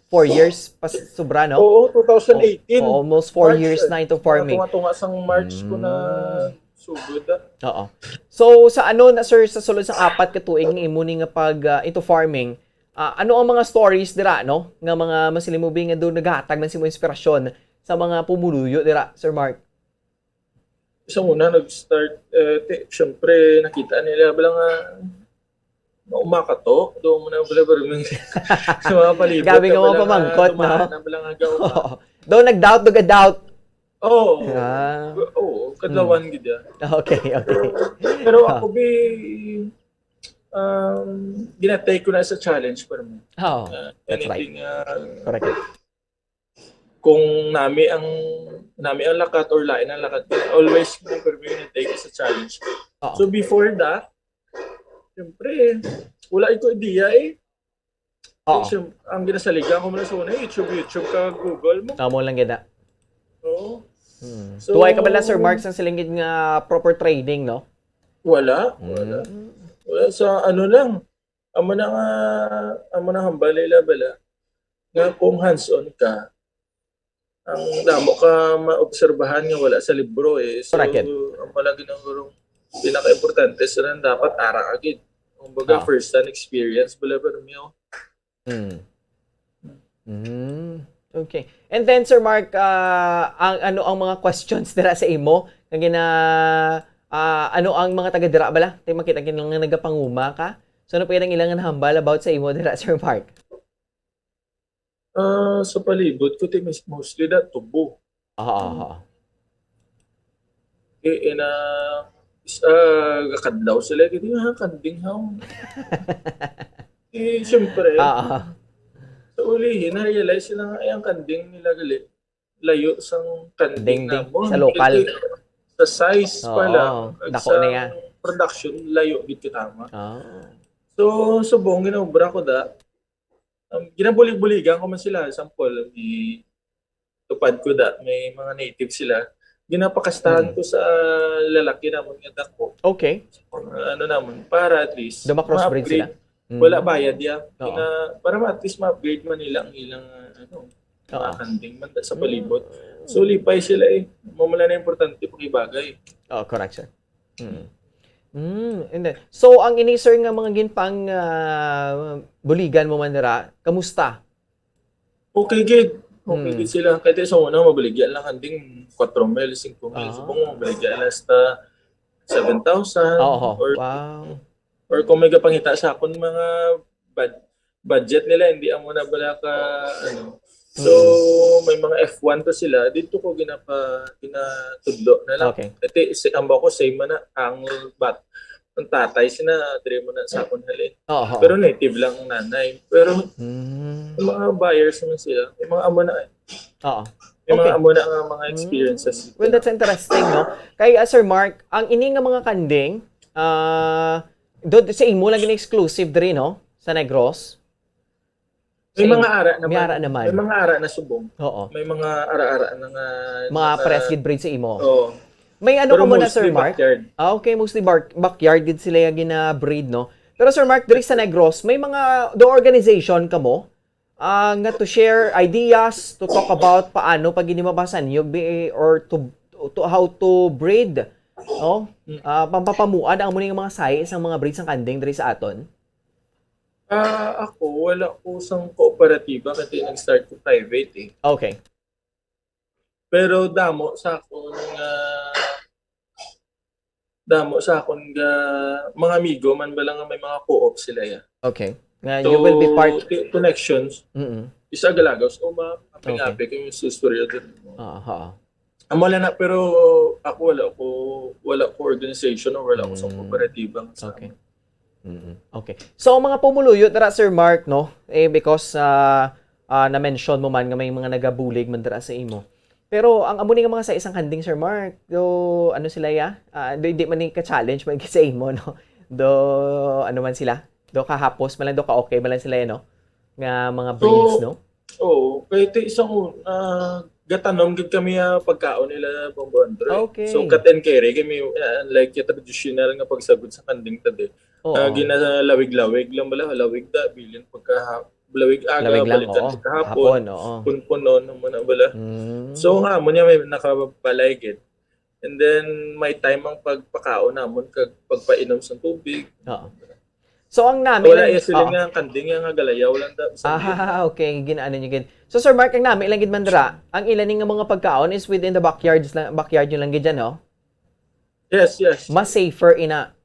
four years pa s-, sobra, no? Oo, two thousand eighteen. Oh, oh, almost four March, years eh. Na into farming. Tunga-tunga sang March ko na Mm. sugod, ah. Oo. So, sa ano na, sir, sa sulod sang apat ka tuig nga imo ni nga pag, ah, into farming, ah, ano ang mga stories dira, no? Nga mga masiling mo bi nga doon naghatag man sa imo inspirasyon sa mga pumuluyo dira, Sir Mark? Sa una, nag-start, eh, ti-, syempre, nakita nila, bala nga, mauma ka to, doon mo na, bala, bala, sa mga palibot Grabe na, nga mga bala nga, pamangkot, no? Dumaan na, bala nga, gauma. Daw nag-doubt, nag-doubt. Oo. Ah. Oo, kadlawan Hmm. gid yan. Okay, okay. Pero, pero Ah. ako, bi, um, ginatake ko na sa challenge, pero mo. Oo, Ah, that's right. Anything, ah, Correct. Kung nami ang, nami ang lakat or lain ang lakat, always ko na permi na take sa challenge. Oo. So before that, siyempre, wala ko idea eh. Oo. Siyem-, ang ginasaligan ko muna sa una, YouTube, YouTube ka, Google mo. Amo lang gid na. Oo. Hmm. So, Tuway ka bala, Sir Mark, sang siling gid nga proper training, no? Wala, wala. Mm. Wala sa ano lang. Amo na nga, amo na hambal nila bala. Nga kung hands-on ka, ang damo ka maobserbahan nga wala sa libro eh. So, Correct yan. Amo lang ginagurong pinaka-importante sa nang dapat ara agad. Kumbaga, Ah. first-hand experience, bala, pero miyo. Mm. Mm. Okay. And then, Sir Mark, ah, ang, ano ang mga questions dira sa imo? Nga gina-, ah, ano ang mga taga dira bala? Tay makita gid nga nagapanguma ka. So, ano pa gid ang ilang nahambal about sa imo dira, Sir Mark? Ah, sa palibot ko, ti, mis-, mostly da tubo. Oo, oo. Eh, ina, is-, ah, gakadlaw sila, gid nga, "Kanding haw." Eh, siyempre, Oo. Sa ulihi, na-realize sila nga, "Ay, ang kanding nila gali, layo sang kanding Dingding, namo." Sa lokal. Sa size Oo, pala, kag dako sa niya. Production, layo gid kita, ma. Ah. So, subong ginobra ko da, um, ginabulig-buligan ko man sila. Example, may tupad ko da, may mga native sila. Ginapakastahan Mm. ko sa lalaki namon nga dako. Okay. Sa mga ano namon, para at least Daw ma-crossbreed ma-upgrade. Sila? Mm. Wala bayad ya. Oo. Gina-, para ma-, at least ma-upgrade man nila ang ilang, ano, Oo. mga kanding man sa palibot. Mm. So, lipay sila eh. Mamala na importante pakibagay. Oo, correct, sir. Mm. Mm, and then, so, ang ini, sir, nga mga ginpang, ah, buligan mo man dira, kamusta? Okay gid. Okay Hmm. gid sila. Kahit sa una, mabaligya lang kanding kwatro mil, singko mil. Ah. Subong mabaligya lang hasta seven thousand. Oo. Or, Wow. or kung may gapangita sa akon mga bad-, budget nila, hindi amo na bala ka, ano. So, Hmm. may mga F one pa sila, dito ko ginapa-, ginatudlo na lang. Okay. Ito, si, ambaw ko, same man na ang bat-, ang tatay sina, dire mo na sa akon halin. Oo. Pero native lang ang nanay. Pero Hmm. yung mga buyers naman sila, yung mga amo na, Oo. yung mga Okay. amo na nga mga Hmm. experiences. Well, that's interesting, no? Kay, ah, Sir Mark, ang ini nga mga kanding, ah, do, sa imo lang gina-exclusive diri, no? Sa Negros? May Sa mga im-, ara may naman. Ara naman. May mga ara na subong. Oo. May mga ara-ara na nga, Mga na parehas gid breed sa imo. Oo. May ano Pero ka muna, mostly Sir Mark? Backyard. Ah, okay, mostly bark-, backyard gid sila yung gina-breed, no? Pero Sir Mark, diri sa Negros, may mga do organization kamo ah, nga to share ideas, to talk about paano pag hindi mabasanyog bi- or to, to how to breed, no? Ah, pampapamuan ang amo ning mga sahi sang mga breed sang kanding diri sa aton. Ah, ako, wala ko sang kooperatiba kasi nag-start ko private eh. Okay. Pero damo sa akon nga damo sa akon nga mga amigo man bala nga may mga co-op sila ya. Okay. Nga you will be part. Connections. Mm. Isa galagaw sa uma, aping-api ko yung istorya din. Aha. Amo lang na, pero ako wala ko wala ko organization o wala ko sa Mm. kooperatiba nga sa Okay. Mm. Okay. So ang mga pumuluyo dira, Sir Mark, no? Eh, because ah ah, na-mention mo man nga may mga nagabulig man dira sa imo. Pero ang amo ni nga mga sa isang kanding, Sir Mark, do ano sila ya? Ah, do hindi man ni ka-challenge man sa imo, no? Do ano man sila? Do kahapos man lang, do ka-okay man lang sila, eh, no? Nga mga breeds, no? Oo, kay ti isang un- ah, gatanom gid kami ah, pagkaon nila Bombo Andre. Okay. So cut and carry kami ah, unlike yung traditional nga pagsagod sa kanding tadi. Oo. Ah, ginalawig-lawig lang bala, lawig da, bilin pagka lawig aga, Lawig lang, balikan oo. sa kahapon, Hapon, oo. punpunon naman na bala. Mm. So nga mo niya may nakabalay gid. And then may time ang pagpakaon namon kag pagpainom sa tubig. Oo. So ang nami Wala lang, iya sila oo. Nga kanding nga galayaw lang da. Sa Ah, okay, ginaano niyo gid. So Sir Mark, ang nami lang gid man dira, ang ila ni nga mga pagkaon is within the backyards lang, backyard niyo lang gid dyan, no? Yes, yes. Mas safer ina.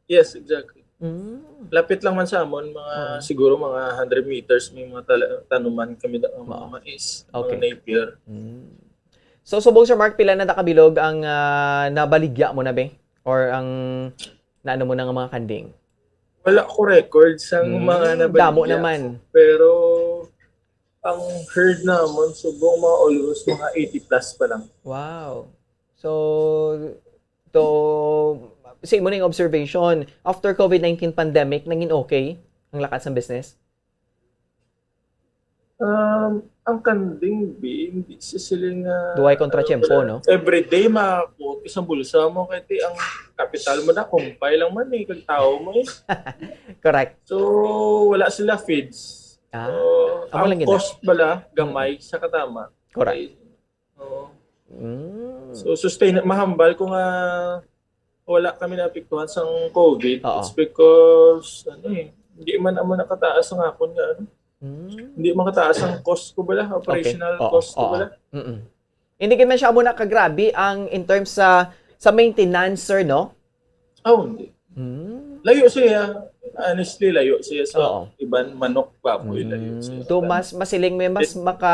Yes, exactly. Mm. Lapit lang man sa amon, mga Oo. siguro mga hundred meters may mga tala- tanuman kami da, mga Oo. mais, Okay. mga napier. Mm. So subong Sir Mark, pila na da kabilog ang ah, nabaligya mo na be? Or ang naano mo na nga mga kanding? Wala ko record sa Mm, mga nabaligya. Damo naman. Pero ang herd namon subong mga almost mga eighty plus pa lang. Wow. So to sa imo ning observation, after COVID nineteen pandemic, nangin okay ang lakat sa business? Um, ang kanding bi, hindi siya sila nga Duway kontra tiyempo, no? Every day makakuha ka sa bulsa mo kay ti ang kapital mo na kumpay lang man eh kag tao mo eh. Correct. So wala sila feeds. Ah, So, amo lang ang gid na. Cost bala gamay sa katama. Correct. Kay- Oo. Mm. So sustain mahambal ko nga wala kami naapektuhan sang COVID. Oo. It's because ano eh, hindi man amo nakataas ang akon nga ano. Mm. Hindi makataas ang cost ko bala, operational Oo, cost ko oo. bala. Mm-mm. Hindi gid man siya amo nakagrabe ang in terms sa sa maintenance, sir, no? Oh, hindi. Mm. Layo siya. Honestly, layo siya sa Oo. iban manok, baboy, layo siya. Mm. Do mas masiling may mas maka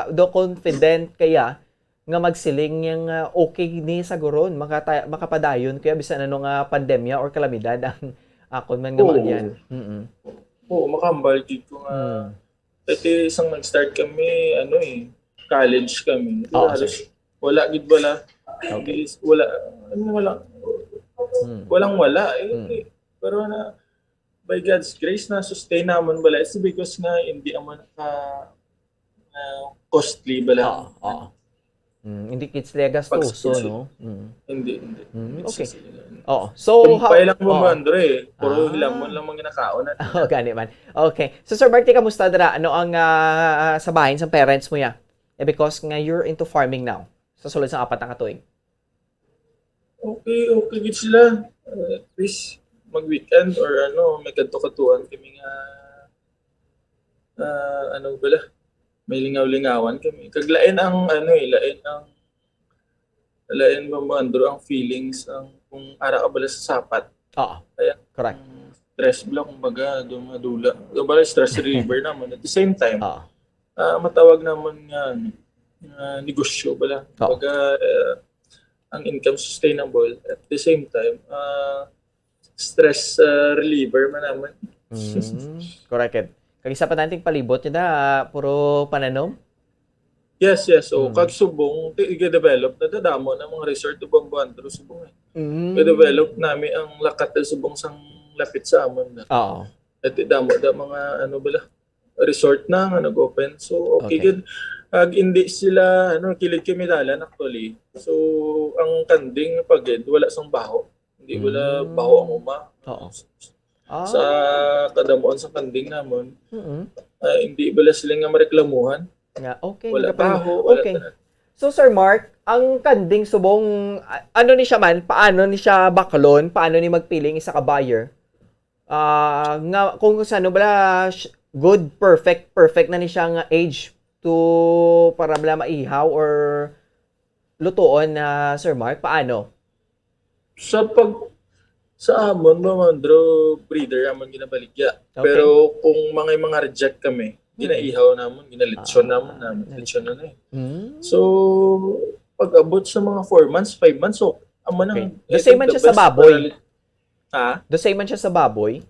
do confident kaya nga magsiling yang ah, okay ni sa guron makata- makapadayon kaya bisan ano nga pandemya or kalamidad ang akon man nga Oo. maagyan. Mm. Oo, makahambal gid ko nga Mm. Ito isang nag-start kami, ano eh, college kami. Oo, Halos wala gid wala. Okay. Hindi, wala, ano wala. Mm. Walang wala eh. Mm. Pero na, by God's grace, na-sustain naman bala. It's because nga hindi naman ka na costly bala. Oo, oo. Mm, hindi kids legas to, Pag-, so, no? Mm. Hindi, hindi. Mm, Hindi okay. sila. Oo. So, Kumpay lang mo, oo. Andre. Puro Ah. hilamon lang mga nakaon natin. Oh, gani man. Okay. So, Sir Mark, kamusta dira? Ano ang ah, sa bahin sa parents mo ya? Eh, because nga you're into farming now. Sa sulod sa apat na katuig. Okay, okay gid sila. Uh, at least mag-weekend or ano, may kadto-kadtuan kami nga ah, ano bala, may lingaw-lingawan kami. Kag lain ang ano eh, lain ang lain ba mo, Andrew, ang feelings ang kung ara ka bala sa sapat. Oo. Kaya Correct. ang stress bala kumbaga do madula. Do bala stress reliever naman at the same time. Oo. Ah, matawag naman nga ano, nga negosyo bala. Oo. Kumbaga ah, ang income sustainable at the same time ah, stress ah, reliever man naman. Mm, correct. Kag isa pa nating palibot niya da, puro pananom? Yes, yes. So, Hmm. kag subong, ti- i-develop na damo na mga resort o bambuan pero subong eh. Mm. I-develop nami ang lakat na subong sang lapit sa amon na. Oo. At damo da mga ano bala resort na nga nag-open. So, okay, Okay. Gid. Ag hindi sila ano kilid kami dalan actually. So, ang kanding pagid wala sang baho. Hindi wala Mm. baho ang uma. Oo. Ah. Sa kadamuan sa kanding namon, Mm-mm. ah, hindi bala sila nga mareklamuhan. Nga, okay. Wala nagapang- baho, wala Okay. tanan. So, Sir Mark, ang kanding subong, a- ano ni siya man? Paano ni siya baklon? Paano ni magpili ang isa ka buyer? Ah, nga, kung sa ano bala, sh- good, perfect, perfect na ni siya nga age to para bala maihaw or lutuon na, Sir Mark? Paano? Sa pag sa amon, mga mandro, breeder amon ginabaligya. Okay. Pero kung mga mga reject kami, Hmm. ginaihaw namon, ginalitson Ah, namon, namon ginalitson. litson na eh. Hmm? So, pag-abot sa mga four months, five months, so, amo nang Okay. The same man the siya sa best baboy? para li-, ha? The same man siya sa baboy?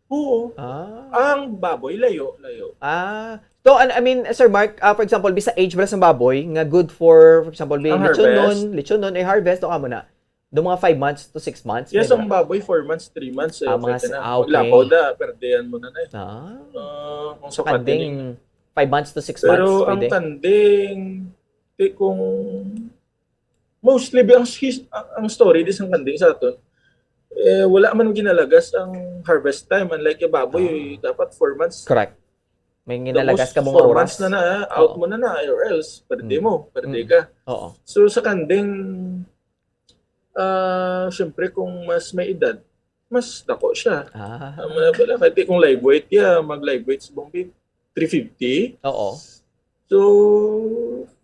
Oo. Ah. Ang baboy, layo, layo. Ah. So, an- I mean, Sir Mark, ah, for example, bisa age bala sa baboy nga good for, for example, bi Ang lechonon, harvest? lechonon or harvest o amo na. Do mga five months to six months. Yes, may ang baboy, four months, three months, eh, Ah, mga pwede s- na. ah, okay. Labaw da, perde mo na na eh. Ah. Ah, kung sa Kanding, kanding. five months to six months, Pero ang pwede. kanding, di kung, mostly, ang, his- ang, ang story di sa kanding sa aton, eh, wala man ginalagas ang harvest time. Unlike yung baboy, Ah. dapat four months. Correct. May ginalagas ka mga Four oras. months na na, out Oo. mo na na, or else, perde Mm. mo, perde Mm. ka. Oo. So, sa kanding, ah, syempre, kung mas may edad, mas dako siya. Ah. Ang mga bala, kahit kung live weight, yeah, mag live weight sa bongbi, three fifty. Oo. So,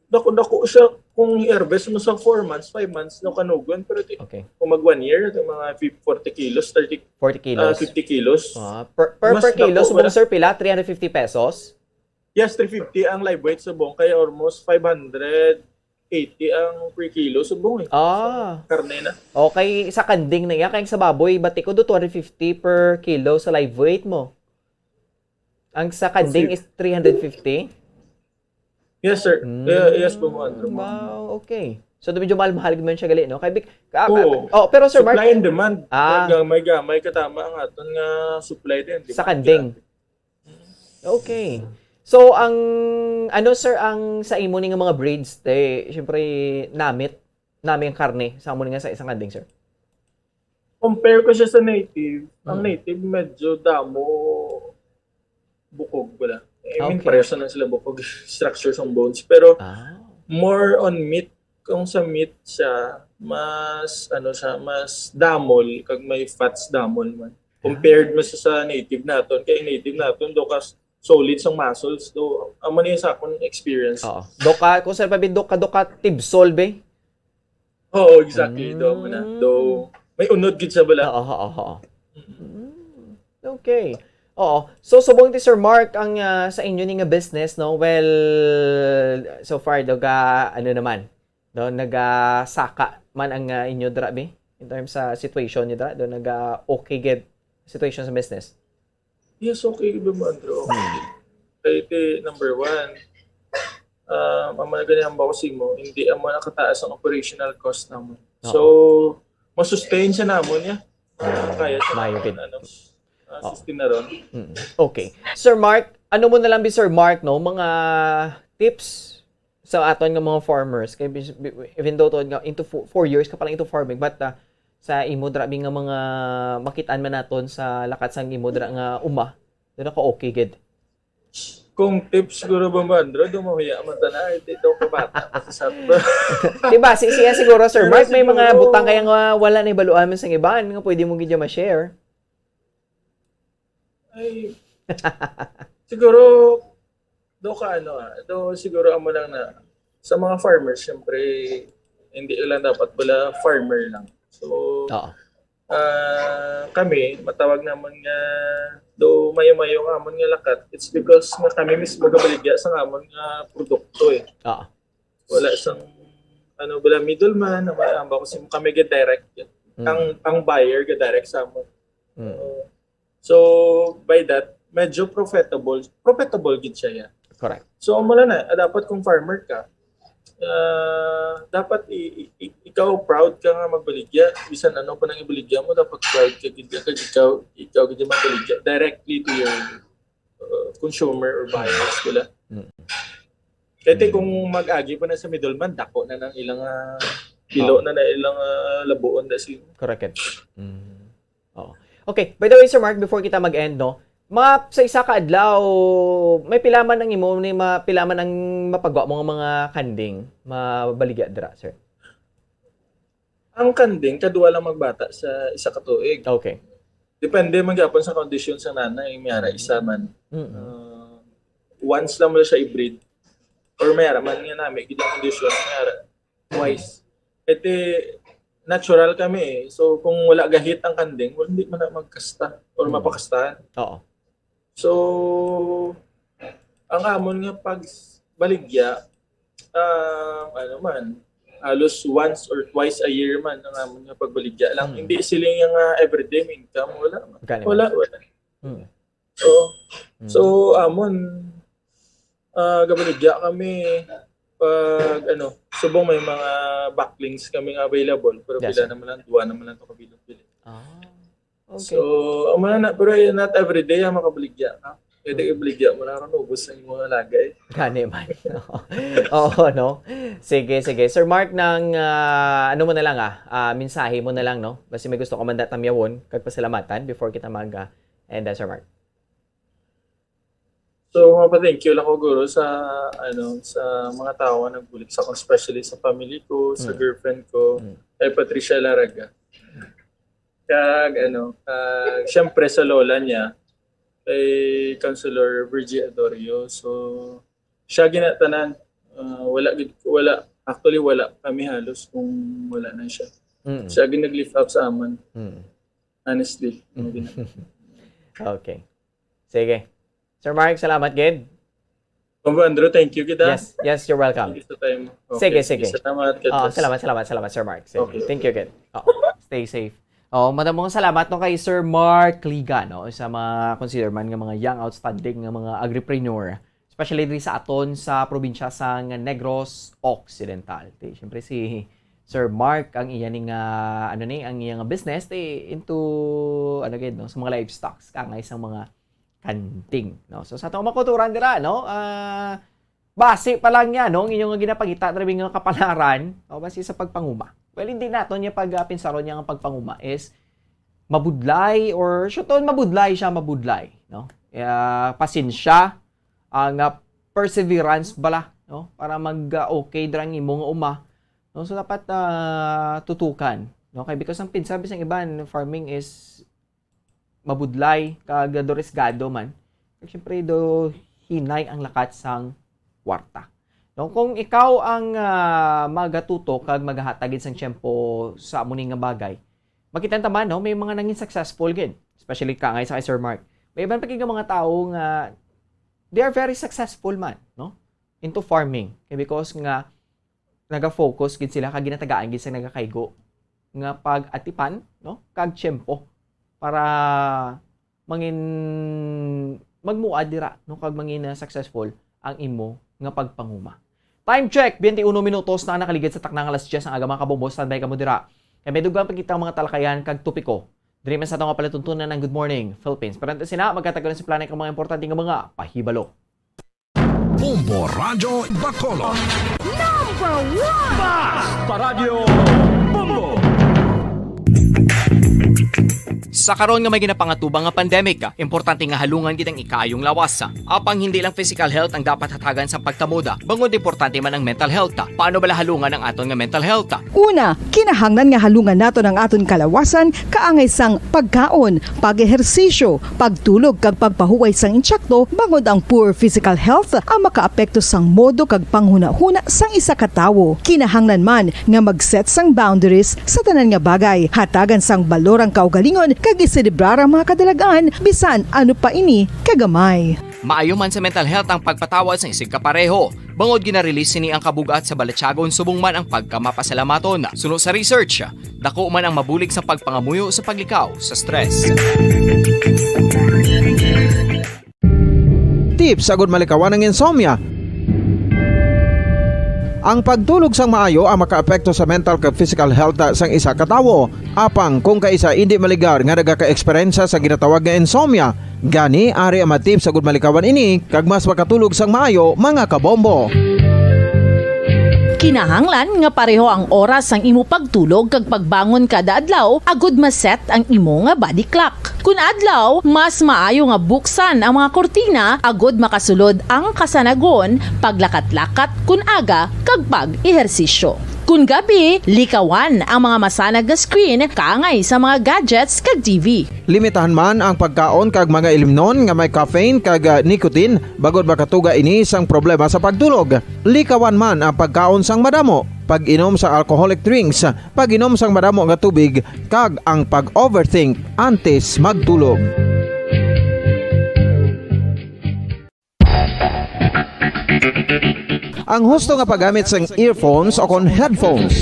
dako-dako siya kung i-harvest mo sa four months, five months, no kanugon. Pero di, Okay. kung mag one year, yung mga fif- forty kilos, thirty, forty ah, kilos. fifty kilos. Ah, per, per, Mas per kilo, dako, subong wala. Sir, pila? Three hundred fifty pesos? Yes, three fifty ang live weight subong, kaya almost five hundred eighty ang per kilo subong eh. Ah. Karne na. Okay, sa kanding na iya, kaya sa baboy, bati ko do two hundred fifty per kilo sa live weight mo. Ang sa kanding Okay. is three hundred fifty? Yes, sir. Mm, Yeah, yes po, mga Andrew. Wow, okay. So, medyo mahal-mahal man siya gali, no? Kay big, ah, Oo. ah, oh, pero Sir Mark, Supply and demand. Ah. Gamay-gamay katama ang aton nga supply din. Sa Demand kanding. din. Okay. So, ang, ano, sir, ang sa imo ni nga mga breeds, eh, syempre, namit, nami ang karne sa amo ni nga sa isang kanding, sir? Compare ko siya sa native, ang Mm. native medyo damo bukog wala. I mean, Okay. pareho na sila bukog, structure sa bones. Pero Ah. more on meat, kung sa meat siya, mas, ano siya, mas damol, kag may fats damol man. Compared mo sa, sa native naton, kay native naton, do kas solid sang muscles, do, amo ni sa akong experience. Oo. Doka, kung sir, pabi, doka, doka, tibsol, be? Oo, exactly. Do mo na. Mm. Do, may unod gid sa bala. Oo, oo, oo. Mm. Mm, okay. Oo. So, subong ti Sir Mark, ang ah, sa inyo ni nga business, no? Well, so far, doga, ano naman, no? Nagasaka man ang ah, inyo dra, be? In terms sa situation nyo dra, do naga okay gid situation sa business? Yes, okay gid ba, Andrew? Hmm. Kay ti number one, ah, ang mga ganyan ba ko simo, hindi amo nakataas ang operational cost naman. Oo. So, masustain siya namon niya. Ah, Kaya siya mayo namon, gid. Ano, ah, Oo. sustain na ron. Mm. Okay. Sir Mark, ano mo na lang bi, Sir Mark, no? Mga tips sa aton nga mga farmers, kay bis- bi- even though tuod nga into fo- four years ka pa lang into farming, but ah, sa imo dra bi nga mga makitaan man naton sa lakat sang imo dra nga uma, do naka okay gid. Kung tips siguro ba, Andrew, do mahuya man ta na, hindi daw kabata kasi sa ato. Diba, si siya siguro, Sir Pero Mark, may mga siguro butang kaya nga wala na ibaluan man sang iban nga pwede mo gid ma-share. Ay, siguro, do ka ano ah, do siguro amo lang na, sa mga farmers, syempre, hindi lang dapat bala farmer lang. So, Oo. ah, kami, matawag namon nga, do mayo-mayo nga amon nga lakat, it's because nga kami mismo gabaligya sa amon nga produkto eh. Oo. Wala sang, ano, wala middleman, wala ang bako sim-, kami ga-direct. Mm. Ang, ang buyer ga-direct sa amon. Mm. So, by that, medyo profitable, profitable gid siya, yeah. Correct. So, amo lang na, ah, dapat kung farmer ka, ah, dapat i, i, i, ikaw proud ka nga magbaligya, bisan ano pa nang ibaligya mo, dapat proud ka gid, kag ikaw, ikaw gid ang magbaligya directly to your uh, consumer or buyers, wala. Mm. Kaya Mm. kung mag-agi pa na sa middleman, dako na nang ilang ah, kilo Oh. na na ilang ah, labuon na si Correct. Mm. Oo. Okay, by the way, Sir Mark, before kita mag-end, no, mga sa isa ka adlaw, may pila man ang imo, ni ma-, pila man ang mapagwa mo nga mga kanding, mabaligya dira, sir? Ang kanding, kadua lang magbata sa isa ka tuig. Okay. Depende man gyapon sa kondisyon sa nanay, may ara isa man. Mm. Ah, once lang mo siya i-breed, or may ara man nga nami, gid ang kondisyon, may ara twice. Ete, natural kami eh. So, kung wala gahit ang kanding, well, hindi man na magkasta or Mm. mapakastahan. Oo. So, ang amon nga pagbaligya, ah, ano man, halos once or twice a year man ang amon nga pagbaligya lang. Mm. Hindi sila nga everyday may income, wala man. Gani Wala, man. wala. Mm. So, Mm. so, amon, ah, gabaligya kami pag, ano, subong may mga backlings kami nga available, pero Yes, pila sir. naman lang, duwa naman lang to kabilog-bilog. Ah, okay. So, amo na, pero not every day ang makabaligya ka. Pwede Mm. ibaligya mo na ron, ubos ang mga lagay. Gani man. Oo, no? Sige, sige. Sir Mark, nang, ah, ano mo na lang, ah, ah, mensahe mo na lang, no? Basi may gusto ka man da tamyawon, kag pasalamatan before kita mag, ah, end, ah, Sir Mark. So, mapa-thank you lang ko, guro, sa, ano, sa mga tao nga nagbulig sa akon, especially sa family ko, sa Mm. girlfriend ko, Mm. kay Patricia Laraga. Kag, ano, kag, syempre, sa lola niya, kay Councilor Virgie Adorio. So, siya ginatanan. Ah, wala gid, wala, actually, wala kami halos kung wala na siya. Mm. Siya gid nag-lift up sa aman. Mm. Honestly. Mm. Okay. Sige. Sir Mark, salamat gid. Combo Andrew, thank you kita. Yes, yes, you're welcome. Thank you sa time. Sige, Okay, sige. Salamat, God Ah, bless. salamat, salamat, salamat, Sir Mark. Sige. Okay, Thank okay. you gid. Oo. Stay safe. Oh, madamo nga salamat, no, kay Sir Mark Liga, no, sa mga consider man nga mga young, outstanding nga mga agripreneur, especially diri sa aton sa probinsya sang Negros Occidental. Ti, syempre, si Sir Mark ang iya ning, ah, ano ni, ang iya nga business, ti, into, ano gid, no, sa mga livestocks, kangay sang mga kanding, no? So, sa atong mga kauturan dira, no, ah, basi pa lang niya, no, ang inyo nga ginapangita diri nga kapalaran, o basi sa pagpanguma. Well, hindi naton niya pag, ah, pinsaron niya nga pagpanguma is mabudlay or, sure, mabudlay siya, mabudlay, no? Ah, pasensya, ah, nga perseverance bala, no? Para mag, ah, okay dira ang imo nga uma, no? So, dapat, ah, tutukan, no? Kay because ang pinsa, bisang iban, farming is mabudlay, kag do risgado man. Kag siyempre, do hinay ang lakat sang kwarta. No, kung ikaw ang, ah, magatutok kag maghatag gid sang tiyempo sa amo ni nga bagay, makita ta man, no, may mga nangin successful gid, especially kangay sa kay Sir Mark. May iban pa gid nga mga tawo nga they are very successful man, no, into farming. Kay because nga naga-focus gid sila kag ginatagaan gid sa nagakaigo nga pag-atipan, no, kag tiyempo para mangin-, magmuad dira, no, kag mangin, ah, successful ang imo nga pagpanguma. Time check, twenty-one minutos na nakaligid sa takna nga alas diyes ang aga, mga kabombo. Standby kamo dira. Kay may dugang pa kita mga talakayan kag topiko diri man sa ato nga palatuntunan ng Good Morning Philippines. Pero antes sina, magkatago na si Planay kag mga importante nga mga pahibalo. Bombo Radyo Bacolod. Number one! Basta Radyo Bombo! Sa karon nga may ginapangatubang nga pandemic, importante nga halungan gid ang ikaayong lawas. Apang hindi lang physical health ang dapat hatagan sa pagtamod, bangod importante man ang mental health. Paano bala halungan ang aton nga mental health? Una, kinahanglan nga halungan naton ang aton kalawasan kaangay sang pagkaon, pag-ehersisyo, pagtulog kag pagpahuway sang insakto, bangod ang poor physical health ang makaapekto sang modo kag panghunahuna sang isa ka tawo. Kinahanglan man nga mag-set sang boundaries sa tanan nga bagay, hatagan sang balor ang kaugalingon kag iselebrar ang mga kadalagan bisan ano pa ini kagamay. Maayo man sa mental health ang pagpatawad sang isigkapareho. Bangod gina-release sini ang kabug-at sa balatyagon subong man ang pagkamapasalamaton. Suno sa research, dako man ang mabulig sa pagpangamuyo sa paglikaw sa stress. Tips agud malikawan ang insomnia. Ang pagtulog sang maayo ang makaapekto sa mental kag physical health sang isa ka tawo. Apang kung kaisa indi maligar nga nagaka-eksperyensya sa ginatawag nga insomnia, gani ari ang mga tips agud malikawan ini kag mas makatulog sang maayo, mga kabombo. Kinahanglan nga pareho ang oras sang imo pagtulog kag pagbangon kada adlaw agud ma-set ang imo nga body clock. Kun adlaw, mas maayo nga buksan ang mga kurtina agud makasulod ang kasanagon, paglakat-lakat kun aga, kag pag-ehersisyo. Kun gabi, likawan ang mga masanag nga screen kaangay sa mga gadgets kag T V. Limitahan man ang pagkaon kag mga ilimnon nga may caffeine kag, ah, nicotine, bangod makatuga ini sang problema sa pagtulog. Likawan man ang pagkaon sang madamo, pag-inom sang alcoholic drinks, pag-inom sang madamo nga tubig, kag ang pag-overthink antes magtulog. Ang husto nga paggamit sang earphones o kon headphones.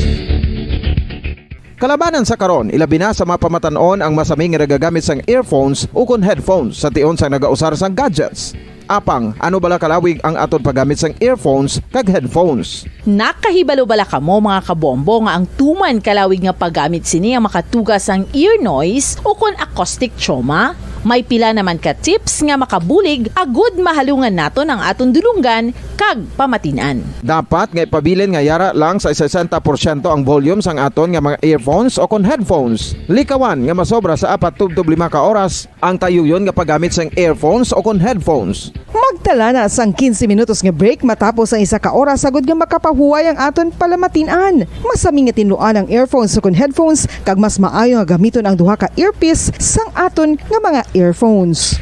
Kalabanan sa karon, ilabi na sa mga pamatan-on ang masami nga nagagamit sang earphones o kon headphones sa tion sang nagausar sang gadgets. Apang, ano bala kalawig ang aton paggamit sang earphones kag headphones? Nakahibalo bala kamo, mga kabombo, nga ang tuman kalawig nga paggamit sini ang makatuga sang ear noise o kon acoustic trauma? May pila naman ka tips nga makabulig agud mahalungan naton ang aton dulonggan kag pamatin-an. Dapat nga ipabilin nga yara lang sa sesenta porsyento ang volume sang aton nga mga earphones o kon headphones. Likawan nga masobra sa apat tubtob lima ka oras ang tayuyon nga paggamit sang earphones o kon headphones. Magtala na sang quince minutos nga break matapos ang isa ka oras, agud nga makapahuway ang aton palamatin-an. Masami nga tinluan ang earphones o kon headphones, kag mas maayo nga gamiton ang duha ka earpiece sang aton nga mga earphones.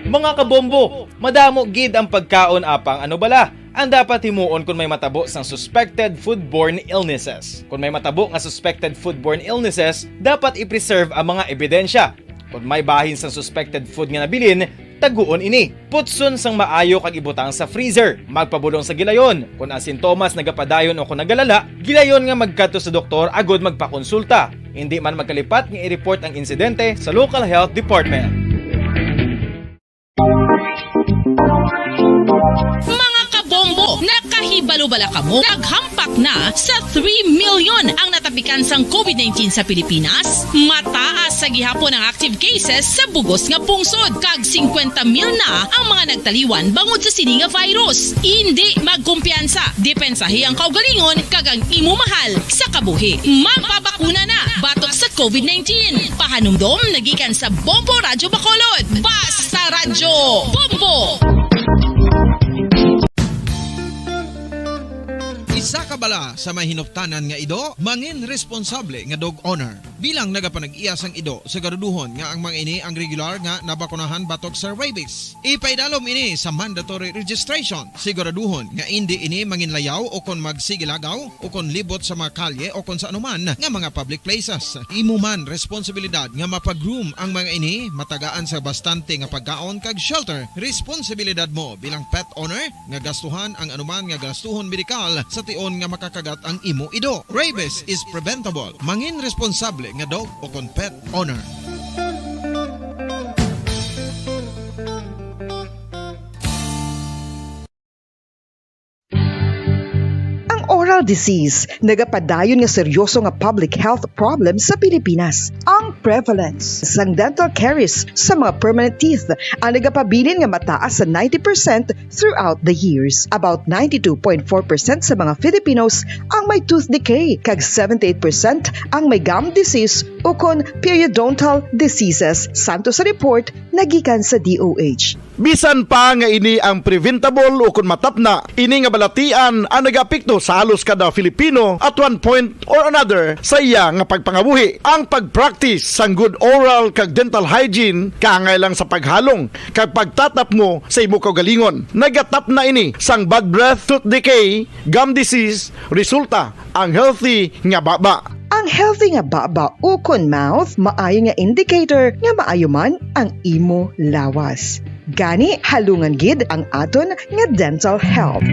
Mga kabombo, madamo gid ang pagkaon, apang ano bala ang dapat himuon kon may matabo sang suspected foodborne illnesses? Kon may matabo nga suspected foodborne illnesses, dapat i-preserve ang mga ebidensya. Kon may bahin sang suspected food nga nabilin, taguon ini. Putson sang maayo kag ibutang sa freezer. Magpabulong sa gilayon. Kon ang sintomas nagapadayon o kon nagalala, gilayon nga magkadto sa doktor agud magpakonsulta. Indi man magkalipat nga i-report ang insidente sa local health department. Mga kabombo, nakahibalo bala kamo? Naghampak na sa three million ang natapikan sang covid nineteen sa Pilipinas. Mataas sa gihapon ang active cases sa bugos nga pungsod, kag singkwenta mil na ang mga nagtaliwan bangod sa sini nga virus. Indi magkumpiyansa, depensahi ang kaugalingon kag ang imo mahal sa kabuhi. Magpabakuna na batok sa covid nineteen. Pahanumdom nagikan sa Bombo Radyo Bacolod. Basta Radyo Bombo! Isa ka bala sa may hinuptanan nga ido, mangin responsable nga dog owner. Bilang nagapanag-iya sang ido, siguraduhon nga ang mga ini ang regular nga nabakunahan batok sa rabies. Ipaidalom ini sa mandatory registration. Siguraduhon nga indi ini manginlayaw o kon magsigilagaw o kon libot sa mga kalye o kon sa anuman nga mga public places. Imo man responsibilidad nga mapag-groom ang mga ini, matagaan sa bastante nga pagkaon kag shelter. Responsibilidad mo bilang pet owner nga gastuhan ang anuman nga gastuhon medikal sa tion nga makakagat ang imo ido. Rabies is preventable. Mangin responsable nga dog o kon pet owner. Ang oral disease nagapadayon nga seryoso nga public health problem sa Pilipinas. Ang prevalence sang dental caries sa mga permanent teeth ang nagapabilin nga mataas sa ninety percent throughout the years. About ninety-two point four percent sa mga Filipinos ang may tooth decay, kag seventy-eight percent ang may gum disease ukon periodontal diseases, santo sa report nagikan sa D O H. Bisan pa nga ini ang preventable ukon matapna, ini nga balatian ang nagaapekto sa halos kada Filipino at one point or another sa iya nga pagpangabuhi. Ang pag-practice sang good oral kag dental hygiene kaangay lang sa paghalong kag pagtatapngo sa imo kaugalingon. Nagatapna ini sang bad breath, tooth decay, gum disease, resulta ang healthy nga baba. Ang healthy nga baba ukon mouth maayo nga indicator nga maayo man ang imo lawas. Gani, halungan gid ang aton nga dental health.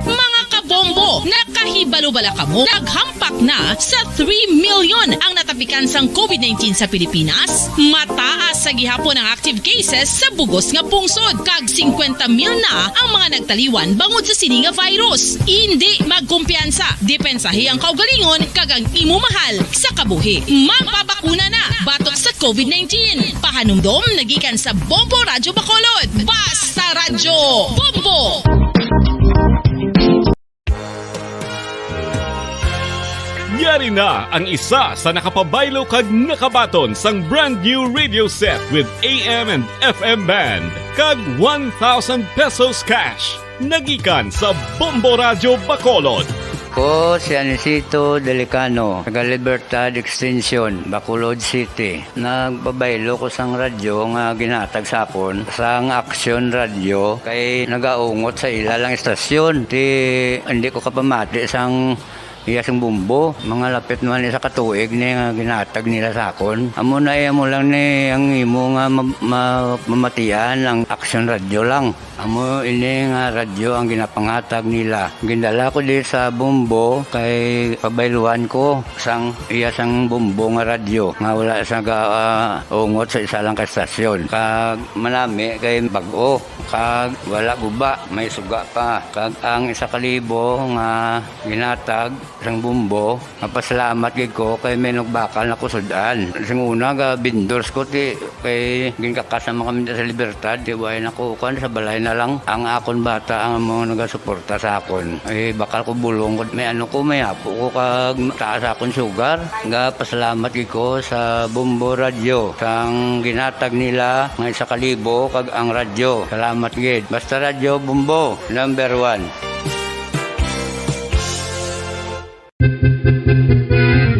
Mga kabombo, nakahibalo Bala kamo, naghampak na sa three million ang natapikan sang COVID nineteen sa Pilipinas. Mataas sa gihapon ang active cases sa bugos nga pungsod, kag singkwenta mil na ang mga nagtaliwan bangod sa sini nga virus. Indi magkumpiyansa, depensahi ang kaugalingon kag ang imo mahal sa kabuhi. Magpabakuna na batok sa COVID nineteen. Pahanumdom nagikan sa Bombo Radyo Bacolod. Basta Radyo Bombo! Yari na ang isa sa nakapabaylo kag nakabaton sang brand new radio set with A M and F M band kag one thousand pesos cash. Nagikan sa Bombo Radyo Bacolod. Ko si Anisito Delicano, taga Libertad Extension, Bacolod City. Nagpabaylo ko sang radyo nga ginatag sa akon sang Action Radio kay nagaungot sa ila lang istasyon. Ti, hindi ko kapamati sang iya sing Bombo. Mga lapit naman isa ka tuig ni nga ginatag nila sa akon. Amo na, eh, amo lang ni ang imo nga ma-, ma-, mamatian ang Action Radio lang. Amo ini nga radyo ang ginapangatag nila. Gindala ko di sa Bombo kay pabayluan ko sang iya sang Bombo nga radyo nga wala sa ga, ah, ungot sa isa lang ka estasyon. Kag manami kay bag-o, kag wala guba, may suga pa. Kag ang isa ka libo nga ginatag sang Bombo, mapasalamat gid ko kay may nagbakal na ko sud-an. Sing una, ga vendors ko, ti, kay ginkakas naman kami sa Libertad, ti, way na ko, kuan, sa balay na lang. Ang akon bata ang mga nagasuporta sa akon. Eh, bakal ko bulong ko, may ano ko, may apo ko, kag taas akon sugar. Ga pasalamat gid ko sa Bombo Radyo, sang ginatag nila nga isa ka libo, kag ang radyo. Salamat gid. Basta Radyo Bombo, number one.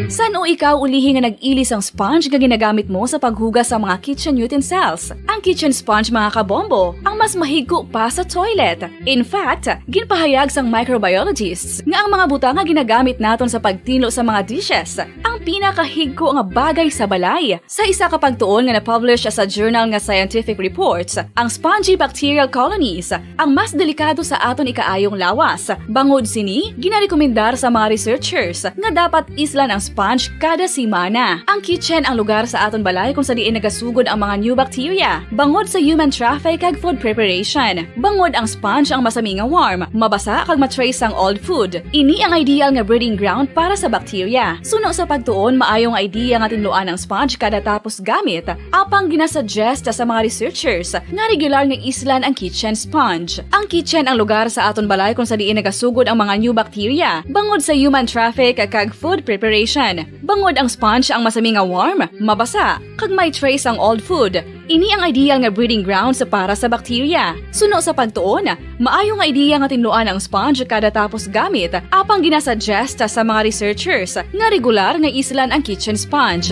San-o ikaw ulihi nga nag-ili sang sponge nga ginagamit mo sa paghugas sa mga kitchen utensils? Ang kitchen sponge, mga kabombo, ang mas mahigko pa sa toilet. In fact, ginpahayag sang microbiologists nga ang mga butang nga ginagamit naton sa pagtinlo sa mga dishes ang pinakahigko nga bagay sa balay. Sa isa ka pagtuon nga na-publish sa journal nga Scientific Reports, ang spongy bacterial colonies ang mas delikado sa aton ikaayong lawas. Bangod sini, ginarekomendar sa mga researchers nga dapat islan ang sponge kada semana. Ang kitchen ang lugar sa aton balay kung sa diin nagasugod ang mga new bacteria bangod sa human traffic kag food preparation. Bangod ang sponge ang masami nga warm, mabasa kag ma-trace ang old food. Ini ang ideal nga breeding ground para sa bacteria. Suno sa pagtuon, maayo nga idea nga tinluan ang sponge kada tapos gamit, apang ginasuggest sa mga researchers nga regular nga islan ang kitchen sponge. Ang kitchen ang lugar sa aton balay kung sa diin nagasugod ang mga new bacteria bangod sa human traffic kag food preparation. Bangod ang sponge ang masami nga warm, mabasa, kag may trace ang old food. Ini ang ideal nga breeding grounds para sa bacteria. Suno sa pagtuon, maayo nga ideya nga tinluan ang sponge kada tapos gamit, apang ginasuggest sa mga researchers nga regular nga islan ang kitchen sponge.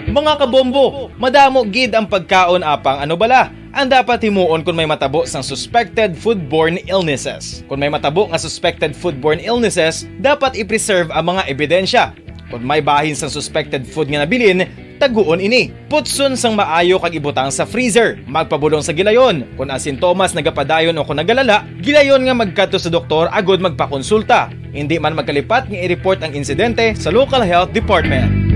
Mga kabombo, madamo gid ang pagkaon, apang ano bala ang dapat himuon kon may matabo sang suspected foodborne illnesses? Kon may matabo nga suspected foodborne illnesses, dapat i-preserve ang mga ebidensya. Kon may bahin sang suspected food nga nabilin, taguon ini. Putson sang maayo kag ibutang sa freezer. Magpabulong sa gilayon. Kon ang sintomas nagapadayon o kon nagalala, gilayon nga magkadto sa doktor agud magpakonsulta. Indi man magkalipat nga i-report ang insidente sa local health department.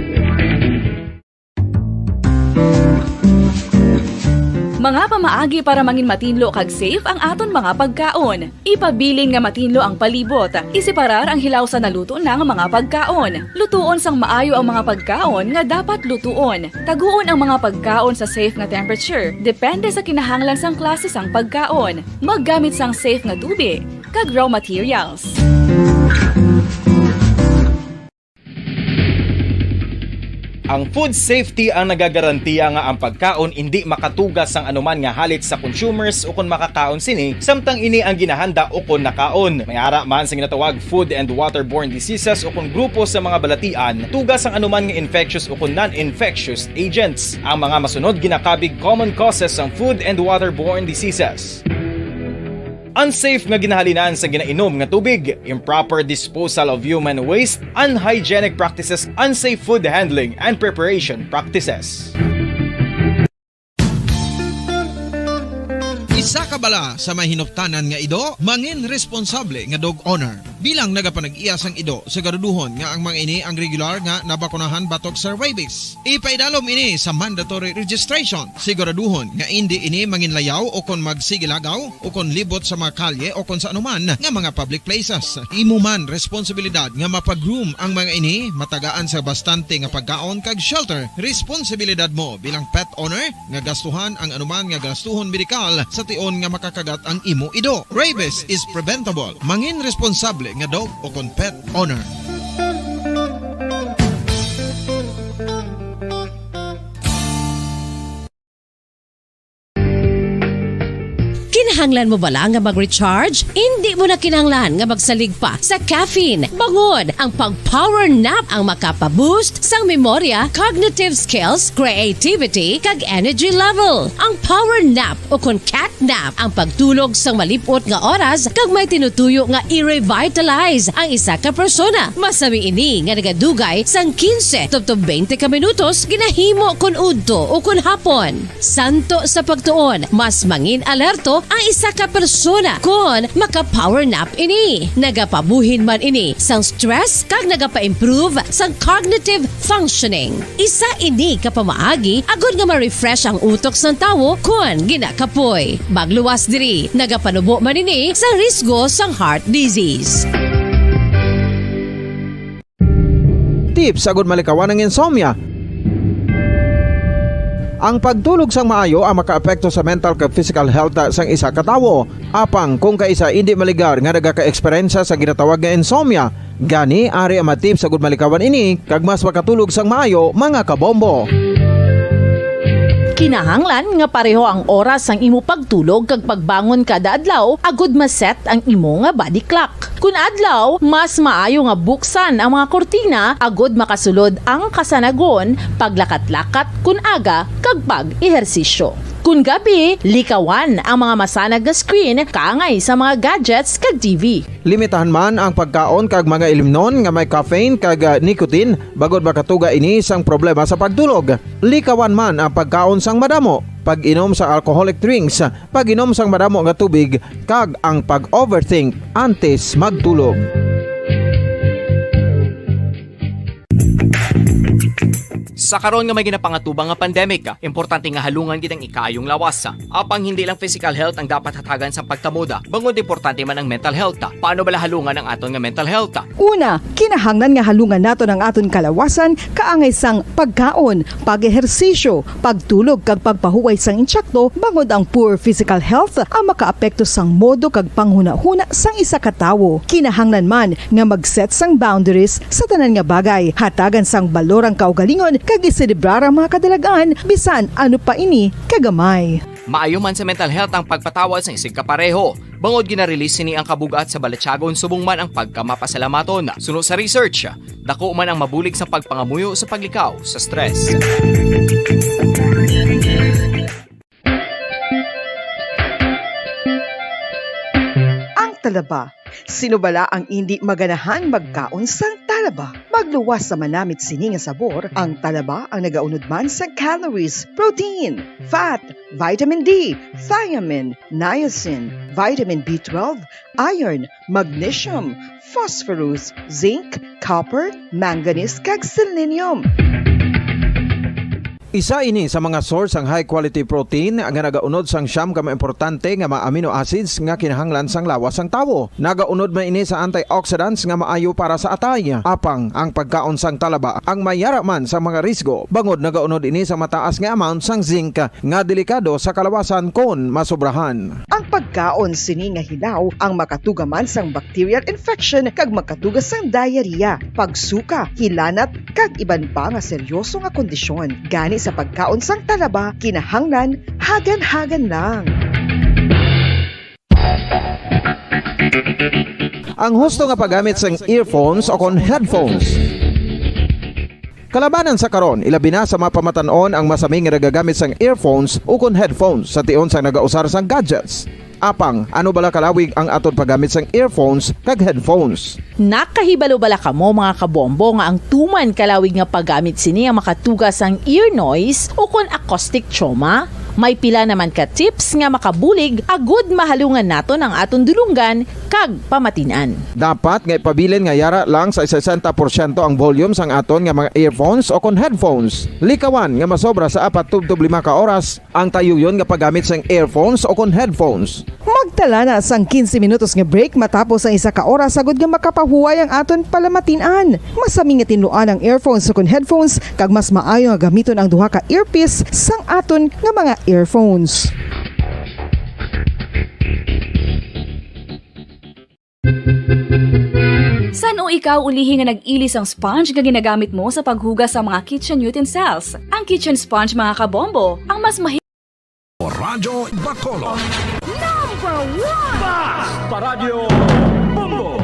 Mga pamaagi para mangin matinlo kag safe ang aton mga pagkaon. Ipabilin nga matinlo ang palibot. Iseparar ang hilaw sa naluto na nga mga pagkaon. Lutuon sang maayo ang mga pagkaon nga dapat lutuon. Taguon ang mga pagkaon sa safe nga temperature, depende sa kinahanglan sang klase sang pagkaon. Maggamit sang safe nga tubig kag raw materials. Ang food safety ang nagagarantiya nga ang pagkaon indi makatuga sang anuman nga halit sa consumers ukon makakaon sini, samtang ini ang ginahanda ukon nakaon. May ara man sa ginatawag food and waterborne diseases ukon grupo sa mga balatian, tuga sang anuman nga infectious ukon non-infectious agents. Ang mga masunod ginakabig common causes sang food and waterborne diseases. Unsafe nga ginahalinan sa ginainom nga tubig, improper disposal of human waste, unhygienic practices, unsafe food handling and preparation practices. Isa ka bala sa may hinuptanan nga ido, mangin responsable nga dog owner. Bilang nagapanag-iya sang ido, siguraduhon nga ang mga ini ang regular nga nabakunahan batok sa rabies. Ipaidalom ini sa mandatory registration. Siguraduhon nga indi ini manginlayaw o kon magsigilagaw o kon libot sa mga kalye o kon sa anuman nga mga public places. Imo man responsibilidad nga mapag-groom ang mga ini, matagaan sa bastante nga pagkaon kag shelter. Responsibilidad mo bilang pet owner nga gastuhan ang anuman nga gastuhon medikal sa tion nga makakagat ang imo ido. Rabies is preventable. Mangin responsable nga dog o kon pet owner. Kinahanglan mo bala nga mag-recharge? Indi mo na kinahanglan nga magsalig pa sa caffeine. Bangod ang pag-power nap ang makapa-boost sang memorya, cognitive skills, creativity, kag energy level. Ang power nap o kon cat nap ang pagtulog sang malip-ot nga oras kag may tinutuyo nga i-revitalize ang isa ka persona. Masami ini nga nagadugay sang quince tubtob twenty ka minutos, ginahimo kon udto o kon hapon. Santo sa pagtuon, mas mangin alerto ang isa ka persona kon maka-power nap ini. Nagapabuhin man ini sang stress kag nagapa-improve sang cognitive functioning. Isa ini ka pamaagi agod nga ma-refresh ang utok sang tawo kon ginakapoy. Magluwas diri, nagapanubo man ini sa risgo sang heart disease. Tips agud malikawan ang insomnia. Ang pagtulog sang maayo ang makaapekto sa mental kag physical health sang isa ka tawo. Apang kung kaisa indi maligar nga nagaka-eksperyensya sa ginatawag nga insomnia, gani ari ang mga tips agud malikawan ini kag mas makatulog sang maayo, mga kabombo. Kinahanglan nga pareho ang oras sang imo pagtulog kag pagbangon kada adlaw agud ma-set ang imo nga body clock. Kun adlaw, mas maayo nga buksan ang mga kurtina agud makasulod ang kasanagon paglakat-lakat kun aga kag pag-ehersisyo. Kun gabi, likawan ang mga masanag nga screen kaangay sa mga gadgets kag T V. Limitahan man ang pagkaon kag mga ilimnon nga may caffeine kag, ah, nicotine bangod makatuga ini sang problema sa pagtulog. Likawan man ang pagkaon sang madamo, pag-inom sa alcoholic drinks, pag-inom sang madamo nga tubig, kag ang pag-overthink antes magtulog. Sa karon nga may ginapangatubang nga pandemic, importante nga halungan gid ang ikaayong lawas. Apang hindi lang physical health ang dapat hatagan sa pagtamuda, bangod importante man ang mental health. Paano bala halungan ang aton nga mental health? Una, kinahanglan nga halungan naton ang aton kalawasan kaangay sang pagkaon, pag-ehersisyo, pagtulog kag pagpahuway sang insakto, bangod ang poor physical health ang makaapekto sang modo kag panghunahuna sang isa ka tawo. Kinahanglan man nga mag-set sang boundaries sa tanan nga bagay, hatagan sang balor ang kaugalingon kag iselebrar ang mga kadalag-an bisan ano pa ini kagamay. Maayo man sa mental health ang pagpatawad sang isigkapareho, bangod gina-release sini ang kabug-at sa balatyagon subong man ang pagkamapasalamaton. Suno sa research, dako man ang mabulig sa pagpangamuyo sa paglikaw sa stress. Ang talaba. Sino bala ang indi maganahan magkaon sang talaba? Magluwas sa manamit sini nga sabor, ang talaba ang nagaunod man sa calories, protein, fat, vitamin D, thiamine, niacin, vitamin B twelve, iron, magnesium, phosphorus, zinc, copper, manganese, kag selenium. Isa ini sa mga source sang high quality protein nga nagaunod sang siyam ka mga importante nga mga amino acids nga kinahanglan sang lawas sang tawo. Nagaunod man ini sa antioxidants nga maayo para sa atay. Apang ang pagkaon sang talaba ang may yara man sang mga risgo, bangod nagaunod ini sa mataas nga amount sang zinc nga delikado sa kalawasan kon masobrahan. Ang pagkaon sini nga hilaw ang makatuga man sang bacterial infection kag makatuga sang diarrhea, pagsuka, hilanat, kag iban pa nga seryoso nga kondisyon. Gani sa pagkaon sang talaba, kinahanglan hagan-hagan lang. Ang husto nga paggamit sang earphones o kon headphones. Kalabanan sa karon, ilabi na sa mga pamatan-on ang masami nga nagagamit sang earphones ukon headphones sa tion sang nagausar sang gadgets. Apang, ano bala kalawig ang aton paggamit sang earphones kag headphones? Nakahibalo bala kamo, mga kabombo, nga ang tuman kalawig nga paggamit sini ang makatuga sang ear noise ukon acoustic trauma? May pila naman ka tips nga makabulig agud mahalungan naton ang aton dulonggan kag pamatin-an. Dapat nga ipabilin nga yara lang sa sesenta porsyento ang volume sang aton nga mga earphones o kon headphones. Likawan nga masobra sa apat tubtob lima ka oras ang tayuyon nga paggamit sang earphones o kon headphones. Magtala na sang quince minutos nga break matapos ang isa ka oras agud nga makapahuway ang aton palamatin-an. Masami nga tinluan ang earphones o kon headphones, kag mas maayo nga gamiton ang duha ka earpiece sang aton nga mga earphones. San-o ikaw ulihi nga nag-ilis ang sponge nga ginagamit mo sa paghugas sa mga kitchen utensils? Ang kitchen sponge, mga kabombo, ang mas mahi- Radyo Bacolod. Number one! Fast Paradyo Bombo!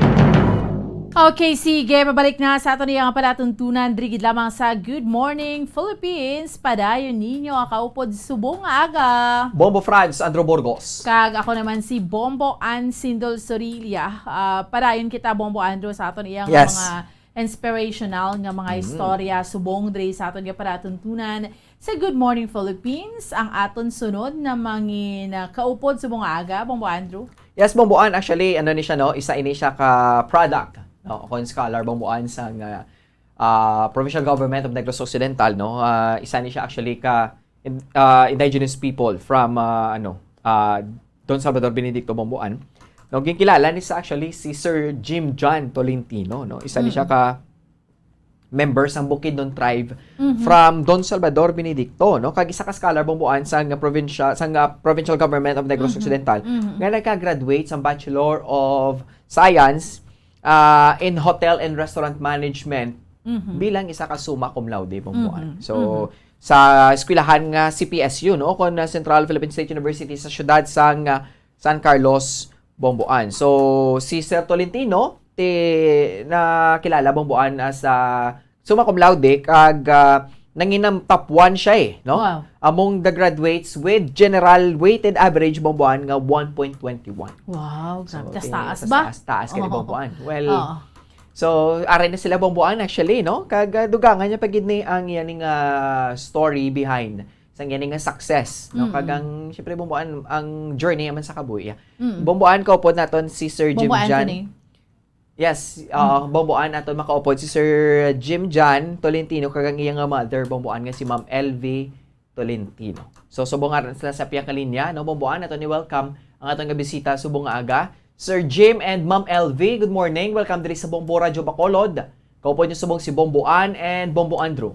Okay, sige. Pabalik na sa aton iyang palatuntunan. Diri gid lamang sa Good Morning Philippines. Padayon ninyo ang kaupod subong nga aga. Bombo Franz, Andrew Burgos. Kag ako naman si Bombo Ann Sindol Sorilla. Ah, padayon kita, Bombo Andrew, sa aton iyang Yes. mga inspirational nga mga Mm. istorya subong diri sa aton nga palatuntunan sa Good Morning Philippines. Ang aton sunod na mangin, ah, kaupod subong nga aga, Bombo Andrew. Yes, Bombo Ann, actually, ano ni siya, no? Isa ini siya ka product, no? Kon scholar, Bombo Ann, sang, ah, ah, Provincial Government of Negros Occidental, no? Ah, isa ni siya actually ka in-, ah, indigenous people from, ah, ano, ah, Don Salvador Benedicto, Bombo Ann. No, ginkilala ni sa actually si Sir Jim John Tolentino, no? Isa ni siya Mm. ka member sang Bukidnon tribe Mhm. from Don Salvador Benedicto, no? Kag isa ka scholar, Bombo Ann, sang provincial, sang, ah, Provincial Government of Negros Mhm. Occidental, Mhm. nga nagka-graduate sang Bachelor of Science, ah, in Hotel and Restaurant Management Mhm. bilang isa ka summa cum laude, Bombo Ann. Mhm. So, Mhm. sa eskwelahan nga C P S U, no? Kon, ah, Central Philippine State University sa siyudad sang, ah, San Carlos, Bombo Ann. So, si Sir Tolentino, ti-, nakilala, Bombo Ann, as, ah, summa cum laude, kag, ah, nanginam top one siya, eh, no? Wow. Among the graduates with general weighted average, Bombo Ann, nga one point twenty-one. Wow, So, grabe. Tas ti-, taas tas ba? taas, taas kay Oo. Bombo Ann. Well, Oo. so, ari na sila, Bombo Ann, actually, no? Kag, ah, dugangan niya pa gid ni ang iyaning, ah, story behind sa iyaning, ah, success, no? Mm-mm. Kag ang, syempre, Bombo Ann, ang journey naman sa kabuhi, ah. Mm. Bombo Ann, kaupod naton si Sir Jim Bombo John. Anthony. Yes, uh, Mm. Bombo Ann, aton makaupod si Sir Jim John Tolentino, kag ang iya nga mother, Bombo Ann, nga si Ma'am L V Tolentino. So, subong nga sila sa pihak nga linya, no, Bombo Ann, aton i-welcome ang aton nga bisita subong nga aga, Sir Jim and Ma'am L V. Good morning. Welcome diri sa Bombo Radyo Bacolod. Kaupod niyo subong si Bombo Ann and Bombo Andrew.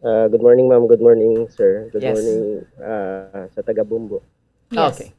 Ah, good morning, ma'am. Good morning, sir. Good Yes. morning, ah, sa taga Bombo. Yes. Okay.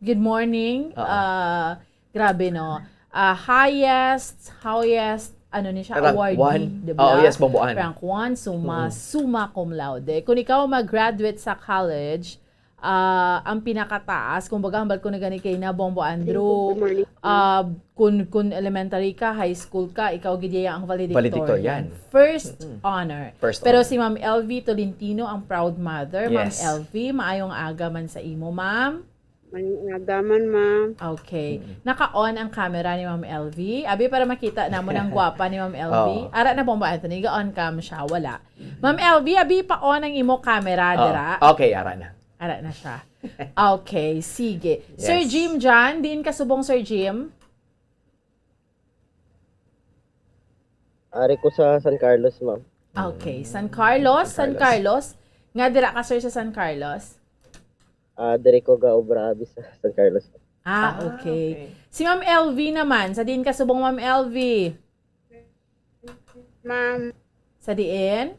Good morning. Oo. Ah, grabe, no? Ah, highest, highest, ano ni siya, Rank awardee, one. di ba? Oo, yes, Bombo Ann. Rank one, summa, Mm. summa cum laude. Kung ikaw mag-graduate sa college, ah, ang pinakataas, kumbaga, hambal ko na gani kay na Bombo Andrew, Good morning, ma'am. ah, kung, kung elementary ka, high school ka, ikaw gid iya ang valedictorian. Valedictorian. First Mm-mm. honor. First Pero honor. si Ma'am L V Tolentino ang proud mother. Ma'am Yes. L V, maayong aga man sa imo, ma'am. Maayong aga man, ma'am. Okay. Mm-mm. Naka-on ang camera ni Ma'am L V. Abi, para makita namon ang gwapa ni Ma'am L V. Oo. Ara na, Bombo Anthony, ga-on cam siya. Wala. Ma'am L V, abi, pa-on ang imo camera, Oo. dira. Okay, ara na. Ara na siya. Okay, sige. Sir Yes. Jim John, diin ka subong, Sir Jim? Ari ko sa San Carlos, ma'am. Okay, Mm. San Carlos, San San Carlos. Carlos. Nga dira ka, sir, sa San Carlos? Ah, diri ko ga-obra abi sa San Carlos. Ah, Ah, okay. okay. Si Ma'am L V naman, sa diin ka subong, Ma'am L V? Ma'am. Sa diin?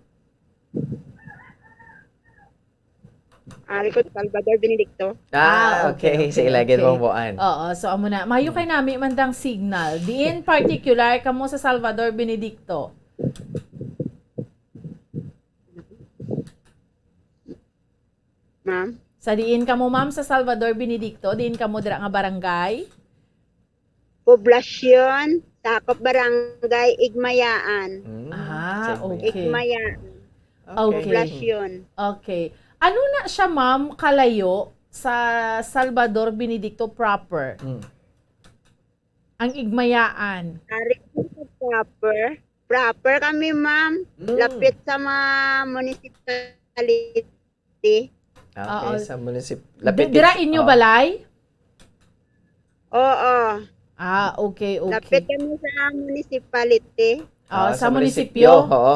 Ari ko, Salvador Benedicto. Ah, Ah, okay, okay. okay, Sa Ilagin okay. Bombo Ann. Oo, so amo na. Mayo kay nami man dang signal. Diin particular kamo sa Salvador Benedicto? Ma'am? Sa diin kamo, ma'am, sa Salvador Benedicto? Diin kamo dira nga barangay? Poblasyon, sakop barangay Igmayaan. Mm, Ah, sa Igmayaan. okay. Igmayaan. Okay. Okay. Poblasyon. Okay. Ano na siya, ma'am, kalayo sa Salvador Benedicto proper? Mm. Ang Igmayaan. Ari ko sa proper. Proper kami, ma'am. Mm. Lapit sa mga municipality. Municipality. Ah, okay, Oo. Sa municip-, Di-, lapit dira kay, inyo oh. Balay? Oo. Ah, okay, okay. Lapit kami sa municipality. Ah, Ah, sa sa munisipyo? Munisipyo, oo.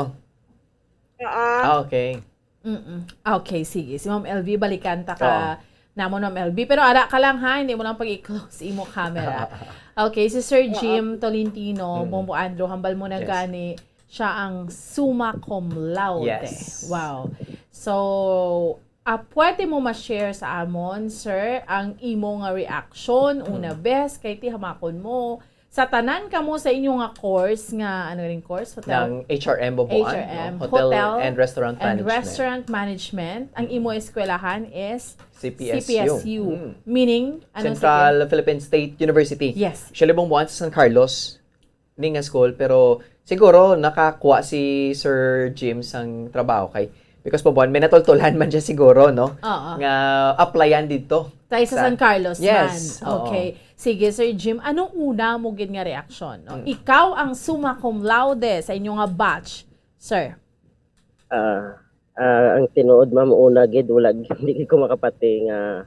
Oo. Ah, okay. Mm-mm. Okay, sige. Si Ma'am L V, balikan ta ka Oo. namon, Ma'am L V. Pero ara ka lang, ha, hindi mo lang pag-i-close imo camera. Okay, si Sir Oo. Jim Tolentino, Mm. Bombo Andrew, hambal mo na Yes. gani, siya ang summa cum laude. Yes. Wow. So, ah, pwede mo ma-share sa amon, sir, ang imo nga reaction, una Mm. bes, kay ti hamakon mo, sa tanan kamo sa inyo nga course nga, ano ring course? Hotel? Ng H R M Bubuan, H R M, no? Hotel Hotel and Restaurant and Management. Restaurant Management. Ang Mm. imo eskwelahan is C P S U. C P S U. Mm. Meaning, ano, Central sige? Philippine State University. Yes. Actually, Bubuan sa San Carlos ni nga school, pero siguro nakakuha si Sir Jim sang trabaho kay, because Bubuan, may natultulan man siya siguro, no? Oo. Nga applyan didto. Tayo sa Sa San Carlos Yes, man. oo. Okay. Sige, Sir Jim, anong una mo gid nga reaksyon, no? Mm. Ikaw ang summa cum laude sa inyo nga batch, sir. Ah, ah, ang tinuod, ma'am, una gid, wala, hindi gid ko makapati nga,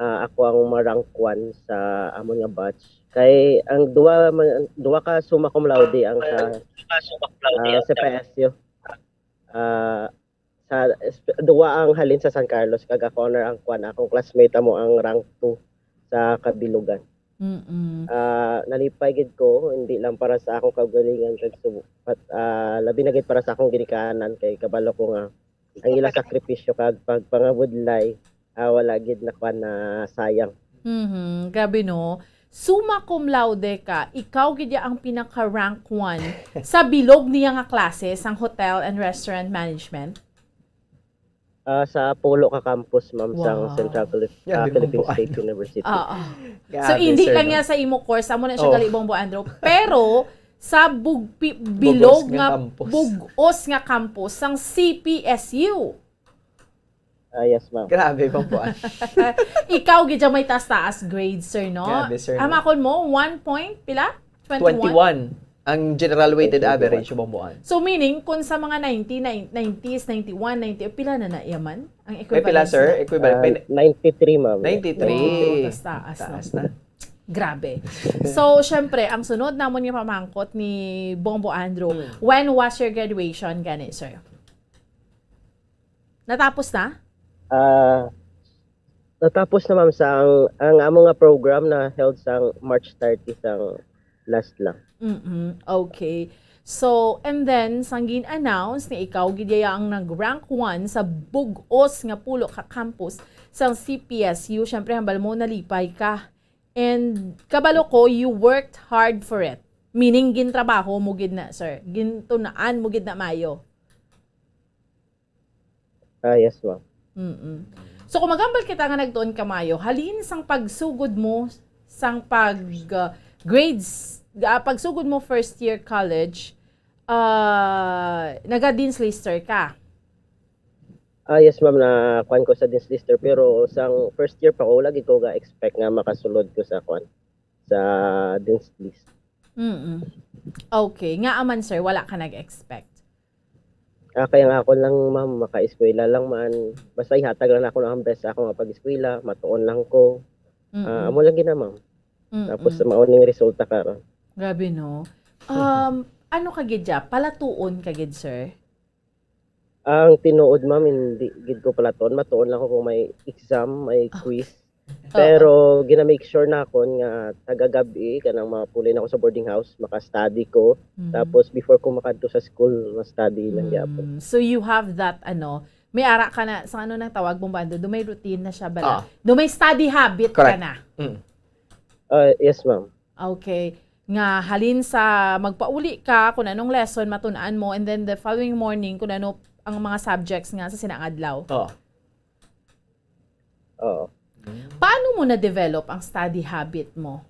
ah, ako ang ma-rank one sa amon nga batch. Kay ang duwa man, duwa ka summa cum laude ang sa, ah, C P S U. Ah, sa, duwa ang halin sa San Carlos, kag ako ang rank one. Akong classmate amo ang rank two sa Kabilugan. Mm-mm. Ah, nalipay gid ko, hindi lang para sa akong kaugalingan kag su-, but, ah, labi na gid para sa akong ginikanan, kay kabalo ko nga ang ilang sakripisyo kag pagpangabudlay, ah, wala gid na kwan na sayang. Mhm, grabe, no? Summa cum laude ka, ikaw gid ya ang pinaka rank one sa bilog niya nga klase sang Hotel and Restaurant Management? Ah, sa pulo ka campus, ma'am, sang Wow. Central Philip-, ah, Grabe, Philippine Bombo State Andrew. University. Oo. So, Grabe, hindi sir, lang no? niya sa imo course, amo na siya Oh. gali, Bombo Andrew. Pero, sa bug-, pi-, Bugos bilog nga nga, campus. bugos nga campus sang C P S U. Ah, yes, ma'am. Grabe, Bombo Andrew. Ikaw, gid siya may taas-taas grades, sir, no? Grabe, sir, no? Hamakon mo, one point, pila? Twenty-one? Twenty-one. Ang general weighted Twenty-one. average, Bombo Andrew. So, meaning, kung sa mga ninety, nine-, nineties, ninety-one, ninety, pila na na yaman? Ang May pila, equivalent sir? sila? Equivalent. Ah, Pin- ninety-three, ma'am. Ninety-three. Wow, taas-taas, no? Taas na. Grabe. So, syempre, ang sunod namon nga pamangkot ni Bombo Andrew, Hmm. when was your graduation gani, sir? Natapos na? Ah, natapos na, ma'am, sa ang, ang amo nga program na held sang March thirty sang last lang. Mm-mm. Okay. So, and then, sang gin-announce nga ikaw gid yaya ang nag-rank one sa bug-os nga pulo ka campus sang C P S U, syempre, hambal mo, nalipay ka. And kabalo ko, you worked hard for it. Meaning, gintrabaho mo gid na, sir. Gintunaan mo gid na mayo. Ah, yes, ma'am. Mm-mm. So, kung magambal kita nga nagtuon ka mayo, halin sang pagsugod mo sang pag, uh, grades, ah, pagsugod mo first year college, ah, naga-dean's lister ka? Ah, yes, ma'am, na kuwan ko sa dean's lister, pero sang first year pa ko, wala gid ko ga-expect nga makasulod ko sa kuwan, sa dean's list. Mm-mm. Okay. Ngaa man, sir, wala ka nag-expect? Ah, kaya nga ako lang, ma'am, makaeskwela lang man. Basta ihatag lang ako ang best sa ako nga pag-eskwela, matuon lang ko. Mm-mm. Ah, amo lang gid na, ma'am. Mm-mm. Tapos, mao ning resulta karon. Grabe, no? Um, ano ka gid dya? Palatuon ka gid, sir? Ang tinuod, ma'am, hindi gid ko palatuon. Matuon lang ko kung may exam, may Okay. quiz. Oo. Pero gina-make sure nakon nga taga gab-i, kanang mapuli na ko sa boarding house, maka-study ko. Mm. Tapos before ko makadto sa school, ma-study lang gyapon. Mm. So you have that, ano, may ara ka na, sa ano nang tawag, Bombo Andrew, do may routine na siya bala? Ah. Do may study habit ka Correct. na? Mm. Ah, yes, ma'am. Okay. Nga halin sa magpauli ka, kung anong lesson matun-an mo, and then the following morning, kung ano ang mga subjects nga sa sinang adlaw. Oo. Oo. Paano mo na-develop ang study habit mo?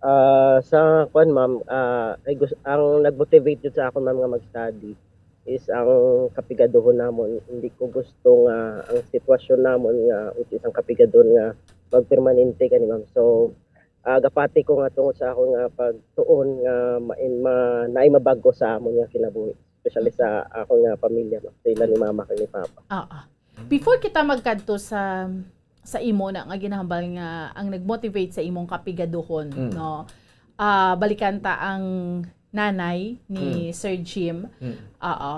Ah, sa kwan, ma'am, ah, ay gus-, ang nag-motivate jud sa akon, ma'am, nga mag-study is ang kapigaduhon namon. Hindi ko gusto nga ang sitwasyon namon nga, which is ang kapigaduhon nga magpermanente gani, ma'am. So, ah, gapati ko nga tungod sa akon nga pagtuon nga ma-, ma-, naay mabag-o sa amon nga kinabuhi. especially sa ako nga pamilya, ma'am, sa ila ni mama kag ni papa. Oo. Before kita magkadto sa sa imo na nga ginahambal nga ang nag-motivate sa imong kapigaduhon, Mm. no? Ah, balikan ta ang nanay ni Sir Jim. Mm. Oo.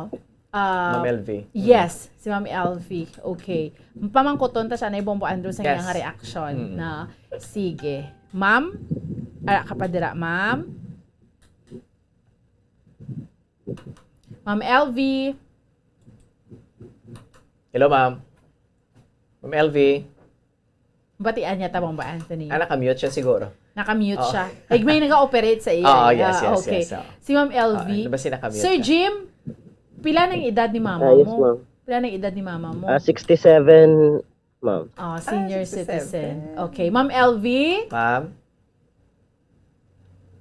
Ah, Ma'am L V. Yes, si Ma'am L V. Okay. Pamangkuton ta siya na Bombo Andrew sa Yes. iyang reaction Mm. na sige. Ma'am, ara ka pa dira, ma'am. Ma'am L V. Hello, ma'am. Ma'am L V. Batian niya ta, Bombo Anthony. Ah, naka-mute siya siguro. Naka-mute Oo. siya. Like may nag-ooperate sa iya. Oo, Ah, yes, yes, okay. yes, oo. Si Ma'am L V. Oo, basta naka-mute Sir siya. Jim, pila nang edad ni mama Ah, yes, mo? Ma'am. Pila nang edad ni mama mo? Ah, sixty-seven, ma'am. Ah, senior Ah, sixty-seven. citizen. Okay. Ma'am L V, Ma'am,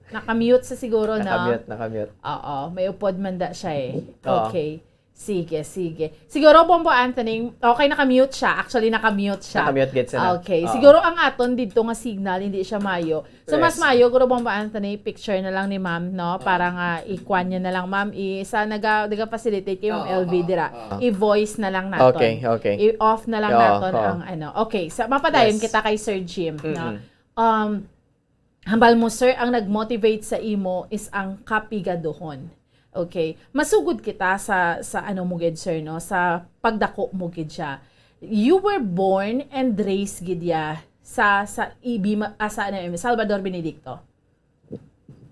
naka-mute sa siguro, no? naka-mute, naka-mute. Oo, may upod man da siya eh. Oo. Okay. Sige, sige. Siguro, Bombo Anthony, okay, naka-mute siya. Actually, naka-mute siya. Naka-mute gid siya na. Okay. Oo. Siguro ang aton dito nga signal, hindi siya mayo. So, mas Yes. mayo, guro, Bombo Anthony, picture na lang ni ma'am, no? Para nga, ikuan niya na lang, ma'am. I, sa naga, naga-facilitate kay Ma'am Oo, L V dira. oo, oo. I-voice na lang naton. Okay, okay. I-off na lang Oo, naton oo. ang ano. Okay, sa mapadayon Yes. kita kay Sir Jim, no? Mm-mm. Um, hambal mo, sir, ang nag-motivate sa imo is ang kapigaduhon. Okay. Masugod kita sa sa ano mo gid, sir, no? Sa pagdako mo gid siya. You were born and raised gid ya sa sa ibi ah, sa ano, Salvador Benedicto.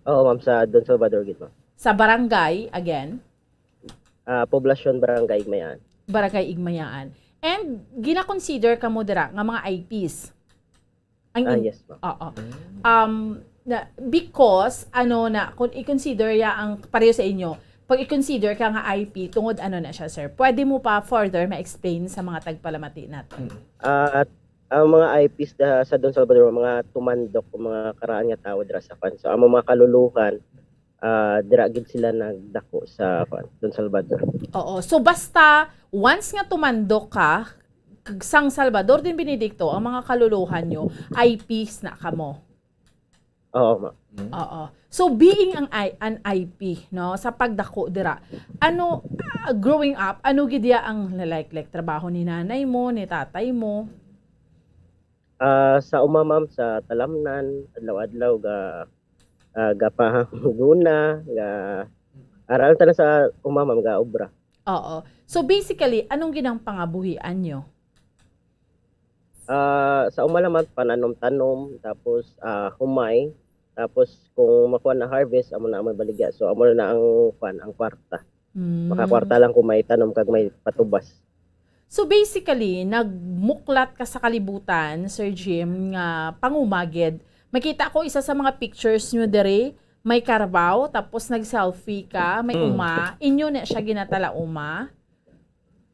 Oo, ma'am, sa Don Salvador gid, ma'am. Sa barangay again, Ah, Poblacion, Barangay Igmayaan. Barangay Igmayaan. And gina-consider ka mo dira nga mga I Ps. Ang Ah, in- yes, ma'am. Oo. Um, na, because, ano na, kung i-consider ya ang, pareho sa inyo, pag i-consider ka nga I P, tungod ano na siya, sir? Pwede mo pa further ma-explain sa mga tagpalamati natin? Ah, at ang mga I Ps da, sa Don Salvador, mga tumandok, mga karaan nga tawo dira sa kwan. So, ang mga kaluluhan, ah, dira gid sila nagdako sa kwan, Don Salvador. Oo. So, basta, once nga tumandok ka, kag sang Salvador din Benedicto, ang mga kaluluhan nyo, I Ps na kamo. Oo, ma'am. Oo. So, being an, I, an I P, no, sa pagdako dira, ano, ah, growing up, ano gid ya ang, like, like, trabaho ni nanay mo, ni tatay mo? Ah, sa uma, ma'am, sa talamnan, adlaw-adlaw ga ah, gapahanguna, ga aral ta na sa uma, ma'am, ga obra. Oo. So, basically, anong ginang pangabuhian nyo? Ah, sa uma lang, ma'am, pananom-tanom, tapos ah, humay, tapos kung makuha na harvest, amo na ang baligya. So amo na ang kwan, ang kwarta. Mm. Makakwarta lang kung may tanom kag may patubas. So basically, nagmuklat ka sa kalibutan, Sir Jim, nga pangumagid. Makita ko isa sa mga pictures nyo diri, may karabaw, tapos nag-selfie ka, may Mm. uma. Inyo na siya ginatala uma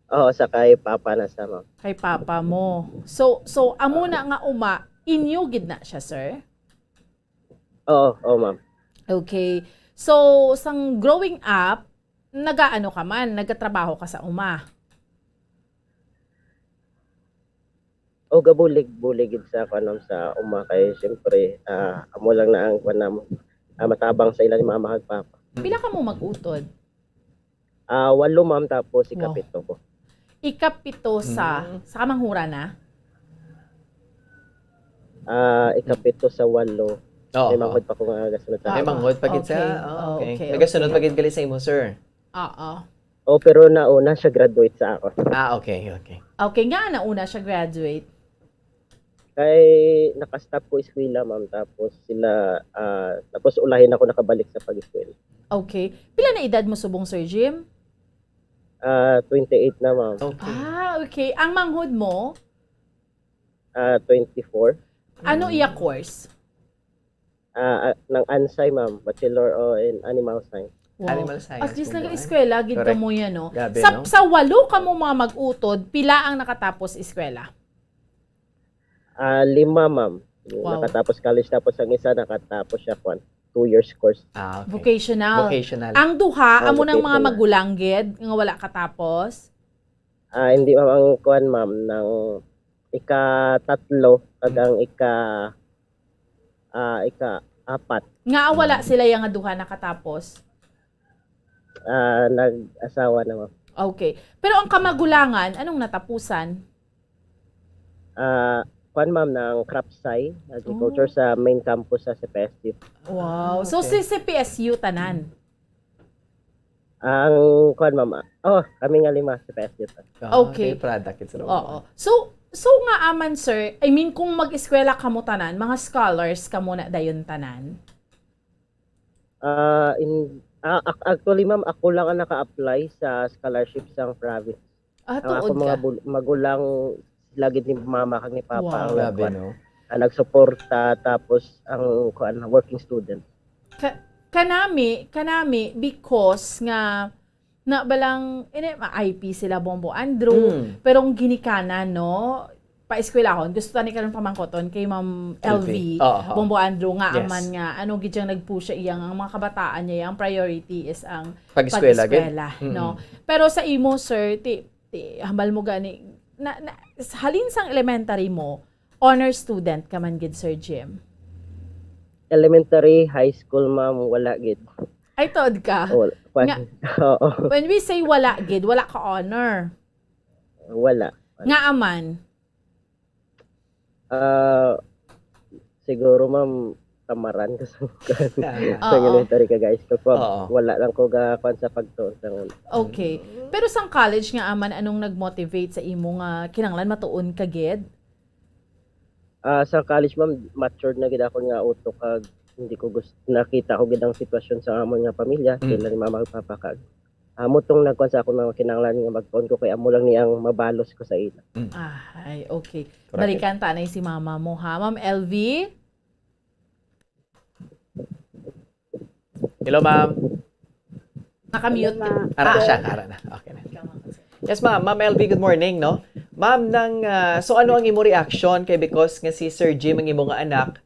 Oo, sa kay papa na sa, ma'am. kay papa mo. So, so amo na nga uma, inyo gid na siya, sir? Oo, oo, ma'am. Okay. So, sang growing up, nagaano ka man, nagatrabaho ka sa uma? O gabulig-bulig gid sa, kuwan, ma'am, sa uma kay siyempre ah, amo lang na ang kuwan namo, ah, matabang sa ila ni mama kag papa. Pila ka mo mag-utod? Ah, walo, ma'am, tapos Wow. ikapito ko. Ikapito sa, Mm. sa kamanghuran na? Ah, ikapito sa walo. Oo. May manghod pa ko nga gasunod sa May Ah, manghod pa gid sa. okay. Ah, okay. Okay, Nagasunod okay. pa gid gali sa imo, sir. Oo. Oh, pero nauna siya graduate sa ako. Ah, okay, okay. Okay, nga nauna siya graduate. Kay nakastop ko eskwela, ma'am, tapos sila ah, tapos ulahi na ako nakabalik sa pag-eskwela. Okay. Pila na edad mo subong, Sir Jim? Ah, twenty-eight na, ma'am. Okay. Ah, okay. Ang manghod mo, Ah, twenty-four. ano Mm. iya course? Ah, ah, ng ANSAI, ma'am, Bachelor o in Animal Science. Wow. Animal Science At least po ba? nag-eskwela gid Correct. kamo yan, no? Grabe, Sa, no? sa walo kamo mga mag-utod, pila ang nakatapos eskwela? Ah, lima, ma'am. Wow. Nakatapos college, tapos ang isa nakatapos siya, kwan, two years course. Ah, okay. Vocational. Vocational. Ang duha, Ah, amo nang mga vocational. magulang gid nga wala katapos? Ah, hindi, ma'am, ang kwan, ma'am, ng ika-tatlo kag ang ika ah, ika-apat. Nga wala Mm. sila yang duha nakatapos? ah, nag-asawa na, ma'am. Okay. Pero ang kamagulangan, anong natapusan? Ah, kwan, ma'am, ng crop sci, agriculture Oh. sa main campus sa C P S U. Wow. Ah, So, okay. si C P S U tanan? Ang kwan, ma'am, ah, oh, kami nga lima, C P S U. Ah, Okay. okay, product, it's Oo. So, so nga aman, sir, I mean, kung mag-eskwela kamo tanan, mga scholars kamo na dayon tanan? Ah, in, ah, ac-, actually, ma'am, ako lang ang naka-apply sa scholarship sang province. Ah, Ang tuod akong mga ka? bul-, magulang, sila gid ni mama kag ni papa ang Wow. Grabe, nagkuan, no? ang nagsuporta, tapos ang kuan, working student. Ka-, kanami, kanami, because nga, na balang, ini, ma-, I P sila, Bombo Andrew, Mm. pero ang ginikanan, no, paeskwelahon, gusto tani karon pamangkoton kay Ma'am L V. L V, oo. Bombo Andrew, nga Yes. aman nga, ano, gid siyang nag-push siya, iyang, ang mga kabataan niya, ang priority is ang Pag-eskwela, gid. pag-eskwela, Mm. no? Pero sa imo, sir, ti, ti, hambal mo gani, na, na, halin sang elementary mo, honor student ka man gid, Sir Jim? Elementary, high school, ma'am, wala gid. Ay, tuod ka? Wala. Nga, Oo. when we say wala gid, wala ka honor. Wala. Nga aman? Ah, siguro, ma'am, tamaran ko sa, sa Oo. elementary kag high school ko. Oo. Wala lang ko ga-, kwan sa pagtuon sa una. Okay. Mm. Pero sang college nga aman, anong nag-motivate sa imo nga kinahanglan matuon ka gid? Ah, sa college, ma'am, matured na gid ako nga utok kag hindi ko gust-, nakita ko gid ang sitwasyon sa amon nga pamilya, Mm. sila ni mama ug papa kag amo tong nagkuan sa akon nga kinahanglan nga magtuon ko kay amo lang ni ang mabalos ko sa ila. Mm. Ah, ay, okay. Correct. Balikan ta na si mama mo, ha? Ma'am L V? Hello, ma'am. Naka-mute Hello, ka. ma'am. Ara Hello. siya, ara na. Okay na. Ikaw, ma'am. Yes, ma'am. Ma'am L V, good morning, no? Ma'am, nang, ah, so ano ang imo reaction kay because nga si Sir Jim ang imo nga anak,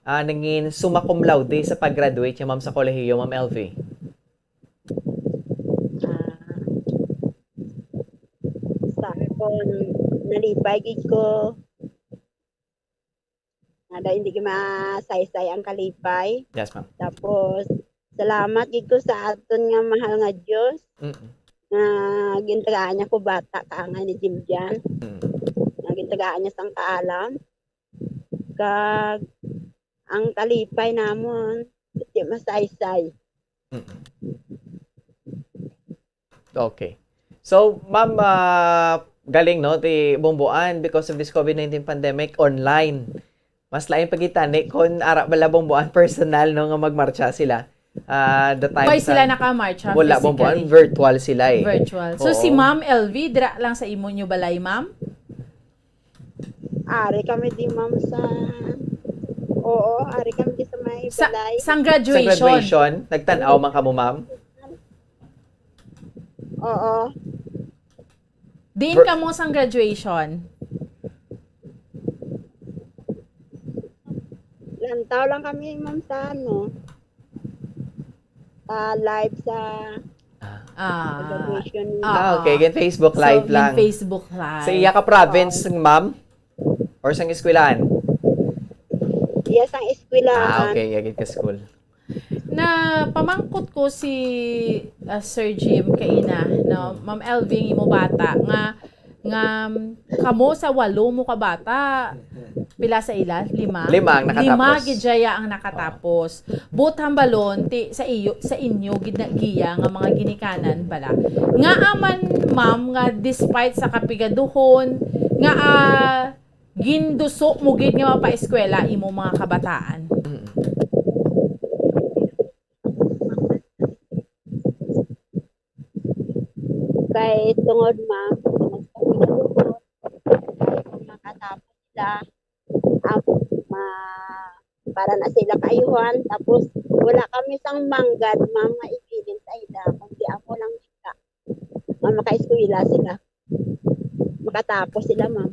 ah, nangin summa cum laude sa pag-graduate niya, ma'am, sa kolehiyo, Ma'am L V? Ah, sa akon, nalipay gid ko. Nga daw hindi gid masaysay ang kalipay. Yes, ma'am. Tapos, salamat gid ko sa aton nga mahal nga Dios Mm. nga gintagaan niya ko bata kaangay ni Jim Jan. Mm. Nga gintagaan niya sang kaalam. Kag ang kalipay namon, di masaysay. Mm. Okay. So, ma'am, ah, galing, no, ti Bomboan, because of this COVID nineteen pandemic, online. Mas lain pa gid tani kung ara bala Bomboan personal, no, nga magmarcha sila. Ah, the time Why sila sa nakamarcha Wala, Bomboan, physically? virtual sila eh. Virtual. So, si Oo. Ma'am L V, dira lang sa imo nyo balay, ma'am? Ari kami di, ma'am, sa, oo, ari kami di sa may Sa, balay. sang Sa graduation? graduation, nagtan-aw man kamo, ma'am? Oo. Diin Ver- kamo sang graduation? Lantaw lang kami, ma'am, sa ano, ah, live sa Ah. Ah. graduation. Ah, Ah, okay. Gin Facebook So, Live gin lang. Facebook Live. Sa iya ka province, Oo. ma'am? Or sang eskwelahan? Iya, sang eskwelahan. Ah, okay. Iya, gid ka school. Na pamangkot ko si, ah, Sir Jim kaina, no? Ma'am L V, ang imo bata, nga, nga, um, kamo sa walo mo ka bata, pila sa ila? Lima? Lima ang Lima nakatapos. gid dya ang nakatapos. But hambalon, ti, sa iyo, sa inyo gid na giya nga mga ginikanan bala. Nga aman, ma'am, nga despite sa kapigaduhon, nga, ah, ginduso mo gid nga mapaeskwela imo mga kabataan? Mm. Kay tungod, ma'am, tungod sa kapigaduhon, kay kung makatapos sila, ah, ma-, para na sila kaayuhan, tapos wala kami sang manggad, ma'am, nga ibilin sa ila, kundi amo lang kita. Nga makaeskwela sila. Makatapos sila, ma'am.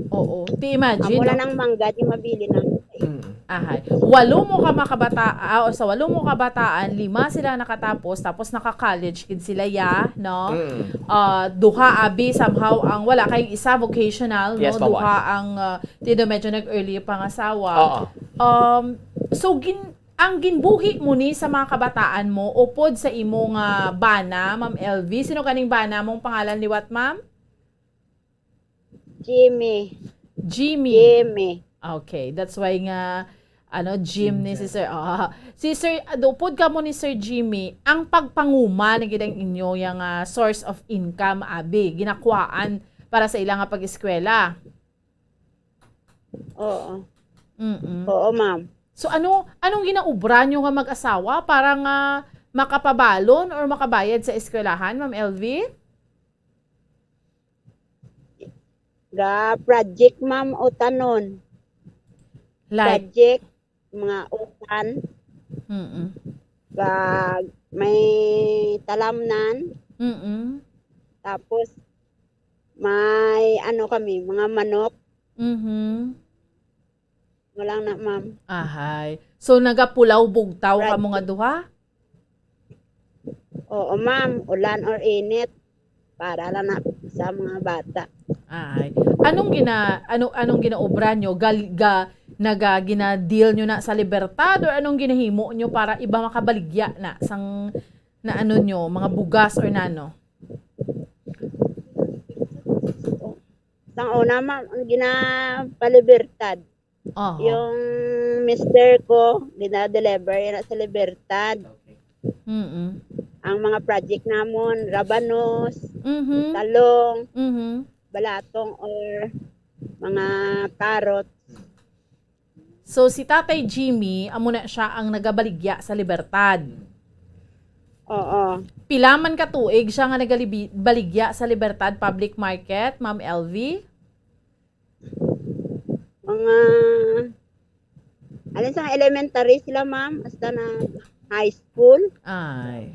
Oo. Ti imagine, Amo no? lang ang manggad nga mabilin namin sa ila. Mm. Ahay. Walo mo ka makabata-, ah, o sa walo mo kabataan, lima sila nakatapos, tapos naka-college gid sila, ya, no? Mm. Ah, duha, abi, somehow, ang wala kay isa vocational, Yes, no? ma'am. Duha ang, ah, ti do medyo nag-early pangasawa. Oo. Um, so, gin-, Ang ginbuhi mo ni sa mga kabataan mo upod sa imo nga bana, Ma'am L V? Sino ganing bana mong pangalan liwat, ma'am? Jimmy. Jimmy. Jimmy. Okay, that's why nga, ano, Jim ni si Sir. Ah, si Sir, ah, upod kamo ni Sir Jimmy, ang pagpanguma na gid ang inyo yang, ah, source of income, abi, ginakuhaan para sa ila nga pag-eskwela. Oo. Mm-mm. Oo, ma'am. So, ano, anong ginaobra nyo nga mag-asawa para nga makapabalon or makabayad sa eskwelahan, Ma'am L V? Ga project, ma'am, o tanon. Like? Project, mga utan. Mm-mm. Ga may talamnan. Mm-mm. Tapos, may ano kami, mga manok. Mhm. Wala na, ma'am. Ahay. So, nagapulaw bugtaw kamo nga duha? Oo, ma'am. Ulan or init, para lang na sa mga bata. Ay. Anong gina-, ano, anong ginaobra nyo? Gal-, ga-, naga-, gina-deal nyo na sa Libertad, or anong ginahimo nyo para iba makabaligya na sang, na ano nyo, mga bugas or nano? Sang una, ma'am, ang ginapalibertad. Aha. Yung mister ko, dinadeliver yan sa Libertad. Okay. Mm-mm. Ang mga project namon, rabanos, Mhm. talong, Mhm. balatong, or mga carrots. So, si Tatay Jimmy, amo na siya ang nagabaligya sa Libertad. Oo. Pila man ka tuig siya nga nagalibi-, baligya sa Libertad Public Market, Ma'am L V? Mga, alin sa elementary sila, ma'am, hasta na high school. Ay.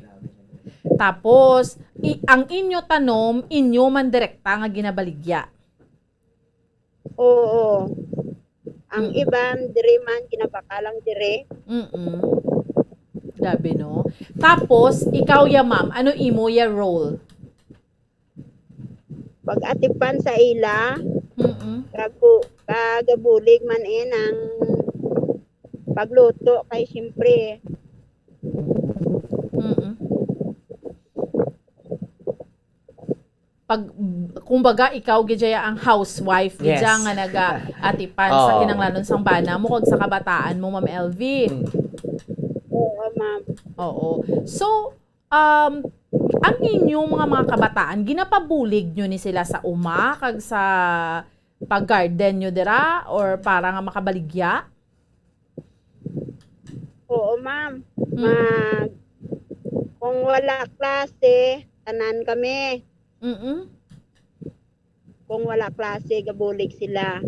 Tapos, i-, ang inyo tanom, inyo man direkta nga ginabaligya? Oo. Ang Mm. iban, diri man, ginabaka lang diri. Mm-mm. Grabe, no? Tapos, ikaw ya, ma'am, ano imo ya role? Pag-atipan sa ila, Mm-mm. kagu-, kagabulig man eh ng pagluto kay siyempre. Mm-mm. Pag, kumbaga, ikaw gid ya ang housewife gid ya Yes. nga nagaatipan sa Oo. kinahanglanon sang bana mo kag sa kabataan mo, Ma'am L V. Mm. Oo, ma'am. Oo. So, Um, ang inyong mga, mga kabataan, ginapabulig nyo ni sila sa uma kag sa pag-garden nyo dira or para nga makabaligya? Oo, ma'am. Mm. Mag-, kung wala klase, tanan kami. Mm-mm. Kung wala klase, gabulig sila.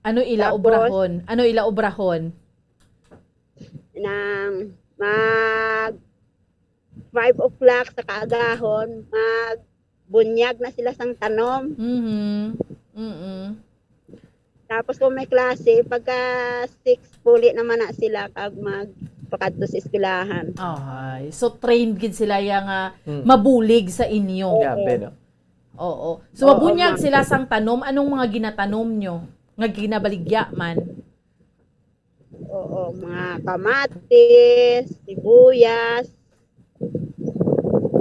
Ano ila Tapos, obrahon? Ano ila obrahon? Nang mag five o'clock sa kaagahon, magbunyag na sila sang tanom. Mhm. Mm-mm. Tapos kung may klase, pagka six, puli naman na sila kag magpakadto sa eskwelahan. Ay, so trained gid sila ya nga Mm. mabulig sa inyo. Grabe, no? Oo. So, Oo, mabunyag ma'am. sila sang tanom. Anong mga ginatanom nyo nga ginabaligya man? Oo, mga kamatis, sibuyas,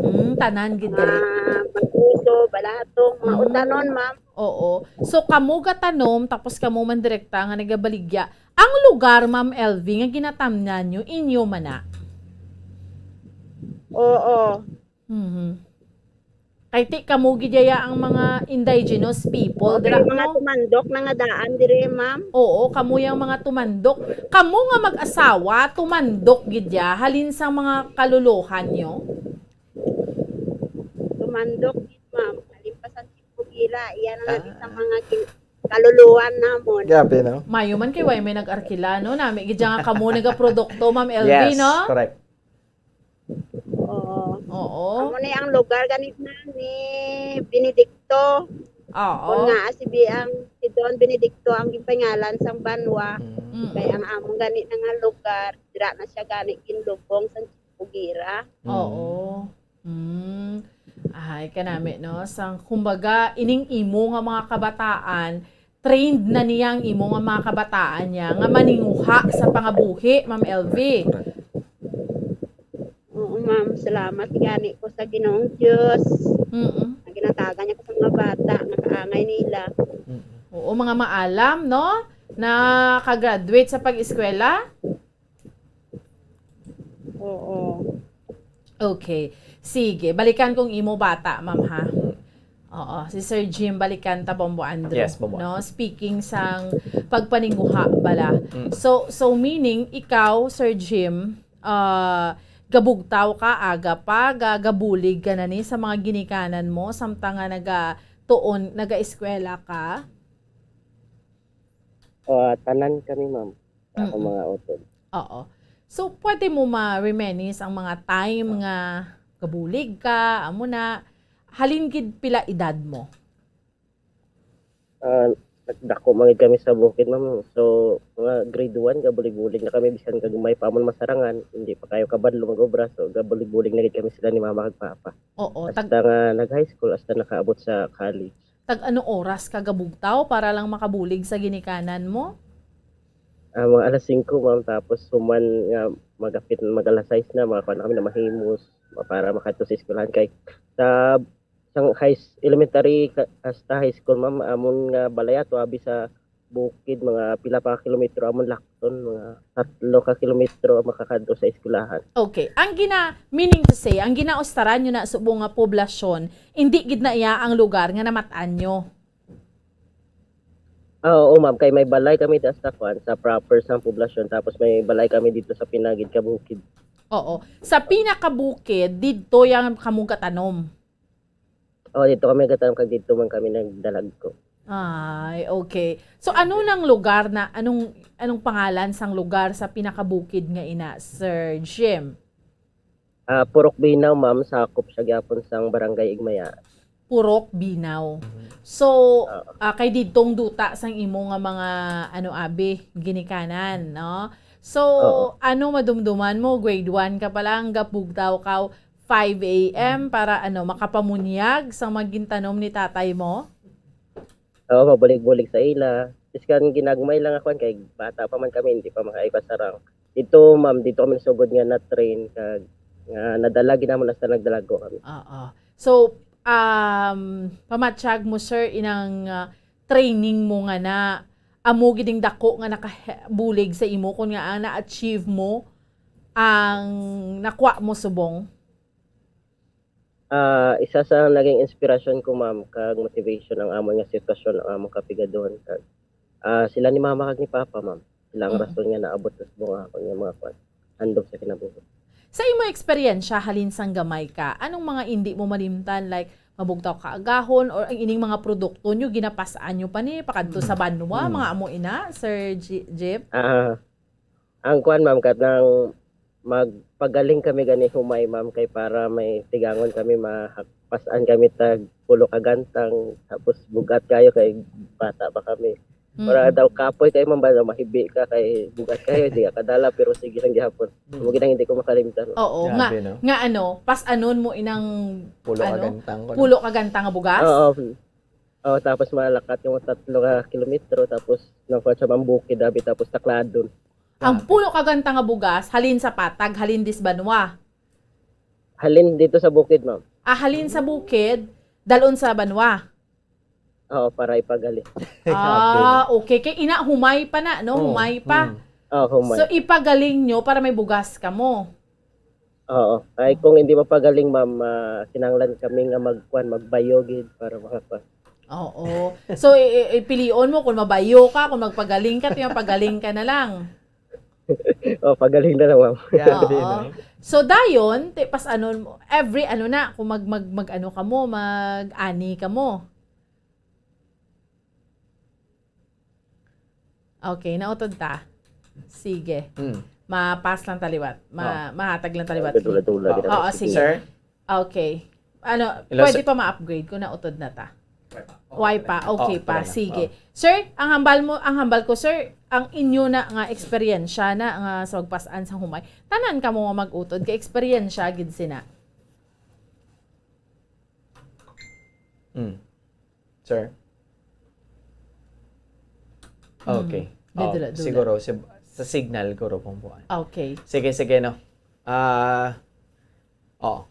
Mm, tanan gid mga dali. Baguso, balatong, mga Mm. utanon, ma'am. Oo. So, kamo gatanom, tapos kamo man direkta nga nagabaligya. Ang lugar, Ma'am L V, nga ginatamnan nyo, inyo man na? Oo. Mhm. Kay ti kamo gid yaya ang mga indigenous people, okay, dira, mga no? Tumandok na nga daan diri, ma'am. Oo, kamo yang mga tumandok. Kamo nga mag-asawa, tumandok gid ya, halin sa mga kaluluhan nyo? Tumandok gid, ma'am. Halin pa sa Chipugila, iya na nga Ah. di sa mga gin-, kaluluhan namon. Grabe, no? Mayo man kay way may nag-arkila, no? Nami gid ya nga kamo nagaprodukto, Ma'am L V, Yes, no? Correct. Oo. Oo. Amo ni ang lugar gani na ni Benedicto. Oo. Kung nga si Bi-, ang si Don Benedicto ang ginpangalan sang banwa, Mm. kay ang amon gani na nga lugar, dira na siya gani ginlubong sa Chipugila. Oo. Mm. Ay, kanami, no? Sang, kumbaga, ining imo nga mga kabataan, trained na niya ang imo nga mga kabataan niya nga maninguha sa pangabuhi, Ma'am L V. Oo, ma'am. Salamat gani ko sa Ginoong Diyos. Mm-mm. Ang ginatagan niya ko sa mga bata, nakaangay nila. Oo, mga maalam, no? Nakagraduate sa pag-eskwela? Oo. Okay. Sige, balikan kong imo bata, ma'am, ha? Oo, si Sir Jim, balikan ta, Bombo Andrew. Yes, Bombo. No? Speaking sang pagpaninguha bala. Mm. So, so meaning, ikaw, Sir Jim, ah, gabugtaw ka, aga pa, ga- gabulig ka na ni sa mga ginikanan mo, samtang nga naga-tuon, naga-eskwela ka? Ah, tanan kami, ma'am. Sa akong Mm-mm. mga utod. Oo. So, pwede mo ma-reminisce ang mga time nga gabulig ka, amo na, halin gid pila edad mo? Ah, nagdako man gid kami sa bukid, ma'am. So, mga grade one, gabulig-bulig na kami. Bisan kag may pa man masarangan, hindi pa kayo kabadlo mag-obra. So, gabulig-bulig na gid kami sila ni mama kag papa. Oo. Tag, Hasta nga nag-high school, hasta nakaabot sa college. Tag ano oras ka gabugtaw para lang makabulig sa ginikanan mo? Ah, mga alas singko, ma'am. Tapos, human nga, magapit, mag alas sais na, mga kuwan na kami na mahimos, para makadto sa eskwelahan. Kay, sa, sa high, elementary, ka- hasta high school, ma'am, amon nga balay ato, abi sa bukid, mga pila pa ka kilometro, amon lakton, mga tatlo ka kilometro makakadto sa eskwelahan. Okay. Ang gina, meaning to say, ang ginaustaran nyo na subong nga poblasyon, hindi gid na iya ang lugar nga namat-an nyo. Ah, oo, ma'am. Kay may balay kami da sa kwan, sa proper sa poblasyon. Tapos may balay kami dito sa pinagid ka bukid. Oo. Sa pinakabukid, didto yang kamo gatanom. Oh, dito kami gatanom kag dito man kami nagdalagko. Ay, okay. So, ano nang lugar na, anong, anong pangalan sang lugar sa pinakabukid nga ina, Sir Jim? Ah, Purok Binaw, ma'am, sakop siya gyapon sang Barangay Igmaya. Purok Binaw. So, ah, kay didtong duta sang imo nga mga, ano, abi, ginikanan, no? So, Oo. Ano madumduman mo? Grade one ka pa lang, gabugtaw ka five a m para, ano, makapamunyag sa mga gintanom ni tatay mo? Oo, mabulig-bulig sa ila. Iskan ginagmay lang ako kay bata pa man kami, hindi pa makaipas sarang. Dito, ma'am, dito kami nasugod nga na-train kag nga nadala gid namon hasta nagdalagko kami. Oo. So, um, pamatyag mo, sir, inang, ah, training mo nga na, amo gid ang dako nga nakabulig sa imo, kun nga ang na-achieve mo ang nakuha mo subong? Ah, isa sa naging inspirasyon ko, ma'am, kag motivation ang amon nga sitwasyon, ang among kapigadon, kag, ah, sila ni mama kag ni papa, ma'am. Sila ang Mm. rason nga naabot sa subong nga akon nga mga kwan, handom sa kinabuhi. Sa imo eksperyensya halin sang gamay ka, anong mga indi mo malimtan, like mabugtaw ka agahon, or ang ining mga produkto nyo ginapas-an nyo pa ni pakadto sa banwa, Mm. mga amo ina, Sir G- Jeep? Ah, ang kwan, ma'am, kat nang magpagaling kami gani humay, ma'am, kay para may tigangon kami, mapas-an kami tag pulo ka gantang, tapos bugat kayo kay bata pa kami. Para Mm-mm. daw kapoy kayo, ma'am, ba daw mahibi ka kay bugat kayo, di ka kadala, pero sige lang gihapon. Mo gid ang hindi ko makalimtan. Oo, nga, Grabe, no? nga ano, pas-anon mo inang Pulo ka ano, gantang ko, no? pulo ka gantang nga bugas? Oo. Oh, tapos malakat yung tatlo ka kilometro, tapos nang kwan sa mambukid, abi, tapos takladon. Ang pulo ka gantang nga bugas, halin sa patag, halin dis banwa. Halin dito sa bukid, ma'am. Ah, halin sa bukid, dalon sa banwa. Oo, para ipagali. Ah, okay. Kay ina, humay pa na, no? Oo. Humay pa. Mm. Oo, humay. So, ipagaling nyo para may bugas kamo. Oo. Ay, kung hindi mapagaling, ma'am, ah, kinahanglan kami nga magkuan, magbayo gid para makakuan. Oo. So, i- i- ipilion mo kung mabayo ka, kung magpagaling ka, tiyan, pagaling ka na lang. Oh, pagaling na lang, ma'am. Grabe, Oo. no? So, dayon, te, pas-anon mo, every ano na, kung mag, mag, mag ano ka mo, mag-ani ka mo. Okay, nautod ta. Sige. Mm. Ma-pass lang taliwat. Ma- mahatag lang taliwat. Dula-dula, Oo. gid. Oo, Sige. sige. Sir? Okay. Ano, Hello, pwede sir. pa ma-upgrade kung nautod na ta? Why pa? Okay Oh, pa. pala na. Sige. Oh. Sir, ang hambal mo, ang hambal ko, sir, ang inyo na nga eksperyensya na nga sa magpas-an sa humay. Tanan ka mo nga mag-utod kay eksperyensya gid sina. Mm. Sir? Okay. May Oh, dula-dula. Siguro, sa, sa signal ko ro, Bomboan. Okay. Sige, sige, no. Ah, oh.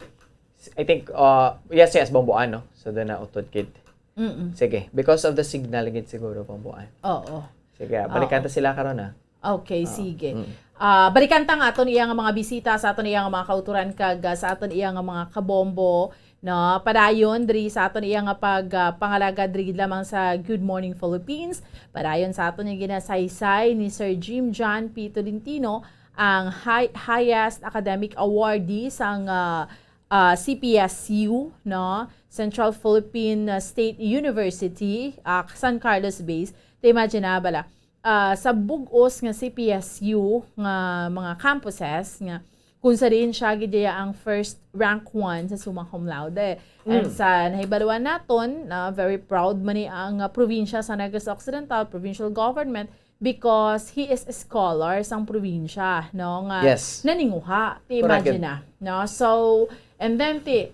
I think, uh, yes, yes, Bomboan, no? So, doon na utod kid. Mm-mm. Sige, because of the signal gid siguro, Bomboan. Oo. Sige, balikan Oo. ta sila karon, ah. Okay, Ah, sige. mm. Ah, balikan ta nga aton iya nga mga bisita sa aton iya nga mga kauturan kag, ah, sa aton iya nga mga kabombo, no? Padayon diri sa aton iya nga pag, ah, pangalaga diri gid lamang sa Good Morning Philippines. Padayon sa aton iya ginasaysay ni Sir Jim John P Tolentino, ang high- highest academic awardee sang, ah, ah, C P S U, no? Central Philippine, ah, State University, ah, San Carlos base. Te, imagine na bala, ah, sa bug-os nga C P S U nga mga campuses nga kung sa diin siya gid iya ang first rank one sa summa cum laude. And Mm. sa nahibaluan naton, na very proud man ni ang, ah, probinsya sa Negros Occidental, provincial government, because he is a scholar sang probinsya, no, nga Yes. naninguha. Ti Correct. Imagine na, no? So, and then ti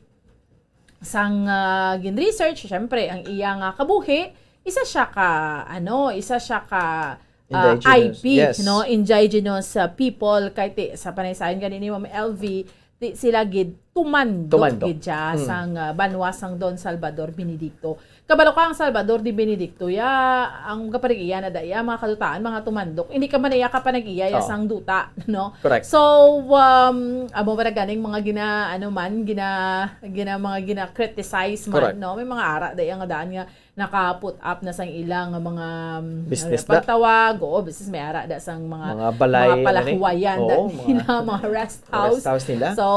sang, ah, gin-research, syempre, ang iya nga kabuhi, isa siya ka, ano, isa siya ka, ah, Indigenous. I P, Yes. no? Indigenous, ah, people, kay ti, sa panaysayon gani ni Ma'am L V, ti, sila gid tumandok, Tumandok. gid siya Mm. sang, ah, banwa sang Don Salvador Benedicto. Kabalo ka ang Salvador de Benedicto, ya, ang kaparig-iya na da, ya, mga kadutaan, mga tumandok. Hindi ka man iya ka panag-iya, ya, Oo. sang duta, no? Correct. So, um, amo ba na ganing mga gina, ano man, gina, gina, mga gina-criticize man, Correct. no? May mga ara da iya nga daan nga naka-put up na sang ilang mga, um, Business ano, da. pagtawag, oo, business may ara da sang mga, Mga balay, mga ano ni? palahuwayan da Oo, mga nila, mga rest house. Rest house nila. So,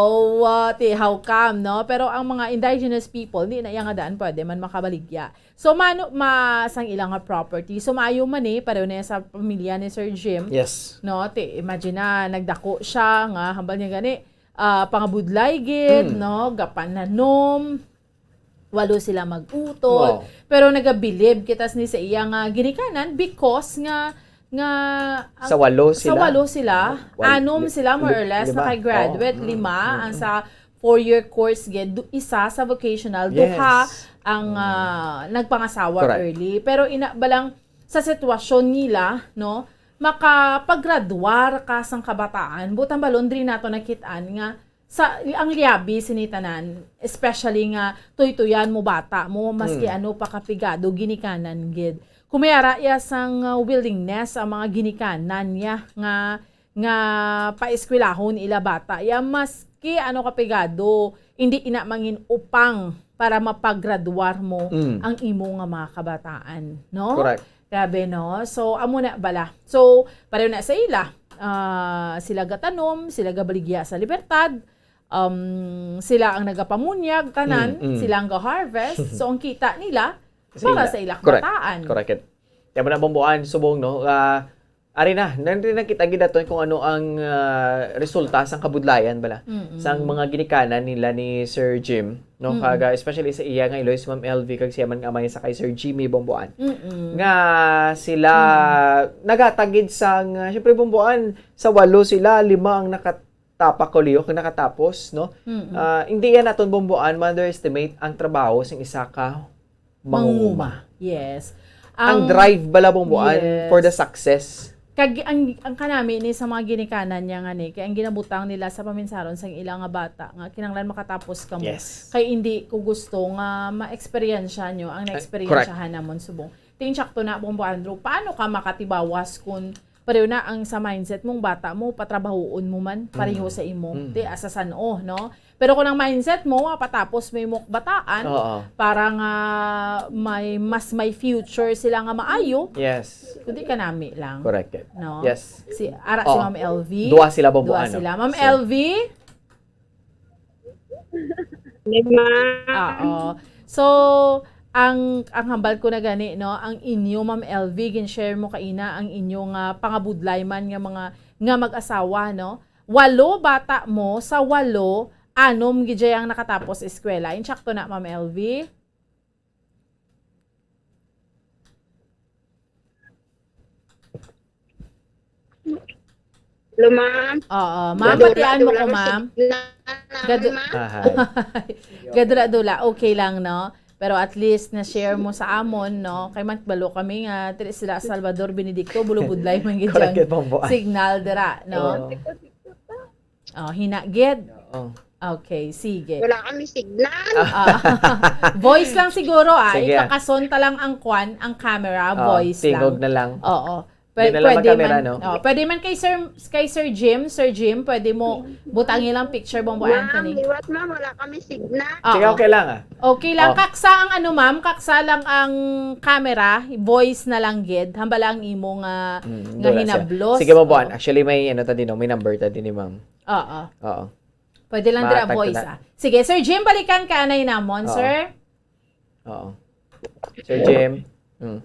uh, ti, how come, no? Pero ang mga indigenous people, hindi na iya nga daan pwede man makabaligya. So, mano, ma, sang ilang nga property. So, maayo man eh, pareho na sa pamilya ni Sir Jim. Yes. No, ti, imagine na, nagdako siya nga, hambal niya gani, ah, pangabudlay gid, Mm. no, gapananom, walo sila mag-utod, Wow. pero nagabilib kita ni sa iya nga ginikanan because nga, nga ang- Sa walo sa sila. walo sila, Wal- anom li- sila more or li- less lima. naka-graduate, Oo. Mm, lima mm, ang mm. sa four-year course gid, du- isa sa vocational, Yes. duha ang Mm. ah, nagpangasawa Correct. early. Pero ina ba lang sa sitwasyon nila, no, makapaggraduar ka sang kabataan, butang balon diri nato nakit-an nga sa ang liabi sini tanan, especially nga tuytuyan mo bata mo, maski Mm. ano pa kapigado ginikanan gid. Kung may ara iya sang, uh, willingness ang mga ginikanan niya nga, nga paeskwelahon ila bata, ya maski ano kapigado, hindi ina mangin upang para mapaggraduar mo Mm. ang imo nga mga kabataan, no? Correct. Grabe, no? So, amo na bala. So, pareho na sa ila. Ah, sila gatanom, sila gabaligya sa libertad, um, sila ang nagapamunyag, tanan, Mm, mm. sila ang ga-harvest. So, ang kita nila, Sa para ila. sa ilang Correct. kabataan. Correct. Kaya mo na, Bomboan, subong, no? Ah, ari na, nandun na kita gid aton kung ano ang, ah, resulta sang kabudlayan bala Mm-mm. sang mga ginikanan nila ni Sir Jim, no? Mm-mm. Kag, ah, especially sa iya nga iloy si Ma'am L V kag siya man nga amay sa kay Sir Jimmy Bomboan. Mm-mm. Nga sila nagatagid sang, ah, syempre, Bomboan, sa walo sila, lima ang nakatapak o lihok ang nakatapos, no? Mm-mm. Ah, hindi yan naton, Bomboan, ma-underestimate ang trabaho sing isa ka mangunguma. Yes. Ang drive bala, Bomboan, Yes. for the success. Kag ang, ang kanami ni sa mga ginikanan niya nga ni, kay ang ginabutang nila sa paminsaron sang ila nga bata nga kinahanglan makatapos kamo. Yes. Kay hindi ko gusto nga ma-eksperyensya nyo ang Eh, naeksperyensyahan namon subong. Ti insakto na, Bombo Andrew, paano ka makatibawas kung pareho na ang sa mindset mong bata mo, patrabahoon mo man, pareho Mm. sa imo? Mm. Ti asa san-o, no? Pero kung ang mindset mo, ah, patapos mo yung bataan, Oo. para nga may, mas may future sila nga maayo, Yes. kundi kanami lang. Correct. No? Yes. Si, ara si Oh. Ma'am L V. Duha sila, Bombo, Duha ano? sila. Ma'am So, L V? Lima. Oo. So, ang ang hambal ko na gani, no, ang inyo, Ma'am L V, gin-share mo kaina ang inyo nga pangabudlay man nga mga nga mag-asawa, no? Walo bata mo, sa walo, anom gid ang nakatapos eskwela. Insakto na, Ma'am L V? Hello, ma'am. Oo, ma'am, Gadula, batian mo dula ko, ang ma'am. Signal namin, Gadu- ma'am. Aha. Gadula-dula, okay lang, no? Pero at least na-share mo sa amon, no? Kay man balo kami nga diri sila Salvador Benedicto, bulubudlay man gid ang signal dira, no? Oh, hina gid. Oh. Okay, sige. Wala kami signal. Ah, voice lang siguro, ah. Sige, ah. Ikakason ta lang ang kwan, ang camera, ah, voice tingog lang. Na lang. Oo. Pwede, pwede man, no? Oh, pwede man kay Sir, kay Sir Jim, Sir Jim, pwede mo butangi lang picture, Bombo Anthony. Ma'am, liwat, ma'am, wala kami signal. Oo. Sige, okay lang, ah. Okay lang, oh. Kaksa ang ano, ma'am, kaksa lang ang camera, voice na lang gid. Hambala ang imo nga, mm, nga hinablos. Sige, Bombo An. Oh. Actually, may ano ta din, no? May number ta din ni ma'am. Oo. Oo. Pwede lang dira voice, ah. Sige, Sir Jim, balikan ka anay namon, sir. Oo. Sir Jim. Mm.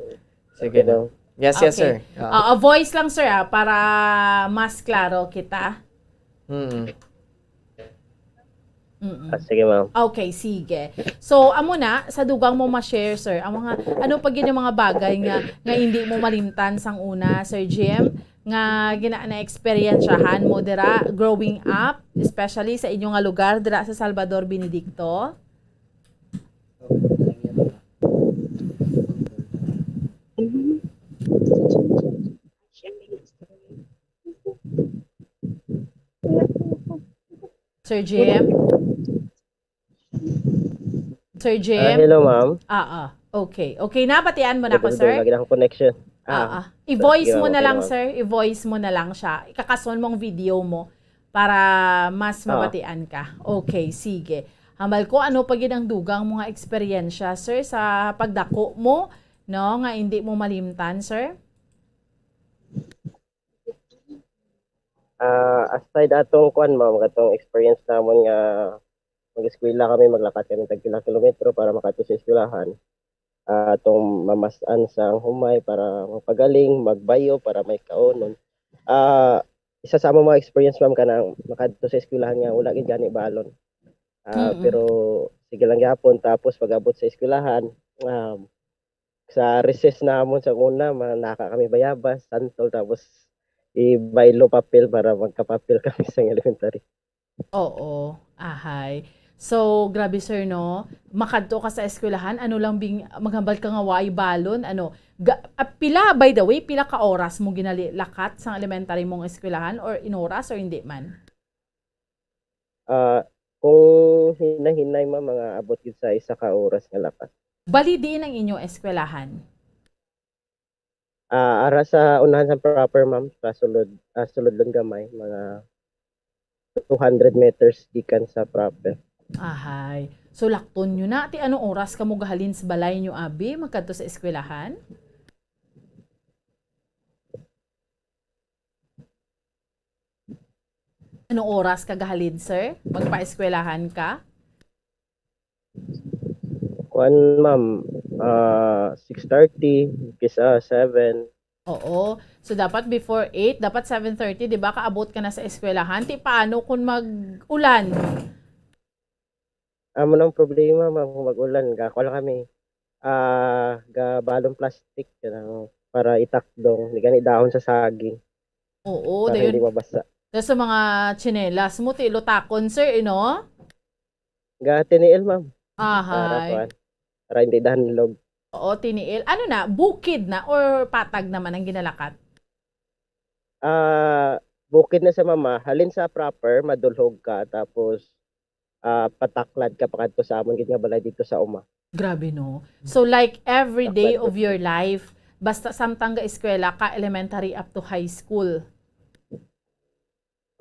Sige na. Yes, yes, sir. Oo. Oo, voice lang, sir, ah, para mas klaro kita. Mm. Mm-mm. Ah, sige, ma'am. Okay, sige. So, amo na, sa dugang mo ma-share, sir, ang mga, ano pa gid yung mga bagay nga, nga hindi mo malimtan sang una, Sir Jim, nga gina-, na-eksperyensyahan mo dira, growing up, especially sa inyo nga lugar, dira sa Salvador Benedicto? Sir Jim? Sir Jim? Ah, hello, ma'am. Ah, ah. Okay. Okay na, batian mo na ko, sir. Lagi na akong connection. Ah, ah. I-voice mo na lang, sir. I-voice mo na lang siya. Ikakason mo ang video mo para mas mabatian ka. Okay, sige. Hambal ko, ano pa gid ang dugang mga eksperyensya, sir, sa pagdako mo, no, nga hindi mo malimtan, sir? Ah, aside atong kuan, ma'am, katong experience namon nga mag-eskwela kami, maglakat kami tag pila kilometro para makadto sa eskwelahan. Ah, atong mamas-an sa humay para magpagaling, magbayo para may kaunon. Ah, isa sa among mga experience, ma'am, kanang makadto sa eskwelahan nga wala gid gani balon. Ah, mm-mm. Pero sige lang gyapon. Tapos pag-abot sa eskwelahan, um, sa recess namon sa una, manaka kami bayabas, santol, tapos ibaylo papel para magkapapel kami sa elementary. Oo, ahay. So, grabe, sir, no? Makadto ka sa eskwelahan, ano lang bing, maghambal ka nga way balon, ano? Ga-, ah, pila, by the way, pila ka oras mo ginalilakat sa elementary mong eskwelahan or in oras or hindi man? Ah, kung hinay-hinay, ma'am, mga abot gid sa isa ka oras nga lakat. Bali, diin ang inyong eskwelahan? Ah, ara sa unahan sa proper, ma'am, sa sulod, ah, sulod lang gamay, mga two hundred meters gikan sa proper. Ahay. So, lakton nyo na. Ti, anong oras kamo gahalin sa balay nyo, abi, magkadto sa eskwelahan? Anong oras ka gahalin, sir? Magpaeskwelahan ka? Kuan, ma'am, ah, six thirty, kisa seven. Oo. So, dapat before eight, dapat seven thirty, di ba? Kaabot ka na sa eskwelahan. Ti, paano kung mag-ulan? Amo nang problema, ma'am, kung mag-ulan, gakuha lang kami. Ah, gabalon plastic, kanang para itakdong, ni gani dahon sa saging. Oo, para dayon, hindi mabasa. Dayon sa mga tsinelas mo, ti lutakon, sir, eh, no? Ga tiniil, ma'am. Ahay. Para kuan, para hindi danlog. Oo, tiniil. Ano na, bukid na or patag naman ang ginalakat? Ah, bukid na sa mama, halin sa proper, madulhog ka, tapos ah, pataklad ka pakadto sa amon gid nga balay dito sa uma. Grabe, no? So, like, every day of your life, basta samtang ga eskwela ka, elementary up to high school.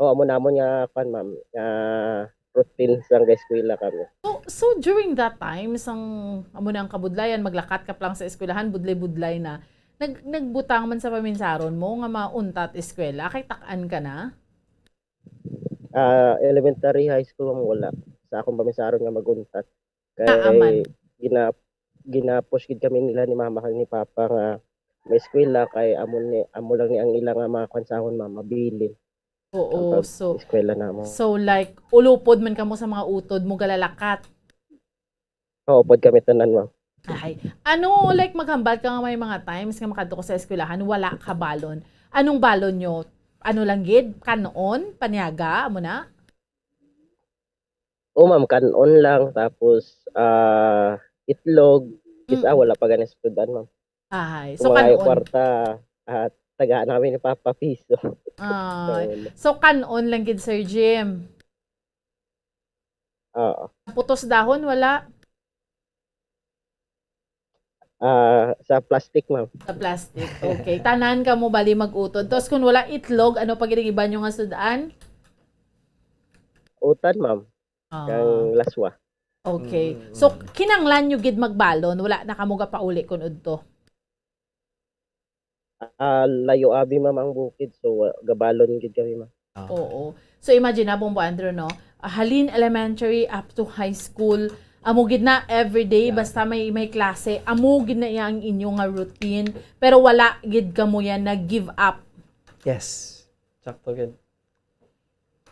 Oh, amo namon nga, kwan, ma'am, nga routine sang ga eskwela kami. So, so during that time, sang amo na ang kabudlayan, maglakat ka pa lang sa eskwelahan, budlay-budlay na. Nag-, nagbutang man sa paminsaron mo nga mauntat eskwela, kay tak-an ka na? Ah, elementary, high school, ma'am, wala. Sa akong paminsaron nga maguntat. Kay gina-, gina-push gid kami nila ni mama kag ni papa nga maeskwela kay amo ni, amo lang ni ang ila nga mga kwansahon, ma'am, mabilin. Oo, ang pag-, so, eskwela namo. So, like, ulupod man kamo sa mga utod mo, galalakat. Oo, pod kami tanan, ma'am. Ay, ano, like, maghambal ka nga may mga times nga makadto ka sa eskwelahan, wala ka balon. Anong balon nyo? Ano lang gid? Kanon? Paniaga? Amo na? Oo, ma'am, kanon lang. Tapos, ah, itlog, kis-a, mm, wala pa gani sud-an, ma'am. Ay, so, kung mga kanon. Kwarta, ah, tagaan namin ni Papa piso. Ay. So, so, kanon lang gid, Sir Jim? Oo. Putos dahon, wala? Ah, sa plastic, ma'am. Sa plastic, okay. Tanan kamo bali mag-utod. Tapos kung wala itlog, ano pa gid ang iba nyo nga sud-an? Utan, ma'am. Ah. Kang laswa. Okay. Mm, so, mm, kinanglan nyo gid magbalon, wala na kamo gapauli kun udto? Ah, layo abi, ma'am, ang bukid. So, wa-, gabalon gid kami, ma'am. Ah. Oo. So, imagine na, Bombo Andrew, no? Ah, halin elementary up to high school, amo gid na everyday, yeah, basta may, may klase, amo gid na iya ang inyo nga routine, pero wala gid kamo yan nag-give up. Yes. Sakto gid.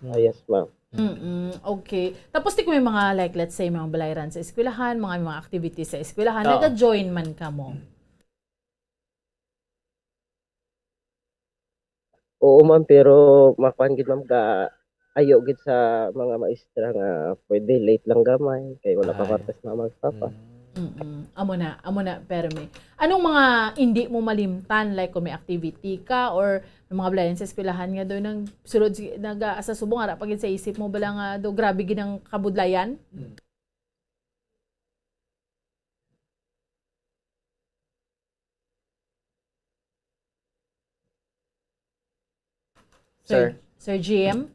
Ah, yes, ma'am. Mm-mm. Okay. Tapos, di ko may mga, like, let's say, mga balayran sa eskwelahan, mga, mga activities sa eskwelahan, oo, naga-join man kamo? Oo, ma'am, pero makuan gid, ma'am, ka ayo gid sa mga maestra nga pwede late lang gamay kay wala pa kwarta si mama ug papa. Mm. Mm-mm. Amo na, amo na, permi. Anong mga hindi mo malimtan, like kung may activity ka or may mga balayan sa eskwelahan nga doon nang sulod si, naga-, sa subong, ara pa gid sa isip mo bala nga do, grabe gid ang kabudlayan? Mm. Sir, Sir. Sir Jim?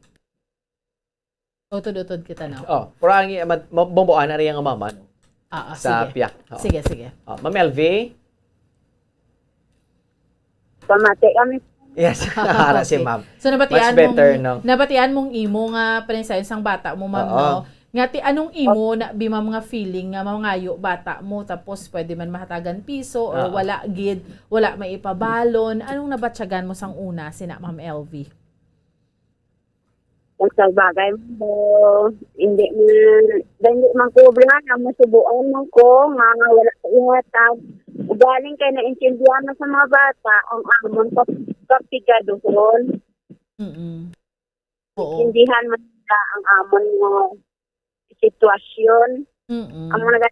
Utod-utod kita, no? Oh, pero ang i-, ma-, ma-, bomboan na rin ang mama, no? Ah, ah, sa sige. Piyak. Oo. Sige, sige. Oh, Ma'am L V? Pamati kami. Yes, ara si ma'am. Okay. So, nabatian mong, much better, no? Nabatian mong imo nga panisayon sang bata mo, ma'am, oo, no? Nga ti, anong imo na, bi, ma'am, nga feeling nga mangayo bata mo, tapos pwede man mahatagan piso or, oo, wala gid, wala may ipabalon? Anong nabatyagan mo sang una, sina Ma'am L V? Kung sa bagay mo, hindi man, hindi man ko obra nga masubuan man ko nga wala sa ihatag. Ugaling kay naintindihan na sa mga bata ang amon kap-, kapigaduhon. Mm-mm. Oo. Naintindihan man nila ang amon nga sitwasyon. Mm-mm. Ang mga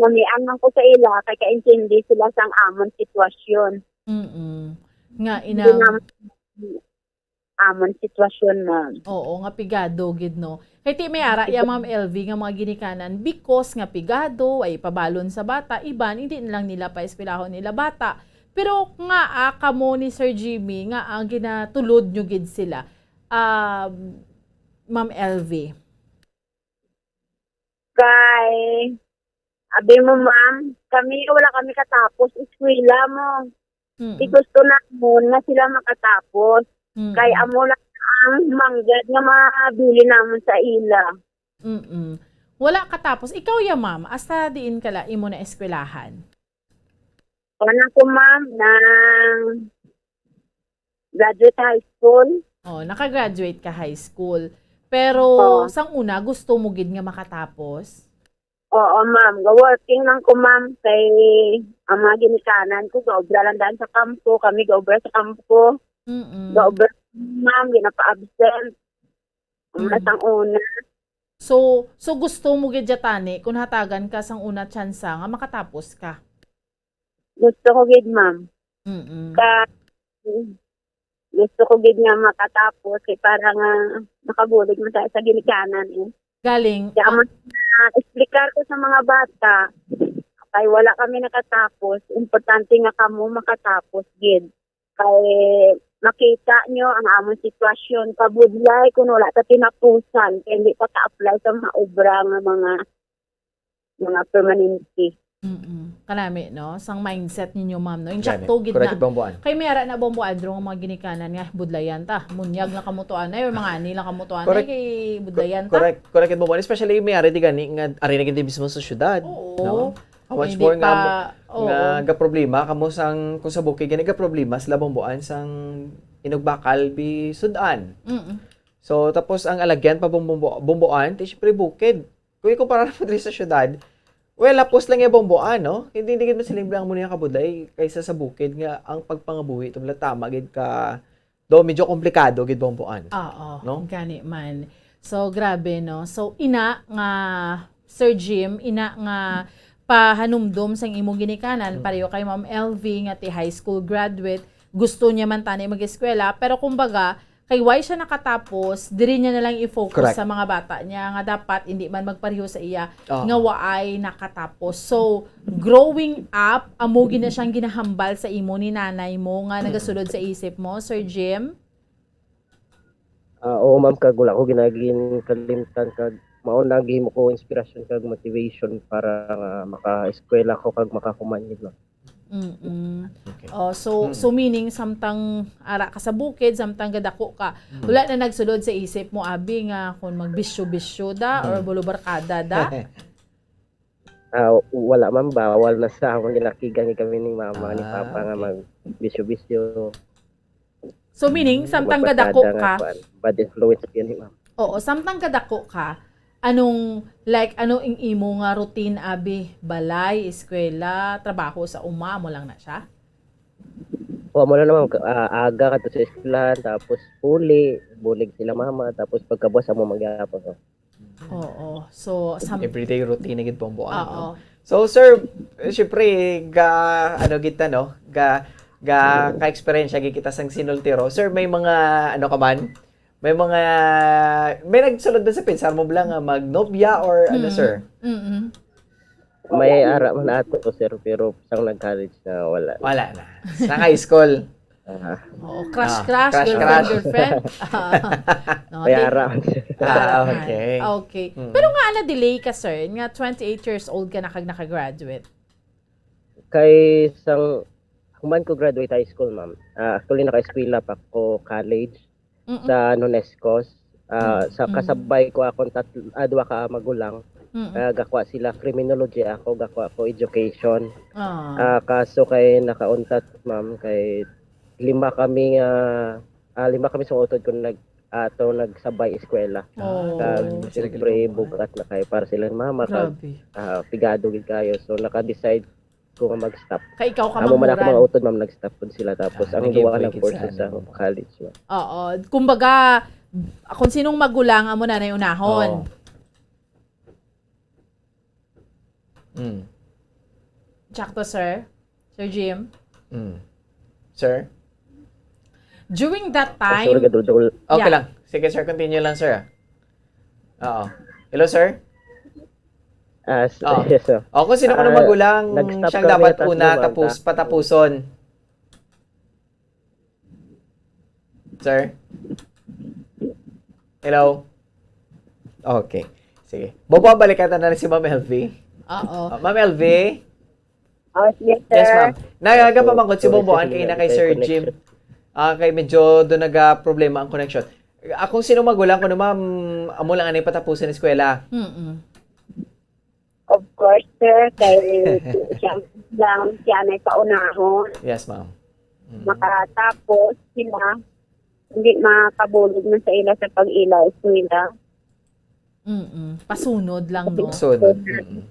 namian man ko sa ila, kay kaintindi sila sang amon sitwasyon. Mm-mm. Nga hindi inang naman amon sitwasyon, ma'am. Oo, nga pigado gid, no? Kay ti may ara ya, Ma'am L V, nga mga ginikanan, because nga pigado, ay pabalon sa bata, iban, hindi na lang nila paeskwelahon nila bata. Pero nga, ah, kamo ni Sir Jimmy, nga ang ginatulod nyo gid sila, ah, Ma'am L V? Kay, abi mo, ma'am, kami, wala kami katapos eskwela mo. Mm-mm. Di gusto namon nga sila makatapos. Mm-mm. Kay amo lang ang manggad nga mabili namon sa ila. Mm-mm. Wala katapos. Ikaw ya, ma'am, hasta diin ka la imo na eskwelahan? Wala ko, ma'am, nang graduate high school. Oh, naka-graduate ka high school. Pero, oh, sang una, gusto mo gid nga makatapos? Oo, ma'am. Ga-working lang ko, ma'am, kay ang mga ginikanan ko, gaobra lang daan sa kampo. Kami gaobra sa kampo. Mm-mm. Gaobra, ma'am, ginapa-absent. Ang, mm, sang una. So, so gusto mo gid, Jatani, kung hatagan ka sang una tsansa nga makatapos ka? Gusto ko gid, ma'am. Mm-mm. Ka-, gusto ko gid nga makatapos, eh, para nga makabulig man sa, sa ginikanan, eh. Galing, kaya ah, man, ah, explicar ko sa mga bata, kay wala kami nakatapos, importante nga kamo makatapos gid. Kay makita nyo ang amon sitwasyon, kabudlay kung wala ta tinapusan, kay hindi pa ka-apply sa mga obra nga mga, mga permanente. Mm-mm. Kanami, no? Sang mindset ninyo, ma'am, no? Insakto gid na. Correct, Bomboan. Kay may ara na, Bomboan, dro nga mga ginikanan nga, budlayan ta. Munyag na kamutuan ay, or mga ani lang kamutuan ay, correct, kay budlayan ta. Correct, correct, Bomboan. Especially, may ara di gani nga, ari na gid mismo sa syudad, oo, no? How much more nga, oo, nga gaproblema kamo sang, kung sa bukid gani gaproblema sila, Bomboan, sang inugbakal bi sud-an. Mm-mm. So, tapos ang alagyan pa, Bombo-, Bomboan, ti syempre bukid. Kung ikumpara mo diri sa syudad, well, lapos lang ya, Bomboan, no? Hindi, hindi gid man sila ang muna kabudlay kaysa sa bukid nga ang pagpangabuhi, ito wala tama gid ka, do medyo komplikado gid, Bomboan. Oo, no? Gani man. So, grabe, no? So, ina nga, Sir Jim, ina nga pahanumdom sang imong ginikanan, Mm. pareho kay Ma'am L V nga ti high school graduate, gusto niya man tani mag-eskwela, pero kumbaga, kay why siya nakatapos, diri niya na lang i-focus Correct. sa mga bata niya nga dapat hindi man magpareho sa iya Oo. nga waay nakatapos. So, growing up, amo gina siyang ginahambal sa imo ni nanay mo nga Mm. nagasulod sa isip mo, Sir Jim? Ah, oo, ma'am, kag wala ko ginagin kalimtan kag mao na gihimo ko inspirasyon kag motivation para nga maka-eskwela ko kag makahuman gid, ma'am. Mm-mm. Okay. Oh, so, Mm. so meaning, samtang ara ka sa bukid, samtang gadako ka, Mm. wala na nagsulod sa isip mo, abi, nga kung magbisyo-bisyo da or Mm. bulubarkada da? Ah, wala, ma'am. Bawal na sa amon, ginakigan kami ni mama, ni Ah, papa nga okay. magbisyo-bisyo. So, meaning, Mm, samtang magbasada gadako nga ka, kuan, bad influence yun, ma'am. Oo, samtang gadako ka, anong, like, ano ang imo nga routine, abi? Balay, eskwela, trabaho sa uma, amo lang na siya? O, amo lang naman, ah, aga kadto sa eskwelahan, tapos uli, bulig sila mama, tapos pagkabuas amo mangyapon ko. Oo. So, sam- Everyday routine na gid po ang buwan, Oo. no? So, sir, eh, syempre, ga, ano gid ta, no? Ga, ga, ka-experience gid kita sang sinultiro. Sir, may mga, ano ka man? May mga, may nagsulod ba sa pensar mo bala nga magnobya or ano, Mm. sir? Mm-mm. May ara man ato, sir, pero sang nag-college na, wala. Wala na. Sa high school. Ah. Oo, crush, Ah, crush, crush, girlfriend, crush. girlfriend. Ah. No, May di- ara man, sir. Ah, okay. Okay. Mm. Pero nga, na-delay ka, sir, nga twenty-eight years old ka na kag nakagraduate. Kay sang human ko graduate high school, ma'am. Ah, actually, naka-eskwela pa ko college Mm-mm. sa Nonescos. Ah, Mm. sa Mm. kasabay ko akong tat-, ah, duha ka magulang. Mm-mm. Ah, gakuha sila criminology, ako gakuha ko education. Ah. Ah, kaso kay nakauntat, ma'am, kay lima kami nga, ah, lima kami sa utod ko nag-, ato nagsabay eskwela. Oh. Kag Sila siyempre, gilumay. bugat na kayo para sila ni mama, kag, Grabe. ah, pigado gid kayo. So, naka-decide ko nga mag-stop. Kay ikaw ka Amo man ako manguran. mga utod, ma'am, nag-stop pud sila. Tapos, Ah, ang naging duwa break it nag-course sa sa ano. college, ma'am. Oo. Kumbaga, kung sinong magulang, amo na na yung unahon. Oo. Mm. Sakto, sir? Sir Jim? Mm. Sir? During that Oh, sorry, time, gadudol. Okay Yeah. lang. Sige, sir. Continue lang, sir. Oo. Hello, sir? Ah, s-, Oh. yes, sir. O, kung sino ko na Ah, magulang, nag-stop siyang kami dapat tas una lumabas. tapos, patapuson. Sir? Hello? Okay. Sige. Bobo, balikan na lang si Ma'am L V. Oo. Ah, Ma'am L V? Oh, yes, Yes, sir. ma'am. Nagaga So, pa man ko si sorry, Bobo, sir, ang kay na kay Sir connection. Jim. Ah, kay medyo doon naga-problema ang connection. Akong sino magulang ko na, ma'am, amo lang anay patapusin ang eskwela. Mm-mm. Of course, sir, kay siya lang, siya na sa unahon. Yes, ma'am. Mm. Makatapos sila, hindi makabulog na sa ila sa pag-ila eskwela. Mm-mm. Pasunod lang, no? Pasunod. Mm-mm.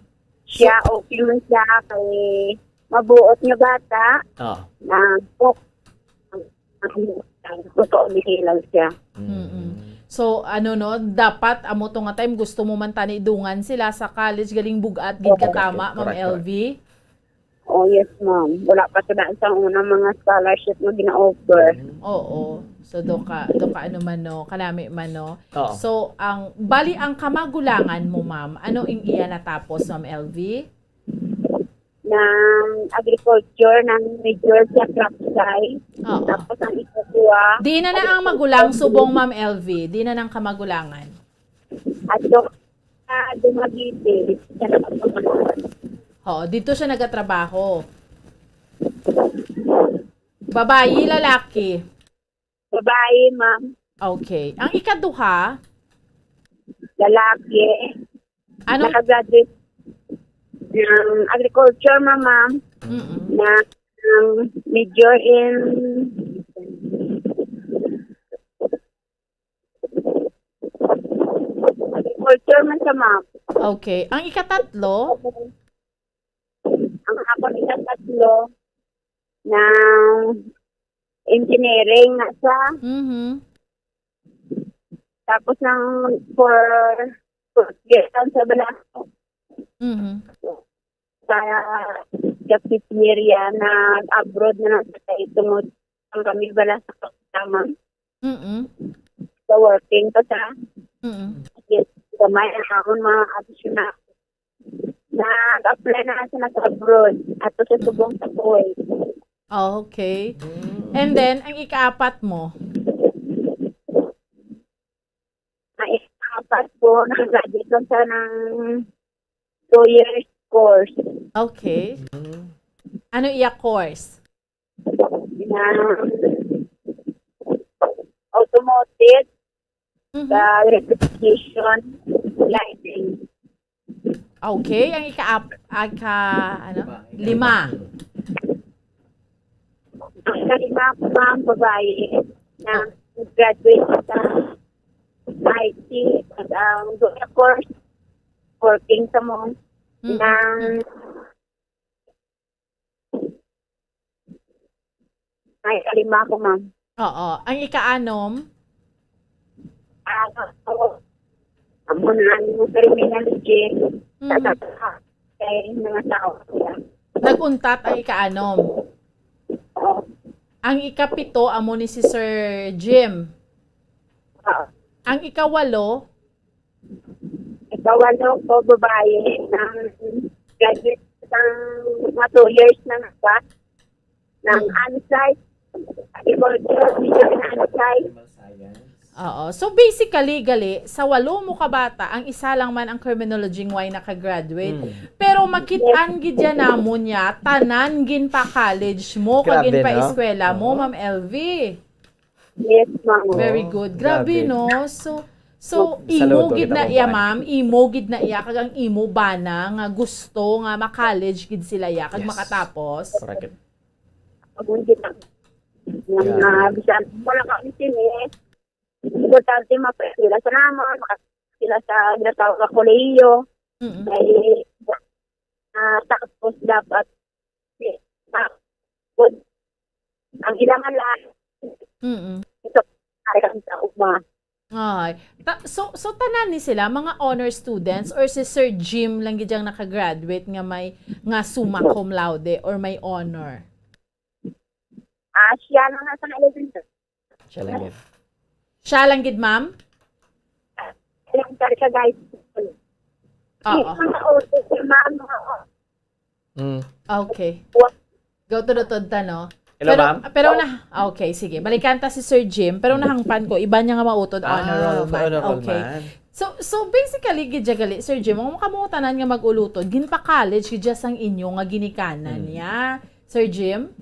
Siya, So, okay man siya, kay mabuot nga bata, Ah. na, oh, ang, ang, ang, lang siya. Mm. Mm-mm. So, ano, no, dapat amo to nga time gusto mo man tani dungan sila sa college, galing bugat gid Oo. ka, tama, Ma'am Correct, correct. L V? Oh, yes, ma'am. Wala pa sila sa unang mga scholarship nga gina-offer. Mm. Oo. So, do ka, do ka ano man, no, kalami man, no. Oo. So, ang, bali, ang kamagulangan mo, ma'am, ano ang iya natapos, Ma'am L V? Ng agriculture, ng major sa crop science. Oo. Tapos ang ikaduha, Di na na ang agriculture. magulang subong, Ma'am L V. Di na nang kamagulangan. At doon sa Dumaguete, sa Dumaguete. Oo, dito siya nagatrabaho. Babayi, lalaki? Babayi, ma'am. Okay. Ang ikaduha? Lalaki. Anong Nakagraduate ng agriculture, ma'am, ma'am. Mm-mm. Na, um, major in agriculture man sa, ma'am. Okay. Ang ikatatlo? Ang ako ikatatlo ng engineering na siya. Mhm. Tapos ng for, for year lang sa Balaco. Mhm. sa cafeteria, nag-abroad na lang sa tayo tungod ang kami bala sa kami, ma'am. Mm-mm. Sa working pa sa Mm-mm. Yes, gamay ang akon mga additional. Nag-apply na lang sila sa abroad. Ato sa subong sa Kuwait. Okay. Mm. And then, ang ikaapat mo? Ang ikaapat po, nakagraduate lang siya ng two years course. Okay. Mm. Ano iya course? Na automotive, Mhm. sa refrigeration, lighting. Okay, ang ika-, ika-, ano? Lima. Ang kalima ko, ma'am, babae na Oh. graduate sa I T, at ang duha course, working sa mall, Mm. ng Ay, kalima ko, ma'am. Oo. Ang ikaanom? Ah, oo. Amo na ang terminology sa Mhm. tao, kay mga tao sila. Nag-untat ang ikaanom. Oo. Ang ikapito, amo ni si Sir Jim. Oo. Ang ikawalo, Ikaw, ano ko, babae, ng graduate ng mga two years na nagpa, ng Mm. ANSAI. Agriculture, ng ANSAI. Oo. So, basically, gali, sa walo mo ka bata, ang isa lang man ang criminology nga way naka-graduate. Mm. Pero makit-an gid yan namon niya, tanan ginpa-college mo, kag Grabe, no? ginpa-eskwela mo, Oo. Ma'am L V. Yes, ma'am. Very Oo, good. Grabe, grabe. No? So, so, imo Saludo gid kita, na iya, babae. Ma'am. Imo gid na iya, kag ang imo bana nga gusto nga ma-college gid sila iya, kag Yes. makatapos. Correct. Pag hindi na, Yeah. na, bisan wala kami sini, importante mapa-eskwela sa namon, maka-, sila sa ginatawag nga kolehiyo. Mm-mm. Kay, ah, tapos dapat, ah, good. Ang ilangan lang, Mm-mm. ito, ay, ang sa uma. Ay. Ta-, so, so tanan ni sila, mga honor students, or si Sir Jim lang gid ang nakagraduate nga may, nga summa cum laude or may honor? Ah, siya lang nasa eleven, sir. Siya lang gid. Siya lang gid, ma'am? Yung talaga, guys. Oo. Yung mga auto, yung mga, mga Mm. Okay. Wa- Go to the Tonta, no? Hello, Pero, ma'am? pero Oh. na, okay, sige. Balikan ta si Sir Jim, pero nahangpan ko, iba niya nga mautod, Ah, honor roll okay, man. honor roll Okay. man. So, so basically, gid siya gali, Sir Jim, ang mga kamutanan nga mag-ulutod, ginpa-college gid siya sang inyo nga ginikanan Mm. niya. Sir Jim?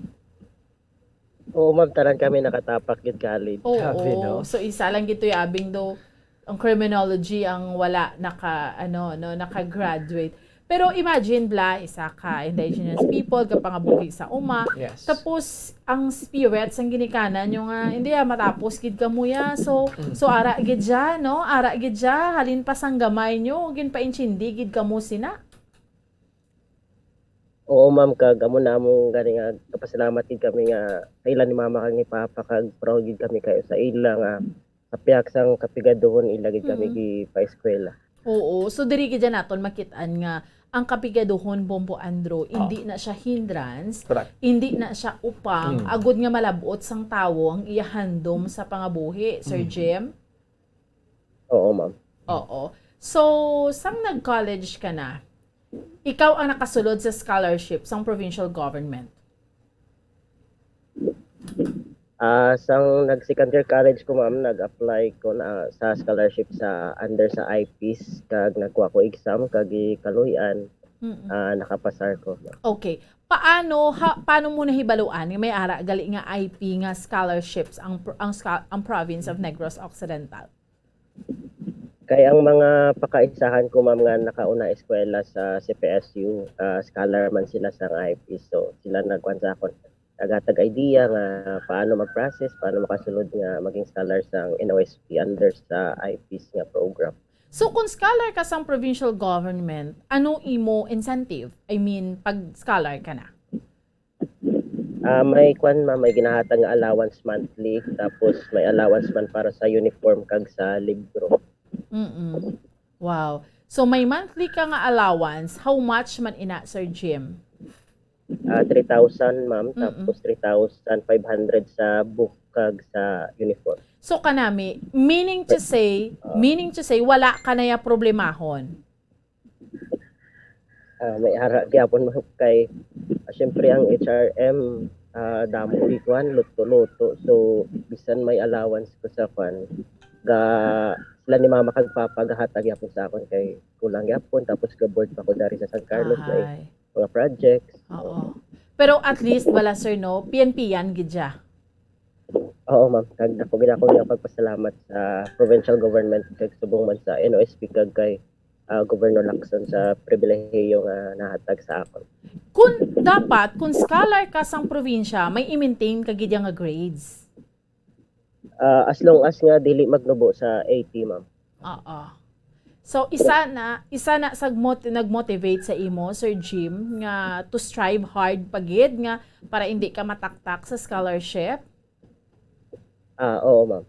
Oo, ma'am, tanan kami nakatapak gid college. Oo. Grabe, no? So, isa lang gid to, abing daw, ang criminology ang wala naka, ano, no, naka-graduate. Pero imagine, bla, isa ka indigenous people, kapangabuhi sa uma. Yes. Tapos, ang spirit sang ginikanan nyo nga, hindi, ah, matapos gid kamo ya. So, Mm. so ara gid siya, no? Ara gid siya, halin pa sang gamay nyo, ginpaintindi gid kamo sina. Oo, ma'am, kag amo na among gani nga gapasalamat gid kami nga sa ila ni mama kag ni papa, kag proud gid kami kayo sa ila nga sa pihak sang kapigaduhon ila gid kami Mm. gipaeskwela. Oo, so diri gid dyan naton makit-an nga ang kapigaduhon, Bombo Andrew, Oh. hindi na siya hindrance, Correct. hindi na siya upang, Mm. agud nga malab-ot sang tawo ang iya handom sa pangabuhi, Sir Mm. Jim? Oo, ma'am. Oo. So, sang nag-college ka na, ikaw ang nakasulod sa scholarship sang provincial government? Ah, sang nag-second year college ko, ma'am, nag-apply ko na sa scholarship sa under sa I P S, kag nagkuha ko exam, kag gikaluy-an, Mm-mm. ah, nakapasar ko, ma'am. Okay. Paano, ha, paano mo nahibaluan nga may ara gali nga I P nga scholarships ang pr-, ang scho-, ang province of Negros Occidental? Kay ang mga pakaisahan ko, ma'am, nga nakauna eskwela sa C P S U, ah, scholar man sila sa I P S. So, sila nagkuan sa akon, naghatag idea nga paano mag-process, paano makasulod nga maging scholar sa N O S P under sa I P S nga program. So, kung scholar ka sa provincial government, ano imo incentive? I mean, pag scholar ka na? Ah, may kwan, ma'am, may ginahatag nga allowance monthly, tapos may allowance man para sa uniform kag sa libro. Mm-mm. Wow. So, may monthly ka nga allowance. How much man ina, Sir Jim? Ah, three thousand, ma'am, Mm-mm. tapos three thousand five hundred sa book kag sa uniform. So, kanami, meaning to say, meaning to say, wala ka na ya problemahon. Ah, may ara gyapon, ma'am, kay ah, syempre ang H R M, ah, damo di kuan, luto-luto. So bisan may allowance ko sa kuan, ga sila ni mama kag papa gahatag gyapon sa akon kay kulang gyapon, tapos ga-board pa ko dari sa San Carlos, may Ahay. Mga projects. Oo. Pero at least, bala, sir, no, P N P yan, gid siya. Oo, ma'am. Kag ako gid ako nga pagpasalamat sa provincial government kag subong man sa N O S P kag kay ah, Governor Lacson sa pribilehiyo nga nahatag sa akon. Kung dapat, kung scholar ka sang probinsya, may i-maintain ka gid nga grades. Ah, as long as nga dili magnubo sa eighty, ma'am. Oo. So, isa na, isa na sa mot-, nag-motivate sa imo, Sir Jim, nga to strive hard pa gid nga para hindi ka mataktak sa scholarship? Ah, oo, ma'am.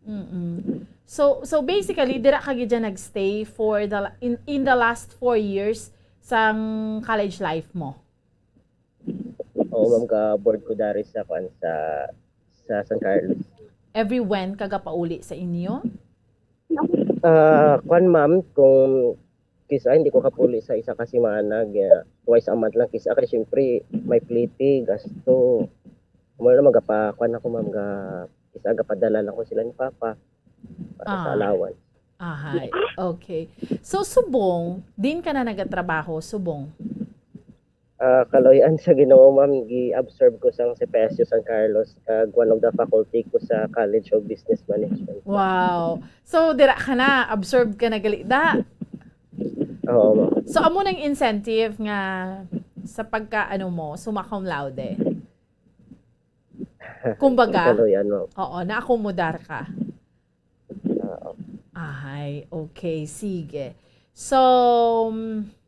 Mm-mm. So, so basically, dira ka gid dyan nagstay for the la-, in, in the last four years sang college life mo? Oo, ma'am, ga-board ko dari sa kuan sa sa San Carlos. Every when ka gapauli sa inyo? Ah, kuan, ma'am, kung kisa hindi ko kapuli sa isa ka semana, ga- twice a month lang kisa kay syempre may plete, gasto. Mo na magapakuan ako, ma'am, ga kisa gapadala lang ko sila ni papa para sa Ah. Allowance. Ahay. Okay. So, subong, din ka na nagatrabaho, subong? Ah, kaloy-an sa Ginoo, ma'am, gi-absorb ko sang C P S U San Carlos kag one of the faculty ko sa College of Business Management. Wow. So, dira ka na, absorb ka na gali da. Oo, ma'am. So, amo nang incentive nga sa pagka, ano mo, summa cum laude. Kumbaga, Kaloy-an, ma'am. Oo, naakomodar ka. Oo. Ahay, okay, sige. So, mm,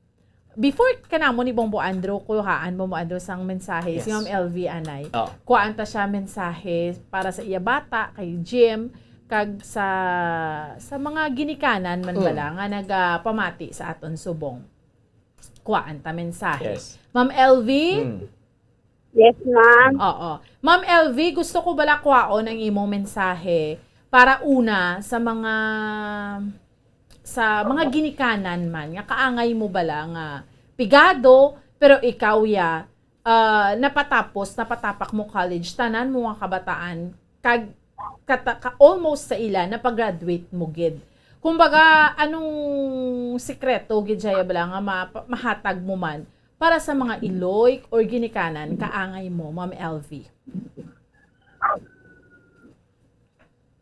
before ka namon ni Bong Bo Andrew, kuhaan mo mo Andrew sang mensahe si Yes. Ma'am L V anay. Oh. Kuhaan ta siya mensahe para sa iya bata, kay Jim, kag sa sa mga ginikanan man Mm. bala nga nagapamati sa aton subong. Kuhaan ta mensahe. Yes. Ma'am L V, Mm. Yes, ma'am. Oo. Ma'am L V, gusto ko bala kuhaon ang imong mensahe para una sa mga sa mga ginikanan man nga kaangay mo bala nga pigado pero ikaw ya ah, napatapos, napatapak mo college, tanan mo nga kabataan kag kata, ka, almost sa ila napagraduate mo gid. Kumbaga, anong sikreto gid siya bala nga ma, mahatag mo man para sa mga iloy or ginikanan kaangay mo, Ma'am L V?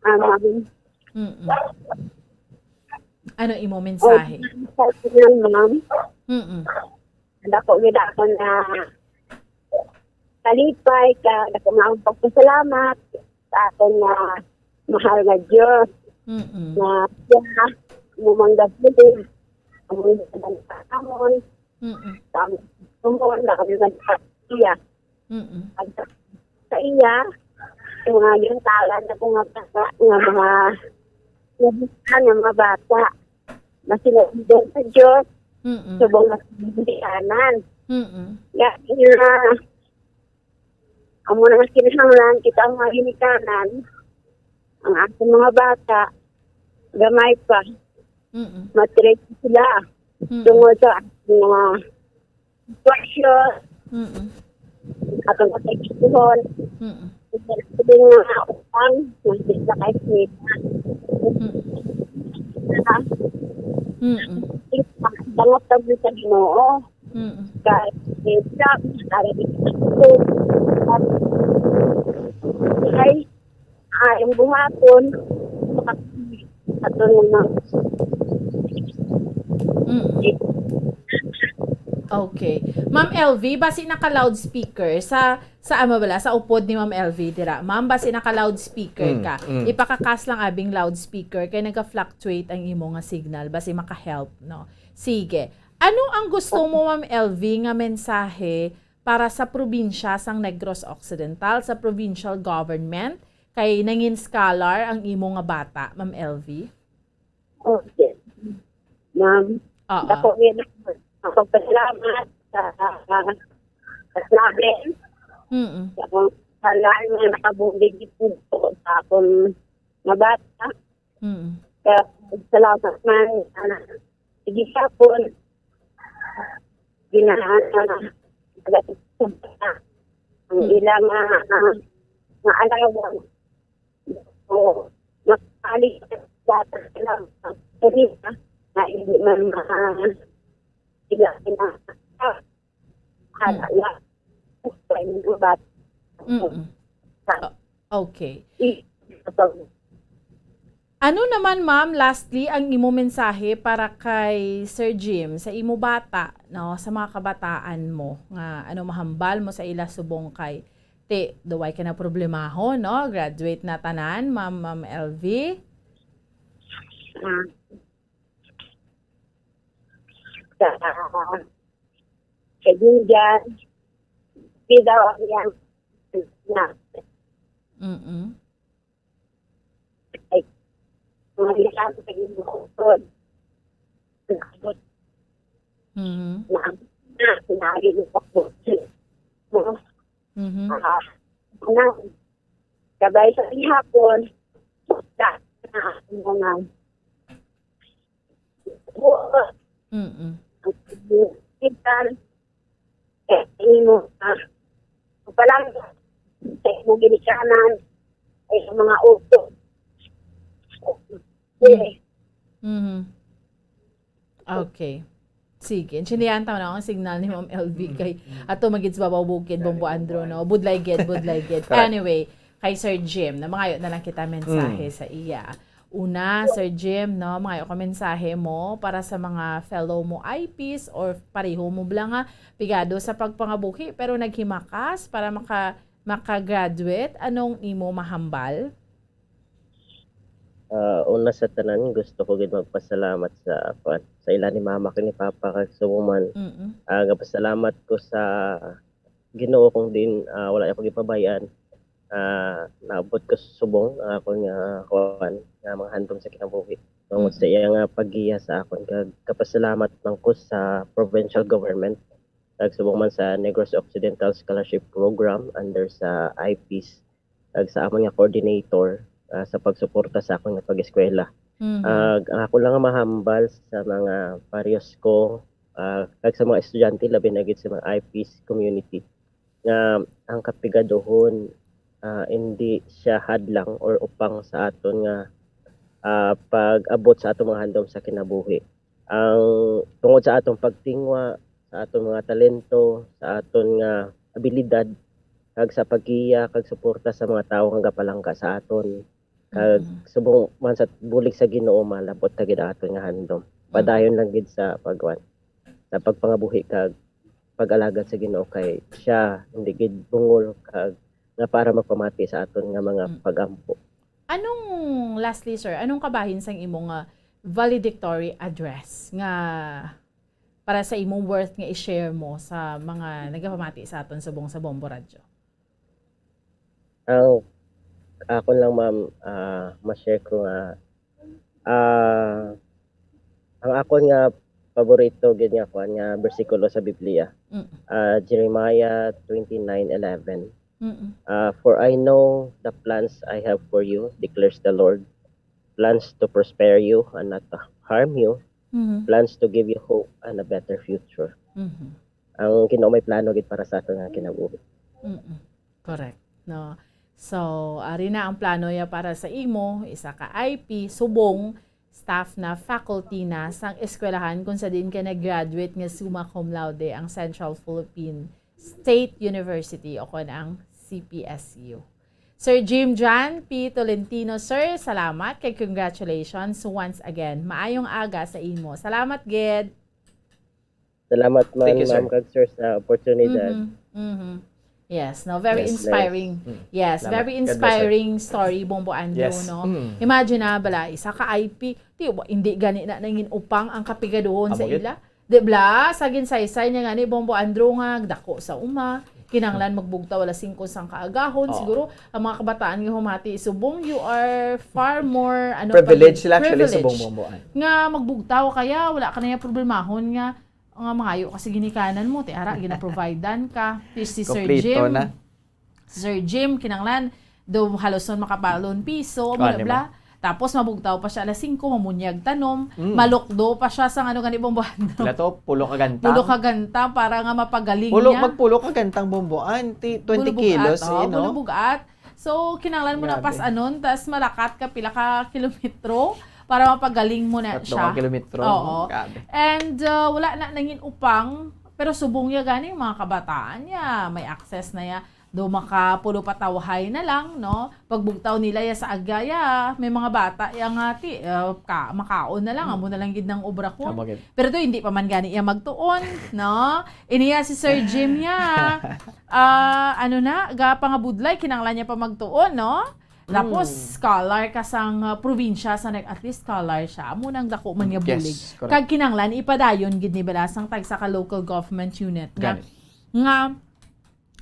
Ah, ma'am. Mm-mm. Ano imo mensahe? Sa inyo, ma'am. Mm-mm. Dako gid ako na kalipay ka, dako nga akong pagpasalamat sa aton nga mahal nga Dios Mm-mm. na siya mumang gabulig among amon Mm-mm. sa amon na kami nga siya. Mm-mm. Sa iya, yung mga gintalan na ko nga bata, nga mga nabutan nga mga bata. Masinundan sa Diyos, Mm-mm. subong na sa ginikanan. Mm-mm. Ya, na, amo na nga kinahanglan kita ang mga ginikanan, ang ating mga bata, gamay pa, Mm-mm. matric sila. Mm-mm. Tungod sa mga sitwasyon, Mm-mm. atong katekstuhon, Mm-mm. hindi nga upang, hindi na kahit sila. Mm-mm. Dangat kami sa Ginoo. Mm. Kay sa para dito. Kay ay ang buhaton ato nga Mm. Okay. Ma'am L V, basi naka-loudspeaker sa sa ama bala sa upod ni Ma'am L V dira. Ma'am, basi naka-loudspeaker Mm, ka. Mm. Ipakakas lang abing loudspeaker kay naga-fluctuate ang imo nga signal. Basi maka-help, no? Sige. Ano ang gusto mo, Ma'am L V, nga mensahe para sa probinsya sang Negros Occidental, sa provincial government, kay nangin scholar ang imo nga bata, Ma'am L V? Okay. Ma'am, Oo. Ako gid, magpasalamat sa, sa Snabel. Mm. Sa akong, sa lahat nga nakabulig gid po sa akong mga bata. Mm. Kaya salamat man, ah, sige sa akon. Ginahan, ah, ang Mm. ilang, ah, ah, nga alawan. Oo. Makapalit sa bata lang. Sorry, ah, na hindi man ma-, sila pina-, ah, hala, Mm. la-, sa inyong bata. Mm. Sa Mm. O-, okay. I-, Ano naman, ma'am, lastly, ang imo mensahe para kay Sir Jim, sa imo bata, no, sa mga kabataan mo, nga ano mahambal mo sa ila subong kay, ti, duway ka na problemahon, no? Graduate na tanan, Ma'am, Ma'am L V. Ah. Sa, sa Indian, di daw ang iyang na. Mm-mm. Ay, mga nilalang sa iyong bukod. Nabot Mhm. na ang na, sinabi mo pa po. Mo, Mhm. ah, na, kabay sa ihapon, na, na, na, Mm. Kita, eh, imo, ah, palang, eh, mo ginikanan, eh, mga uso. Mm. Eh. Mhm. Okay. Sige. Intindihan ta na ang signal ni Ma'am L V Mm. kay ato magid sa babaw bukid, Dali Bombo mo Andrew, kuwan. no? Budlay gid, budlay gid. Correct. Anyway, kay Sir Jim, na mangayo na lang kita mensahe Mm. sa iya. Una, Sir Jim, no, mangayo ka mensahe mo para sa mga fellow mo I Ps or pareho mo bala nga pigado sa pagpangabuhi pero naghimakas para maka-, maka-graduate. Anong imo mahambal? Ah, una sa tanan, gusto ko gid magpasalamat sa, kuwan, sa ila ni mama kag ni papa, kag subong man, Mm-mm. ah, gapasalamat ko sa Ginoo kung diin, ah, wala ako gipabay-an. Ah, naabot ko subong ang akon nga, kuwan, nga mga handom sa kinabuhi. Tungod sa Mm. iya nga paggiya sa akon, kag kapasalamat man ko sa provincial government, kag subong man sa Negros Occidental Scholarship Program under sa I Ps. Kag sa amon nga coordinator, ah, sa pagsuporta sa akon nga pag-eskwela. Mhm. Ah, ang ako lang nga mahambal sa mga pares ko, ah, kag sa mga estudyante, labi na gid sa mga I Ps community, nga ang kapigaduhon, ah, indi siya hadlang or upang sa aton nga, ah, pag-abot sa aton mga handom sa kinabuhi. Ang tungod sa atong pagtingwa, sa aton mga talento, sa aton nga abilidad, kag sa paggiya kag suporta sa mga tawo nga gapalangga sa aton, kag Mm. subong man sa bulig sa Ginoo, malabot na gid ang aton nga handom. Mm. Padayon lang gid sa pagwan, sa pagpangabuhi kag pag-alagad sa Ginoo, kay siya hindi gid bungol kag nga para magpamati sa aton nga mga Mm. pag-ampo. Anong, lastly, sir, anong kabahin sang imo nga valedictory address nga para sa imo worth nga i-share mo sa mga nagapamati sa aton subong sa Bombo Radyo? Ang akon lang, ma'am, ah, ma-share ko nga, ah, ang akon nga paborito gid nga kuan nga bersikulo sa Biblia, Mm. ah, Jeremiah twenty-nine eleven. Mm. Ah, "For I know the plans I have for you, declares the Lord, plans to prosper you and not to harm you, Mhm. plans to give you hope and a better future." Mhm. Ang Ginoo may plano gid para sa aton nga kinabuhi. Mm-mm. Correct, no? So, ari na ang plano niya para sa imo, isa ka I P, subong, staff na, faculty na, sang eskwelahan kung sa diin ka nag-graduate nga summa cum laude ang Central Philippine State University o kon ang C P S U. Sir Jim John P. Tolentino, sir, salamat kay congratulations once again. Maayong aga sa imo. Salamat gid. Salamat man, Thank you, sir. ma'am kag sir, sa oportunidad. Mhm, mhm. Yes, no, very Yes, inspiring. Mm. Yes, Salamat. very God bless, sir. inspiring story, Bombo Andrew, Yes. no? Mm. Imagine na, bala, isa ka I P, di, wa-, hindi gani na nangin upang ang kapigaduhon Amo sa gid. ila. Di bala, sa ginsaysay niya gani, Bombo Andrew nga, dako sa uma, Kinahanglan magbugtaw alas singko sang kaagahon. Oo. Siguro, ang mga kabataan nga humati subong, you are far more, ano pa Privilege yun? sila actually Privilege. subong, Bomboan. Nga magbugtaw kaya, wala ka na yung problemahon nga, nga mangayo ka sa ginikanan mo, ti ara, ginaprovidean ka. Si Sir Kompleto Jim, na. si Sir Jim, kinahanglan, do halos nun makabalon piso, Kuan bla, nimo. bla. Tapos mabugtaw pa siya alas singko, mamunyag tanom, Mm. malukdo pa siya sa ano gani, Bomboan. Sila to, pulo ka gantang. Pulo ka gantang para nga mapagaling Pulo, niya. magpulo ka gantang, Bomboan, ti, twenty Bulubugat, kilos, oh, eh, no? bulubugat. So, kinahanglan mo na Grabe. pas-anon, tas malakat ka pila ka kilometro para mapagaling mo na Tatlo siya. ka kilometro. Oo. Grabe. And, uh, wala na nangin upang, pero subong ya gani, mga kabataan ya, may access na ya. Do makapulo patawhay na lang, no? Pagbugtaw nila ya sa agya ya, may mga bata ya nga ti, uh, ka, makaon na lang, Hmm. amo na lang gid nang obra ko. Tama gid. Pero do, hindi pa man gani ya magtuon, no? Iniya si Sir Jim ya. Ah, ano na, ga pangabudlay, kinahanglan niya pa magtuon, no? Tapos, Mm. scholar ka sang, uh, probinsya, sa nag-, at least scholar siya. Amo nang dako man nga Yes, bulig. correct. Kag kinahanglan, ipadayon gid ni bala sang tagsa ka local government unit nga, Gani. nga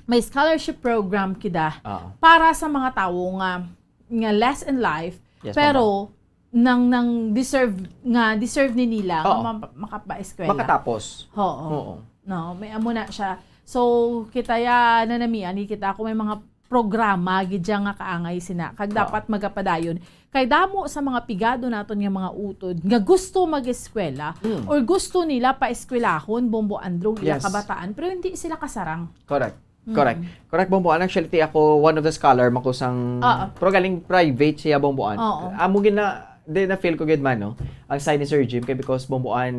may scholarship program kita Oo. para sa mga tawo nga, nga less in life, Yes, pero ma'am. nang, nang deserve, nga deserve ni nila nga Oo. ma-, makapaeskwela. Makatapos. Oo. Oo. No, may amo na siya. So, kita ya, nanamian, kita ako may mga programa gid siya nga kaangay sina. Kag Oo. dapat magapadayon. Kay damo sa mga pigado naton nga mga utod nga gusto mag-eskwela Mm. or gusto nila paeskwelahon, Bombo Andrew, ang ila Yes. kabataan, pero hindi sila kasarang. Correct. Mm. Correct. Correct, Bombo. Ano, actually, ti ako, one of the scholar, man ko sang, Oo. pero galing private siya, Bomboan. Oo. Amo gid na, di na feel ko gid man, no? Ang side ni Sir Jim, kay because Bomboan,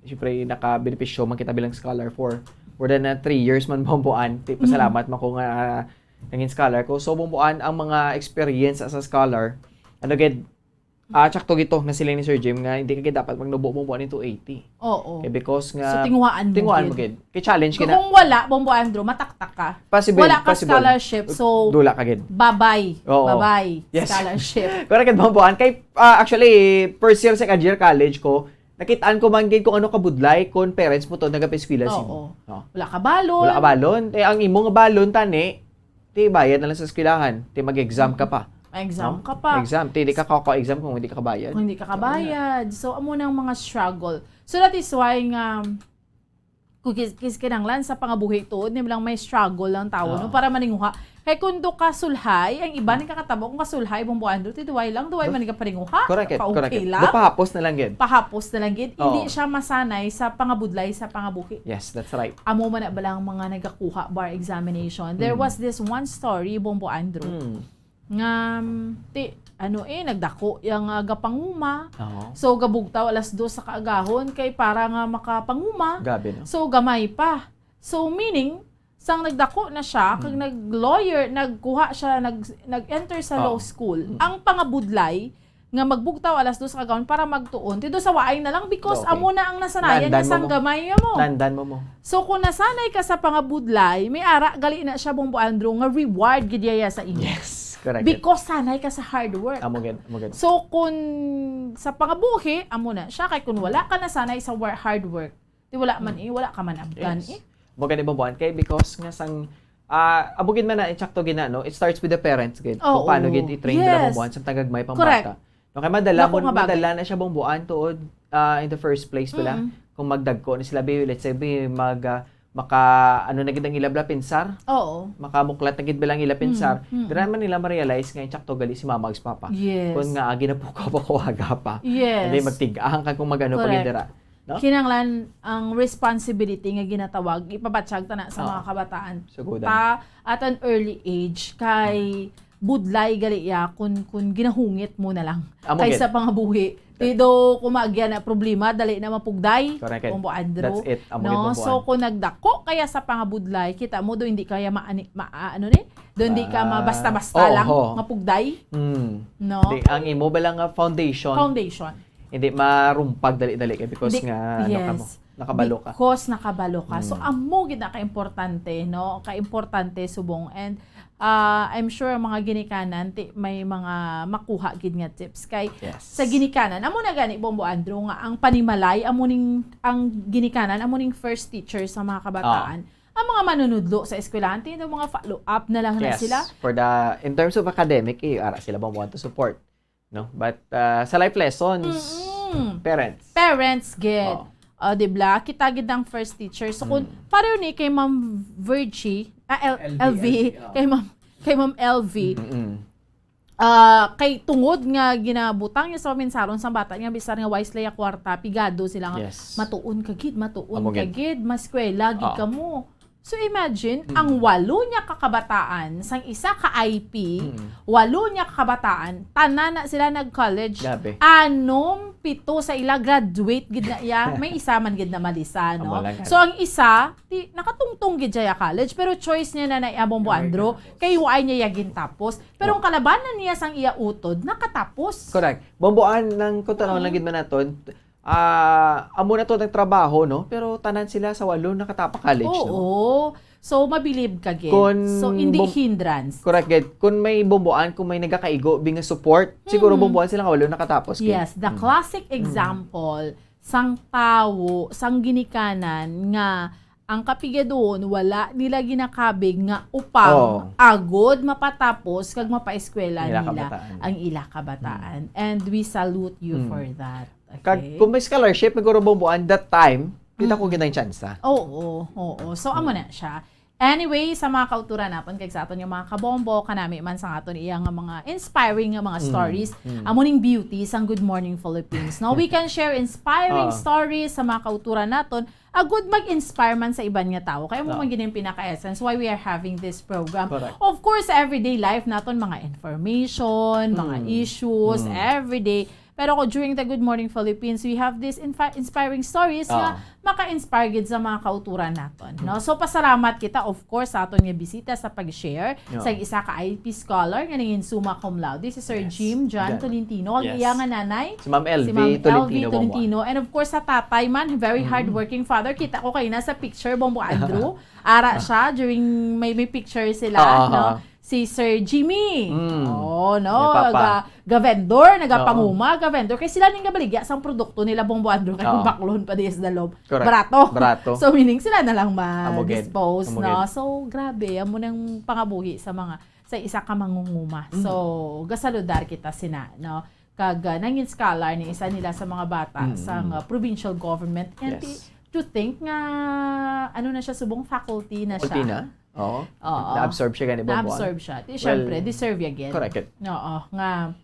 syempre, nakabenepisyo man kita bilang scholar for more than, uh, three years man, Bomboan. Ti, Mm. pasalamat man ko nga, uh, nangin scholar ko. So, Bomboan, ang mga experience as a scholar, ano gid, ah, tsakto gid to nga siling ni Sir Jim nga hindi ka gid dapat magnubo, Bomboan, into eighty. Oo. Kay because nga So, tinguhaan mo tinguhaan gid. mo gid. Kay challenge Kung, kina- kung wala, Bombo Andrew, mataktak ka. Possible, Wala ka possible. scholarship, so Dula ka gid. bye-bye. Oo. Bye-bye Yes. scholarship. Correct gid, Bomboan. Kay, ah, actually, first year, second year college ko, nakitaan ko man gid kung ano kabudlay kung parents mo to nagapaeskwela sa imo. Oo. Oh. Wala ka balon. Wala ka balon. Eh, ang imo nga balon, tani, ti bayad na lang sa eskwelahan. Ti mag-exam ka pa. Exam No? ka pa. Exam. Ti di ka kaka-exam kung hindi ka kabayad. Kung hindi ka kabayad. So, amo nang mga struggle. So, that is why nga, kung kis-, kis-, kinahanglan sa pangabuhi tuod, ni lang may struggle ang tawo, no? Oo. Para maninguha. Kay kung do ka sulhay, ang iba nagkakatabo kung kasulhay, Bombo Andrew, ti duway lang, duway man nagapaninguha. Correct, Pa-, okay correct. lang. Do pahapos na lang gid. Pahapos na lang gid. Hindi Oo. siya masanay sa pangabudlay sa pangabuhi. Yes, that's right. Amo man na bala ang mga nagakuha bar examination. There Mm. was this one story, Bombo Andrew, Mm. nga, mm, ti, ano eh, nagdako yang, ah, gapanguma. Oo. So, gabugtaw alas dos sa kaagahon kay para nga makapanguma. Grabe, no? So, gamay pa. So, meaning, sang nagdako na siya, kag Mm. nag-lawyer, nagkuha siya, nag-, nag-enter sa law Oo. school. Mm. Ang pangabudlay, nga magbugtaw alas dos ka gahon para magtuon, ti do sa waay na lang because Daw, okay. amo na ang nasanayan niya Naandan mo sang mo. gamay niya mo. Naandan mo mo. So, kung nasanay ka sa pangabudlay, may ara gali na siya, Bombo Andrew, nga reward gid yaya sa imo. Yes, correct. Because sanay ka sa hard work. Amo gid, amo gid. So, kung sa pangabuhi, amo na siya. Kay kung wala ka nasanay sa wor-, hard work, ti wala man Hmm. eh, wala ka man abtan Yes. eh. Mo gani, Bomboan, kay because nga sang, ah, amo gid man na, insakto gid na, no? It starts with the parents gid. Kung Oo. paano gid i-train nila, Yes. Bomboan, sa tagagmay pang Correct. bata. No, kay madala Dako mo, nga bagay. madala na siya, Bomboan, tuod, ah, in the first place, bala. Mm-mm. Kung magdagko na sila, bi, let's say, bi, mag, ah, maka, ano na gid ang ila, bala, pinsar? Oo. Makamuklat na gid, bala, ang ila pinsar. Mm, mm. Dira man nila ma-realize nga insakto gali si mama ug si papa. Yes. Kung nga, ah, ginapukaw pa ko aga pa. Yes. And then, magtig-ang ka kung mag-ano pa gid Correct. dira. No? Kinahanglan ang responsibility nga ginatawag, ipabatyag ta na sa Oo. mga kabataan. Sugudan. Pa, at an early age, kay budlay gali ya kun, kun ginahungit mo na lang Amo kaysa gid. pangabuhi. That Ti do kung maagya na problema, dali na mapugday. Correct. Bombo Andrew. That's it. Amo gid, No? Bombo So, Andrew. kung nagdako kaya sa pangabudlay, kita mo do hindi kaya maani-, ma-, ano ni? Do hindi ka Ma-, mabasta-basta oo, lang ho. mapugday. Mm. No? Di, ang imo ba lang nga foundation? Foundation. Hindi marumpag dali-dali kay because Hindi, nga, ano ka mo, yes. nakabalo ka. Because nakabalo ka. So, Mm. amo gid na kaimportante, no? Kaimportante subong. And, ah, I'm sure ang mga ginikanan, ti-, may mga makuha gid nga tips. Kay Yes. sa ginikanan, amo na gani, Bombo Andrew, nga ang panimalay, amo ning, ang ginikanan, amo ning first teacher sa mga kabataan. Ah. Ang mga manunudlo sa eskwelahan, tingin mo mga follow-up na lang na Yes. sila. For the, in terms of academic, eh, ara sila ba mo to support? No? But uh, sa life lessons, Mm-mm. parents. Parents, gid. Oh. O, di ba? Kita gid ang first teacher. So, kung Mm. pareho ni kay Ma'am Virgie, ah, L- L V, L V, L V, oh. Kay Ma'am, kay Ma'am L V, Mm-mm. ah, kay tungod nga ginabutang niya sa paminsahon sang bata niya, bisan nga wala sila kwarta, pigado sila nga, Yes. "Matuon ka gid, matuon Amo ka gid. gid, maskwela gid Ah. kamo." So imagine, Mm. ang walo niya ka kabataan, sang isa ka I P, Mm. walo niya ka kabataan, tanan na sila nag-college. Grabe. Anom, pito sa ila graduate gid na iya. May isa man gid na malisa, no? Amo lang. So ang isa, ti, nakatungtong gid siya college, pero choice niya na na iya, Bombo Ay, Andrew, grabe. kay wala niya iya gintapos. Pero ang kalabanan niya sang iya utod, nakatapos. Correct. Bomboan ng kung tanaw lang gid man naton, ah, amo na to ang trabaho, no? Pero tanan sila sa walo nakatapa college, no? Oo. So, mabilib ka gid. Kun So, hindi bom- hindrance. Correct, gid. Kung may bomboan, kung may nagakaigo, bi nga support, siguro Mm. bomboan sila nga walo nakatapos, gid. Yes, the Mm. classic Mm. example sang tawo, sang ginikanan nga ang kapigaduhon wala nila ginakabig nga upang Oh. agod mapatapos kag mapaeskwela Ila nila kabataan. ang ila kabataan. And we salute you Mm. for that. Kag Okay? kung may scholarship, may guro bomboan that time, kita ko Mm. ginang tsansa. Oo, oo. So, amo na siya. Anyway, sa mga kauturan naton, kag sa aton nga mga kabombo, kanami man sa aton iya nga mga inspiring nga mga Mm, stories, mm. amo ning beauty sang Good Morning Philippines, no? We can share inspiring Ah. stories sa mga kauturan naton, agud mag-inspire man sa iban nga tawo. Kaya mo Ah. man gid yung pinaka-essence why we are having this program. Correct. Of course, sa everyday life naton, mga information, mga Mm. issues, Mm. everyday. Pero ko, during the Good Morning Philippines, we have these infi-, inspiring stories nga Ah. maka-inspire gid sa mga kauturan naton, no? So, pasalamat kita, of course, sa aton nga bisita sa pag-share Oo. sa isa ka I P scholar nga nangin summa cum laude, si Sir Yes. Jim John John. Tolentino, ang Yes. iya nga nanay, Si Ma'am L V si Ma'am L V Tolentino, Bombo. Tolentino. And of course, sa tatay man, very Mm. hardworking father. Kita ko kaina sa picture, Bombo Andrew. Ara siya, during may, may picture sila, Ah, no? ah. Si Sir Jimmy. Mm. Oh, no? May papa. Ga, ga-vendor, nagapanguma, ga-vendor. Kay sila ning gabaligya sang produkto nila, Bombo Andrew, kay kung Oo. baklon pa diya sa loob. Correct. Barato. Barato. So, meaning sila na lang Amo gid. ma-dispose, Amo no? gid. So, grabe, amo nang pangabuhi sa mga, sa isa ka mangunguma. Mm. So, gasaludar kita sina, no? Kag, ah, nangin scholar ni isa nila sa mga bata Mm. sa, ah, provincial government. And Yes. ti-, to think nga, ano na siya, subong faculty na Faculty siya. na? Oo. Oo. Na-absorb siya gani, Bombo. Na-absorb siya. Di, Well, syempre, deserve niya gid. Correct. Oo, nga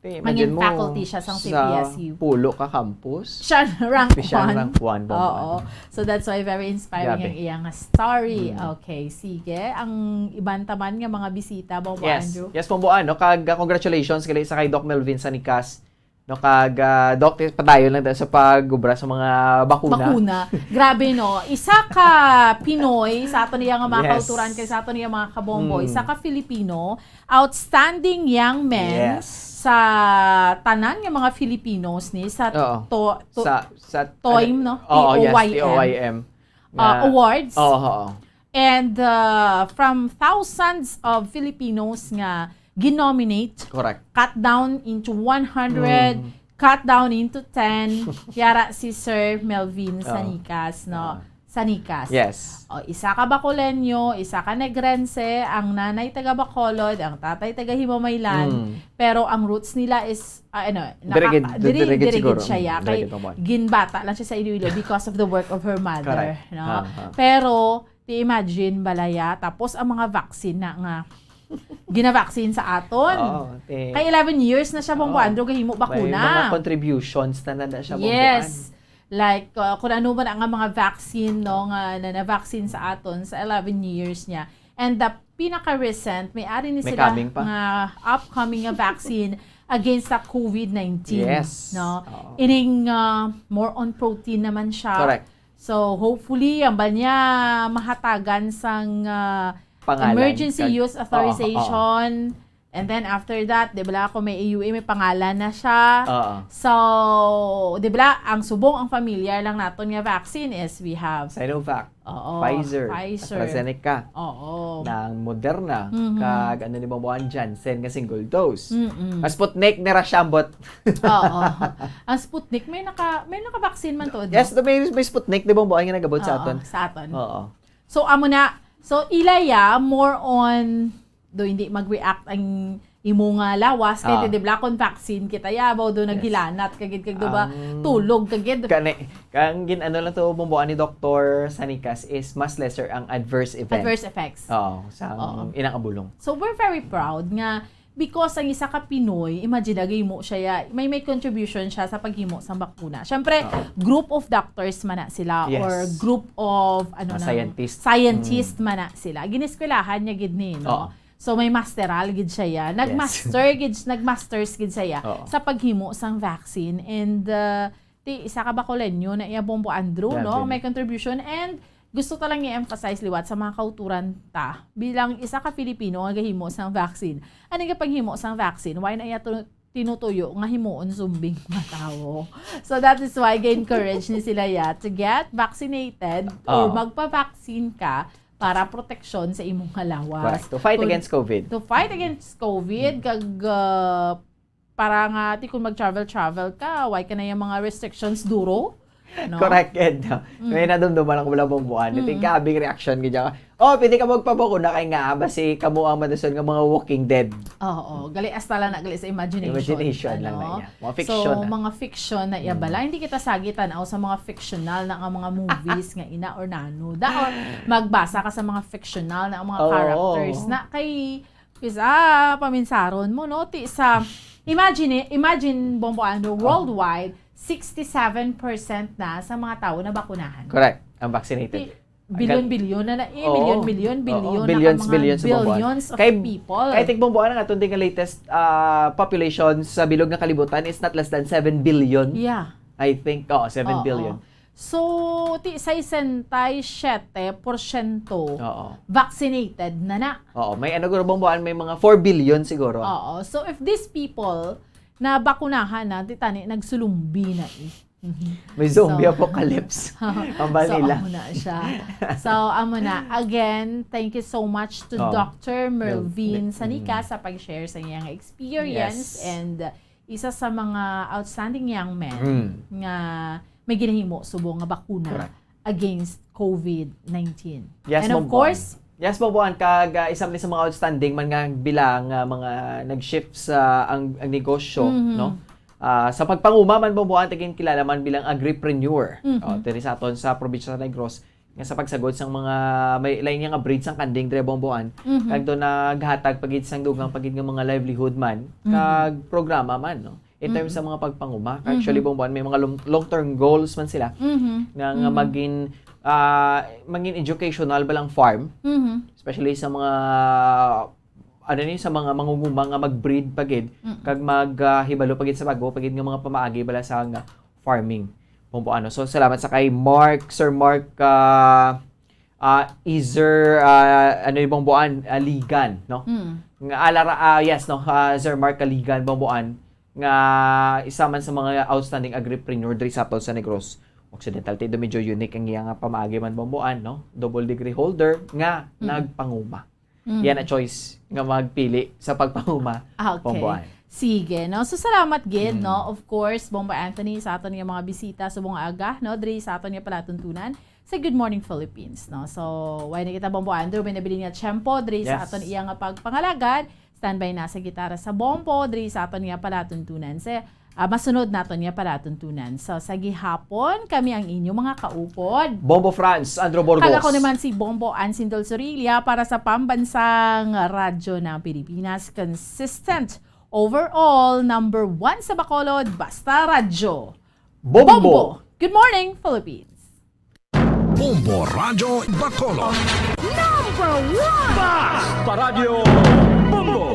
Te, Mangin imagine mo, faculty siya sang sa C P S U. Pulo ka campus. Siya rank Siya one. Rank one, Bombo. Oo. So that's why very inspiring Grabe. ang iyang story. Mm. Okay, sige. Ang iban taman nga mga bisita, Bombo Yes. Andrew. Yes, Bombo, ano, kag, uh, congratulations gali sa kay Doc Melvin Sanicas. No, kag, uh, Doc, padayon lang tayo sa pag-ubra sa mga bakuna. Bakuna. Grabe, no? Isa ka Pinoy sa aton iya nga mga Yes. kauturan kay sa aton iya mga kabomboy. Mm. Isa ka Filipino, outstanding young men Yes. sa tanan nga mga Filipinos ni sa Oo. to, to, Sa, sa, Toim, no? Oo, yes, T O Y M. T O Y M. Ah, Na- awards. Oo, oo. And uh, from thousands of Filipinos nga ginominate, Correct. cut down into one hundred, Mm. cut down into ten, yara si Sir Melvin Oo. Sanicas, no? Oo. Sanicas. Yes. O, isa ka Bacoleño, isa ka Negrense, ang nanay taga Bacolod, ang tatay taga Himamaylan, Mm. pero ang roots nila is, ah, ano, Dire gid, nakaka- diri, dire gid dire gid siguro. siya, ya, Mm, kay dire gid, Bombo. ginbata lang siya sa Iloilo because of the work of her mother, Correct. no? Ah, ah. Pero, ti imagine, balaya, tapos ang mga vaccine na nga, ginavaccine sa aton. Oo, te. Kay eleven years na siya, Bombo Oo. Andrew, gahimo May bakuna. mga contributions na na, na siya, Bombo. Yes. Like, uh, kung ano man ang mga vaccine, no, nga na, na-vaccine sa aton sa eleven years niya. And the pinaka-recent, may ari ni May sila coming pa? nga upcoming nga vaccine against sa COVID nineteen. Yes. No? Oo. Ining uh, more on protein naman siya. Correct. So, hopefully, ang ba niya mahatagan sang uh, Pangalan. emergency Kag- use Oo, authorization. And then after that, di ba, kung may E U A, may pangalan na siya. Oo. So, di ba, ang subong, ang familiar lang naton nga vaccine is we have Sinovac, Oo, Pfizer, Pfizer. AstraZeneca, Oo. ng Moderna, Mhm. kag ano ni Bombo, ang Janssen nga single dose. Mm-mm. Ang Sputnik ni Russia, ambot. Oo. Ang Sputnik, may naka may naka-vaccine man to, di ba? Yes, may, may Sputnik, di ba, Bombo, ang nagabot sa Oo, aton? Sa aton. Oo. So, amo na. So, ila ya, more on, do hindi mag-react ang imo nga lawas, kay Oh. di ba, kon vaccine kita, yabaw do Yes. naghilanat, kagid kag do ba, Ang tulog, kagid. Kani, kang gin-, ano lang to, bumbuan ni Doktor Sanicas is mas lesser ang adverse event. Adverse effects. Oo, sa Oo. inang abulong. So, we're very proud nga because ang isa ka Pinoy, imagine, naghimo siya, ya-, may, may contribution siya sa paghimo sa bakuna. Siyempre, Oo. group of doctors man na sila Yes. or group of, ano Mga na, scientist. scientist Mm. man na sila. Gineskwelahan niya gid ni, no? Oo. So, may masteral gid siya, ya. Yes. Nag-master gid, nag-masters gid siya, ya, Oo. sa paghimo sang vaccine. And, uh, ti, isa ka Bacoleño na iya, Bombo Andrew, Grabe, no? no? May contribution. And gusto ta lang i-emphasize liwat sa mga kauturan ta. Bilang isa ka Filipino nga gahimo sang vaccine, ano nga paghimo sang vaccine? Why na iya tu-, tinutuyo nga himuon zombie nga tawo? So, that is why ga-encourage ni sila, ya, to get vaccinated or Oh. magpa-vaccine ka para proteksyon sa imong nga lawas. Correct. To fight Kung, against COVID. to fight against COVID, Mm. kag, uh, para nga, ti, kung mag-travel-travel ka, why ka na yung mga restrictions duro? No? Correct, Ed. Mm. May nadumduman ako wala bang buwan. Ito yung Mm. kabing reaction, ganyan ka. Oh, pwede ka magpabakuna kay nga, basi kamo ang madason nga mga Walking Dead. Oo, gali, hasta lang na, gali sa imagination, Imagination lang ano? na niya. Mga So, fiction na. mga fiction na iya Mm. bala. Hindi kita sagi tanaw sa mga fictional na nga mga movies nga ina or nano. Daon, magbasa ka sa mga fictional na mga Oo. characters na kay, kisa, paminsaron mo, no? Ti sa, imagine, imagine, Bombo Andrew, Oh. worldwide, sixty-seven percent na sa mga tao na bakunahan. Correct. Ang vaccinated. Ti, Ang gal- bilyon-bilyon na na, eh, Oo. milyon-milyon, Oo, bilyon na billions, ka mga billions sa Bombo Andrew. billions of Kay, people. kay Tigbombo Andrew, ang aton din nga latest, ah, population sa bilog nga kalibutan is not less than seven billion. Yeah. I think, oh, seven billion. Oo. So, ti, sesenta y siete porsyento Oo. vaccinated na na. Oo, may ano, guro, Bombo Andrew, may mga four billion siguro. Oo. So, if these people na bakunahan na, ti tani, nagsulumbi na, eh. Mhm. May zombie So, apocalypse. Ang so, Manila. amo na siya. So, amo na. Again, thank you so much to Oh. Doctor Mel-, Melvin Mel-, Sanica mm. sa pag-share sa iyang experience Yes. and, uh, isa sa mga outstanding young men Mm. nga may ginahimo subong nga bakuna Correct. against COVID nineteen. Yes, And of Bombo Andrew. course, Yes, Bombo Andrew, kag, ah, isa man ni sa mga outstanding man nga bilang, ah, mga nag-shift sa ang, ang negosyo, Mhm. no? Ah, sa pagpanguma man, Bombo Andrew, ti ginkilala man bilang agripreneur. Mhm. Oh, diri sa aton sa probinsya sa Negros, nga sa pagsagod sang mga may lain nga breed sang kanding diri, Bombo Andrew. Mhm. Kag do naghatag pa gid sang dugang pa gid nga mga livelihood man, Mhm. kag programa man, no? In terms Mhm. sa mga pagpanguma. Actually, Mhm. Bombo Andrew, may mga long, long-term goals man sila Mhm. nga, nga Mhm. maging, ah, maging educational ba lang farm, Mhm. especially sa mga, ano ni, sa mga mangunguma nga mag-breed pa gid, Mm. kag mag, ah, hibalo pa gid sa bag-o pa gid nga mga pamaagi bala sa nga farming. Bombo Andrew. So, salamat sa kay Mark, Sir Mark, ah, ah, Izer, ah, ano yung Bombo Andrew, ah, Ligan, no? Mm. Nga, ala ra, ah, yes, no? Ah, Sir Mark Kaligan, Bombo Andrew, nga isa man sa mga outstanding agripreneur diri sa aton sa Negros Occidental. Ti do medyo unique ang iya nga pamaagi man, Bombo Andrew, no? Double degree holder nga Mm. nagpanguma. Mm. Yan ang choice nga magpili sa pagpanguma, Ah, okay. Bombo Andrew. Sige, no? So, salamat gid, Mm. no? Of course, Bombo Anthony, sa aton nga mga bisita subong nga aga, no? Diri sa aton nga palatuntunan sa Good Morning Philippines, no? So, wala na kita, Bombo Andrew, may nabilin nga tiyempo diri sa Yes. aton iya nga pagpangalagad. Standby na sa gitara sa Bombo diri sa aton nga palatuntunan. Sa, ah, masunod naton nga palatuntunan. So, sa gihapon, kami ang inyo mga kaupod. Bombo Franz, Andrew Burgos. Kag ako naman si Bombo Ansin Dulzurilla para sa Pambansang Radyo ng Pilipinas. Consistent, overall, number one sa Bacolod, basta radyo. Bombo. Bombo. Good morning, Philippines. Bombo Radyo Bacolod. Number one! Basta Radyo Bombo!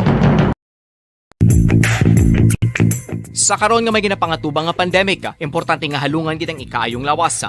Sa karon nga may ginapangatubang nga pandemic, importante nga halungan gid ang ikaayong lawas.